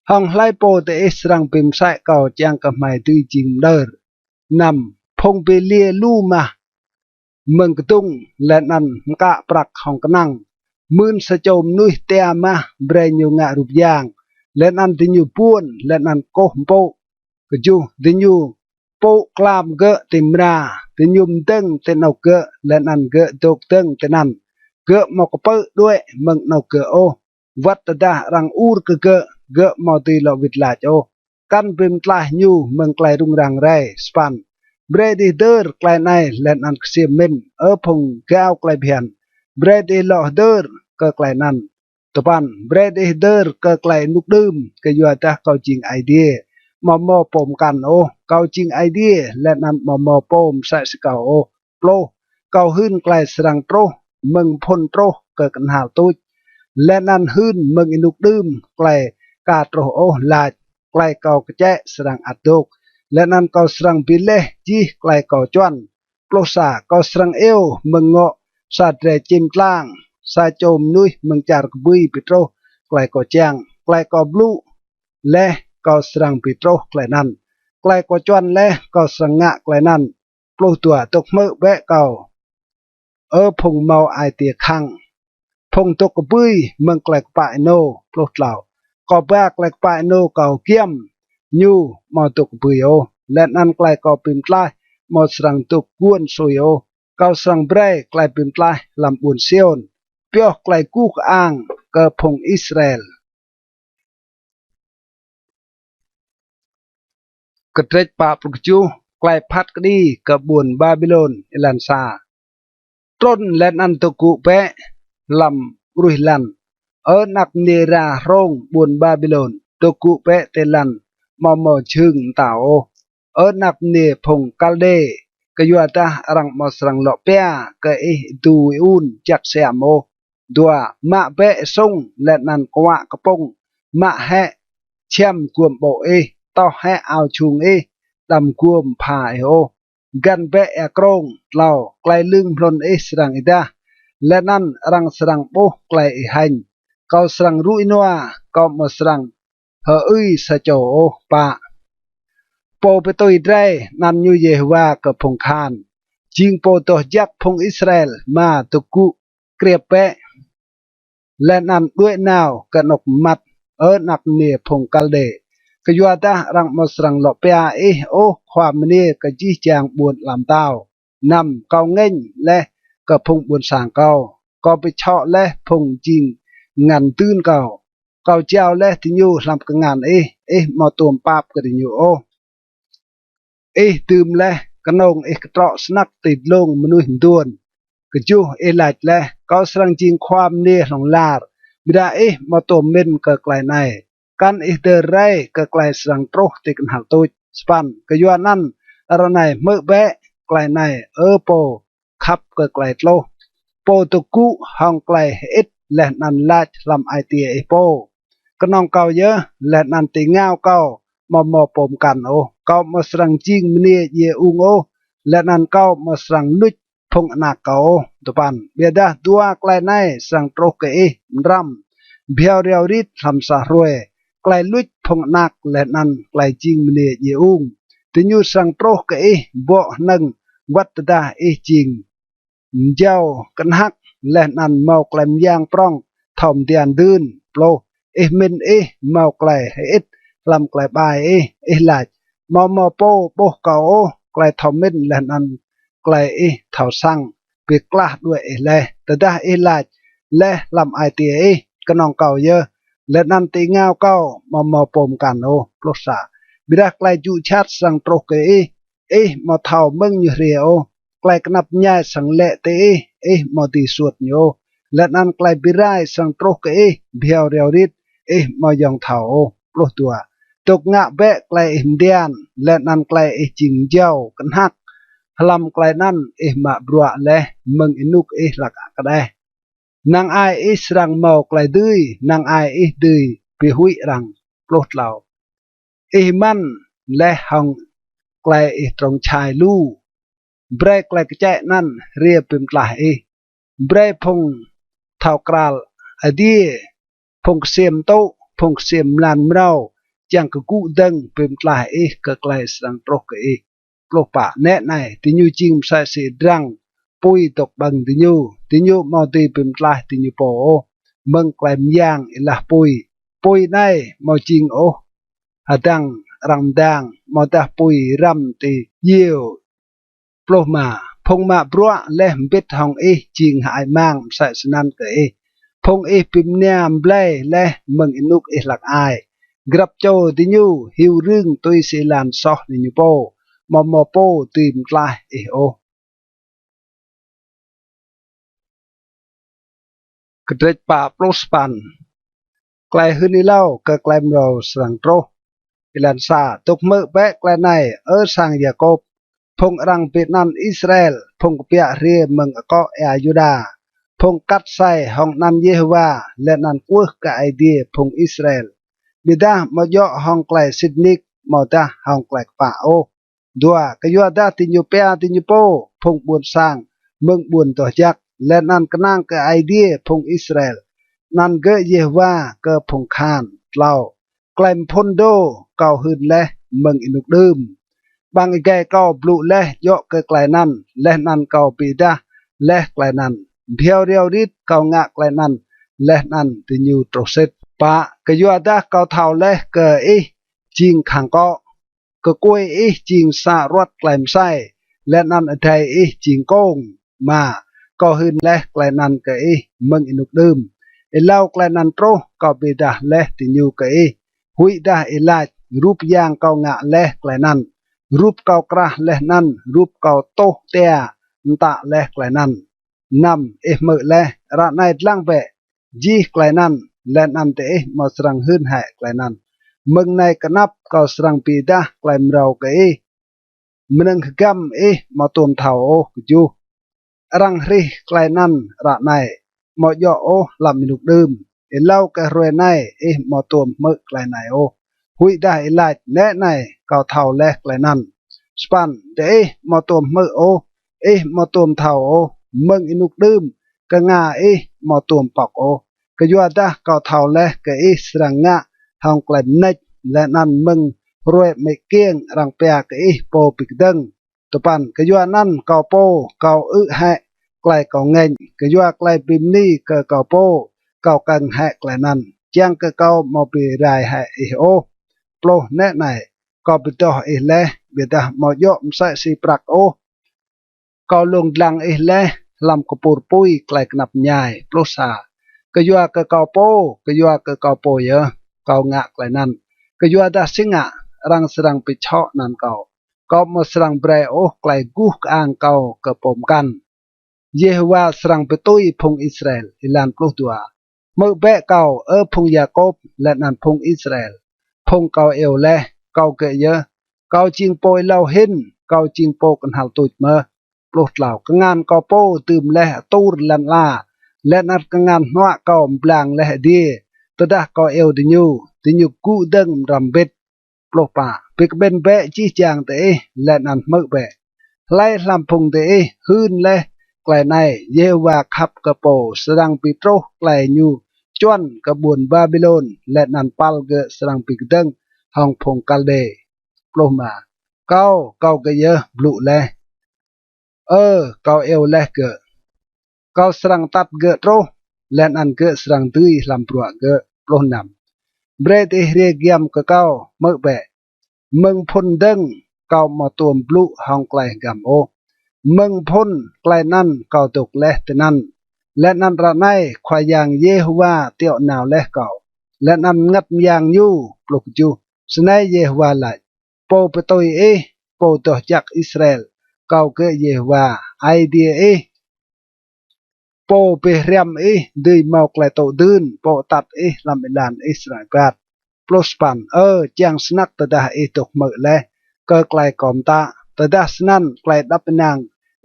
Hŏng hlei pô diih srăng bi msĕ kâo čiăng kơ hmei dưi jing mđơr? Năm. Phung bi liê lu mah mơ̆ng kdŭng leh anăn mkă prăk hŏng knăng, mưn sa čô mnuih tia mah brei ñu ngă rup yang, leh anăn diñu buôn leh anăn kkuh mpŭ. Kjuh. Diñu pŭ klam gơ̆ ti mra, diñu mdơ̆ng ti anôk gơ̆, leh anăn gơ̆ dôk dơ̆ng tinăn. Gơ̆ amâo kpư̆ đuĕ mơ̆ng anôk gơ̆ ôh. Wăt tơdah arăng ur kơ gơ̆, gơ̆ amâo dưi lŏ wĭt lač ôh, kăn bi mtlaih ñu mơ̆ng klei rŭng răng rei. Sa păn. Brei diih hdơr klei anei leh anăn ksiêm mĭn, Ơ phung gao klei bhiăn, brei diih lŏ hdơr kơ klei anăn. Dua păn. Brei diih hdơr kơ klei ênuk đưm, kyuadah kâo jing Aê Diê, amâo mâo pô mkăn ôh. Kâo jing Aê Diê, leh anăn amâo mâo pô msĕ si kâo ôh. Pluh. Kâo hưn klei srăng truh mơ̆ng mphŭn truh kơ knhal tuč, leh anăn hưn mơ̆ng ênuk đưm klei ka truh ôh, lač: Klei kâo kčĕ srăng ăt dôk, leh anăn kâo srăng bi leh jih klei kâo čuăn. Pluh sa. Kâo srăng iêu mơ̆ng ngŏ sa drei čĭm tlang, sa čô mnuih mơ̆ng čar kbưi bi truh klei kâo čiăng. Klei kâo blŭ leh, kâo srăng bi truh klei anăn. Klei kâo čuăn leh, kâo srăng ngă klei anăn. Pluh dua. Dôk hmư̆ bĕ kâo, Ơ phung mâo ai tiê khăng, phung dôk kbưi mơ̆ng klei kpă ênô. Pluh tlâo. Kâo ba klei kpă ênô kâo giăm ñu amâo dôk kbưi ôh, leh anăn klei kâo bi mtlaih amâo srăng dôk guôn sui ôh. Kâo srăng brei klei bi mtlaih hlăm ƀuôn Siôn, pioh klei guh kơang kơ phung Israel. Kdrêč pă pluh kjuh. Klei phat kđi kơ ƀuôn Ƀaƀilôn. Êlan sa. Trŭn leh anăn dôk gŭ bĕ hlăm ƀruih lăn, Ơ anak mniê êra hrông ƀuôn Ƀaƀilôn, dôk gŭ bĕ ti lăn amâo mâo jhưng mtao ôh, Ơ anak mniê phung Kaldê, kyuadah arăng amâo srăng lŏ pia kơ ih êdu êun jăk siam ôh. Dua. Mă bĕ êsŭng leh anăn kkuă kpŭng, mă hĕ čhiăm guôm ƀô̆ ih, toh hĕ ao jhung ih, đăm guôm pha ih ôh, găn bĕ êa krông. Tlâo. Klei lưng mhlŭn ih srăng êdah, leh anăn arăng srăng ƀuh klei ih hêñ. Kâo srăng rŭ ênua, kâo amâo srăng hơưi sa čô ôh. Pă. Pô bi tui drei anăn ñu Yêhôwa kơ phung kahan, jing Pô doh jăk phung Israel. Êma. Dôk gŭ kriêp bĕ leh anăn đuĕ nao kơ anôk mmăt, Ơ anak mniê phung Kaldê, kyuadah arăng amâo srăng lŏ pia ih ôh khua mniê kơ jih jang ƀuôn ala mtao. Năm. Kâo ngêñ leh kơ phung ƀuôn sang kâo, kâo bi čhŏ leh phung jing ngăn dưn kâo. Kâo jao leh diñu hlăm kngan ih, ih amâo tuôm pap kơ diñu ôh. Ih dưm leh knông ih ktrŏ snăk ti dlông mnuih mduôn. Kjuh. Ih lač leh: Kâo srăng jing khua mniê hlŏng lar, Ƀiădah ih amâo tuôm mĭn kơ klei anei, kăn ih hdơr rei kơ klei srăng truh ti knhal tuč. Sa păn. Kyuanăn ară anei hmư̆ bĕ klei anei, Ơ pô khăp kơ klei tluh, pô dôk gŭ hŏng klei hơĭt leh anăn lač hlăm ai tiê ih pô: Knŏng kâo yơh, leh anăn ti êngao kâo amâo mâo pô mkăn ôh. Kâo amâo srăng jing mniê djiê ung ôh, leh anăn kâo amâo srăng luč phung anak kâo ôh. Dua păn. Ƀiădah dua klei anei srăng truh kơ ih: mđrăm, bhiâo riâo rit hlăm sa hruê, klei luč phung anak leh anăn klei jing mniê djiê ung. Diñu srăng truh kơ ih bŏ hnơ̆ng wăt tơdah ih jing mjâo knhăk leh anăn mâo klei myang prŏng thâo mdian dưn. Pluh. Ih mĭn ih mâo klei hơĭt hlăm klei ƀai ih, ih lač: Amâo mâo pô ƀuh kâo ôh. Klei thâo mĭn leh anăn klei ih thâo săng bi klah đuĕ ih leh, tơdah ih lač leh hlăm ai tiê ih: Knŏng kâo yơh, leh anăn ti êngao kâo amâo mâo pô mkăn ôh. Pluh sa. Ƀiădah klei jŭ jhat srăng truh kơ ih, ih amâo thâo mơ̆ng ñu hriê ôh. Klei knap mñai srăng lĕ ti ih, ih amâo dưi suôt ñu ôh, leh anăn klei bi rai srăng truh kơ ih bhiâo riâo rit, ih amâo yŏng thâo ôh. Pluh dua. Dôk ngă bĕ klei ih mdian, leh anăn klei ih jing mjâo knhăk. Hlăm klei anăn ih mă bruă leh mơ̆ng ênuk ih hlăk kđeh. Năng ai ih srăng mâo klei dưi, năng ai ih dưi bi huĭ arăng. Pluh tlâo. Ih êmăn leh hŏng klei ih trông čhai lu, brei klei kčĕ anăn hriê bi mtlaih ih. Brei phung thâo kral adiê, phung ksiêm mtŭ, phung ksiêm mlan mrâo čiăng kgŭ dơ̆ng bi mtlaih ih kơ klei srăng truh kơ ih. Pluh pă. Nĕ anei, diñu jing msĕ si drăng pui dôk ƀơ̆ng diñu, diñu amâo dưi bi mtlaih diñu pô ôh mơ̆ng klei myang êlah pui. Pui anei amâo jing ôh hdăng arăng mdang, amâodah pui răm ti djiêu. Pluh êma. Phung mă bruă leh mbĭt hŏng ih jing hơăi mang msĕ snăn kơ ih, phung ih bi mnia mblei leh mơ̆ng ênuk ih hlăk ai. Grăp čô diñu hiu rưng tui si êlan soh diñu pô, amâo mâo pô dưi mtlaih ih ôh. Kdrêč pă pluh sa păn. Klei hưn êlâo kơ klei mrâo srăng truh. Êlan sa. Dôk hmư̆ bĕ klei anei, Ơ sang Yakôp, phung arăng bi anăn Israel, phung kbiă hriê mơ̆ng akŏ êa Yuđa, phung kat asei hŏng anăn Yêhôwa leh anăn kwưh kơ Aê Diê phung Israel, ƀiădah amâo djŏ hŏng klei sĭt nik amâodah hŏng klei kpă ôh. Dua. Kyuadah diñu pia diñu pô phung ƀuôn sang mơ̆ng ƀuôn doh jăk, leh anăn knang kơ Aê Diê phung Israel, anăn gơ̆ Yêhôwa kơ phung kahan. Tlâo. Klei mphŭn dô kâo hưn leh mơ̆ng ênuk đưm, ƀăng êgei kâo blŭ leh djŏ kơ klei anăn, leh anăn kâo bi êdah leh klei anăn. Bhiâo riâo rit kâo ngă klei anăn, leh anăn diñu truh sĭt. Pă. Kyuadah kâo thâo leh kơ ih jing khăng kŏ, kkuê ih jing sa aruăt klei msei, leh anăn adei ih jing kông. Êma. Kâo hưn leh klei anăn kơ ih mơ̆ng ênuk đưm, êlâo klei anăn truh kâo bi êdah leh diñu kơ ih. Huĭdah ih lač: Rup yang kâo ngă leh klei anăn, rup kâo krah leh anăn rup kâo tuh tia mtă leh klei anăn. Năm. Ih hmư̆ leh, ară anei dlăng bĕ jih klei anăn, leh anăn diih amâo srăng hưn hĕ klei anăn? Mơ̆ng anei kơ anăp kâo srăng bi êdah klei mrâo kơ ih, mnơ̆ng hgăm ih amâo tuôm thâo ôh. Kjuh. Arăng hrih klei anăn ară anei, amâo djŏ ôh hlăm ênuk đưm. Êlâo kơ hruê anei ih amâo tuôm hmư̆ klei anei ôh, huĭdah ih lač: Nĕ anei, kâo thâo leh klei anăn. Sa păn. Diih amâo tuôm hmư̆ ôh, ih amâo tuôm thâo ôh, mơ̆ng ênuk đưm knga ih amâo tuôm pŏk ôh. Kyuadah kâo thâo leh kơ ih srăng ngă hŏng klei mnêč, leh anăn mơ̆ng hruê amĭ kkiêng arăng pia kơ ih pô bi kdơ̆ng. Dua păn. Kyuanăn kâo pô, kâo ư̆ hĕ klei kâo ngêñ, kyua klei bi mni kơ kâo pô, kâo kơ̆ng hĕ klei anăn, čiăng kơ kâo amâo bi rai hĕ ih ôh. Pluh. Nĕ anei, kâo bi doh ih leh, ƀiădah amâo djŏ msĕ si prăk ôh. Kâo lông dlăng ih leh hlăm kpur pui klei knap mñai. Pluh sa. Kyua kơ kâo pô, kyua kơ kâo pô yơh kâo ngă klei anăn. Kyuadah si ngă arăng srăng bi čhŏ anăn kâo? Kâo amâo srăng brei ôh klei guh kơang kâo kơ pô mkăn. Yêhôwa srăng bi tui phung Israel. Êlan pluh dua. Hmư̆ bĕ kâo, Ơ phung Yakôp, leh anăn phung Israel, phung kâo iêu leh. Kâo gơ̆ yơh, kâo jing pô êlâo hĭn, kâo jing pô knhal tuč mơh. Pluh tlâo. Kngan kâo pô dưm leh atur lăn ala, leh anăn kngan hnuă kâo mblang leh adiê. Tơdah kâo iêu diñu, diñu kgŭ dơ̆ng mram mbĭt. Pluh pă. Bi kƀĭn bĕ jih jang diih, leh anăn hmư̆ bĕ. Hlei hlăm phung diih hưn leh klei anei: Yêhôwa khăp kơ pô srăng bi truh klei ñu čuăn kơ ƀuôn Ƀaƀilôn, leh anăn păl gơ̆ srăng bi kdơ̆ng hŏng phung Kaldê? Pluh êma. Kâo, kâo gơ̆ yơh blŭ leh, Ơ, kâo iêu leh gơ̆, kâo srăng atăt gơ̆ truh, leh anăn gơ̆ srăng dưi hlăm bruă gơ̆. Pluh năm. Brei diih hriê giăm kơ kâo, hmư̆ bĕ. Mơ̆ng phŭn dơ̆ng kâo amâo tuôm blŭ hŏng klei hgăm ôh, mơ̆ng phŭn klei anăn kâo dôk leh tinăn. Leh anăn ară anei Khua Yang Yêhôwa tiŏ nao leh kâo, leh anăn mngăt myang ñu. Pluh kjuh. Snei Yêhôwa lač, Pô bi tui ih, Pô doh jăk Israel, kâo gơ̆ Yêhôwa, Aê Diê ih, Pô bi hriăm ih dưi mâo klei tŭ dưn, Pô atăt ih hlăm êlan ih srăng êbat. Pluh sa păn. Ơ, čiăng snăk tơdah ih dôk hmư̆ leh kơ klei kâo mtă, tơdah snăn klei êđăp ênang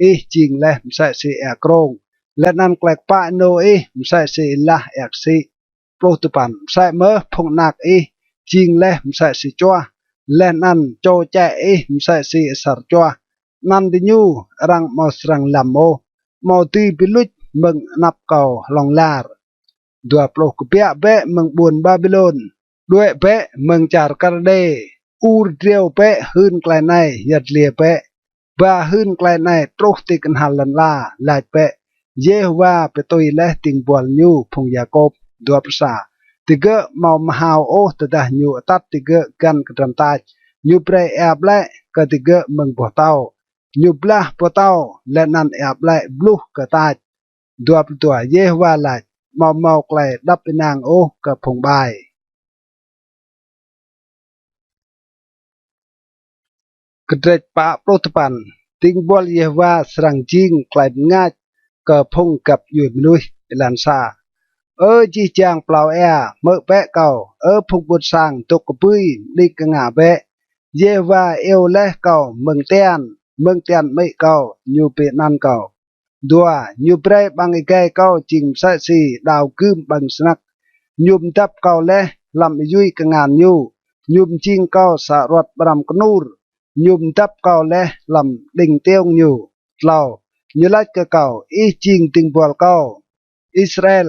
ih jing leh msĕ si êa krông, leh anăn klei kpă ênô ih msĕ si êlah êa ksĭ. Pluh dua păn. Msĕ mơh phung anak ih jing leh msĕ si čuah, leh anăn čô čĕ ih msĕ si asăr čuah. Anăn diñu arăng amâo srăng lăm ôh, amâo dưi bi luč mơ̆ng anăp kâo hlŏng lar. Dua pluh. Kbiă bĕ mơ̆ng ƀuôn Ƀaƀilôn, đuĕ bĕ mơ̆ng čar Kaldê, ur driâo bĕ hưn klei anei, yăl dliê bĕ, ba hưn klei anei truh ti knhal lăn ala, lač bĕ, Yêhôwa bi tui leh dĭng buăl ñu phung Yakôp. Dua pluh sa. Digơ̆ amâo mhao ôh tơdah ñu atăt digơ̆ găn kdrăn tač, ñu brei êa ƀlĕ kơ digơ̆ mơ̆ng boh tâo, ñu blah boh tâo, leh anăn êa ƀlĕ bluh kơ tač. Dua pluh dua. Yêhôwa lač, Amâo mâo klei êđăp ênang ôh kơ phung ƀai. Kdrêč pă pluh dua păn. Dĭng buăl Yêhôwa srăng jing klei mngač kơ phung găp djuê mnuih. Êlan sa. Ơ jih jang plao êa, hmư̆ bĕ kâo, Ơ phung ƀuôn sang dôk kbưi, mđing knga bĕ. Yêhôwa iêu leh kâo mơ̆ng tian, mơ̆ng tian amĭ kâo ñu bi anăn kâo. Dua. Ñu brei ƀăng êgei kâo jing msĕ si đao gưm ƀơ̆ng snăk. Ñu mdăp kâo leh hlăm êyui kngan ñu. Ñu mjing kâo sa aruăt ƀrăm knur. Ñu mdăp kâo leh hlăm đĭng tiông ñu. Tlâo. Ñu lač kơ kâo, Ih jing dĭng buăl kâo, Israel,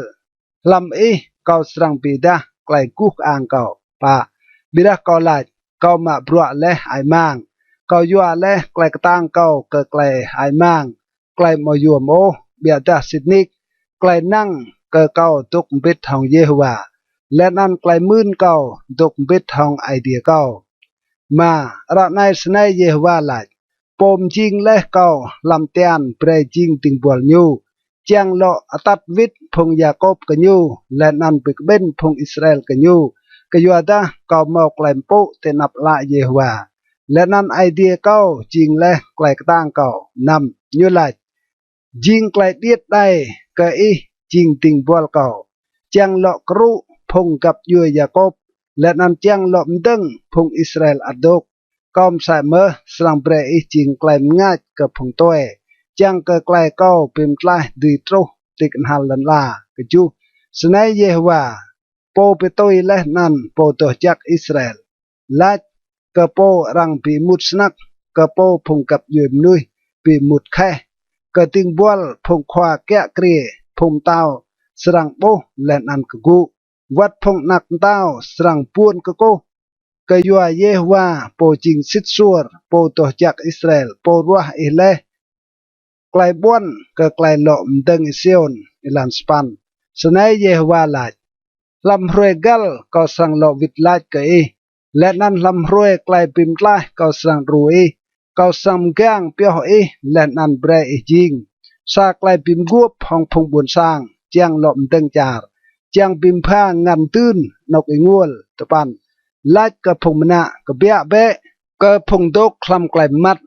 hlăm ih kâo srăng bi êdah klei guh kơang kâo. Pă. Ƀiădah kâo lač, Kâo mă bruă leh hơăi mang, kâo yua leh klei ktang kâo kơ klei hơăi mang, klei amâo yuôm ôh. Ƀiădah sĭt nik klei năng kơ kâo dôk mbĭt hŏng Yêhôwa, leh anăn klei mưn kâo dôk mbĭt hŏng Aê Diê kâo. Êma. Ară anei snei Yêhôwa lač, Pô mjing leh kâo hlăm tian brei jing dĭng buăl ñu, čiăng lŏ atăt wĭt phung Yakôp kơ ñu, leh anăn bi kƀĭn phung Israel kơ ñu, kyuadah kâo mâo klei mpŭ ti anăp ală Yêhôwa, leh anăn Aê Diê kâo jing leh klei ktang kâo. Năm. Ñu lač, Jing klei điêt đei kơ ih jing dĭng buăl kâo, čiăng lŏ kơrŭ phung găp djuê Yakôp, leh anăn čiăng lŏ mdơ̆ng phung Israel ăt dôk. Kâo msĕ mơh srăng brei ih jing klei mngač kơ phung tue, čiăng kơ klei kâo bi mtlaih dưi truh ti knhal lăn ala. Kjuh. Snei Yêhôwa, Pô bi tui leh anăn Pô doh jăk Israel, lač, kơ pô arăng bi êmut snăk, kơ pô phung găp djuê mnuih bi êmut kheh, kơ dĭng buăl phung khua kiă kriê, phung mtao srăng ƀuh leh anăn kgŭ, wăt phung anak mtao srăng buôn kkuh. Kyua Yêhôwa, Pô jing sĭt suôr, Pô doh jăk Israel, Pô ruah ih leh klei ƀuăn kơ klei lŏ mdơ̆ng Y-Siôn. Êlan sa păn. Snei Yêhôwa lač, Hlăm hruê găl kâo srăng lŏ wĭt lač kơ ih, leh anăn hlăm hruê klei bi mtlaih kâo srăng đru ih. Kâo srăng mgang pioh ih leh anăn brei ih jing sa klei bi mguôp hŏng phung ƀuôn sang, čiăng lŏ mdơ̆ng čar, čiăng bi mbha ngăn dưn anôk ênguôl. Dua păn. Lač kơ phung mnă, Kbiă bĕ! Kơ phung dôk hlăm klei mmăt,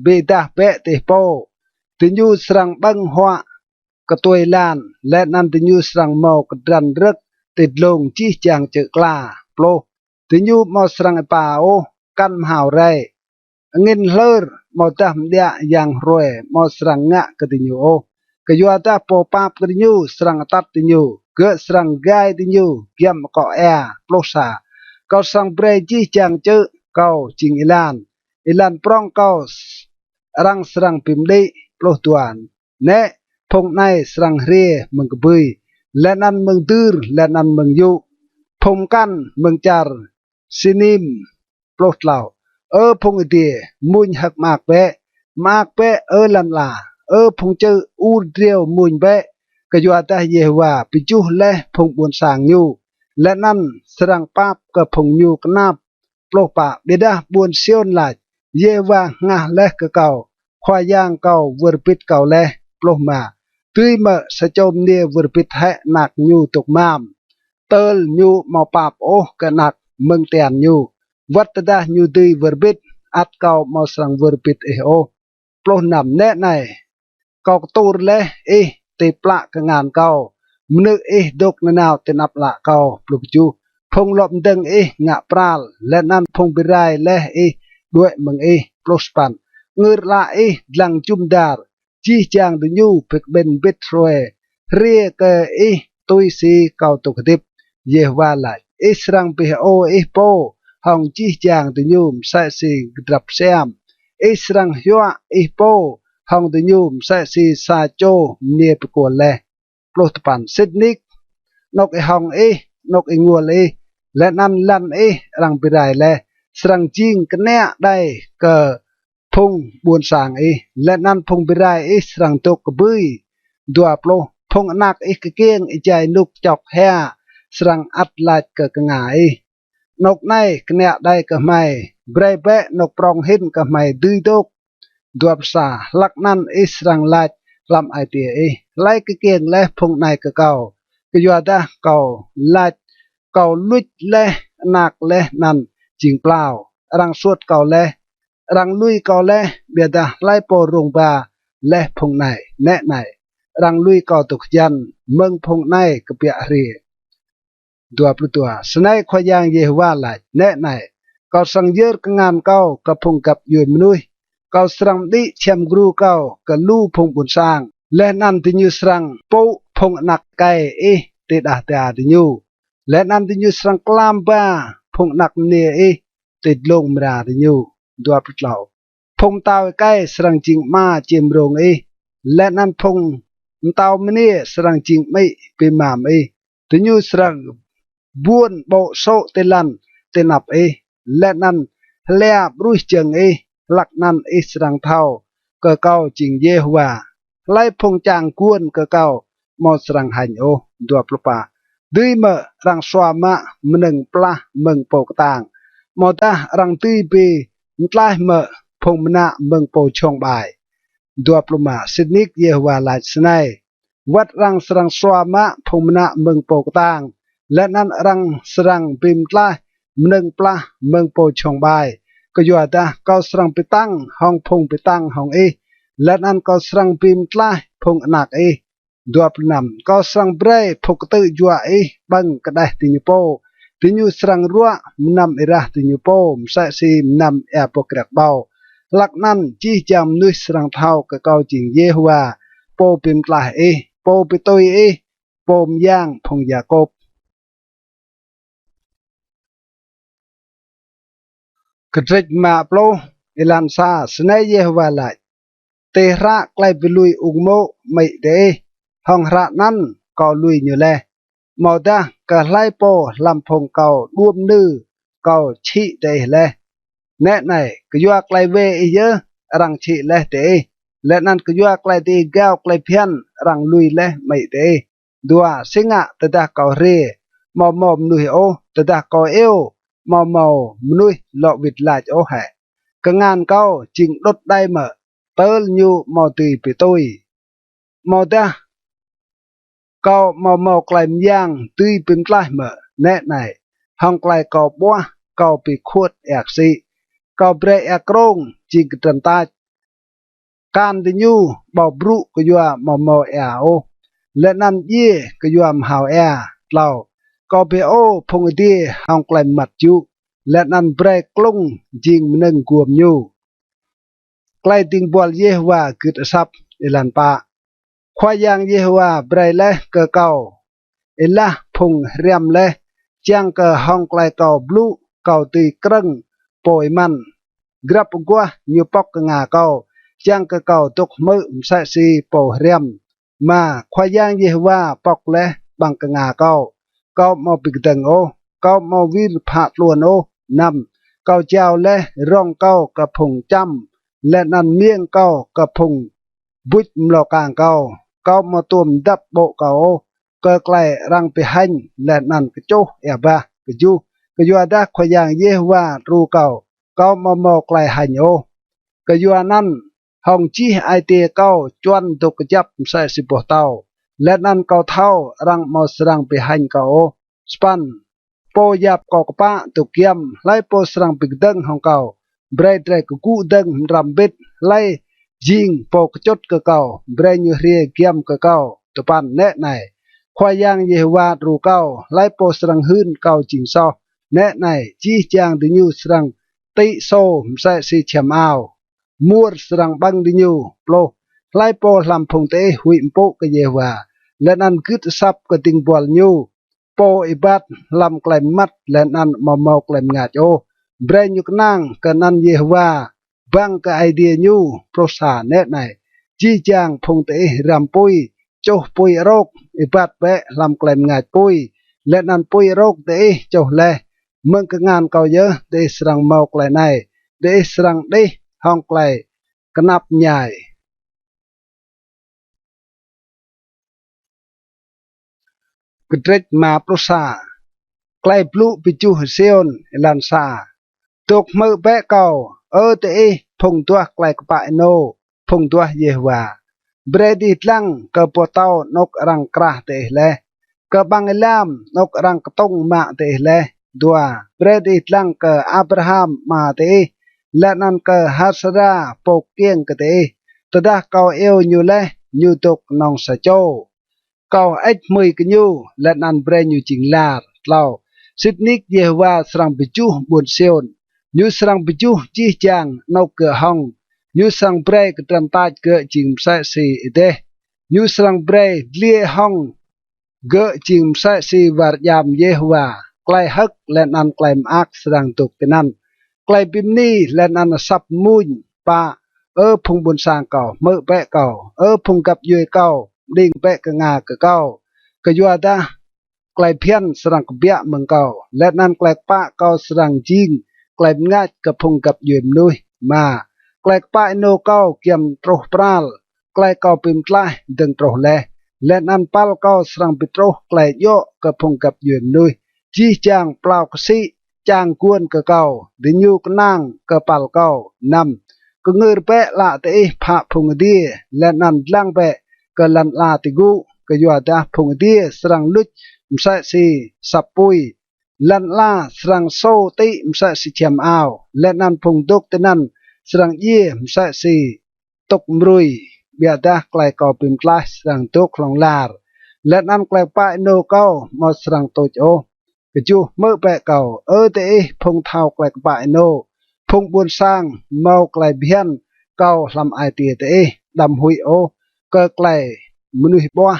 Bi êdah bĕ ti pô, diñu srăng ƀơ̆ng huă ktuê êlan, leh anăn diñu srăng mâo kdrăn rơ̆k ti dlông jih jang čư̆ kla. Pluh. Diñu amâo srăng êpa ôh, kăn mhao rei, angĭn hlơr amâodah mđiă yang hruê amâo srăng ngă kơ diñu ôh. Kyuadah pô pap kơ diñu srăng atăt diñu, gơ̆ srăng gai diñu giăm akŏ êa. Pluh sa. Kâo srăng brei jih jang čư̆ kâo jing êlan, êlan prŏng kâo arăng srăng bi mđĭ. Pluh dua. Nĕ, phung anei srăng hriê mơ̆ng kbưi, leh anăn mơ̆ng dưr, leh anăn mơ̆ng yŭ, phung mkăn mơ̆ng čar Sinim. Pluh tlâo. Ơ phung adiê, mmuñ hơ̆k mơak bĕ, mơak bĕ, ơ lăn ala, ơ phung čư̆ ur driâo mmuñ bĕ, kyuadah Yêhôwa bi juh leh phung ƀuôn sang ñu, leh anăn srăng pap kơ phung ñu knap. Pluh pă. Ƀiădah ƀuôn Siôn lač: Yêhôwa hngah leh kơ kâo, Khua Yang kâo wơr bĭt kâo leh. Pluh êma. Dưi mơ̆ sa čô mniê wơr bĭt hĕ anak ñu dôk mam, tơl ñu amâo pap ôh kơ anak mơ̆ng tian ñu? Wăt tơdah ñu dưi wơr bĭt, ăt kâo amâo srăng wơr bĭt ih ôh. Pluh năm. Nĕ anei, kâo ktur leh ih ti plă kngan kâo, mnư̆ ih dôk nanao ti anăp ală kâo. Pluh kjuh. Phung lŏ mdơ̆ng ih ngă pral, leh anăn phung bi rai leh ih đuĕ mơ̆ng ih. Pluh sa păn. Ngưr ală ih dlăng jŭm dar, jih jang diñu bi kƀĭn mbĭt hruê hriê kơ ih tui si kâo dôk hdĭp, Yêhôwa lač. Ih srăng bi hơô ih pô hŏng jih jang diñu msĕ si kdrăp siam. Ih srăng hyuă ih pô hŏng diñu msĕ si sa čô mniê bi kuôl leh. Pluh dua păn. Sĭt nik anôk êhŏng ih, anôk ênguôl ih, leh anăn lăn ih arăng bi rai leh, srăng jing kniă đei kơ phung ƀuôn sang ih, leh anăn phung bi rai ih srăng dôk kbưi. Dua pluh. Phung anak ih kkiêng êjai ênuk čŏk hia srăng ăt lač kơ knga ih: Anôk anei kniă đei kơ hmei, brei bĕ anôk prŏng hĭn kơ hmei dưi dôk. Dua pluh sa. Hlăk anăn ih srăng lač hlăm ai tiê ih: Hlei kkiêng leh phung anei kơ kâo? Kyuadah kâo lač, kâo luč leh anak leh anăn jing plao. Arăng suôt kâo leh, arăng lui kâo leh, ƀiădah hlei pô rông ba leh phung anei? Nĕ anei, arăng lui kâo dôk hjăn mơ̆ng phung anei kbiă hriê. Dua pluh dua. Snei Khua Yang Yêhôwa lač: Nĕ anei, kâo srăng yơr kngan kâo kơ phung găp djuê mnuih. Kâo srăng mđĭ čhiăm gru kâo kơ lu phung ƀuôn sang, leh anăn diñu srăng pŭ phung anak êkei ih ti đah da diñu, leh anăn diñu srăng klam ba phung anak mniê ih ti dlông mra diñu. Dua pluh tlâo. Phung mtao êkei srăng jing ama čiêm rông ih, leh anăn phung mtao mniê srăng jing amĭ bi mam ih. Diñu srăng buôn ƀô̆ sô̆ ti lăn ti anăp ih, leh anăn hlia ƀruih jơ̆ng ih. Hlăk anăn ih srăng thâo kơ kâo jing Yêhôwa. Hlei phung čang guôn kơ kâo amâo srăng hêñ ôh. Dua pluh pă. Dưi mơ̆ arăng sua mă mnơ̆ng plah mơ̆ng pô ktang, amâodah arăng dưi bi mtlaih mơ̆ phung mnă mơ̆ng pô jhŏng ƀai? Dua pluh êma. Sĭt nik Yêhôwa lač snei: Wăt arăng srăng sua mă phung mnă mơ̆ng pô ktang, leh anăn arăng srăng bi mtlaih mnơ̆ng plah mơ̆ng pô jhŏng ƀai, kyuadah kâo srăng bi tăng hŏng phung bi tăng hŏng ih, leh anăn kâo srăng bi mtlaih phung anak ih. Dua pluh năm. Kâo srăng brei phung ktư̆ juă ih ƀơ̆ng kđeh diñu pô, diñu srăng ruă mnăm êrah diñu pô msĕ si mnăm êa boh kriăk ƀâo. Hlăk anăn jih jang mnuih srăng thâo kơ kâo jing Yêhôwa, pô bi mtlaih ih, pô bi tui ih, pô myang phung Yakôp. Kdrêč êma pluh, êlan sa. Snei Yêhôwa lač: Ti hră klei bi lui ung mô̆ amĭ diih, hŏng hră anăn kâo lui ñu leh. Amâodah kơ hlei pô hlăm phung kâo đuôm nư kâo čhĭ diih leh? Nĕ anei, kyua klei wê ih yơh arăng čhĭ leh diih, leh anăn kyua klei diih gao klei bhiăn arăng lui leh amĭ diih. Dua. Si ngă tơdah kâo hriê amâo mâo mnuih ôh, tơdah kâo iêu amâo mâo mnuih lŏ wĭt lač ôh hĕ? Kngan kâo jing đŭt đei mơ̆, tơl ñu amâo dưi bi tui? Amâodah kâo amâo mâo klei myang dưi bi mtlaih mơ̆? Nĕ anei, hŏng klei kâo ƀuah kâo bi khuôt êa ksĭ, kâo brei êa krông jing kdrăn tač. Kan diñu ƀâo brŭ kyua amâo mâo êa ôh. leh anăn djiê kyua mhao êa. Tlâo. Kâo bi hơô phung adiê hŏng klei mmăt jŭ, leh anăn brei klŭng jing mnơ̆ng guôm ñu. Klei dĭng buăl Yêhôwa gưt asăp. Êlan pă. Khua Yang Yêhôwa brei leh kơ kâo êlah phung hriăm leh, čiăng kơ hŏng klei kâo blŭ kâo dưi krơ̆ng pô êmăn. Grăp aguah ñu pŏk knga kâo, čiăng kơ kâo dôk hmư̆ msĕ si pô hriăm. Êma. Khua Yang Yêhôwa pŏk leh ƀăng knga kâo, kâo amâo bi kdơ̆ng ôh, kâo amâo wir phă tluôn ôh. Năm. Kâo jao leh rŏng kâo kơ phung čăm, leh anăn miêng kâo kơ phung buč mlâo kang kâo. Kâo amâo tuôm mdăp ƀô̆ kâo ôh kơ klei arăng bi hêñ leh anăn kčuh êa bah. Kjuh. Kyuadah Khua Yang Yêhôwa đru kâo, kâo amâo mâo klei hêñ ôh. Kyuanăn hŏng jih ai tiê kâo čuăn dôk kjăp msĕ si boh tâo, leh anăn kâo thâo arăng amâo srăng bi hêñ kâo ôh. Sa păn. Pô yap kâo kpă dôk giăm, hlei pô srăng bi kdơ̆ng hŏng kâo? Brei drei kgŭ dơ̆ng mđrăm mbĭt. Hlei jing pô kčŭt kơ kâo, brei ñu hriê giăm kơ kâo. Dua păn. Nĕ anei, Khua Yang Yêhôwa đru kâo, hlei pô srăng hưn kâo jing soh? Nĕ anei, jih jang diñu srăng tĭ sô msĕ si čhiăm ao, muôr srăng ƀơ̆ng diñu. Pluh. Hlei pô hlăm phung diih huĭ mpŭ kơ Yêhôwa, leh anăn gưt asăp kơ dĭng buăl ñu? Pô êbat hlăm klei mmăt leh anăn amâo mâo klei mngač ôh, brei ñu knang kơ anăn Yêhôwa, băng kơ Aê Diê ñu. Pluh sa. Nĕ anei, jih jang phung diih răm pui, čuh pui arôk, êbat bĕ hlăm klei mngač pui, leh anăn pui arôk diih čuh leh. Mơ̆ng kngan kâo yơh diih srăng mâo klei anei, diih srăng đih hŏng klei knap mñai. Kdrêč êma pluh sa. Klei blŭ bi juh Siôn. Êlan sa. Dôk hmư̆ bĕ kâo, Ơ diih phung duah klei kpă ênô, phung duah Yêhôwa. Brei diih dlăng kơ boh tâo anôk arăng krah diih leh, kơ ƀăng êlam anôk arăng ktŭng mă diih leh. Dua. Brei diih dlăng kơ Abraham ama diih, leh anăn kơ Hasêra pô kkiêng kơ diih. Tơdah kâo iêu ñu leh, ñu dôk knŏng sa čô. Kâo hơêč hmưi kơ ñu, leh anăn brei ñu jing lar. Tlâo. Sĭt nik Yêhôwa srăng bi juh ƀuôn Siôn, ñu srăng bi juh jih jang anôk gơ̆ hŏng. Ñu srăng brei kdrăn tač gơ̆ jing msĕ si êdeh, ñu srăng brei dliê hŏng gơ̆ jing msĕ si war djam Yêhôwa. Klei hơ̆k leh anăn klei mơak srăng dôk tinăn, klei bi mni leh anăn asăp mmuñ. Pă. Ơ phung ƀuôn sang kâo, hmư̆ bĕ kâo, Ơ phung găp djuê kâo, mđing bĕ knga kơ kâo. Kyuadah klei bhiăn srăng kbiă mơ̆ng kâo, leh anăn klei kpă kâo srăng jing klei mngač kơ phung găp djuê mnuih. Êma. Klei kpă ênô kâo giăm truh pral, klei kâo bi mtlaih dơ̆ng truh leh, leh anăn păl kâo srăng bi truh klei djŏ kơ phung găp djuê mnuih. Jih jang plao ksĭ čang guôn kơ kâo, diñu knang kơ păl kâo. Năm. Kngưr bĕ ală diih phă phung adiê, leh anăn dlăng bĕ kơ lăn ala ti gŭ, kyuadah phung adiê srăng luč msĕ si asăp pui, lăn ala srăng sô tĭ msĕ si čhiăm ao, leh anăn phung dôk tinăn srăng djiê msĕ si tŭk mrui. Ƀiădah klei kâo bi mtlaih srăng dôk hlŏng lar, leh anăn klei kpă ênô kâo amâo srăng tuč ôh. Kjuh. Hmư̆ bĕ kâo, Ơ diih phung thâo klei kpă ênô, phung ƀuôn sang mâo klei bhiăn kâo hlăm ai tiê diih. Đăm huĭ ôh kơ klei mnuih ƀuah,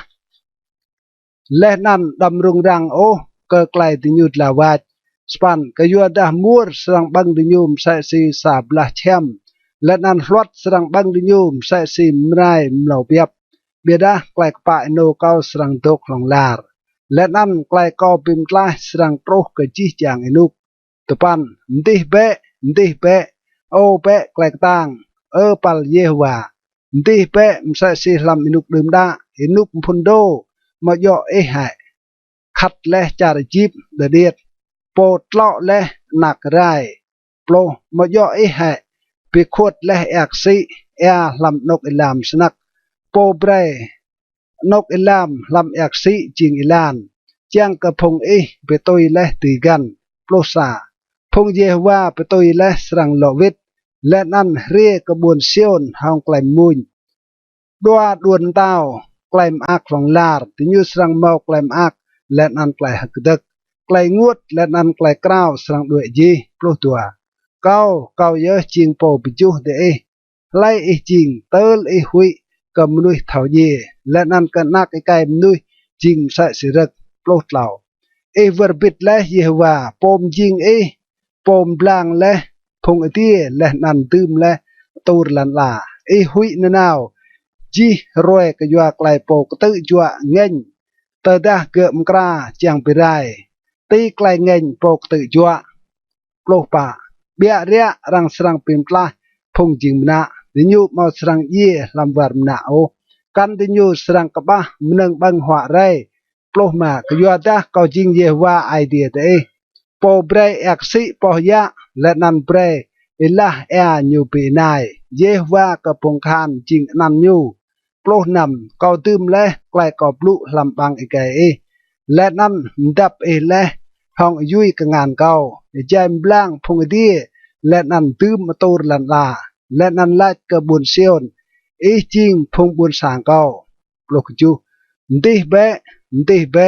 leh anăn đăm rŭng răng ôh kơ klei diñu dlao wač. Sa păn. Kyuadah muôr srăng ƀơ̆ng diñu msĕ si sa blah čhiăm, leh anăn hluăt srăng ƀơ̆ng diñu msĕ si mrai mlâo biăp. Ƀiădah klei kpă ênô kâo srăng dôk hlŏng lar, leh anăn klei kâo bi mtlaih srăng truh kơ jih jang ênuk. Dua păn. Mdih bĕ, mdih bĕ, hơô bĕ klei ktang, Ơ păl Yêhôwa. Mdih bĕ msĕ si hlăm ênuk đưm đă, ênuk mphŭn dô. Amâo djŏ ih hĕ khăt leh čar Êjip đơ điêt, pô tlŏ leh anak rai? Pluh. Amâo djŏ ih hĕ bi khuôt leh êa ksĭ, êa hlăm anôk êlam snăk, pô brei anôk êlam hlăm êa ksĭ jing êlan, čiăng kơ phung ih bi tui leh dưi găn? Pluh sa. Phung Yêhôwa bi tui leh srăng lŏ wĭt, leh anăn hriê kơ ƀuôn Siôn hŏng klei mmuñ. Đua đuôn mtao klei mơak hlŏng lar, diñu srăng mâo klei mơak leh anăn klei hơ̆k kdơ̆k. Klei ênguôt leh anăn klei krao srăng đuĕ jih. Pluh dua. Kâo, kâo yơh jing pô bi juh diih. Hlei ih jing, tơl ih huĭ kơ mnuih thâo djiê, leh anăn kơ anak êkei mnuih jing msĕ si rơ̆k? Pluh tlâo. Ih wơr bĭt leh Yêhôwa, pô mjing ih, pô mblang leh phung adiê leh anăn dưm leh atur lăn ala. Ih huĭ nanao jih hruê kyua klei pô ktư̆ juă ngêñ, tơdah gơ̆ mkra čiăng bi rai ti klei ngêñ pô ktư̆ juă. Pluh pă. Ƀiă riă arăng srăng bi mtlaih phung jing mnă, diñu amâo srăng djiê hlăm war mnă ôh, kăn diñu srăng kƀah mnơ̆ng ƀơ̆ng huă rei. Pluh êma. Kyuadah kâo jing Yêhôwa Aê Diê diih, pô brei êa ksĭ poh yă, leh anăn brei êlah êa ñu bi ênai. Yêhôwa kơ phung kahan jing anăn ñu. Pluh năm. Kâo dưm leh klei kâo blŭ hlăm ƀăng êgei ih, leh anăn mdăp ih leh hŏng êyui kngan kâo, êjai mblang phung adiê, leh anăn dưm atur lăn ala, leh anăn lač kơ ƀuôn Siôn, ih jing phung ƀuôn sang kâo. Pluh kjuh. Mdih bĕ, mdih bĕ,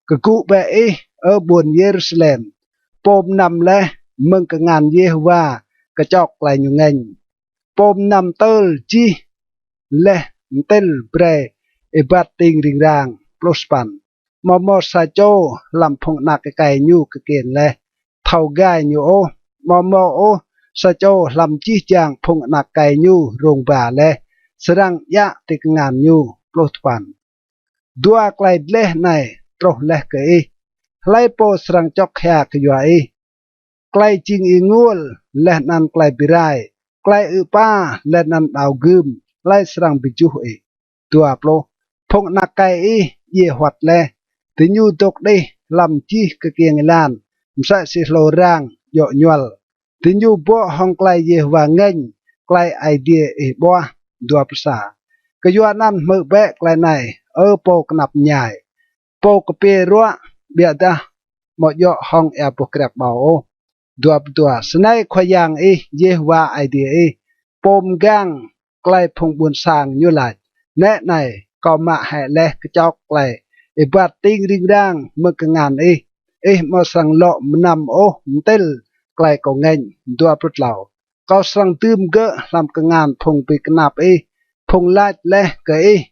kgŭ bĕ ih, Ơ ƀuôn Yêrusalem, pô mnăm leh mơ̆ng kngan Yêhôwa kčok klei ñu ngêñ, pô mnăm tơl jih leh mtĭl brei êbat tĭng ring rang. Pluh sa păn. Amâo mâo sa čô hlăm phung anak êkei ñu kkiêng leh thâo gai ñu ôh, amâo mâo ôh sa čô hlăm jih jang phung anak êkei ñu rông ba leh srăng djă ti kngan ñu. Pluh dua păn. Dua klei dleh anei truh leh kơ ih, hlei pô srăng čŏk hia kyua ih? Klei jing ênguôl leh anăn klei bi rai, klei ư̆ pă leh anăn đao gưm, hlei srăng bi juh ih? Dua pluh. Phung anak êkei ih djiê huăt leh, diñu dôk đih hlăm jih kkiêng êlan, msĕ si hlô rang djŏ ñuăl. Diñu bŏ hŏng klei Yêhôwa ngêñ, klei Aê Diê ih ƀuah. Dua pluh sa. Kyuanăn hmư̆ bĕ klei anei, Ơ pô knap mñai, pô kpiê ruă, ƀiădah amâo djŏ hŏng êa boh kriăk ƀâo ôh. Dua pluh dua. Snei Khua Yang ih, Yêhôwa Aê Diê ih, pô mgang klei phung ƀuôn sang ñu lač: Nĕ anei, kâo mă hĕ leh kčok klei êbat tĭng ring rang mơ̆ng kngan ih, ih amâo srăng lŏ mnăm ôh mtĭl klei kâo ngêñ. Dua pluh tlâo. Kâo srăng dưm gơ̆ hlăm kngan phung bi knap ih, phung lač leh kơ ih: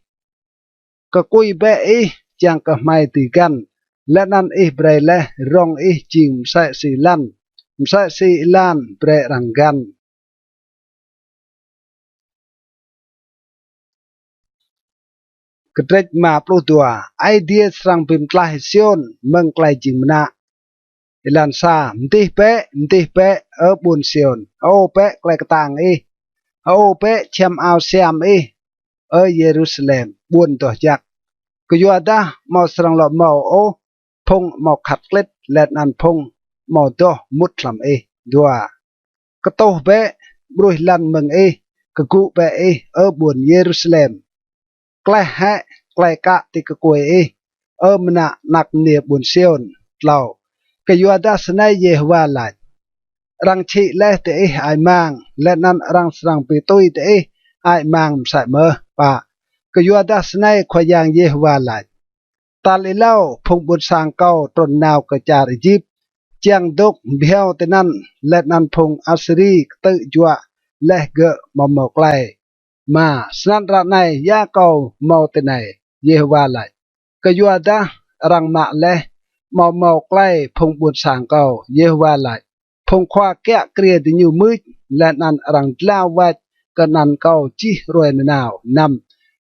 Kkui bĕ ih, čiăng kơ hmei dưi găn, leh anăn ih brei leh rŏng ih jing msĕ si lăn, msĕ si êlan brei arăng găn. Kdrêč êma pluh dua. Aê Diê srăng bi mtlaih Siôn mơ̆ng klei jing mnă. Êlan sa. Mdih bĕ, mdih bĕ, Ơ ƀuôn Siôn, hơô bĕ klei ktang ih, hơô bĕ čhiăm ao siam ih, Ơ Yêrusalem, ƀuôn doh jăk. Kyuadah amâo srăng lŏ mâo ôh phung amâo khăt klĭt leh anăn phung amâo doh mŭt hlăm ih. Dua. Ktuh bĕ, ƀruih lăn mơ̆ng ih, kgŭ bĕ ih, Ơ ƀuôn Yêrusalem. Kleh hĕ klei kă ti kkuê ih, Ơ mnă anak mniê ƀuôn Siôn. Tlâo. Kyuadah snei Yêhôwa lač: Arăng čhĭ leh diih hơăi mang, leh anăn arăng srăng bi tui diih hơăi mang msĕ mơh. Pă. Kyuadah snei Khua Yang Yêhôwa lač: Tal êlâo phung ƀuôn sang kâo trŭn nao kơ čar Êjip, čiăng dôk bhiâo tinăn, leh anăn phung Asiri ktư̆ juă leh gơ̆ amâo mâo klei. Êma. Snăn ară anei ya kâo mâo tinei, Yêhôwa lač, kyuadah arăng mă leh amâo mâo klei phung ƀuôn sang kâo, Yêhôwa lač. Phung khua kiă kriê diñu mưč, leh anăn arăng dlao wač kơ anăn kâo jih hruê nanao. Năm.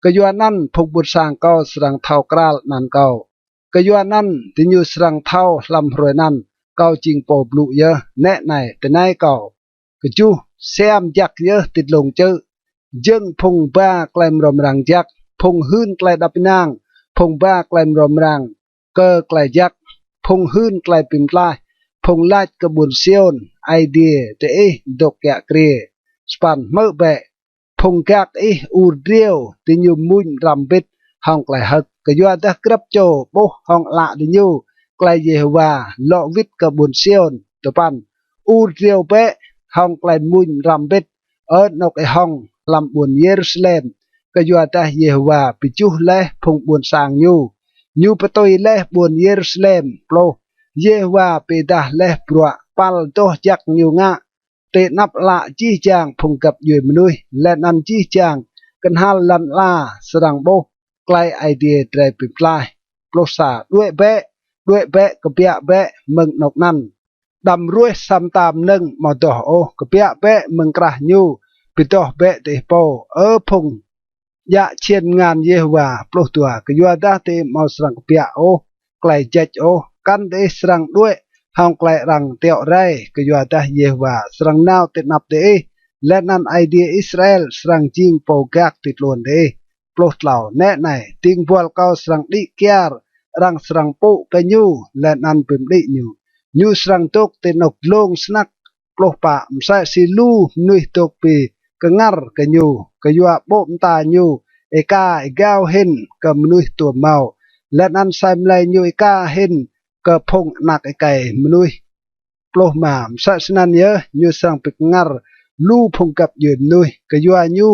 Kyuanăn phung ƀuôn sang kâo srăng thâo kral anăn kâo. Kyuanăn diñu srăng thâo hlăm hruê anăn kâo jing pô blŭ yơh. Nĕ anei, tinei kâo. Kjuh. Siam jăk yơh ti dlông čư̆, jơ̆ng phung ba klei mrâo mrang jăk, phung hưn klei êđăp ênang, phung ba klei mrâo mrang kơ klei jăk, phung hưn klei bi mtlaih, phung lač kơ ƀuôn Siôn: Aê Diê diih dôk kiă kriê. Sa păn. Hmư̆ bĕ, phung gak ih ur driâo, diñu mmuñ mđrăm mbĭt hŏng klei hơ̆k, kyuadah grăp čô ƀuh hŏng ală diñu klei Yêhôwa lŏ wĭt kơ ƀuôn Siôn. Dua păn. Ur driâo bĕ hŏng klei mmuñ mđrăm mbĭt, Ơ anôk ih hŏng hlăm ƀuôn Yêrusalem, kyuadah Yêhôwa bi juh leh phung ƀuôn sang ñu, ñu bi tui leh ƀuôn Yêrusalem. Pluh. Yêhôwa bi êdah leh bruă păl doh jăk ñu ngă ti anăp ală jih jang phung găp djuê mnuih, leh anăn jih jang knhal lăn ala srăng ƀuh klei Aê Diê drei bi mtlaih. Pluh sa. Đuĕ bĕ, đuĕ bĕ, kbiă bĕ mơ̆ng anôk anăn, đăm ruêh sa mta mnơ̆ng amâo doh ôh, kbiă bĕ mơ̆ng krah ñu, bi doh bĕ diih pô, Ơ phung djă čhiên mngan Yêhôwa. Pluh dua. Kyuadah diih amâo srăng kbiă ôh klei jêč ôh, kăn diih srăng đuĕ hŏng klei arăng tiŏ rei, kyuadah Yêhôwa srăng nao ti anăp diih, leh anăn Aê Diê Israel srăng jing pô gak ti tluôn diih. Pluh tlâo. Nĕ anei, dĭng buăl kâo srăng đĭ kyar, arăng srăng pŭ kơ ñu, leh anăn bi mđĭ ñu. Ñu srăng dôk ti anôk dlông snăk. Pluh pă. Msĕ si lu mnuih dôk bi kngăr kơ ñu kyua ƀô̆ mta ñu êka êgao hĭn kơ mnuih tuôm mâo, leh anăn asei mlei ñu êka hĭn kơ phung anak êkei mnuih. Pluh êma. Msĕ snăn yơh ñu srăng bi kngăr lu phung găp djuê mnuih, kyua ñu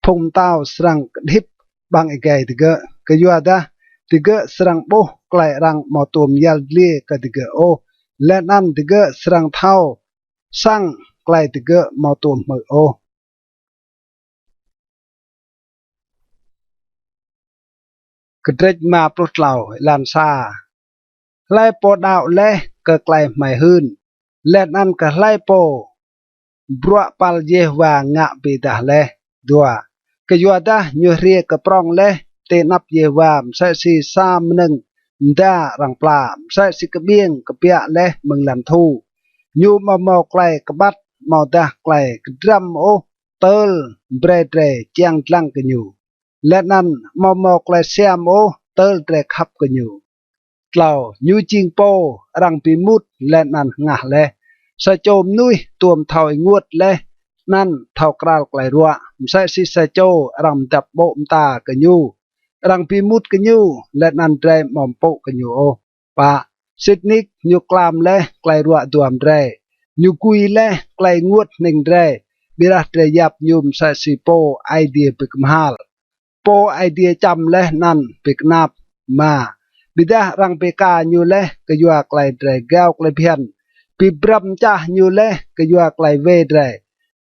phung mtao srăng kđhĭp ƀăng êgei digơ̆, kyuadah digơ̆ srăng ƀuh klei arăng amâo tuôm yăl dliê kơ digơ̆ ôh, leh anăn digơ̆ srăng thâo săng klei digơ̆ amâo tuôm hmư̆ ôh. Kdrêč êma pluh tlâo, êlan sa. Hlei pô đăo leh kơ klei hmei hưn, leh anăn kơ hlei pô bruă păl Yêhôwa ngă bi êdah leh? Dua. Kyuadah ñu hriê kơ prŏng leh ti anăp Yêhôwa msĕ si sa mnơ̆ng mda arăng pla, msĕ si kƀiêng kbiă leh mơ̆ng lăn thu. Ñu amâo mâo klei kƀăt amâodah klei kdrăm ôh tơl brei drei čiăng dlăng kơ ñu, leh anăn amâo mâo klei siam ôh tơl drei khăp kơ ñu. Tlâo. Ñu jing pô arăng bi êmut leh anăn hngah leh, sa čô mnuih tuôm thâo ênguôt leh anăn thâo kral klei ruă, msĕ si sa čô arăng mdăp ƀô̆ mta kơ ñu. Arăng bi êmut kơ ñu, leh anăn drei amâo mpŭ kơ ñu ôh. Pă. Sĭt nik ñu klam leh klei ruă duam drei, ñu gui leh klei ênguôt hnĭng drei, ƀiădah drei yap ñu msĕ si pô Aê Diê bi kmhal, pô Aê Diê čăm leh anăn bi knap. Êma. Ƀiădah arăng bi êka ñu leh kyua klei drei gao klei bhiăn, bi brăm mčah ñu leh kyua klei wê drei.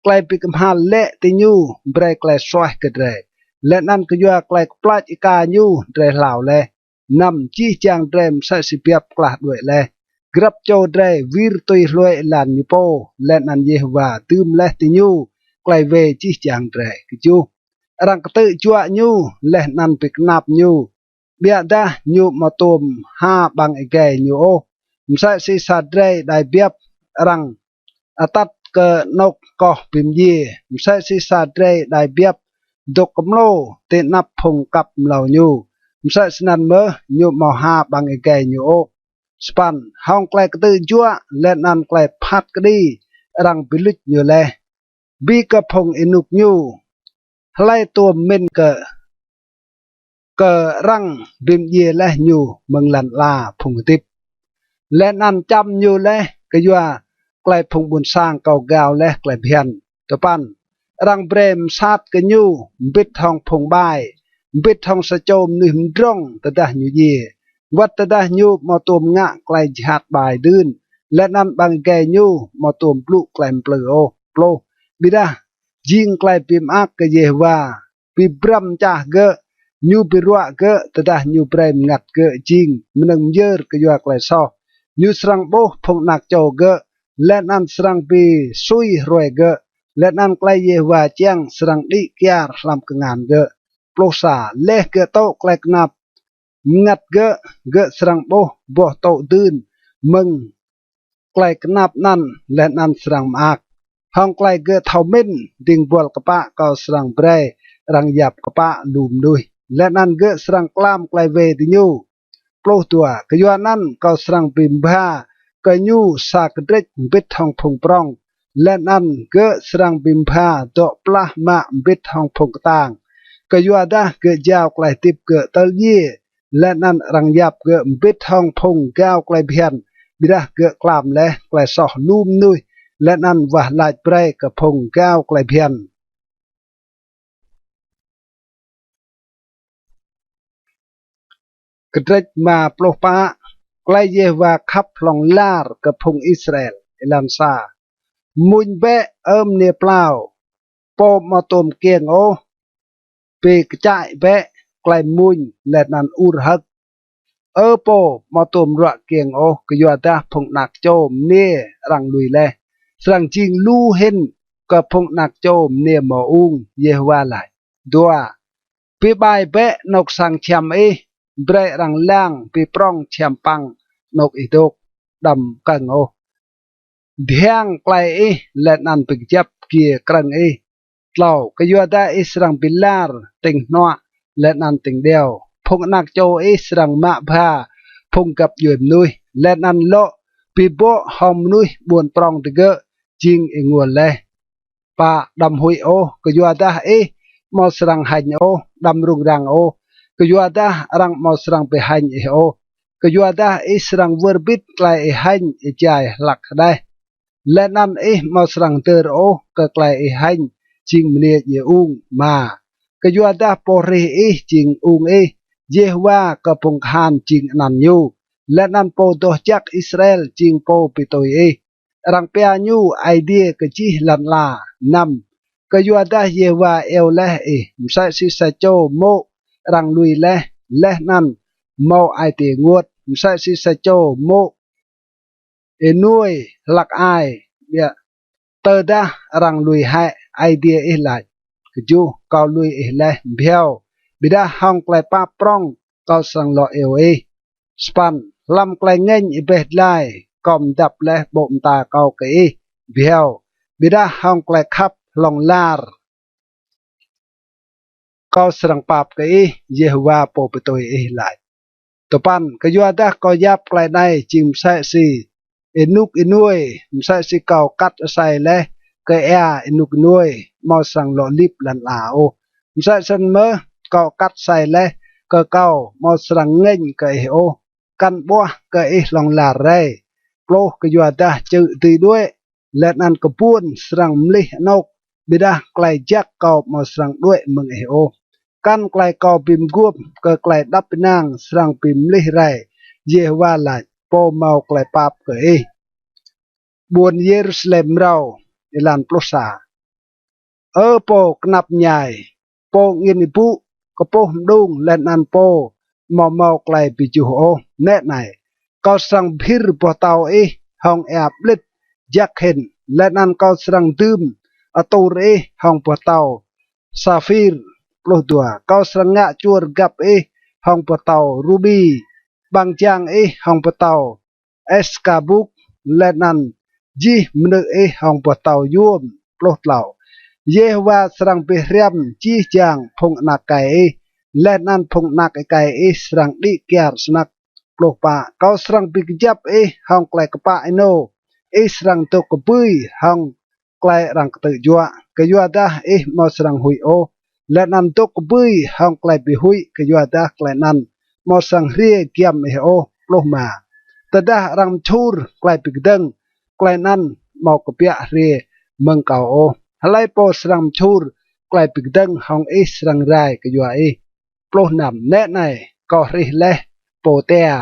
Klei bi kmhal lĕ ti ñu brei klei suaih kơ drei, leh anăn kyua klei kplač êka ñu drei hlao leh. Năm. Jih jang drei msĕ si biăp klah đuĕ leh, grăp čô drei wir tui hlue êlan ñu pô, leh anăn Yêhôwa dưm leh ti ñu klei wê jih jang drei. Kjuh. Arăng ktư̆ juă ñu leh anăn bi knap ñu, ƀiădah ñu amâo tuôm ha ƀăng êgei ñu ôh. Msĕ si sa drei êđai biăp arăng atăt kơ anôk koh bi mdjiê, msĕ si sa drei êđai biăp dôk kmlô ti anăp phung kăp mlâo ñu, msĕ snăn mơh ñu amâo ha ƀăng êgei ñu ôh. Sa păn. Hŏng klei ktư̆ juă leh anăn klei phat kđi arăng bi luč ñu leh, bi kơ phung ênuk ñu. Hlei tuôm mĭn kơ, kơ arăng bi mdjiê leh ñu mơ̆ng lăn ala phung hdĭp, leh anăn čăm ñu leh kyua klei phung ƀuôn sang kâo gao leh klei bhiăn? Dua păn. Arăng brei msat kơ ñu mbĭt hŏng phung ƀai, mbĭt hŏng sa čô mnuih mdrŏng tơdah ñu djiê, wăt tơdah ñu amâo tuôm ngă klei jhat ƀai dưn, leh anăn ƀăng êgei ñu amâo tuôm blŭ klei mplư ôh. Pluh. Ƀiădah jing klei bi mơak kơ Yêhôwa, bi brăm mčah gơ̆, ñu bi ruă gơ̆ tơdah ñu brei mngăt gơ̆ jing mnơ̆ng myơr kyua klei soh. Ñu srăng ƀuh phung anak čô gơ̆, leh anăn srăng bi sui hruê gơ̆, leh anăn klei Yêhôwa čiăng srăng đĭ kyar hlăm kngan gơ̆. Pluh sa. Leh gơ̆ tŭ klei knap mngăt gơ̆, gơ̆ srăng ƀuh boh tŭ dưn mơ̆ng klei knap anăn, leh anăn srăng mơak. Hŏng klei gơ̆ thâo mĭn, dĭng buăl kpă kâo srăng brei arăng yap kpă lu mnuih, leh anăn gơ̆ srăng klam klei wê diñu. Pluh dua. Kyuanăn kâo srăng bi mbha kơ ñu sa kdrêč mbĭt hŏng phung prŏng, leh anăn gơ̆ srăng bi mbha dŏ plah mă mbĭt hŏng phung ktang. Kyuadah gơ̆ jao klei hdĭp gơ̆ tơl djiê, leh anăn arăng yap gơ̆ mbĭt hŏng phung gao klei bhiăn, ƀiădah gơ̆ klam leh klei soh lu mnuih, leh anăn wah lač brei kơ phung gao klei bhiăn. Kdrêč êma pluh pă. Klei Yêhôwa khăp hlŏng lar kơ phung Israel. Êlan sa. Mmuñ bĕ, Ơ mniê plao, pô amâo tuôm kkiêng ôh, bi kčăi bĕ klei mmuñ leh anăn ur hơ̆k, Ơ pô amâo tuôm ruă kkiêng ôh, kyuadah phung anak čô mniê arăng lui leh srăng jing lu hĭn kơ phung anak čô mniê mâo ung, Yêhôwa lač. Dua. Bi ƀai bĕ anôk sang čhiăm ih, brei arăng lang bi prŏng čhiăm păng anôk ih dôk, đăm kơ̆ng ôh. Dhiăng klei ih leh anăn bi kjăp giê krơ̆ng ih. Tlâo. Kyuadah ih srăng bi lar tĭng hnuă leh anăn tĭng điâo, phung anak čô ih srăng mă bha phung găp djuê mnuih, leh anăn lŏ bi bŏ hŏng mnuih ƀuôn prŏng digơ̆ jing ênguôl leh. Pă. Đăm huĭ ôh, kyuadah ih amâo srăng hêñ ôh, đăm rŭng răng ôh, kyuadah arăng amâo srăng bi hêñ ih ôh, kyuadah ih srăng wơr bĭt klei ih hêñ êjai hlăk hđeh, leh anăn ih amâo srăng hdơr ôh kơ klei ih hêñ jing mniê djiê ung. Êma. Kyuadah pô hrih ih jing ung ih, Yêhôwa kơ phung kahan jing anăn ñu, leh anăn pô doh jăk Israel jing pô bi tui ih. Arăng pia ñu Aê Diê kơ jih lăn ala. Năm. Kyuadah Yêhôwa iêu leh ih, msĕ si sa čô mô̆ arăng lui leh, leh anăn mâo ai tiê ênguôt, msĕ si sa čô mô̆ ênuê hlăk ai, ƀiă tơdah arăng lui hĕ, Aê Diê ih lač, kjuh, kâo lui ih leh bhiâo, ƀiădah hŏng klei pap prŏng kâo srăng lŏ iêu ih. Sa păn. Hlăm klei ngêñ êbeh dlai kâo mdăp leh ƀô̆ mta kâo kơ ih bhiâo, ƀiădah hŏng klei khăp hlŏng lar kâo srăng pap kơ ih, Yêhôwa pô bi tui ih lač. Dua păn. Kyuadah kâo yap klei anei jing msĕ si ênuk ênuê, msĕ si kâo kat asei leh kơ êa ênuk ênuê amâo srăng lŏ lip lăn ala ôh, msĕ snăn mơh kâo kat asei leh kơ kâo amâo srăng ngêñ kơ ih ôh, kăn ƀuah kơ ih hlŏng lar rei. Pluh. Kyuadah čư̆ dưi đuĕ, leh anăn kbuôn srăng mlih anôk, ƀiădah klei jăk kâo amâo srăng đuĕ mơ̆ng ih ôh. Kăn klei kâo bi mguôp kơ klei êđăp ênang srăng bi mlih rei, Yêhôwa lač, pô mâo klei pap kơ ih. Ƀuôn Yêrusalem mrâo. Êlan pluh sa. Ơ pô knap mñai, pô angĭn êbŭ, kpuh mđung, leh anăn pô amâo mâo klei bi juh ôh, nĕ anei, kâo srăng bhĭr boh tâo ih hŏng êa ƀlĭt jăk hĭn, leh anăn kâo srăng dưm atur ih hŏng boh tâo saphir. Pluh dua. Kâo srăng ngă čuôr găp ih hŏng boh tâo rubi, ƀăng jang ih hŏng boh tâo êskabuk, leh anăn jih mnư̆ ih hŏng boh tâo yuôm. Pluh tlâo. Yêhôwa srăng bi hriăm jih jang phung anak êkei ih, leh anăn phung anak êkei ih srăng đĭ kyar snăk. Pluh pă. Kâo srăng bi kjăp ih hŏng klei kpă ênô, ih srăng dôk kbưi hŏng klei arăng ktư̆ juă, kyuadah ih amâo srăng huĭ ôh, leh anăn dôk kbưi hŏng klei bi huĭ, kyuadah klei anăn amâo srăng hriê giăm ih ôh. Pluh êma. Tơdah arăng mčhur klei bi kdơ̆ng, klei anăn amâo kbiă hriê mơ̆ng kâo ôh. Hlei pô srăng mčhur klei bi kdơ̆ng hŏng ih srăng rai kyua ih. Pluh năm. Nĕ anei, kâo hrih leh pô tia,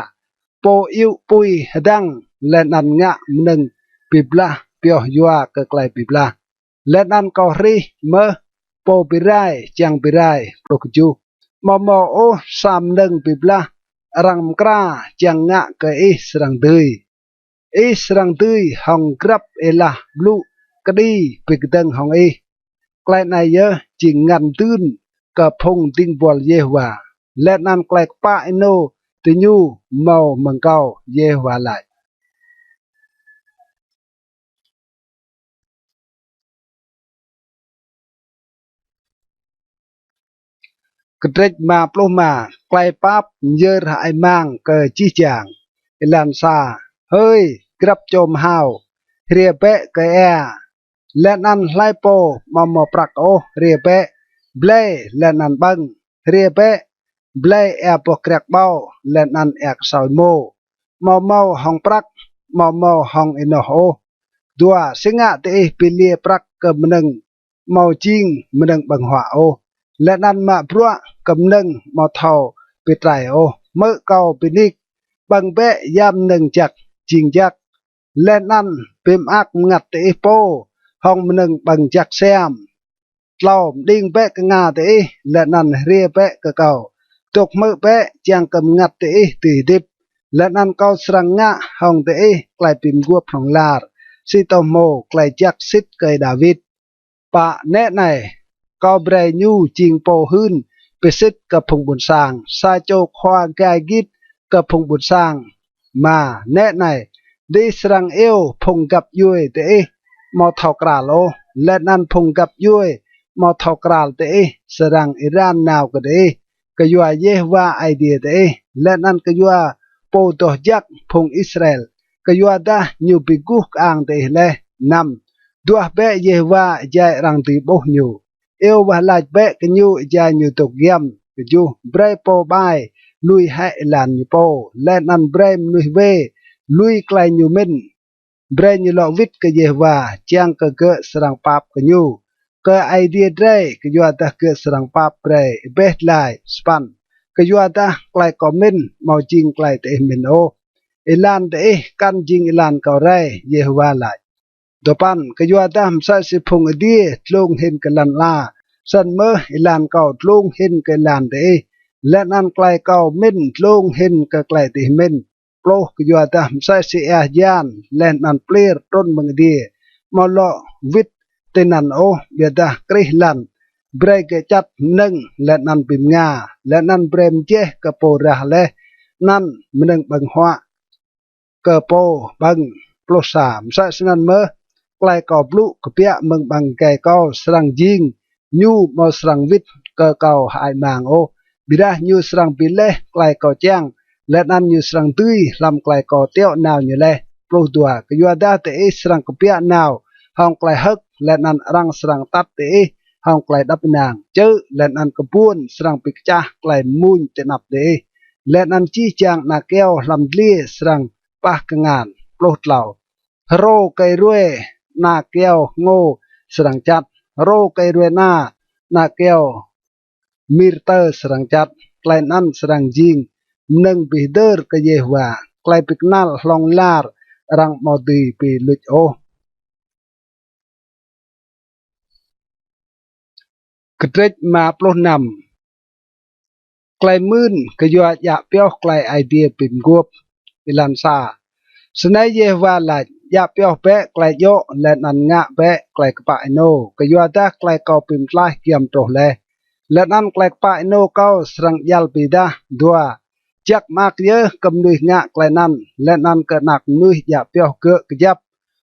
pô iŭ pui hdăng, leh anăn ngă mnơ̆ng bi blah pioh yua kơ klei bi blah, leh anăn kâo hrih mơh pô bi rai čiăng bi rai. Pluh kjuh. Amâo mâo ôh sa mnơ̆ng bi blah arăng mkra čiăng ngă kơ ih srăng dưi. Ih srăng dưi hŏng grăp êlah blŭ kđi bi kdơ̆ng hŏng ih. Klei anei yơh jing ngăn dưn kơ phung dĭng buăl Yêhôwa, leh anăn klei kpă ênô diñu mâo mơ̆ng kâo, Yêhôwa lač. Kdrêč êma pluh êma. Klei pap myơr hơăi mang kơ jih jang. Êlan sa. Hơi, grăp čô mhao, hriê bĕ kơ êa, leh anăn hlei pô amâo mâo prăk ôh, hriê bĕ blei leh anăn ƀơ̆ng, hriê bĕ blei êa boh kriăk ƀâo leh anăn êa ksâo êmô, amâo mâo hŏng prăk, amâo mâo hŏng ênoh ôh. Dua. Si ngă diih bi liê prăk kơ mnơ̆ng amâo jing mnơ̆ng ƀơ̆ng huă ôh, leh anăn mă bruă kơ mnơ̆ng amâo thâo bi trei ôh? hmư̆ kâo bi nik, ƀơ̆ng bĕ ya mnơ̆ng jăk, jing jăk, leh anăn bi mơak mngăt diih pô hŏng mnơ̆ng ƀơ̆ng jăk siam. Tlâo, mđing bĕ knga diih, leh anăn hriê bĕ kơ kâo. Dôk hmư̆ bĕ, čiăng kơ mngăt diih dưi hdĭp, leh anăn kâo srăng ngă hŏng diih klei bi mguôp hlŏng lar, si tô hmô klei jăk sĭt kơ Y-Đawit. Pă, nĕ anei, kâo brei ñu jing pô hưn bi sĭt kơ phung ƀuôn sang, sa čô khua gai gĭt kơ phung ƀuôn sang. Êma, nĕ anei, diih srăng iêu phung găp djuê diih amâo thâo kral ôh, leh anăn phung găp djuê amâo thâo kral diih srăng êran nao kơ diih, kyua Yêhôwa Aê Diê diih, leh anăn kyua Pô Doh Jăk phung Israel, kyuadah ñu bi guh kơang diih leh. Năm, duah bĕ Yêhôwa êjai arăng dưi ƀuh ñu, iêu wah lač bĕ kơ ñu êjai ñu dôk giăm. Kjuh, brei pô ƀai lui hĕ êlan ñu pô, leh anăn brei mnuih wê lui klei ñu mĭn. Brei ñu lŏ wĭt kơ Yêhôwa, čiăng kơ gơ̆ srăng pap kơ ñu, kơ Aê Diê drei, kyuadah gơ̆ srăng pap brei êbeh dlai. Sa păn, kyuadah klei kâo mĭn amâo jing klei diih mĭn ôh, êlan diih kăn jing êlan kâo rei, Yêhôwa lač. Dua păn, kyuadah msĕ si phung adiê dlông hĭn kơ lăn ala, snăn mơh êlan kâo dlông hĭn kơ êlan diih, leh anăn klei kâo mĭn dlông hĭn kơ klei diih mĭn. Pluh, kyuadah msĕ si êa hjan leh anăn pliêr trŭn mơ̆ng adiê, amâo lŏ wĭt tinăn ôh, ƀiădah krih lăn, brei gơ̆ čăt mnơ̆ng leh anăn bi mnga, leh anăn brei mjeh kơ pô rah leh anăn mnơ̆ng ƀơ̆ng huă kơ pô ƀơ̆ng. Pluh sa, msĕ snăn mơh klei kâo blŭ kbiă mơ̆ng ƀăng êgei kâo srăng jing, ñu amâo srăng wĭt kơ kâo hơăi mang ôh, ƀiădah ñu srăng bi leh klei kâo čiăng, leh anăn ñu srăng dưi hlăm klei kâo tiŏ nao ñu leh. Pluh dua, kyuadah diih srăng kbiă nao hŏng klei hơ̆k, leh anăn arăng srăng atăt diih hŏng klei êđăp ênang, čư̆, leh anăn kbuôn srăng bi kčah klei mmuñ ti anăp diih, leh anăn jih jang ana kyâo hlăm dliê srăng pah kngan. Pluh tlâo, hrô kơ êruê ana kyâo hngô srăng čăt, hrô kơ êruê ana, ana kyâo mir tơ srăng čăt, klei anăn srăng jing mnơ̆ng bi hdơr kơ Yêhôwa, klei bi knăl hlŏng lar arăng amâo dưi bi luč ôh. Kdrêč êma pluh năm. Klei mưn kyua djă pioh klei Aê Diê bi mguôp. Êlan sa. Snei Yêhôwa lač: Djă pioh bĕ klei djŏ, leh anăn ngă bĕ klei kpă ênô, kyuadah klei kâo bi mtlaih giăm truh leh, leh anăn klei kpă ênô kâo srăng djăl bi êdah. Dua. Jăk mơak yơh kơ mnuih ngă klei anăn, leh anăn kơ anak mnuih djă pioh gơ̆ kjăp,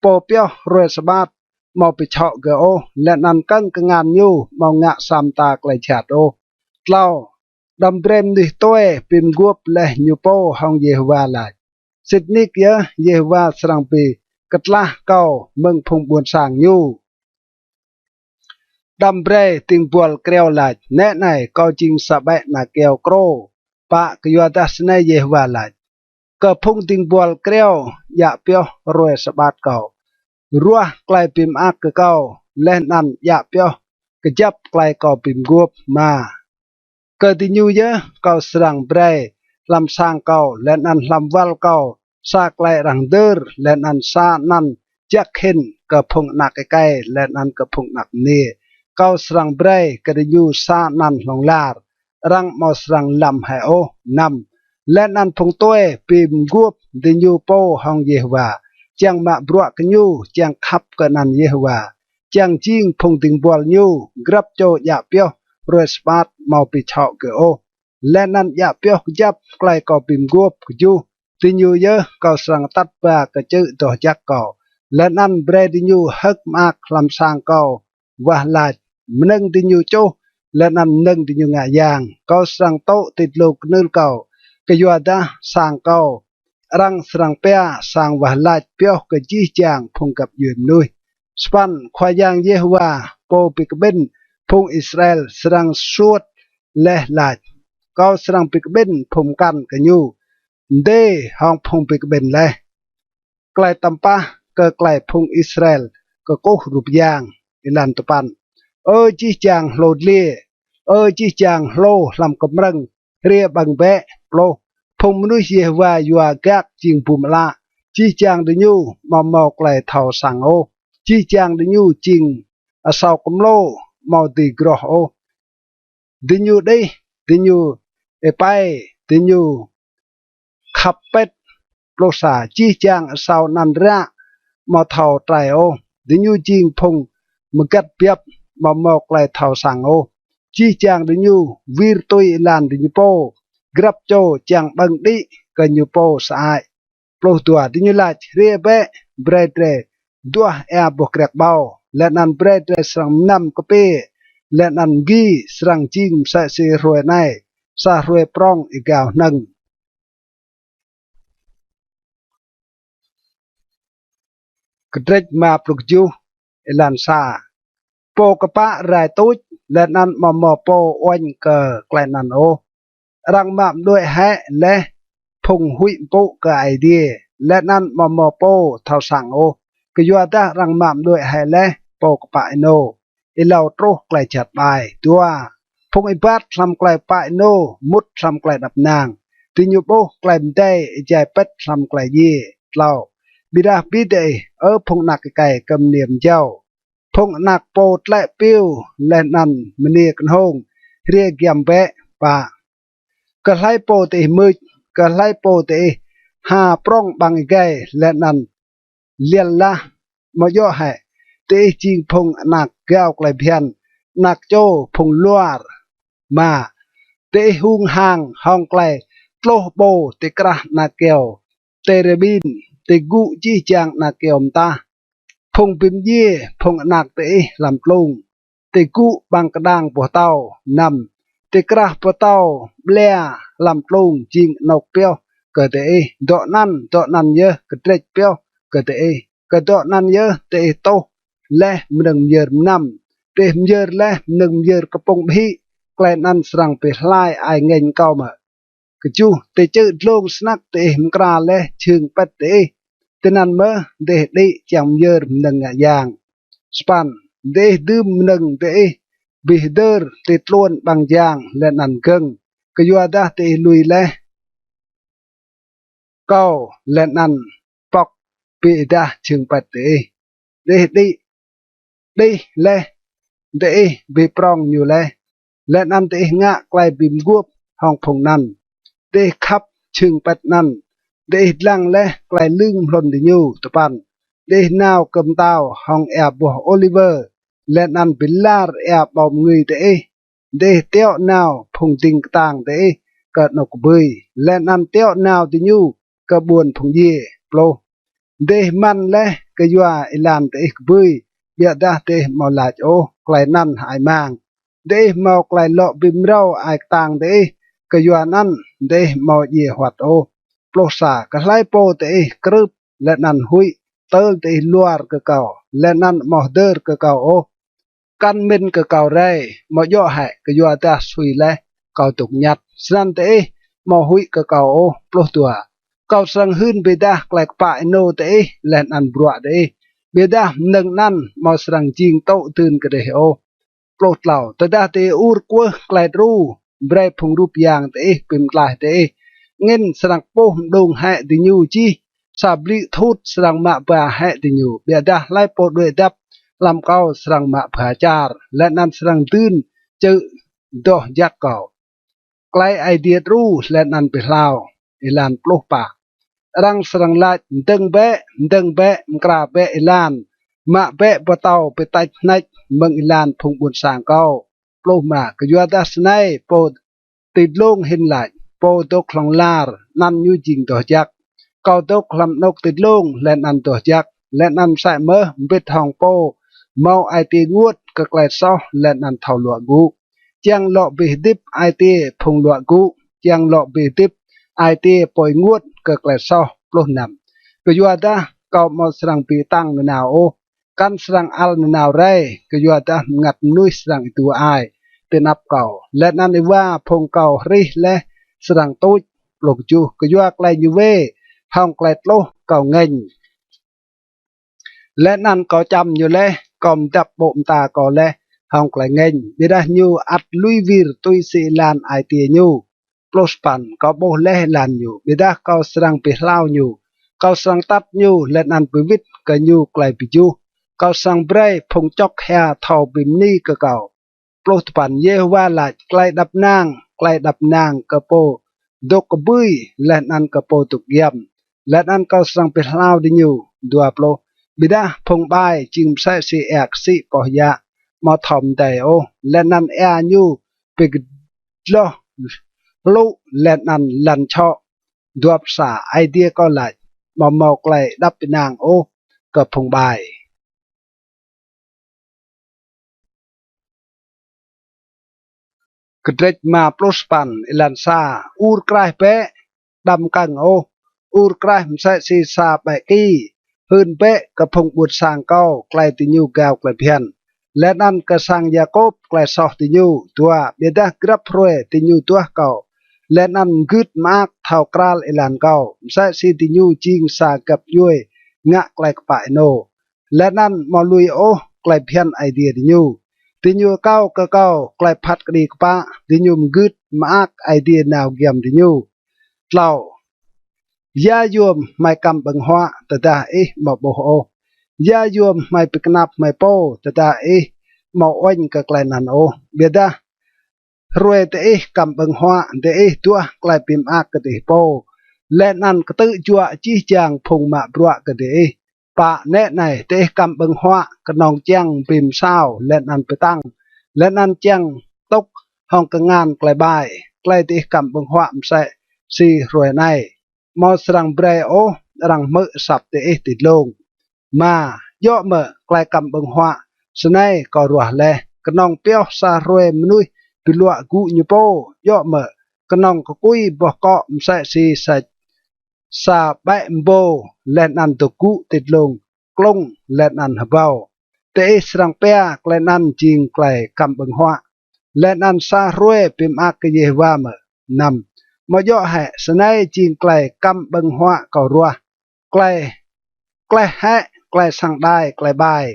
pô pioh hruê sabat amâo bi čhŏ gơ̆ ôh, leh anăn kơ̆ng kngan ñu amâo ngă sa mta klei jhat ôh. Tlâo. Đăm brei mnuih tue bi mguôp leh ñu pô hŏng Yêhôwa lač: Sĭt nik yơh Yêhôwa srăng bi ktlah kâo mơ̆ng phung ƀuôn sang ñu. Đăm brei dĭng buăl kriâo lač: Nĕ anei, kâo jing sa ƀĕ ana kyâo krô. Pă. Kyuadah snei Yêhôwa lač kơ phung dĭng buăl kriâo djă pioh hruê sabat kâo, ruah klei bi mơak kơ kâo, leh anăn djă pioh kjăp klei kâo bi mguôp. Êma. Kơ diñu yơh kâo srăng brei hlăm sang kâo leh anăn hlăm wăl kâo sa klei arăng hdơr, leh anăn sa anăn jăk hĭn kơ phung anak êkei leh anăn kơ phung anak mniê. Kâo srăng brei kơ diñu sa anăn hlŏng lar, arăng amâo srăng lăm hĕ ôh. Năm. Leh anăn phung tue bi mguôp diñu pô hŏng Yêhôwa, čiăng mă bruă kơ ñu, čiăng khăp kơ anăn Yêhôwa, čiăng jing phung dĭng buăl ñu. Grăp čô djă pioh hruê sabat amâo bi čhŏ gơ̆ ôh, leh anăn djă pioh kjăp klei kâo bi mguôp. Kjuh. Diñu yơh kâo srăng atăt ba kơ čư̆ doh jăk kâo, leh anăn brei diñu hơ̆k mơak hlăm sang kâo wah lač, mnơ̆ng diñu čuh, leh anăn mnơ̆ng diñu ngă yang. Kâo srăng tŭ ti dlông knưl kâo, kyuadah sang kâo arăng srăng pia sang wah lač pioh kơ jih jang phung găp djuê mnuih. Sa păn. Khua Yang Yêhôwa, pô bi kƀĭn phung Israel, srăng suôt leh lač: Kâo srăng bi kƀĭn phung mkăn kơ ñu mdê hŏng phung bi kƀĭn leh. Klei tăm pah kơ klei phung Israel kkuh rup yang. Êlan dua păn. Ơ jih jang hlô dliê, ơ jih jang hlô hlăm kmrơ̆ng, hriê ƀơ̆ng bĕ. Pluh. Phung mnuih Yêhôwa yua gak jing bum ală, jih jang diñu amâo mâo klei thâo săng ôh, jih jang diñu jing asâo kmlô amâo dưi groh ôh. Diñu đih, diñu êpei, diñu khăp pĭt. Pluh sa. Jih jang asâo anăn ră amâo thâo trei ôh. Diñu jing phung mgăt biăp amâo mâo klei thâo săng ôh. Jih jang diñu wir tui êlan diñu pô, grăp čô čiăng ƀơ̆ng đĭ kơ ñu pô sơăi. Pluh dua. Diñu lač: Hriê bĕ, brei drei duah êa boh kriăk ƀâo, leh anăn brei drei srăng mnăm kpiê, leh anăn mgi srăng jing msĕ si hruê anei, sa hruê prŏng êgao hnơ̆ng. Kdrêč êma pluh kjuh, êlan sa. Pô kpă rai tuč, leh anăn amâo mâo pô uêñ kơ klei anăn ôh. Arăng mă mđuĕ hĕ leh phung huĭ mpŭ kơ Aê Diê, leh anăn amâo mâo pô thâo săng ôh, kyuadah arăng mă mđuĕ hĕ leh pô kpă ênô, êlâo truh klei jhat ƀai. Dua. Phung êbat hlăm klei kpă ênô mŭt hlăm klei êđăp ênang, diñu ƀuh klei mdei êjai pĭt hlăm klei djiê. Tlâo. Ƀiădah bi diih, Ơ phung anak êkei, kơ mniê mjâo, phung anak pô tlĕ piu leh anăn mniê knhông, hriê giăm bĕ. Pă. Kơ hlei pô diih mưč, kơ hlei pô diih ha prŏng ƀăng êgei leh anăn liăl lah, amâo djŏ hĕ diih jing phung anak gao klei bhiăn, anak čô phung luar? Êma. Diih hung hăng hŏng klei tluh ƀô ti krah ana kyâo têrêbin, ti gŭ jih jang ana kyâo mtah. Phung bi mdjiê phung anak diih hlăm tlung, ti gŭ ƀăng kđang boh tâo. Năm. Ti krah boh tâo ƀlĕ hlăm tlung jing anôk pioh kơ diih, dŏ anăn, dŏ anăn yơh kdrêč pioh kơ diih, kơ dŏ anăn yơh diih tuh leh mnơ̆ng myơr mnăm, diih myơr leh mnơ̆ng myơr kpŭng ƀhĭ. Klei anăn srăng bi hlai ai ngêñ kâo mơ̆? Kjuh. Ti čư̆ dlông snăk diih mkra leh jhưng pĭt diih, tinăn mơh diih đĭ čiăng myơr mnơ̆ng ngă yang. Sa păn. Diih dưm mnơ̆ng diih bi hdơr ti tluôn ƀăng jang leh anăn gơ̆ng, kyuadah diih lui leh kâo leh anăn pŏk bi êdah jhưng pĭt diih. Diih đĭ, đih leh, diih bi prŏng ñu leh, leh anăn diih ngă klei bi mguôp hŏng phung anăn. Diih khăp jhưng pĭt anăn, diih dlăng leh klei lưng mhlŭn diñu. Dua păn. Diih nao kơ mtao hŏng êa boh ôliwơ, leh anăn bi lar êa ƀâo mngưi diih. Diih tiŏ nao phung dĭng ktang diih kơ anôk kbưi, leh anăn tiŏ nao diñu kơ ƀuôn phung djiê. Pluh. Diih măn leh kyua êlan diih kbưi, ƀiădah diih amâo lač ôh klei anăn hơăi mang. Diih mâo klei lŏ bi mrâo ai ktang diih, kyuanăn diih amâo djiê huăt ôh. Pluh sa. Kơ hlei pô diih krưp leh anăn huĭ tơl diih luar kơ kâo, leh anăn amâo hdơr kơ kâo ôh, kăn mĭn kơ kâo rei, amâo djŏ hĕ kyuadah sui leh kâo dôk ñăt, snăn diih amâo huĭ kơ kâo ôh? Pluh dua. Kâo srăng hưn bi êdah klei kpă ênô diih leh anăn bruă diih, ƀiădah mnơ̆ng anăn amâo srăng jing tŭ dưn kơ diih ôh. Pluh tlâo. Tơdah diih ur kwưh klei đru, brei phung rup yang diih bi mtlaih diih, angĭn srăng kpuh mđung hĕ diñu jih, sa bliư̆ thut srăng mă ba hĕ diñu, ƀiădah hlei pô đuĕ dăp hlăm kâo srăng mă ba čar, leh anăn srăng dưn čư̆ doh jăk kâo. Klei Aê Diê đru leh anăn bi hlao. Êlan pluh pă. Arăng srăng lač: Mdơ̆ng bĕ, mdơ̆ng bĕ, mkra bĕ êlan, mă bĕ boh tâo bi tač hnêč mơ̆ng êlan phung ƀuôn sang kâo. Pluh êma. Kyuadah snei pô ti dlông hĭn lač: Pô dôk hlŏng lar anăn ñu jing doh jăk. Kâo dôk hlăm anôk ti dlông leh anăn doh jăk, leh anăn msĕ mơh mbĭt hŏng pô mâo ai tiê ênguôt kơ klei soh leh anăn thâo luă gŭ, čiăng lŏ bi hdĭp ai tiê phung luă gŭ, čiăng lŏ bi hdĭp ai tiê pô ênguôt kơ klei soh. Pluh năm. Kyuadah kâo amâo srăng bi tăng nanao ôh, kăn srăng ăl nanao rei, kyuadah mngăt mnuih srăng êdu ai ti anăp kâo, leh anăn êwa phung kâo hrih leh srăng tuč. Pluh kjuh. Kyua klei ñu wê hŏng klei tluh kâo ngêñ, leh anăn kâo čăm ñu leh, kâo mdăp ƀô̆ mta kâo leh hŏng klei ngêñ, ƀiădah ñu ăt lui wir tui si êlan ai tiê ñu. Pluh sa păn. Kâo ƀuh leh êlan ñu, ƀiădah kâo srăng bi hlao ñu. Kâo srăng atăt ñu, leh anăn bi wĭt kơ ñu klei bi juh. Kâo srăng brei phung čŏk hia thâo bi mni kơ kâo. Pluh dua păn. Yêhôwa lač, klei êđăp ênang, klei êđăp ênang kơ pô dôk kbưi, leh anăn kơ pô dôk giăm, leh anăn kâo srăng bi hlao diñu. Dua pluh. Ƀiădah phung ƀai jing msĕ si êa ksĭ poh yă, amâo thâo mdei ôh, leh anăn êa ñu bi kdloh hlŭ leh anăn lăn čhŏ. Dua pluh sa. Aê Diê kâo lač, amâo mâo klei êđăp ênang ôh kơ phung ƀai. Kdrêč êma pluh sa păn, êlan sa. Ur kraih bĕ, đăm kơ̆ng ôh. Ur kraih msĕ si sa ƀĕ ki. Hưn bĕ kơ phung ƀuôn sang kâo klei diñu gao klei bhiăn, leh anăn kơ sang Yakôp klei soh diñu. Dua. Ƀiădah grăp hruê diñu duah kâo, leh anăn mgưt mơak thâo kral êlan kâo, msĕ si diñu jing sa găp djuê ngă klei kpă ênô, leh anăn amâo lui ôh klei bhiăn Aê Diê diñu. Diñu akâo kơ kâo klei phat kđi kpă, diñu mgưt mơak Aê Diê nao giăm diñu. Tlâo. Ya yuôm hmei kăm ƀơ̆ng huă tơdah ih amâo ƀuh ôh? Ya yuôm hmei bi knap hmei pô tơdah ih amâo uêñ kơ klei anăn ôh? Ƀiădah hruê diih kăm ƀơ̆ng huă, diih duah klei bi mơak kơ diih pô, leh anăn ktư̆ juă jih jang phung mă bruă kơ diih. Pă. Nĕ anei, diih kăm ƀơ̆ng huă knŏng čiăng bi msao leh anăn bi tăng, leh anăn čiăng tŭk hŏng kngan klei ƀai. Klei diih kăm ƀơ̆ng huă msĕ si hruê anei amâo srăng brei ôh arăng hmư̆ asăp diih ti dlông. Êma. Djŏ mơ̆ klei kăm ƀơ̆ng huă snei kâo ruah leh, knŏng pioh sa hruê mnuih bi luă gŭ ñu pô? Djŏ mơ̆ knŏng kkui boh kŏ msĕ si sa, sa ƀĕ mbô leh anăn dôk gŭ ti dlông klŭng leh anăn hbâo? Diih srăng pia klei anăn jing klei kăm ƀơ̆ng huă, leh anăn sa hruê bi mơak kơ Yêhôwa mơ̆? Năm. Amâo djŏ hĕ snei jing klei kăm ƀơ̆ng huă kâo ruah? Klei, kleh hĕ klei săng đai klei ƀai,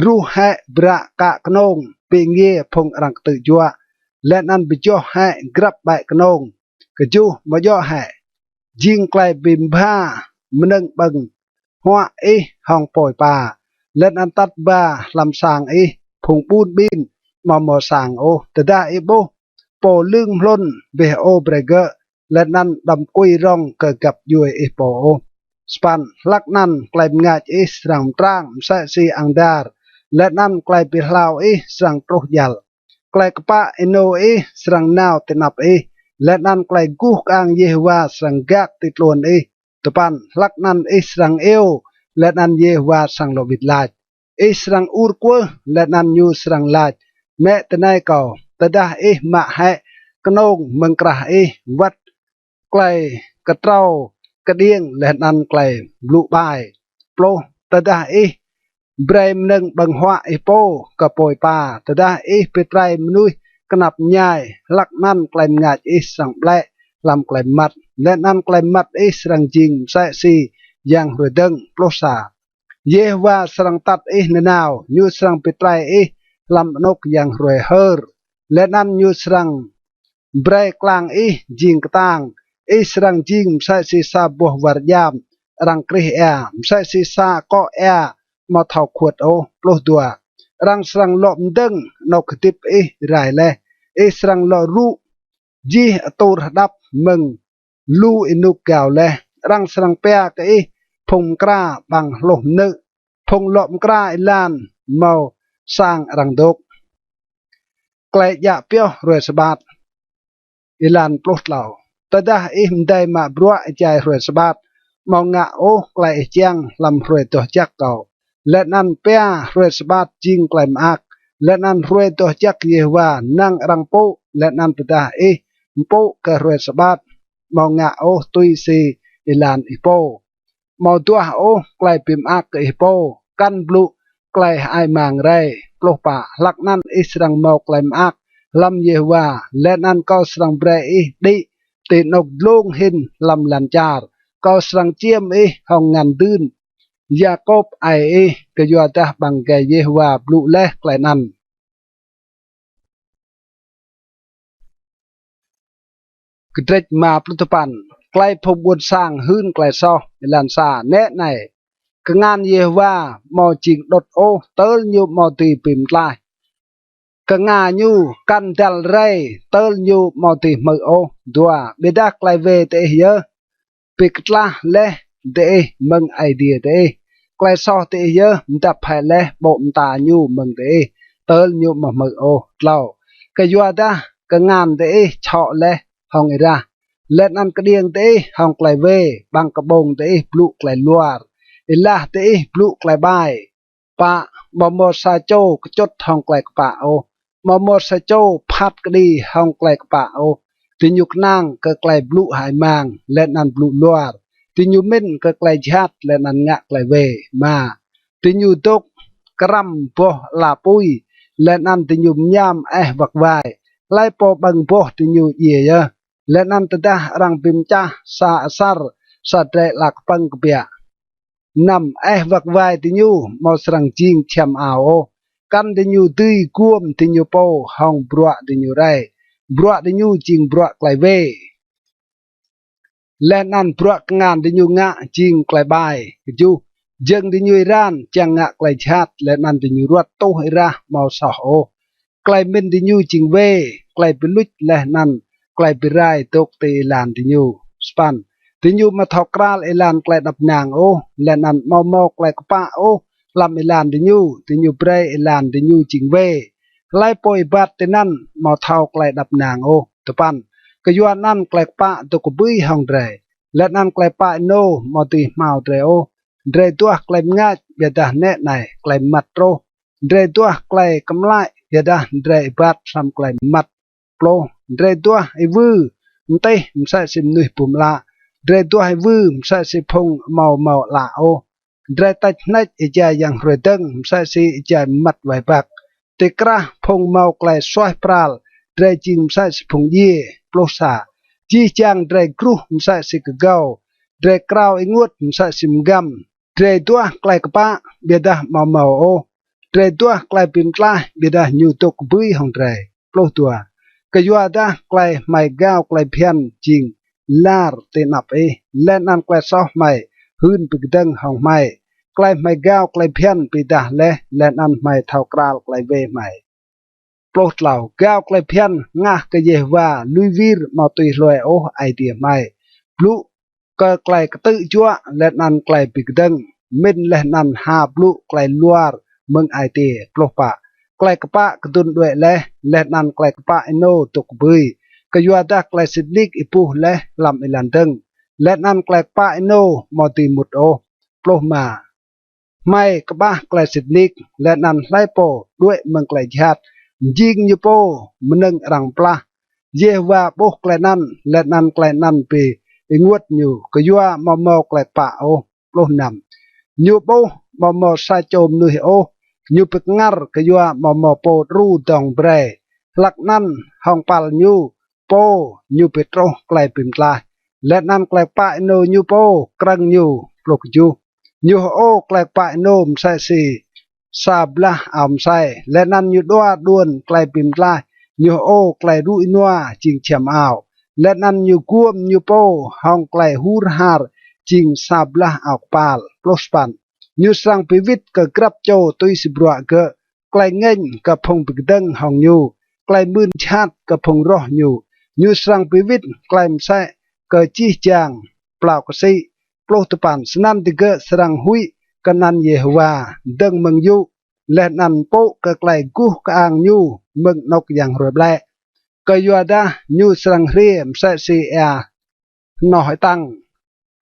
ruh hĕ bră kă knông, bi êngiê phung arăng ktư̆ juă, leh anăn bi joh hĕ grăp ƀĕ knông? Kjuh. Amâo djŏ hĕ jing klei bi mbha mnơ̆ng ƀơ̆ng huă ih hŏng pô êpa, leh anăn atăt ba hlăm sang ih phung ƀun ƀin amâo mâo sang ôh? Tơdah ih ƀuh pô lưng mhlŭn, bi hơô brei gơ̆, leh anăn đăm kui rŏng kơ găp djuê ih pô ôh. Sa păn. Hlăk anăn klei mngač ih srăng mtrang msĕ si ang dar, leh anăn klei bi hlao ih srăng truh djăl. Klei kpă ênô ih srăng nao ti anăp ih, leh anăn klei guh kơang Yêhôwa srăng gak ti tluôn ih. Dua păn. Hlăk anăn ih srăng iêu, leh anăn Yêhôwa srăng lŏ wĭt lač. Ih srăng ur kwưh, leh anăn ñu srăng lač, nĕ tinei kâo. Tơdah ih mă hĕ knông mơ̆ng krah ih, wăt klei ktrâo kđiêng leh anăn klei blŭ ƀai. Pluh. Tơdah ih brei mnơ̆ng ƀơ̆ng huă ih pô kơ pô êpa, tơdah ih bi trei mnuih knap mñai, hlăk anăn klei mngač ih srăng ƀlĕ hlăm klei mmăt, leh anăn klei mmăt ih srăng jing msĕ si yang hruê dơ̆ng. Pluh sa. Yêhôwa srăng atăt ih nanao, ñu srăng bi trei ih hlăm anôk yang hruê hơr, leh anăn ñu srăng brei klang ih jing ktang. Ih srăng jing msĕ si sa boh war djam arăng krih êa, msĕ si sa akŏ êa amâo thâo khuôt ôh. Pluh dua. Arăng srăng lŏ mdơ̆ng anôk hdĭp ih rai leh, ih srăng lŏ rŭ jih atur hđăp mơ̆ng lu ênuk gao leh. Arăng srăng pia kơ ih phung mkra ƀăng hluh mnư̆, phung lŏ mkra êlan mâo sang arăng dôk. Klei djă pioh hruê Sabat. Êlan pluh tlâo. Tơdah ih mdei mă bruă êjai hruê Sabat, amâo ngă ôh klei ih čiăng hlăm hruê doh jăk kâo, leh anăn pia hruê Sabat jing klei mơak, leh anăn hruê doh jăk Yêhôwa năng arăng mpŭ, leh anăn tơdah ih mpŭ kơ hruê Sabat, amâo ngă ôh tui si êlan ih pô, amâo duah ôh klei bi mơak kơ ih pô, kăn blŭ klei hơăi mang rei. Pluh pă. Hlăk anăn ih srăng mâo klei mơak hlăm Yêhôwa, leh anăn kâo srăng brei ih đĭ ti anôk dlông hĭn hlăm lăn čar. Kâo srăng čiêm ih hŏng ngăn dưn Yakôp aê ih, kyuadah ƀăng êgei Yêhôwa blŭ leh klei anăn. Kdrêč ma pluh dua păn. Klei phung ƀuôn sang hưn klei soh. Êlan sa. Nĕ anei, kngan Yêhôwa amâo jing đŭt ôh, tơl ñu amâo dưi bi mtlaih. Knga ñu kăn dăl rei, tơl ñu amâo dưi hmư̆ ôh. Dua. Ƀiădah klei wê diih yơh bi ktlah leh diih mơ̆ng Aê Diê diih. Klei soh diih yơh mdăp hĕ leh ƀô̆ mta ñu mơ̆ng diih, tơl ñu amâo hmư̆ ôh. Tlâo. Kyuadah kngan diih čhŏ leh hŏng êrah, leh anăn kđiêng diih hŏng klei wê, ƀăng kƀông diih blŭ klei luar, êlah diih blŭ klei ƀai. Pă. Amâo mâo sa čô kčŭt hŏng klei kpă ôh, amâo mâo sa čô phat kđi hŏng klei kpă ôh. Diñu knang kơ klei blŭ hơăi mang leh anăn blŭ luar, diñu mĭn kơ klei jhat leh anăn ngă klei wê. Êma. Diñu dôk krăm boh ala pui, leh anăn diñu mñam eh wăk wai. Hlei pô ƀơ̆ng boh diñu djiê yơh, leh anăn tơdah arăng bi mčah sa asăr, sa drei ala kpơ̆ng kbiă. Năm. Eh wăk wai diñu amâo srăng jing čhiăm ao ôh, kăn diñu dưi guôm diñu pô hŏng bruă diñu rei. Bruă diñu jing bruă klei wê, leh anăn bruă kngan diñu ngă jing klei ƀai. Kjuh. Jơ̆ng diñu êran čiăng ngă klei jhat, leh anăn diñu ruăt tuh êrah amâo soh ôh. Klei mĭn diñu jing wê, klei bi luč leh anăn klei bi rai dôk ti êlan diñu. Sa păn. Diñu amâo thâo kral êlan klei êđăp ênang ôh, leh anăn amâo mâo klei kpă ôh hlăm êlan diñu, diñu brei êlan diñu jing wê. Hlei pô êbat tinăn amâo thâo klei êđăp ênang ôh. Dua păn. Kyuanăn klei kpă dôk kbưi hŏng drei, leh anăn klei kpă ênô amâo dưi hmao drei ôh. Drei duah klei mngač, ƀiădah nĕ anei klei mmăt truh. Drei duah klei kmlăi, ƀiădah drei êbat hlăm klei mmăt. Pluh. Drei duah êwư mtih msĕ si mnuih bum ală, drei duah êwư msĕ si phung amâo mâo ală ôh. Drei têč hnêč êjai yang hruê dơ̆ng msĕ si êjai mmăt wai băk. Ti krah phung mâo klei suaih pral, drei jing msĕ si phung djiê. Pluh sa. Jih jang drei gruh msĕ si kgâo, drei krao ênguôt msĕ si mgăm. Drei duah klei kpă, ƀiădah amâo mâo ôh. Drei duah klei bi mtlaih, ƀiădah ñu dôk kbưi hŏng drei. Pluh dua. Kyuadah klei hmei gao klei bhiăn jing lar ti anăp ih, leh anăn klei soh hmei hưn bi kdơ̆ng hŏng hmei. Klei hmei gao klei bhiăn bi êdah leh, leh anăn hmei thâo kral klei wê hmei. Pluh tlâo. Gao klei bhiăn hngah kơ Yêhôwa, lui wir amâo tui hlue ôh Aê Diê hmei. Blŭ kơ klei ktư̆ juă leh anăn klei bi kdơ̆ng, mĭn leh anăn ha blŭ klei luar mơ̆ng ai tiê. Pluh pă. Klei kpă kdŭn đuĕ leh, leh anăn klei kpă ênô dôk kbưi. Kyuadah klei sĭt nik êbuh leh hlăm êlan dơ̆ng, leh anăn klei kpă ênô amâo dưi mŭt ôh. Pluh êma. Hmei kƀah klei sĭt nik, leh anăn hlei pô đuĕ mơ̆ng klei jhat, mjing ñu pô mnơ̆ng arăng plah. Yêhôwa ƀuh klei anăn, leh anăn klei anăn bi ênguôt ñu, kyua amâo mâo klei kpă ôh. Pluh năm. Ñu ƀuh amâo mâo sa čô mnuih ôh, ñu bi kngăr kyua amâo mâo pô đru dŏng brei. Hlăk anăn hŏng păl ñu pô ñu bi truh klei bi mtlaih, leh anăn klei kpă ênô ñu pô krơ̆ng ñu. Pluh kjuh. Ñu hơô klei kpă ênô msĕ si sa blah ao msei, leh anăn ñu đua đuôn klei bi mtlaih. Ñu hơô klei rŭ ênua jing čhiăm ao, leh anăn ñu guôm ñu pô hŏng klei hur har jing sa blah ao kpal. Pluh sa păn. Ñu srăng bi wĭt kơ grăp čô tui si bruă gơ̆, klei ngêñ kơ phung bi kdơ̆ng hŏng ñu, klei mưn jhat kơ phung roh ñu. Ñu srăng bi wĭt klei msĕ kơ jih jang plao ksĭ. Pluh dua păn. Snăn digơ̆ srăng huĭ kơ anăn Yêhôwa dơ̆ng mơ̆ng yŭ, leh anăn mpŭ kơ klei guh kơang ñu mơ̆ng anôk yang hruê ƀlĕ. Kyuadah ñu srăng hriê msĕ si êa hnoh êtăng,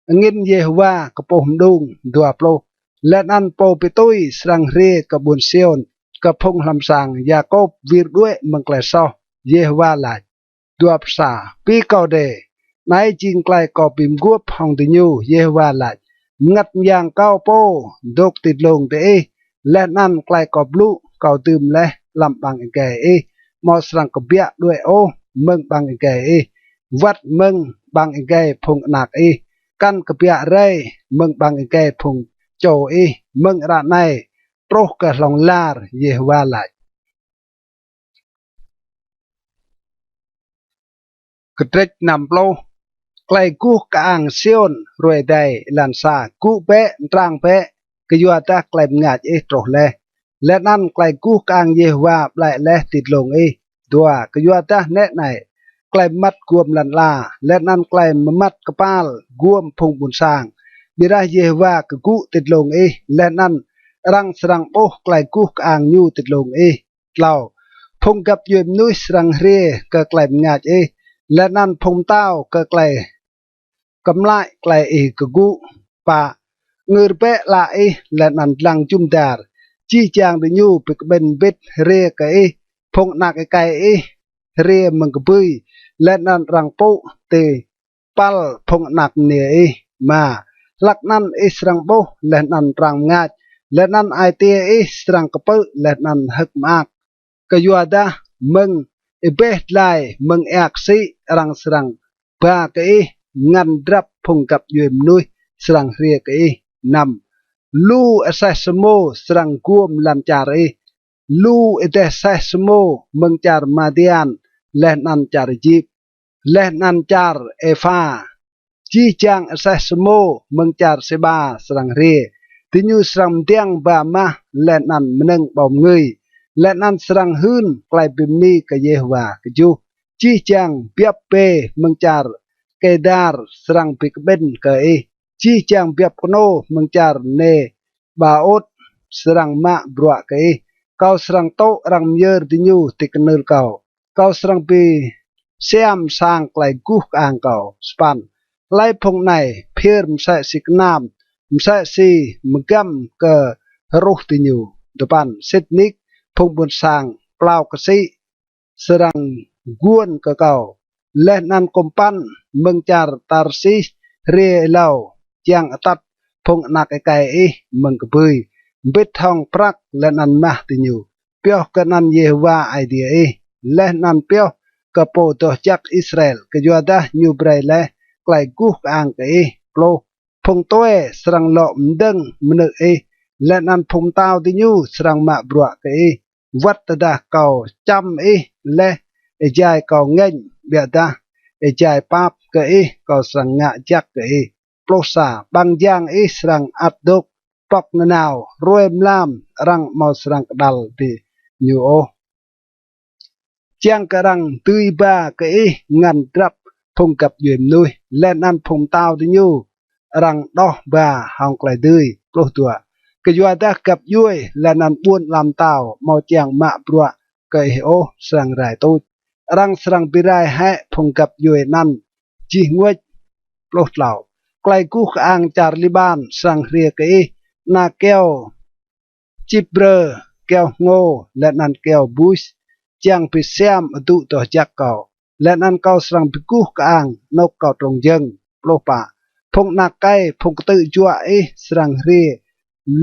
angĭn Yêhôwa kpuh mđung. Dua pluh. Leh anăn Pô Bi Tui srăng hriê kơ ƀuôn Siôn, kơ phung hlăm sang Yakôp wir đuĕ mơ̆ng klei soh, Yêhôwa lač. Dua pluh sa. Bi kâo dê, anei jing klei kâo bi mguôp hŏng diñu, Yêhôwa lač. Mngăt Myang kâo pô dôk ti dlông diih, leh anăn klei kâo blŭ kâo dưm leh hlăm ƀăng êgei ih amâo srăng kbiă đuĕ ôh mơ̆ng ƀăng êgei ih, wăt mơ̆ng ƀăng êgei phung anak ih kăn kbiă rei mơ̆ng ƀăng êgei phung čô ih mơ̆ng ară anei truh kơ hlŏng lar, Yêhôwa lač. Kdrêč năm pluh. Klei guh kơang Siôn hruê êdei. Êlan sa. Gŭ bĕ, mtrang bĕ, kyuadah klei mngač ih truh leh, leh anăn klei guh kơang Yêhôwa ƀlĕ leh ti dlông ih. Dua. Kyuadah nĕ anei, klei mmăt guôm lăn ala, leh anăn klei mmăt kpal guôm phung ƀuôn sang. Ƀiădah Yêhôwa kgŭ ti dlông ih, leh anăn arăng srăng ƀuh klei guh kơang ñu ti dlông ih. Tlâo. Phung găp djuê mnuih srăng hriê kơ klei mngač ih, leh anăn phung mtao kơ klei kmlăi klei ih kgŭ. Pă. Ngưr bĕ ală ih leh anăn dlăng jŭm dar. Jih jang diñu bi kƀĭn mbĭt hriê kơ ih, phung anak êkei ih hriê mơ̆ng kbưi, leh anăn arăng pŭ ti păl phung anak mniê ih. Êma. Hlăk anăn ih srăng ƀuh leh anăn arăng mngač, leh anăn ai tiê ih srăng kpư̆ leh anăn hơ̆k mơak. Kyuadah mơ̆ng êbeh dlai, mơ̆ng êa ksĭ arăng srăng ba kơ ih, ngăn drăp phung găp djuê mnuih srăng hriê kơ ih. Năm. Lu aseh samô srăng guôm lăn čar ih, lu êdeh aseh samô mơ̆ng čar Madian leh anăn čar Êjip, leh anăn čar Êpha. Jih jang aseh samô mơ̆ng čar Sêba srăng hriê. Diñu srăng mdiăng ba mah leh anăn mnơ̆ng ƀâo mngưi, leh anăn srăng hưn klei bi mni kơ Yêhôwa. Kjuh. Jih jang biăp bê mơ̆ng čar Kêdar srăng bi kƀĭn kơ ih. Jih jang biăp knô mơ̆ng čar Nêbaôt srăng mă bruă kơ ih. Kâo srăng tŭ arăng myơr diñu ti knưl kâo. Kâo srăng bi siam sang klei guh kơang kâo. Sa păn. Hlei phung anei phiơr msĕ si knam, msĕ si mgăm kơ hruh diñu? Dua păn. Sĭt nik phung ƀuôn sang plao ksĭ srăng guôn kơ kâo, leh anăn kŭmpăn mơ̆ng čar Tarsis hriê êlâo, čiăng atăt phung anak êkei ih mơ̆ng kbưi, mbĭt hŏng prăk leh anăn mah diñu. Pioh kơ anăn Yêhôwa Aê Diê ih, leh anăn pioh kơ Pô Doh Jăk Israel, kyuadah ñu brei leh klei guh kơang kơ ih. Pluh. Phung tue srăng lŏ mdơ̆ng mnư̆ ih, leh anăn phung mtao diñu srăng mă bruă kơ ih. Wăt tơdah kâo čăm ih leh êjai kâo ngêñ, ƀiădah êjai pap kơ ih kâo srăng ngă jăk kơ ih. Pluh sa. Ƀăng jang ih srăng ăt dôk pŏk nanao, hruê mlam arăng amâo srăng kđăl diñu ôh, čiăng kơ arăng dưi ba kơ ih ngăn drăp phung găp djuê mnuih, leh anăn phung mtao diñu arăng đoh ba hŏng klei dưi. Pluh dua. Kyuadah găp djuê leh anăn ƀuôn ala mtao amâo čiăng mă bruă kơ ih ôh srăng rai tuč. Arăng srăng bi rai hĕ phung găp djuê anăn jih nguêč. Pluh tlâo. Klei guh kơang čar Liƀan srăng hriê kơ ih, ana kyâo čip brơ, kyâo hngô, leh anăn kyâo bus, čiăng bi siam adŭ doh jăk kâo, leh anăn kâo srăng bi guh kơang anôk kâo trông jơ̆ng. Pluh pă. Phung anak êkei, phung ktư̆ juă ih srăng hriê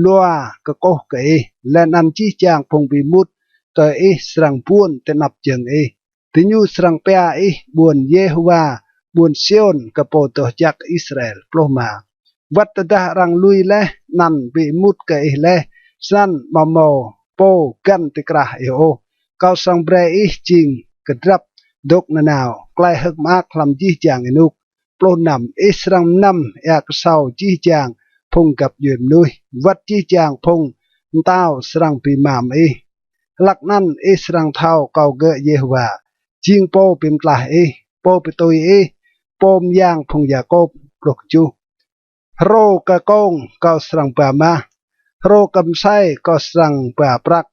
lua kkuh kơ ih, leh anăn jih jang phung bi êmut kơ ih srăng buôn ti anăp jơ̆ng ih. Diñu srăng pia ih ƀuôn Yêhôwa, ƀuôn Siôn kơ Pô Doh Jăk Israel. Pluh êma. Wăt tơdah arăng lui leh anăn bi êmut kơ ih leh, snăn amâo mâo pô găn ti krah ih ôh, kâo srăng brei ih jing kdrăp dôk nanao, klei hơ̆k mơak hlăm jih jang ênuk. Pluh năm. Ih srăng mnăm êa ksâo jih jang phung găp djuê mnuih, wăt jih jang phung mtao srăng bi êmam ih. Hlăk anăn ih srăng thâo kâo gơ̆ Yêhôwa, jing Pô bi mtlaih ih, Pô bi tui ih, Pô myang phung Yakôp. Pluh kjuh. Hrô kơ kông kâo srăng ba mah, hrô kơ msei kâo srăng ba prăk,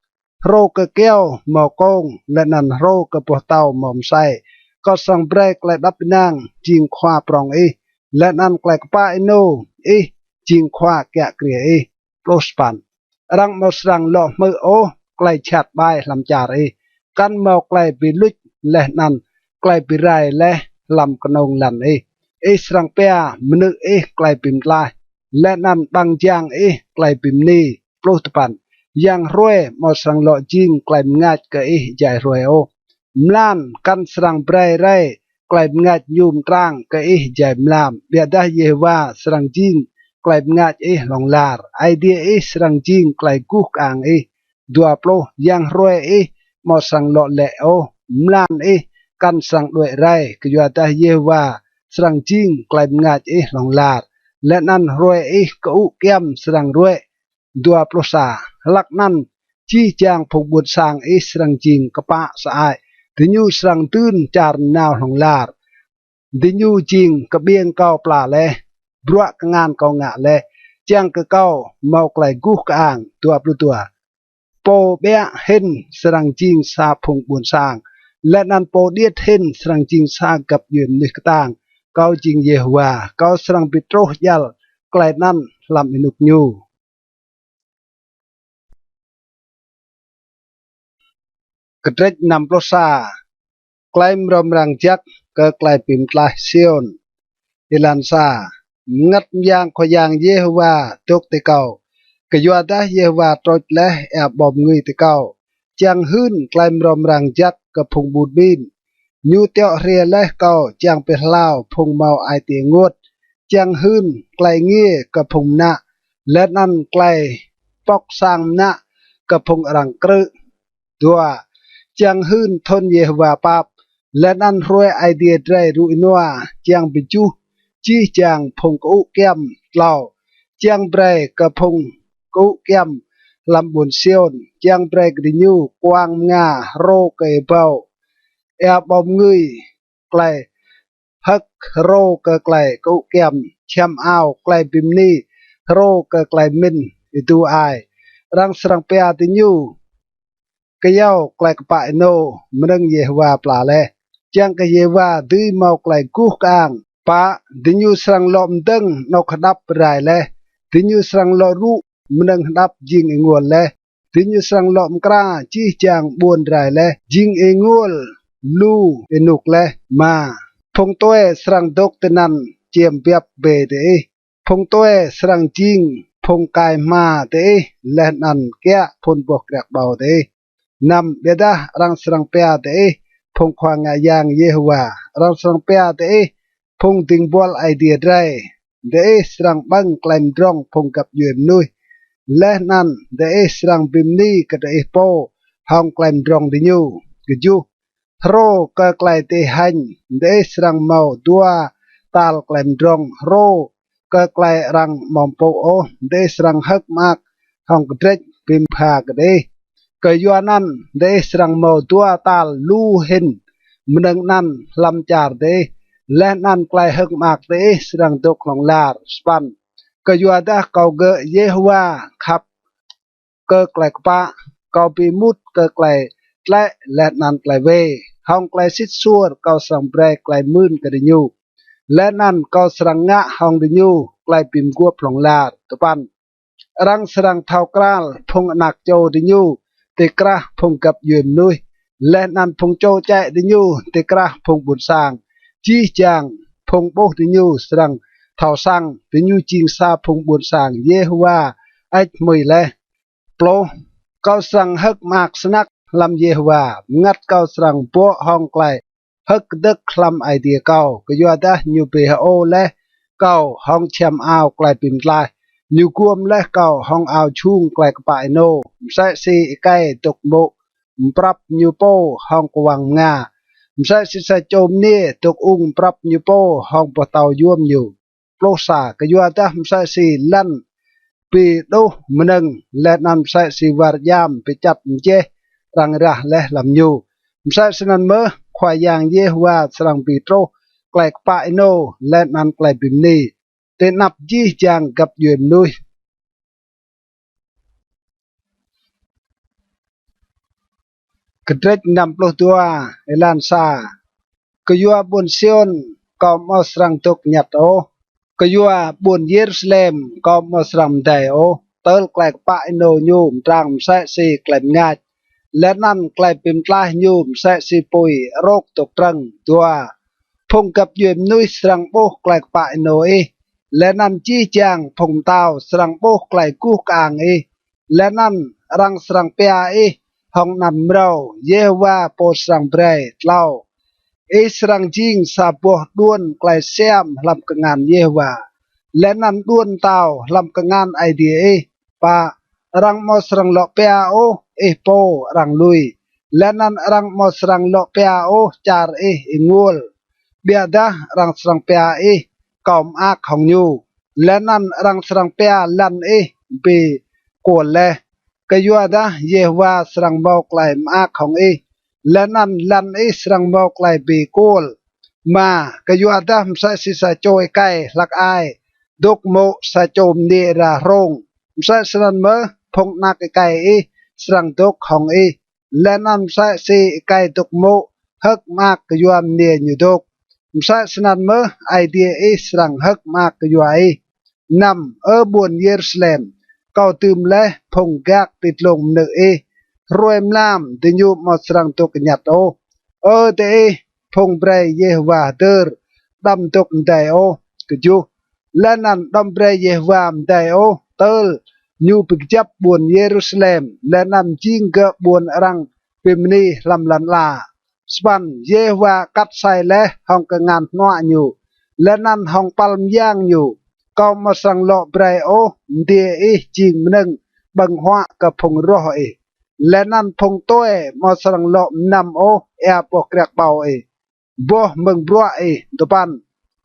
hrô kơ kyâo mâo kông, leh anăn hrô kơ boh tâo mâo msei. Kâo srăng brei klei êđăp ênang jing khua prŏng ih, leh anăn klei kpă ênô ih jing khua kiă kriê ih. Pluh sa păn. Arăng amâo srăng lŏ hmư̆ ôh klei jhat ƀai hlăm čar ih, kăn mâo klei bi luč leh anăn klei bi rai leh hlăm knông lăn ih. Ih srăng pia mnư̆ ih klei bi mtlaih, leh anăn ƀăng jang ih klei bi mni. Pluh dua păn. Yang hruê amâo srăng lŏ jing klei mngač kơ ih êjai hruê ôh, mlan kăn srăng brei rei klei mngač ñu mtrang kơ ih êjai mlam, ƀiădah Yêhôwa srăng jing klei mngač ih hlŏng lar, Aê Diê ih srăng jing klei guh kơang ih. Dua pluh. Yang hruê ih amâo srăng lŏ lĕ ôh, mlan ih kăn srăng đuĕ rei, kyuadah Yêhôwa srăng jing klei mngač ih hlŏng lar, leh anăn hruê ih kơŭ kyăm srăng ruĕ. Dua pluh sa. Hlăk anăn jih jang phung ƀuôn sang ih srăng jing kpă sơăi, diñu srăng dưn čar nanao hlŏng lar. Diñu jing kƀiêng kâo pla leh, bruă kngan kâo ngă leh, čiăng kơ kâo mâo klei guh kơang. Dua pluh dua. Pô ƀiă hĭn srăng jing sa phung ƀuôn sang, leh anăn pô điêt hĭn srăng jing sa găp djuê mnuih ktang. Kâo jing Yêhôwa, kâo srăng bi truh djăl klei anăn hlăm ênuk ñu. Kdrêč năm pluh sa. Klei mrâo mrang jăk kơ klei bi mtlaih Siôn. Êlan sa. Mngăt myang Khua Yang Yêhôwa dôk ti kâo, kyuadah Yêhôwa trôč leh êa ƀâo mngưi ti kâo, čiăng hưn klei mrâo mrang jăk kơ phung ƀun ƀin. Ñu tiŏ hriê leh kâo čiăng bi hlao phung mâo ai tiê ênguôt, čiăng hưn klei êngiê kơ phung mnă, leh anăn klei pŏk sang mnă kơ phung arăng krư̆. Dua. Čiăng hưn thŭn Yêhôwa pap, leh anăn hruê Aê Diê drei rŭ ênua, čiăng bi juh jih jang phung kơŭ kyăm. Tlâo. Čiăng brei kơ phung kơŭ kyăm hlăm ƀuôn Siôn, čiăng brei kơ diñu kuang mnga hrô kơ êa ƀâo, êa ƀâo mngưi, klei hơ̆k hrô kơ klei kơŭ kyăm, čhiăm ao klei bi mni hrô kơ klei mĭn êdu ai. Arăng srăng pia diñu kyâo klei kpă ênô mnơ̆ng Yêhôwa pla leh, čiăng kơ Yêhôwa dưi mâo klei guh kơang. Pă. Diñu srăng lŏ mdơ̆ng anôk hđăp rai leh, diñu srăng lŏ rŭ mnơ̆ng hđăp jing ênguôl leh, diñu srăng lŏ mkra jih jang ƀuôn rai leh, jing ênguôl lu ênuk leh. Êma. Phung tue srăng dôk tinăn čiêm biăp bê diih, phung tue srăng jing phung kai hma diih, leh anăn kiă phŭn boh kriăk ƀâo diih. Năm. Ƀiădah arăng srăng pia diih phung khua ngă yang Yêhôwa, arăng srăng pia diih phung dĭng buăl Aê Diê drei. Diih srăng ƀơ̆ng klei mdrŏng phung găp djuê mnuih, leh anăn diih srăng bi mni kơ diih pô hŏng klei mdrŏng diñu. Kjuh. Hrô kơ klei diih hêñ, diih srăng mâo dua tal klei mdrŏng. Hrô kơ klei arăng amâo mpŭ ôh, diih srăng hơ̆k mơak hŏng kdrêč bi mbha kơ diih. Kyuanăn diih srăng mâo dua tal lu hĭn mnơ̆ng anăn hlăm čar diih, leh anăn klei hơ̆k mơak diih srăng dôk hlŏng lar. Sa păn. Kyuadah kâo gơ̆ Yêhôwa khăp kơ klei kpă, kâo bi êmut kơ klei tlĕ leh anăn klei wê. Hŏng klei sĭt suôr kâo srăng brei klei mưn kơ diñu, leh anăn kâo srăng ngă hŏng diñu klei bi mguôp hlŏng lar. Dua păn. Arăng srăng thâo kral phung anak čô diñu ti krah phung găp djuê mnuih, leh anăn phung čô čĕ diñu ti krah phung ƀuôn sang. Jih jang phung ƀuh diñu srăng thâo săng diñu jing sa phung ƀuôn sang Yêhôwa hơêč hmưi leh. Pluh. Kâo srăng hơ̆k mơak snăk hlăm Yêhôwa, mngăt kâo srăng bŏ hŏng klei hơ̆k kdơ̆k hlăm Aê Diê kâo, kyuadah ñu bi hơô leh kâo hŏng čhiăm ao klei bi mtlaih, ñu guôm leh kâo hŏng ao jhung klei kpă ênô. Msĕ si êkei dôk mô̆ mprăp ñu pô hŏng kwang mnga, msĕ si sa čô mniê dôk ung mprăp ñu pô hŏng boh tâo yuôm ñu. Pluh sa. Kyuadah msĕ si lăn bi đuh mnơ̆ng, leh anăn msĕ si war djam bi čăt mjeh arăng rah leh hlăm ñu, msĕ snăn mơh Khua Yang Yêhôwa srăng bi truh klei kpă ênô leh anăn klei bi mni ti anăp jih jang găp djuê mnuih. Kdrêč năm pluh dua, êlan sa. Kyua ƀuôn Siôn kâo amâo srăng dôk ñăt ôh, kyua ƀuôn Yêrusalem kâo amâo srăng mdei ôh, tơl klei kpă ênô ñu mtrang msĕ si klei mngač, leh anăn klei bi mtlaih ñu msĕ si pui arôk dôk trơ̆ng. Dua. Phung găp djuê mnuih srăng ƀuh klei kpă ênô ih, leh anăn jih jang phung mtao srăng ƀuh klei guh kơang ih, leh anăn arăng srăng pia ih hŏng anăn mrâo, Yêhôwa pô srăng brei. Tlâo. Ih srăng jing sa boh đuôn klei siam hlăm kngan Yêhôwa, leh anăn đuôn mtao hlăm kngan Aê Diê ih. Pă. Arăng amâo srăng lŏ pia ôh ih pô arăng lui, leh anăn arăng amâo srăng lŏ pia ôh čar ih ênguôl. Ƀiădah arăng srăng pia ih kâo mơak hŏng ñu, leh anăn arăng srăng pia lăn ih bi kuôl leh. Kyuadah Yêhôwa srăng mâo klei mơak hŏng ih, leh anăn lăn ih srăng mâo klei bi kuôl. Êma, kyuadah msĕ si sa čô êkei hlăk ai dôk mô̆ sa čô mniê êra hrông, msĕ snăn mơh phung anak êkei ih srăng dôk hŏng ih, leh anăn msĕ si êkei dôk mô̆ hơ̆k mơak kyua mniê ñu dôk, msĕ snăn mơh Aê Diê ih srăng hơ̆k mơak kyua ih. Năm, Ơ ƀuôn Yêrusalem, kâo dưm leh phung gak ti dlông mnư̆ ih, hruê mlam diñu amâo srăng dôk ñăt ôh. Ơ diih, phung brei Yêhôwa hdơr, đăm dôk mdei ôh. Kjuh, leh anăn đăm brei Yêhôwa mdei ôh, tơl ñu bi kjăp ƀuôn Yêrusalem, leh anăn mjing gơ̆ ƀuôn arăng bi mni hlăm lăn ala. Sa păn, Yêhôwa kat asei leh hŏng kngan hnuă ñu, leh anăn hŏng păl myang ñu. Kâo amâo srăng lŏ brei ôh mdiê ih jing mnơ̆ng ƀơ̆ng huă kơ phung roh ih, leh anăn phung tue amâo srăng lŏ mnăm ôh êa boh kriăk ƀâo ih, boh mơ̆ng bruă ih. Dua păn,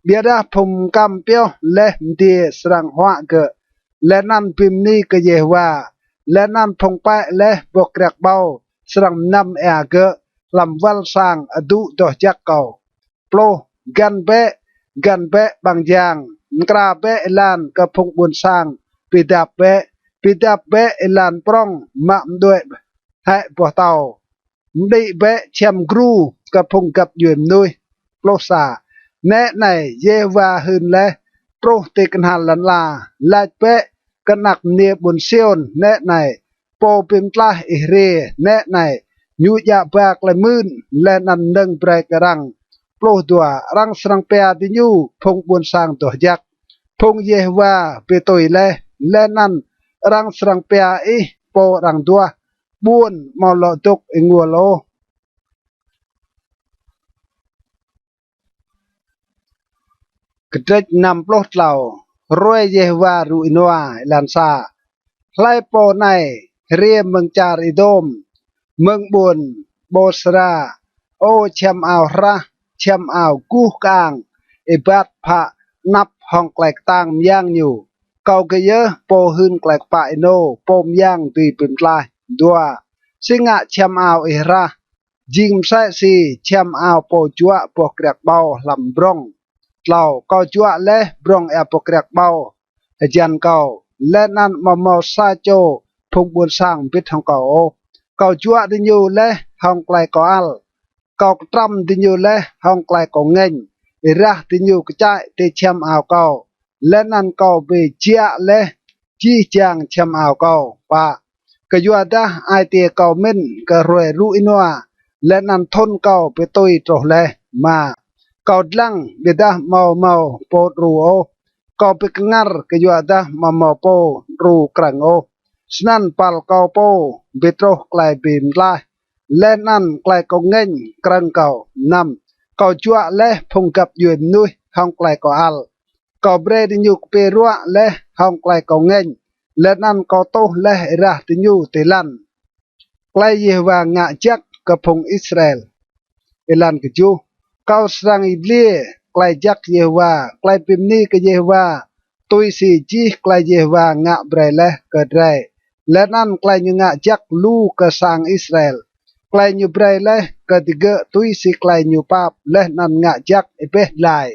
ƀiădah phung mkăm pioh leh mdiê srăng huă gơ̆, leh anăn bi mni kơ Yêhôwa, leh anăn phung pĕ leh boh kriăk ƀâo srăng mnăm êa gơ̆ hlăm wăl sang adŭ doh jăk kâo. Pluh, găn bĕ, găn bĕ ƀăng jang, mkra bĕ êlan kơ phung ƀuôn sang bi dap bĕ, bi dap bĕ êlan prŏng mă mđuĕ hĕ boh tâo, mđĭ bĕ čhiăm gru kơ phung găp djuê mnuih. Pluh sa, nĕ anei, Yêhôwa hưn leh truh ti knhal lăn ala, lač bĕ kơ anak mniê ƀuôn Siôn, nĕ anei, pô bi mtlaih ih hriê, nĕ anei, ñu djă ba klei mưn, leh anăn mnơ̆ng brei kơ arăng. Pluh dua, arăng srăng pia diñu phung ƀuôn sang doh jăk, phung Yêhôwa bi tui leh, leh anăn arăng srăng pia ih pô arăng duah, ƀuôn amâo lŏ dôk ênguôl ôh. Kdrêč năm pluh tlâo. Hruê Yêhôwa rŭ ênua. Êlan sa. Hlei pô anei hriê mơ̆ng čar Êđôm, mơ̆ng ƀuôn Bôsra, ô čhiăm ao hrah, čhiăm ao guh kơang, êbat phă anăp hŏng klei ktang myang ñu. Kâo gơ̆ yơh pô hưn klei kpă ênô, pô myang dưi bi mtlaih. Dua. Si ngă čhiăm ao ih hrah, jing msĕ si čhiăm ao pô juă boh kriăk ƀâo hlăm brŏng. Tlâo. Kâo juă leh brŏng êa boh kriăk ƀâo hjăn kâo, leh anăn amâo mâo sa čô phung ƀuôn sang mbĭt hŏng kâo ôh. Kâo juă diñu leh hŏng klei kâo ăl, kâo ktrăm diñu leh hŏng klei kâo ngêñ, êrah diñu kčăi ti čhiăm ao kâo, leh anăn kâo bi jiă leh jih jang čhiăm ao kâo. Pă. Kyuadah ai tiê kâo mĭn kơ hruê rŭ ênua, leh anăn thŭn kâo bi tui truh leh. Êma. Kâo dlăng, ƀiădah amâo mâo pô đru ôh. Kâo bi kngăr, kyuadah amâo mâo pô đru krơ̆ng ôh. Snăn păl kâo pô bi truh klei bi mtlaih, leh anăn klei kâo ngêñ krơ̆ng kâo. Năm. Kâo juă leh phung găp djuê mnuih hŏng klei kâo ăl, kâo brei diñu kpiê ruă leh hŏng klei kâo ngêñ, leh anăn kâo tuh leh êrah diñu ti lăn. Klei Yêhôwa ngă jăk kơ phung Israel. Êlan kjuh. Kâo srăng yăl dliê klei jăk Yêhôwa, klei bi mni kơ Yêhôwa, tui si jih klei Yêhôwa ngă brei leh kơ drei, leh anăn klei ñu ngă jăk lu kơ sang Israel. Klei ñu brei leh kơ digơ̆ tui si klei ñu pap leh anăn ngă jăk êbeh dlai.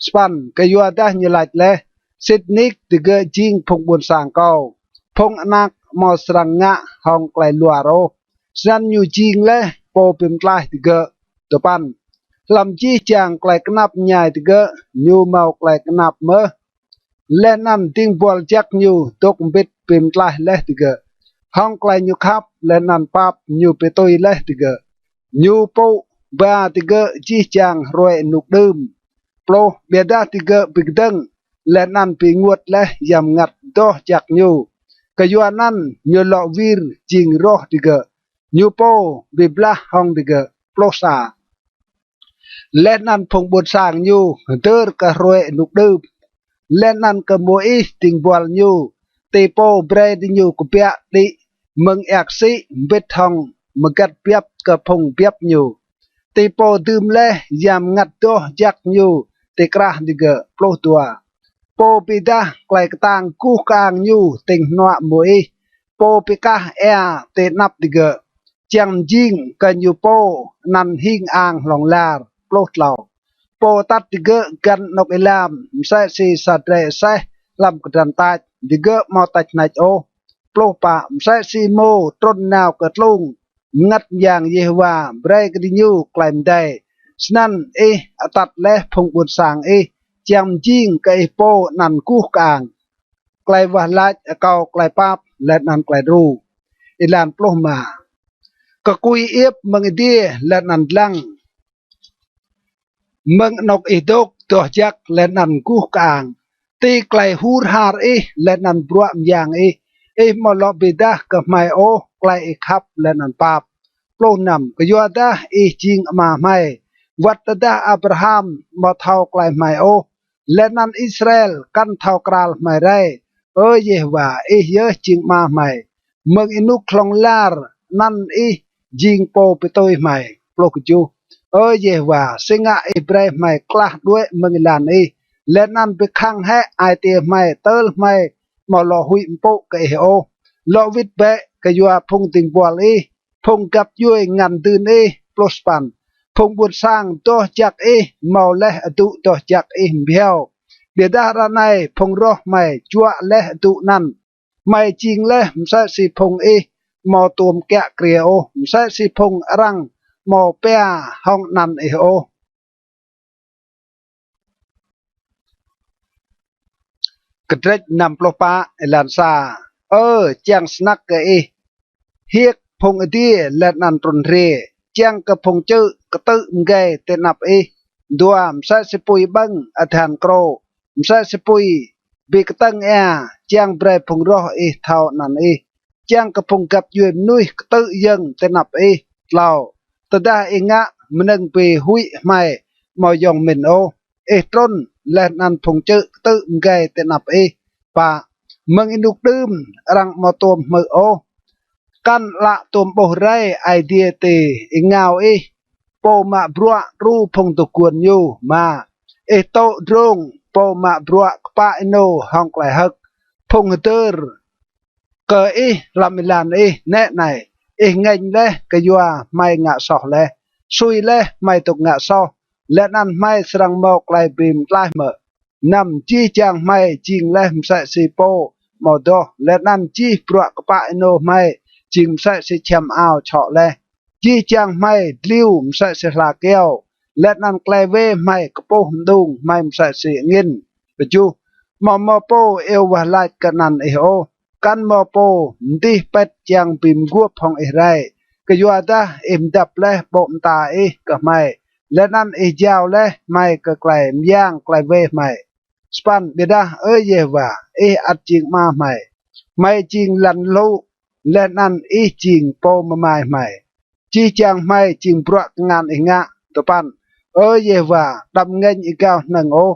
Sa păn. Kyuadah ñu lač leh, sĭt nik digơ̆ jing phung ƀuôn sang kâo, phung anak amâo srăng ngă hŏng klei luar ôh, snăn ñu jing leh pô bi mtlaih digơ̆. Dua păn. Hlăm jih jang klei knap mñai digơ̆ ñu mâo klei knap mơh, leh anăn dĭng buăl jăk ñu dôk mbĭt bi mtlaih leh digơ̆. Hŏng klei ñu khăp leh anăn pap ñu bi tui leh digơ̆. Ñu pŭ ba digơ̆ jih jang hruê ênuk đưm. Pluh. Ƀiădah digơ̆ bi kdơ̆ng leh anăn bi ênguôt leh Yang Mngăt doh jăk ñu, kyuanăn ñu lŏ wir jing roh digơ̆, ñu pô bi blah hŏng digơ̆. Pluh sa. Leh anăn phung ƀuôn sang ñu hdơr kơ hruê ênuk đưm, leh anăn kơ Môis dĭng buăl ñu, ti pô brei diñu kbiă đĭ mơ̆ng êa ksĭ mbĭt hŏng mgăt biăp kơ phung biăp ñu. Ti pô dưm leh ya mngăt doh jăk ñu ti krah digơ̆. Pluh dua. Pô bi êdah klei ktang guh kơang ñu tĭng hnuă mơ̆ng ih, pô bi kah êa ti anăp digơ̆, čiăng mjing kơ ñu pô anăn hing ang hlŏng lar. Pluh tlâo. Pô atăt digơ̆ găn anôk êlam, msĕ si sa drei aseh hlăm kdrăn tač, digơ̆ amâo tač hnač ôh. Pluh pă. Msĕ si êmô trŭn nao kơ tlung, mngăt myang Yêhôwa brei kơ diñu klei mdei, snăn ih atăt leh phung ƀuôn sang ih, čiăng mjing kơ ih pô anăn guh kơang. Klei wah lač akâo klei pap leh anăn klei đru. Êlan pluh êma. Kkui iêp mơ̆ng adiê leh anăn dlăng, mơ̆ng anôk ih dôk doh jăk leh anăn guh kơang. Ti klei hur har ih leh anăn bruă myang ih, ih amâo lŏ bi êdah kơ hmei ôh klei ih khăp leh anăn pap. Pluh năm. Kyuadah ih jing ama hmei, wăt tơdah Abraham amâo thâo klei hmei ôh, leh anăn Israel kăn thâo kral hmei rei, Ơ Yêhôwa, ih yơh jing ama hmei. Mơ̆ng ênuk hlŏng lar anăn ih jing pô bi tui hmei. Pluh kjuh. Ơ Yêhôwa, si ngă ih brei hmei klah đuĕ mơ̆ng êlan ih, leh anăn bi khăng hĕ ai tiê hmei tơl hmei amâo lŏ huĭ mpŭ kơ ih ôh? Lŏ wĭt bĕ kyua phung dĭng buăl ih, phung găp djuê ngăn dưn ih. Pluh sa păn. Phung ƀuôn sang doh jăk ih mâo leh adŭ doh jăk ih mbhiâo, ƀiădah ară anei phung roh hmei juă leh adŭ anăn. Hmei jing leh msĕ si phung ih amâo tuôm kiă kriê ôh, msĕ si phung arăng amâo pia hŏng anăn ih ôh. Kdrêč năm pluh pă, êlan sa. Ơ, čiăng snăk kơ ih hiêk phung adiê leh anăn trŭn hriê, čiăng kơ phung čư̆ ktư̆ mgei ti anăp ih. Dua. Msĕ si pui ƀơ̆ng adhan krô, msĕ si pui bi ktơ̆ng êa, čiăng brei phung roh ih thâo anăn ih, čiăng kơ phung găp djuê mnuih ktư̆ yơ̆ng ti anăp ih. Tlâo. Tơdah ih ngă mnơ̆ng bi huĭ hmei amâo yŏng mĭn ôh, ih trŭn leh anăn phung čư̆ ktư̆ mgei ti anăp ih. Pă. Mơ̆ng ênuk đưm arăng amâo tuôm hmư̆ ôh, kăn ală tuôm ƀuh rei Aê Diê ti êngao ih, pô mă bruă đru phung dôk guôn ñu. Êma. Ih tŭ drông pô mă bruă kpă ênô hŏng klei hơ̆k, phung hdơr kơ ih hlăm êlan ih. Nĕ anei, ih ngêñ leh kyua hmei ngă soh leh, sui leh hmei dôk ngă soh, leh anăn hmei srăng mâo klei bi mtlaih mơ̆? Năm. Jih jang hmei jing leh msĕ si pô amâo doh, leh anăn jih bruă kpă ênô hmei jing msĕ si čhiăm ao čhŏ leh. Jih jang hmei dliu msĕ si hla kyâo, leh anăn klei wê hmei kpuh mđung hmei msĕ si angĭn. Kjuh. Amâo mâo pô iêu wah lač kơ anăn ih ôh, kăn mâo pô mdih pĭt čiăng bi mguôp hŏng ih rei, kyuadah ih mdăp leh ƀô̆ mta ih kơ hmei, leh anăn ih jao leh hmei kơ klei myang klei wê hmei. Sa păn. Ƀiădah, Ơ Yêhôwa, ih ăt jing ama hmei, hmei jing lăn lŭ, leh anăn ih jing pô mmai hmei. Jih jang hmei jing bruă kngan ih ngă. Dua păn. Ơ Yêhôwa, đăm ngêñ êgao hnơ̆ng ôh,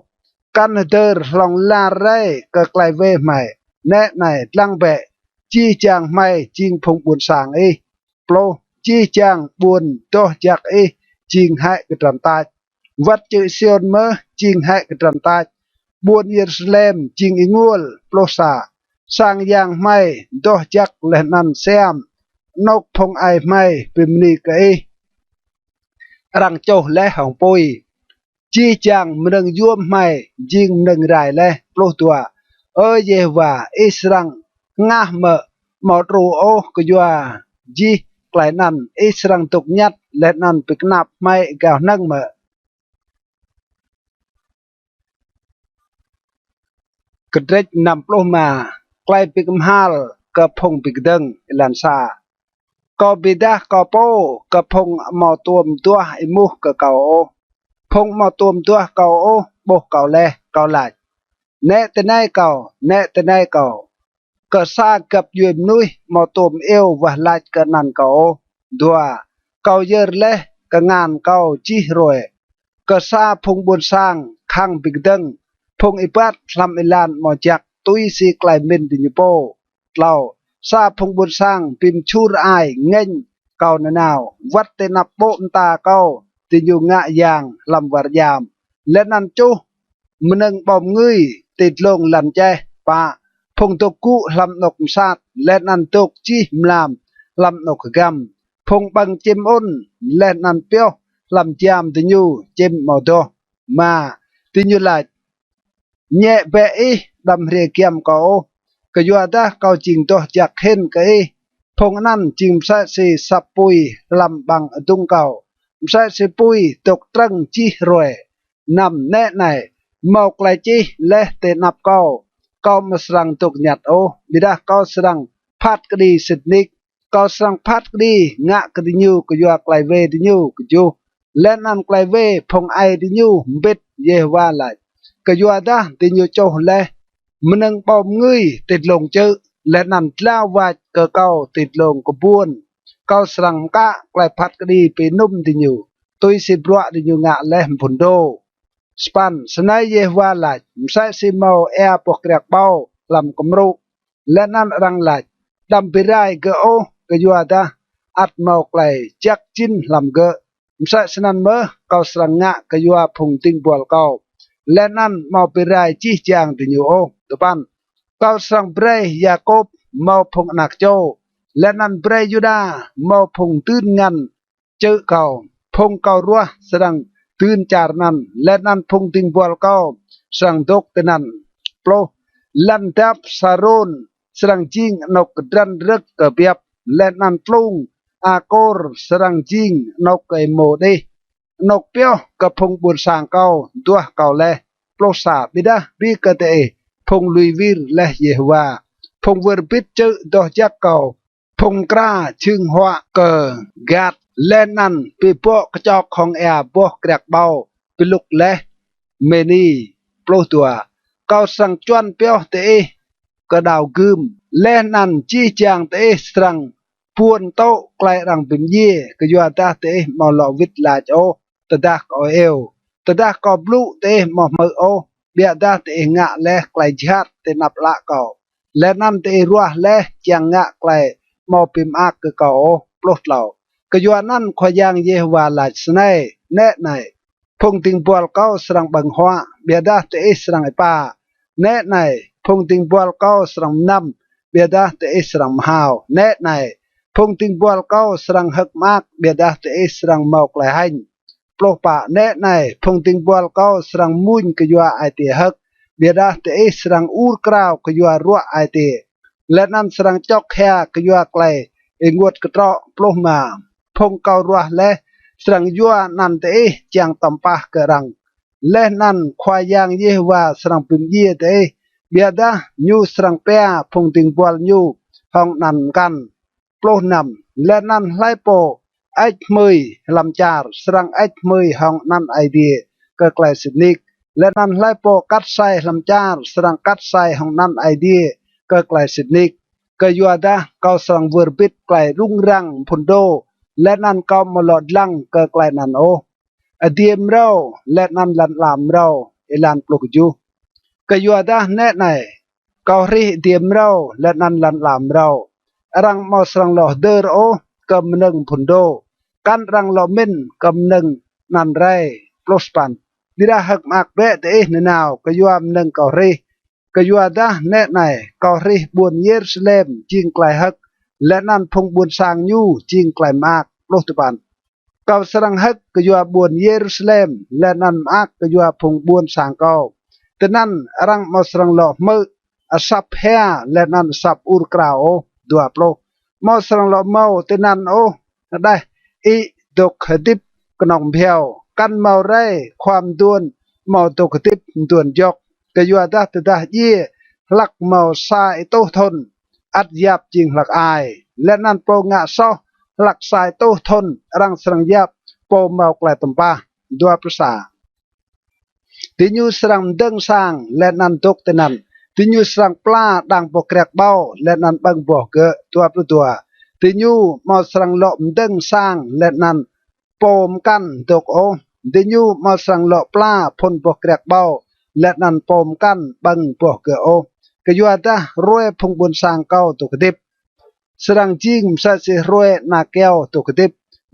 kăn hdơr hlŏng lar rei kơ klei wê hmei. Nĕ anei, dlăng bĕ, jih jang hmei jing phung ƀuôn sang ih. Pluh. Jih jang ƀuôn doh jăk ih jing hĕ kdrăn tač, wăt čư̆ Siôn mơh jing hĕ kdrăn tač, ƀuôn Yêrusalem jing ênguôl. Pluh sa. Sang yang hmei doh jăk leh anăn siam, anôk phung aê hmei bi mni kơ ih arăng čuh leh hŏng pui. Jih jang mnơ̆ng yuôm hmei jing mnơ̆ng rai leh. Pluh dua. Ơ Yêhôwa, ih srăng hngah mơ̆ amâo đru ôh kyua jih klei anăn? Ih srăng dôk ñăt leh anăn bi knap hmei êgao hnơ̆ng mơ̆? Kdrêč năm pluh êma. Klei bi kmhal kơ phung bi kdơ̆ng. Êlan sa. Kâo bi êdah kâo pô kơ phung amâo tuôm duah êmuh kơ kâo ôh, phung amâo tuôm duah kâo ôh ƀuh kâo leh, kâo lač: Nĕ tinei kâo, nĕ tinei kâo. Kơ sa găp djuê mnuih amâo tuôm iêu wah lač kơ anăn kâo ôh. Dua. Kâo yơr leh kngan kâo jih hruê kơ sa phung ƀuôn sang khăng bi kdơ̆ng, phung êbat hlăm êlan amâo jăk tui si klei mĭn diñu pô. Tlâo. Sa phung ƀuôn sang bi mčhur ai ngêñ kâo nanao, wăt ti anăp ƀô̆ mta kâo diñu ngă yang hlăm war djam, leh anăn čuh mnơ̆ng ƀâo mngưi ti dlông lăn čeh. Pă, phung dôk gŭ hlăm anôk msat leh anăn dôk jih mlam hlăm anôk hgăm, phung ƀơ̆ng čĭm ŭn leh anăn pioh hlăm jam diñu čĭm amâo doh. Êma, diñu lač: Ñĕ bĕ ih, đăm hriê giăm kâo ôh, kyuadah kâo jing doh jăk hĭn kơ ih. Phung anăn jing msĕ si asăp pui hlăm ƀăng adŭng kâo, msĕ si pui dôk trơ̆ng jih hruê. Năm, nĕ anei, mâo klei čih leh ti anăp kâo, kâo amâo srăng dôk ñăt ôh, ƀiădah kâo srăng phat kđi sĭt nik. Kâo srăng phat kđi ngă kơ diñu kyua klei wê diñu. Kjuh, leh anăn klei wê phung aê diñu mbĭt, Yêhôwa lač, kyuadah diñu čuh leh mnơ̆ng ƀâo mngưi ti dlông čư̆, leh anăn dlao wač kơ kâo ti dlông kbuôn. Kâo srăng mkă klei phat kđi bi ênŭm diñu, tui si bruă diñu ngă leh mphŭn dô. Sa păn, snei Yêhôwa lač: Msĕ si mâo êa boh kriăk ƀâo hlăm kmrŭ, leh anăn arăng lač: Đăm bi rai gơ̆ ôh, kyuadah ăt mâo klei jăk jĭn hlăm gơ̆, msĕ snăn mơh kâo srăng ngă kyua phung dĭng buăl kâo, leh anăn amâo bi rai jih jang diñu ôh. Dua păn, kâo srăng brei Yakôp mâo phung anak čô, leh anăn brei Yuđa mâo phung dưn ngăn čư̆ kâo. Phung kâo ruah srăng dưn čar anăn, leh anăn phung dĭng buăl kâo srăng dôk tinăn. Pluh, lăn dap Sarôn srăng jing anôk kdrăn rơ̆k kơ biăp, leh anăn tlung Akôr srăng jing anôk kơ êmô đih, anôk pioh kơ phung ƀuôn sang kâo duah kâo leh. Pluh sa, ƀiădah bi kơ diih, phung lui wir leh Yêhôwa, phung wơr bĭt čư̆ doh jăk kâo, phung mkra jhưng huă kơ Gat, leh anăn bi bŏ kčok hŏng êa boh kriăk ƀâo bi lŭk leh Mêni. Pluh dua, kâo srăng čuăn pioh diih kơ đao gưm, leh anăn jih jang diih srăng buôn tŭ klei arăng bi mdjiê, kyuadah diih amâo lŏ wĭt lač ôh tơdah kâo iêu, tơdah kâo blŭ diih amâo hmư̆ ôh, ƀiădah diih ngă leh klei jhat ti anăp ală kâo, leh anăn diih ruah leh čiăng ngă klei amâo bi mơak kơ kâo ôh. Pluh tlâo, kyuanăn Khua Yang Yêhôwa lač snei: Nĕ anei, phung dĭng buăl kâo srăng ƀơ̆ng huă, ƀiădah diih srăng êpa. Nĕ anei, phung dĭng buăl kâo srăng mnăm, ƀiădah diih srăng mhao. Nĕ anei, phung dĭng buăl kâo srăng hơ̆k mơak, ƀiădah diih srăng mâo klei hêñ. Pluh pă, nĕ anei, phung dĭng buăl kâo srăng mmuñ kyua ai tiê hơ̆k, ƀiădah diih srăng ur krao kyua ruă ai tiê, leh anăn srăng čŏk hia kyua klei ênguôt ktrŏ. Pluh êma, phung kâo ruah leh srăng yua anăn diih čiăng tăm pah kơ arăng, leh anăn Khua Yang Yêhôwa srăng bi mdjiê diih, ƀiădah ñu srăng pia phung dĭng buăl ñu hŏng anăn mkăn. Pluh năm, leh anăn hlei pô hơêč hmưi hlăm čar srăng hơêč hmưi hŏng anăn Aê Diê kơ klei sĭt nik, leh anăn hlei pô kat asei hlăm čar srăng kat asei hŏng anăn Aê Diê kơ klei sĭt nik. Kyuadah kâo srăng wơr bĭt klei rŭng răng mphŭn dô, leh anăn kâo amâo lŏ dlăng kơ klei anăn ôh. Adiê mrâo leh anăn lăn ala mrâo. Êlan pluh kjuh, kyuadah nĕ anei, kâo hrih adiê mrâo leh anăn lăn ala mrâo. Arăng amâo srăng lŏ hdơr ôh kơ mnơ̆ng mphŭn dô, kăn arăng lŏ mĭn kơ mnơ̆ng anăn rei. Pluh sa păn, ƀiădah hơ̆k mơak bĕ diih nanao kyua mnơ̆ng kâo hrih, kyuadah nĕ anei, kâo hrih ƀuôn Yêrusalem jing klei hơ̆k, leh anăn phung ƀuôn sang ñu jing klei mơak. Pluh dua păn, kâo srăng hơ̆k kyua ƀuôn Yêrusalem, leh anăn mơak kyua phung ƀuôn sang kâo. Tinăn arăng amâo srăng lŏ hmư̆ asăp hia leh anăn asăp ur krao ôh. Dua pluh, amâo srăng lŏ mâo tinăn ôh hđeh ĭ dôk hdĭp knŏng bhiâo, kăn mâo rei khua mduôn amâo dôk hdĭp mduôn jŏk. Kyuadah tơdah djiê hlăk mâo sa êtuh thŭn, ăt yap jing hlăk ai, leh anăn pô ngă soh hlăk sa êtuh thŭn, arăng srăng yap pô mâo klei tăm pah. Dua pluh sa, diñu srăng mdơ̆ng sang leh anăn dôk tinăn, diñu srăng pla đang boh kriăk ƀâo leh anăn ƀơ̆ng boh gơ̆. Dua pluh dua, diñu amâo srăng lŏ mdơ̆ng sang leh anăn pô mkăn dôk ôh, diñu amâo srăng lŏ pla phŭn boh kriăk ƀâo leh anăn pô mkăn ƀơ̆ng boh gơ̆ ôh, kyuadah hruê phung ƀuôn sang kâo dôk hdĭp. srăng jing msĕ si hruê ana kyâo dôk hdĭp,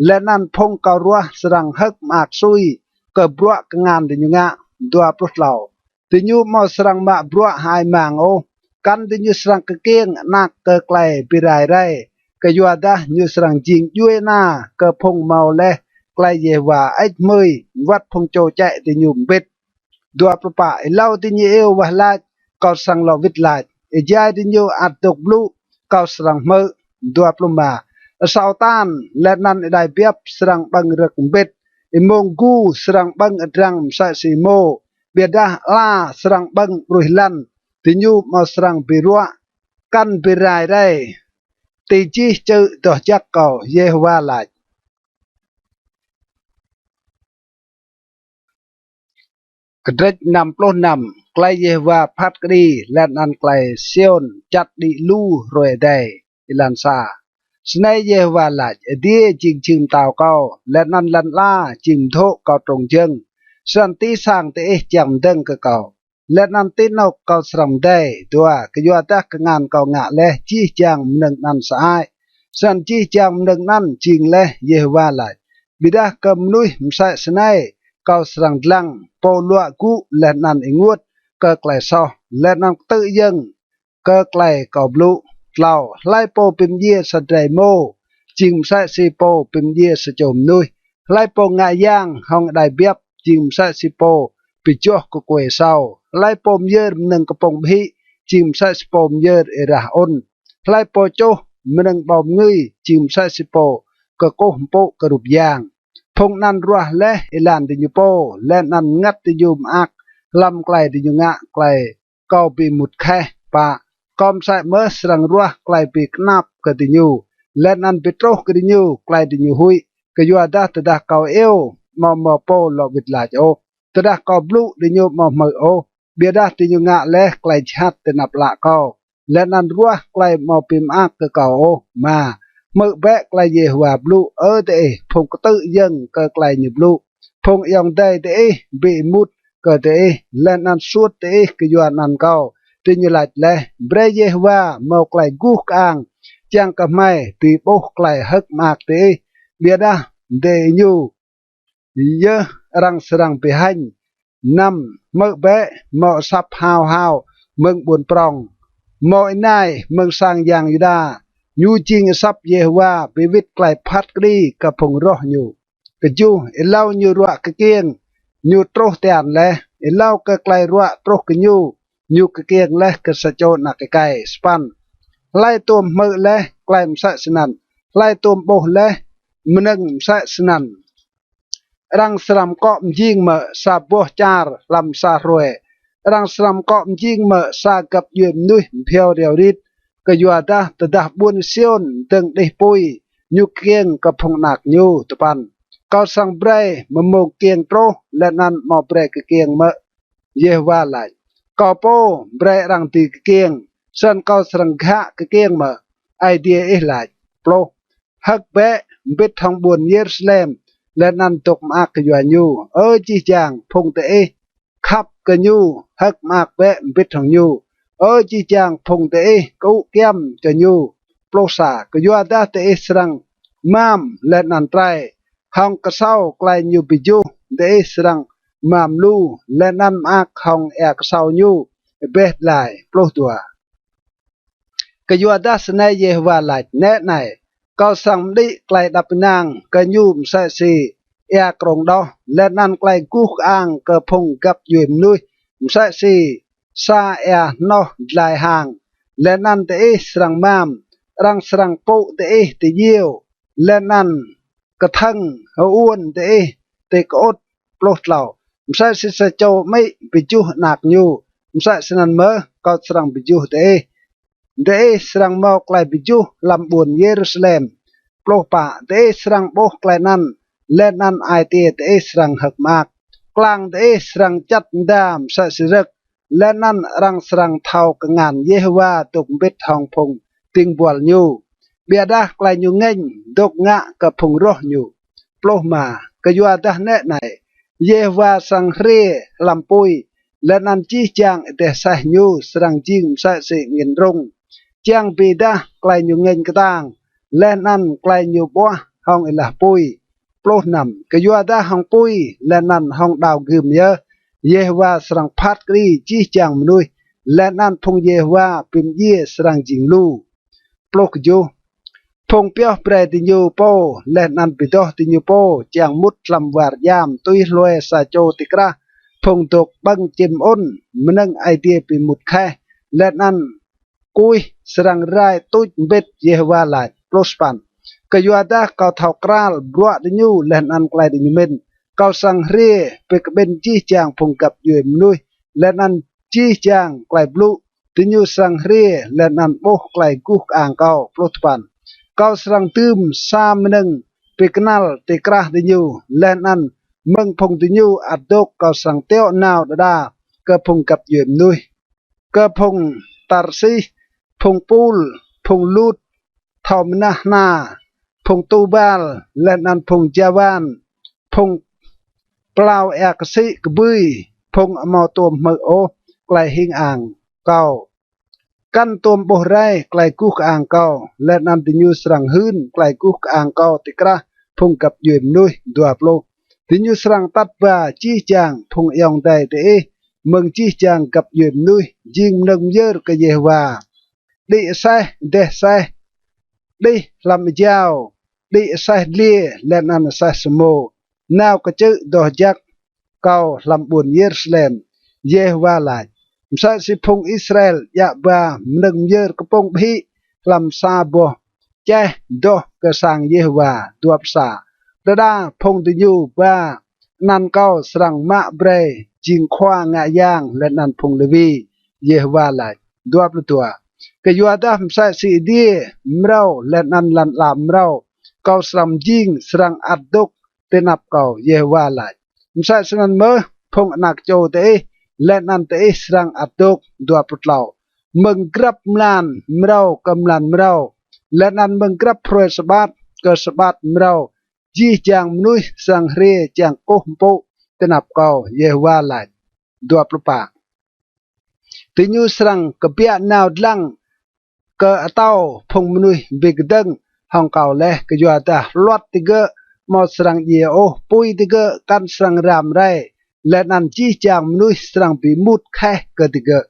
leh anăn phung kâo ruah srăng hơ̆k mơak sui kơ bruă kngan diñu ngă. Dua pluh tlâo. Diñu amâo srăng mă bruă hơăi mang ôh, kăn diñu srăng kkiêng anak kơ klei bi rai rei, kyuadah ñu srăng jing djuê ana kơ phung mâo leh klei Yêhôwa hơêč hmưi, wăt phung čô čĕ diñu mbĭt. Dua pluh pă. Êlâo diñu iêu wah lač, kâo srăng lŏ wĭt lač; êjai diñu ăt dôk blŭ, kâo srăng hmư̆. Dua pluh êma. Asâo tan leh anăn êđai biăp srăng ƀơ̆ng rơ̆k mbĭt, êmông gu srăng ƀơ̆ng adrăng msĕ si êmô, ƀiădah ala srăng ƀơ̆ng ƀruih lăn. Diñu amâo srăng bi ruă, kăn bi rai rei ti jih čư̆ doh jăk kâo, Yêhôwa lač. Kdrêč năm pluh năm. Klei Yêhôwa phat kđi leh anăn klei Siôn čăt đĭ lu hruê êdei. Êlan sa. Snei Yêhôwa lač: Adiê jing jhưng mtao kâo, leh anăn lăn ala jing mdhô̆ kâo trông jơ̆ng. Snăn ti sang diih čiăng mdơ̆ng kơ kâo, leh anăn ti anôk kâo srăng mdei. Dua. Kyuadah kngan kâo ngă leh jih jang mnơ̆ng anăn sơăi, snăn jih jang mnơ̆ng anăn jing leh, Yêhôwa lač. Ƀiădah kơ mnuih msĕ snei kâo srăng dlăng, pô luă gŭ leh anăn ênguôt kơ klei soh, leh anăn ktư̆ yơ̆ng kơ klei kâo blŭ. Tlâo. Hlei pô bi mdjiê sa drei êmô, jing msĕ si pô bi mdjiê sa čô mnuih. Hlei pô ngă yang hŏng êđai biăp, jing msĕ si pô bi joh kkuê asâo. Hlei pô myơr mnơ̆ng kpŭng ƀhĭ, jing msĕ si pô myơr êrah ŭn. Hlei pô čuh mnơ̆ng ƀâo mngưi, jing msĕ si pô kkuh mpŭ kơ rup yang. Phung anăn ruah leh êlan diñu pô, leh anăn mngăt diñu mơak hlăm klei diñu ngă klei kâo bi êmut kheh. Pă. Kâo msĕ mơh srăng ruah klei bi knap kơ diñu, leh anăn bi truh kơ diñu klei diñu huĭ. Kyuadah tơdah kâo iêu, amâo mâo pô lŏ wĭt lač ôh; tơdah kâo blŭ, diñu amâo hmư̆ ôh. Ƀiădah diñu ngă leh klei jhat ti anăp ală kâo, leh anăn ruah klei amâo bi mơak kơ kâo ôh. Êma. Hmư̆ bĕ klei Yêhôwa blŭ, Ơ diih phung ktư̆ yơ̆ng kơ klei ñu blŭ, phung ayŏng adei diih bi êmut kơ diih, leh anăn suôt diih kyua anăn kâo. Diñu lač leh: Brei Yêhôwa mâo klei guh kơang čiăng kơ hmei dưi ƀuh klei hơ̆k mơak diih, ƀiădah diñu yơh arăng srăng bi hêñ. Năm. Hmư̆ bĕ, mâo asăp hao hao mơ̆ng ƀuôn prŏng, mâo ênai mơ̆ng sang yang Yuđa. Ñu jing asăp Yêhôwa bi wĭt klei phat kđi kơ phung roh ñu. Kjuh. Êlâo ñu ruă kkiêng, ñu truh tian leh; êlâo kơ klei ruă truh kơ ñu, ñu kkiêng leh kơ sa čô anak êkei. Sa păn. Hlei tuôm hmư̆ leh klei msĕ snăn? Hlei tuôm ƀuh leh mnơ̆ng msĕ snăn? Arăng srăng mkŏ mjing mơ̆ sa boh čar hlăm sa hruê? Arăng srăng mkŏ mjing mơ̆ sa găp djuê mnuih mbhiâo riâo rit? Kyuadah tơdah ƀuôn Siôn dơ̆ng đih pui, ñu kkiêng kơ phung anak ñu. Dua păn. Kâo srăng brei mmông kkiêng truh, leh anăn amâo brei kkiêng mơ̆? Yêhôwa lač. Kâo pô brei arăng dưi kkiêng, snăn kâo srăng ghă kkiêng mơ̆? Aê Diê ih lač. Pluh. Hơ̆k bĕ mbĭt hŏng ƀuôn Yêrusalem, leh anăn dôk mơak kyua ñu, Ơ jih jang phung diih khăp kơ ñu, hơ̆k mơak bĕ mbĭt hŏng ñu, Ơ jih jang phung diih kơŭ kyăm kơ ñu. Pluh sa. Kyuadah diih srăng mam leh anăn trei hŏng ksâo klei ñu bi juh, diih srăng mam lu leh anăn mơak hŏng êa ksâo ñu êbeh dlai. Pluh dua. Kyuadah snei Yêhôwa lač: Nĕ anei, kâo srăng mđĭ klei êđăp ênang kơ ñu msĕ si êa krông đoh, leh anăn klei guh kơang kơ phung găp djuê mnuih msĕ si sa êa hnoh dlai hang. Leh anăn diih srăng mam, arăng srăng pŭ diih ti djiêu, leh anăn kdhơ̆ng hơuôn diih ti kơŭt. Pluh tlâo. Msĕ si sa čô amĭ bi juh anak ñu, msĕ snăn mơh kâo srăng bi juh diih. Diih srăng mâo klei bi juh hlăm ƀuôn Yêrusalem. Pluh pă. Diih srăng ƀuh klei anăn, leh anăn ai tiê diih srăng hơ̆k mơak. Klang diih srăng čăt mda msĕ si rơ̆k, leh anăn arăng srăng thâo kngan Yêhôwa dôk mbĭt hŏng phung dĭng buăl ñu, ƀiădah klei ñu ngêñ dôk ngă kơ phung roh ñu. Pluh êma. Kyuadah nĕ anei, Yêhôwa srăng hriê hlăm pui, leh anăn jih jang êdeh aseh ñu srăng jing msĕ si angĭn rŭng. čiăng bi êdah klei ñu ngêñ ktang, leh anăn klei ñu ƀuah hŏng êlah pui. Pluh năm. Kyuadah hŏng pui leh anăn hŏng đao gưm yơh Yêhôwa srăng phat kđi jih jang mnuih, leh anăn phung Yêhôwa bi mdjiê srăng jing lu. Pluh kjuh. Phung pioh brei diñu pô leh anăn bi doh diñu pô čiăng mŭt hlăm war djam tui hlue sa čô ti krah phung dôk ƀơ̆ng čĭm ŭn, mnơ̆ng Aê Diê bi mŭt kheh, leh anăn kuih srăng rai tuč mbĭt, Yêhôwa lač. Pluh sa păn. Kyuadah kâo thâo kral bruă diñu leh anăn klei diñu mĭn. Kâo srăng hriê bi kƀĭn jih jang phung găp djuê mnuih leh anăn jih jang klei blŭ. Diñu srăng hriê leh anăn ƀuh klei guh kơang kâo. Pluh dua păn. Kâo srăng dưm sa mnơ̆ng bi knăl ti krah diñu, leh anăn mơ̆ng phung diñu ăt dôk kâo srăng tiŏ nao đa đa kơ phung găp djuê mnuih, kơ phung Tarsis, phung Pul, phung Lud, thâo mnah hna, phung Tubal, leh anăn phung Javan, phung plao êa ksĭ kbưi, phung amâo tuôm hmư̆ ôh klei hing ang kâo, kăn tuôm ƀuh rei klei guh kơang kâo, leh anăn diñu srăng hưn klei guh kơang kâo ti krah phung găp djuê mnuih. Dua pluh. Diñu srăng atăt ba jih jang phung ayŏng adei diih mơ̆ng jih jang găp djuê mnuih jing mnơ̆ng myơr kơ Yêhôwa. Đĭ aseh, êdeh aseh, đih hlăm êjao, đĭ aseh dliê leh anăn aseh samô, nao kčư̆ doh jăk kâo hlăm ƀuôn Yêrusalem, Yêhôwa lač. Msĕ si phung Israel djă ba mnơ̆ng myơr kpŭng ƀhĭ hlăm sa boh čeh doh kơ sang Yêhôwa. Dua pluh sa. Đa đa phung diñu ba anăn kâo srăng mă brei jing khua ngă yang leh anăn phung Lêwi, Yêhôwa lač. Dua pluh dua. Kyuadah msĕ si adiê mrâo leh anăn lăn ala mrâo, kâo srăng mjing srăng ăt dôk ti anăp kâo, Yêhôwa lač. Msĕ snăn mơh phung anak čô diih leh anăn diih srăng ăt dôk. Dua pluh tlâo. Mơ̆ng grăp mlan mrâo kơ mlan mrâo, leh anăn mơ̆ng grăp hruê sabat kơ sabat mrâo, jih jang mnuih srăng hriê čiăng kkuh mpŭ ti anăp kâo, Yêhôwa lač. Dua pluh pă. Diñu srăng kbiă nao dlăng kơ atâo phung mnuih bi kdơ̆ng hŏng kâo leh, kyuadah hluăt digơ̆ amâo srăng djiê ôh, pui digơ̆ kăn srăng ram rei, leh anăn jih jang mnuih srăng bi êmut kheh kơ digơ̆.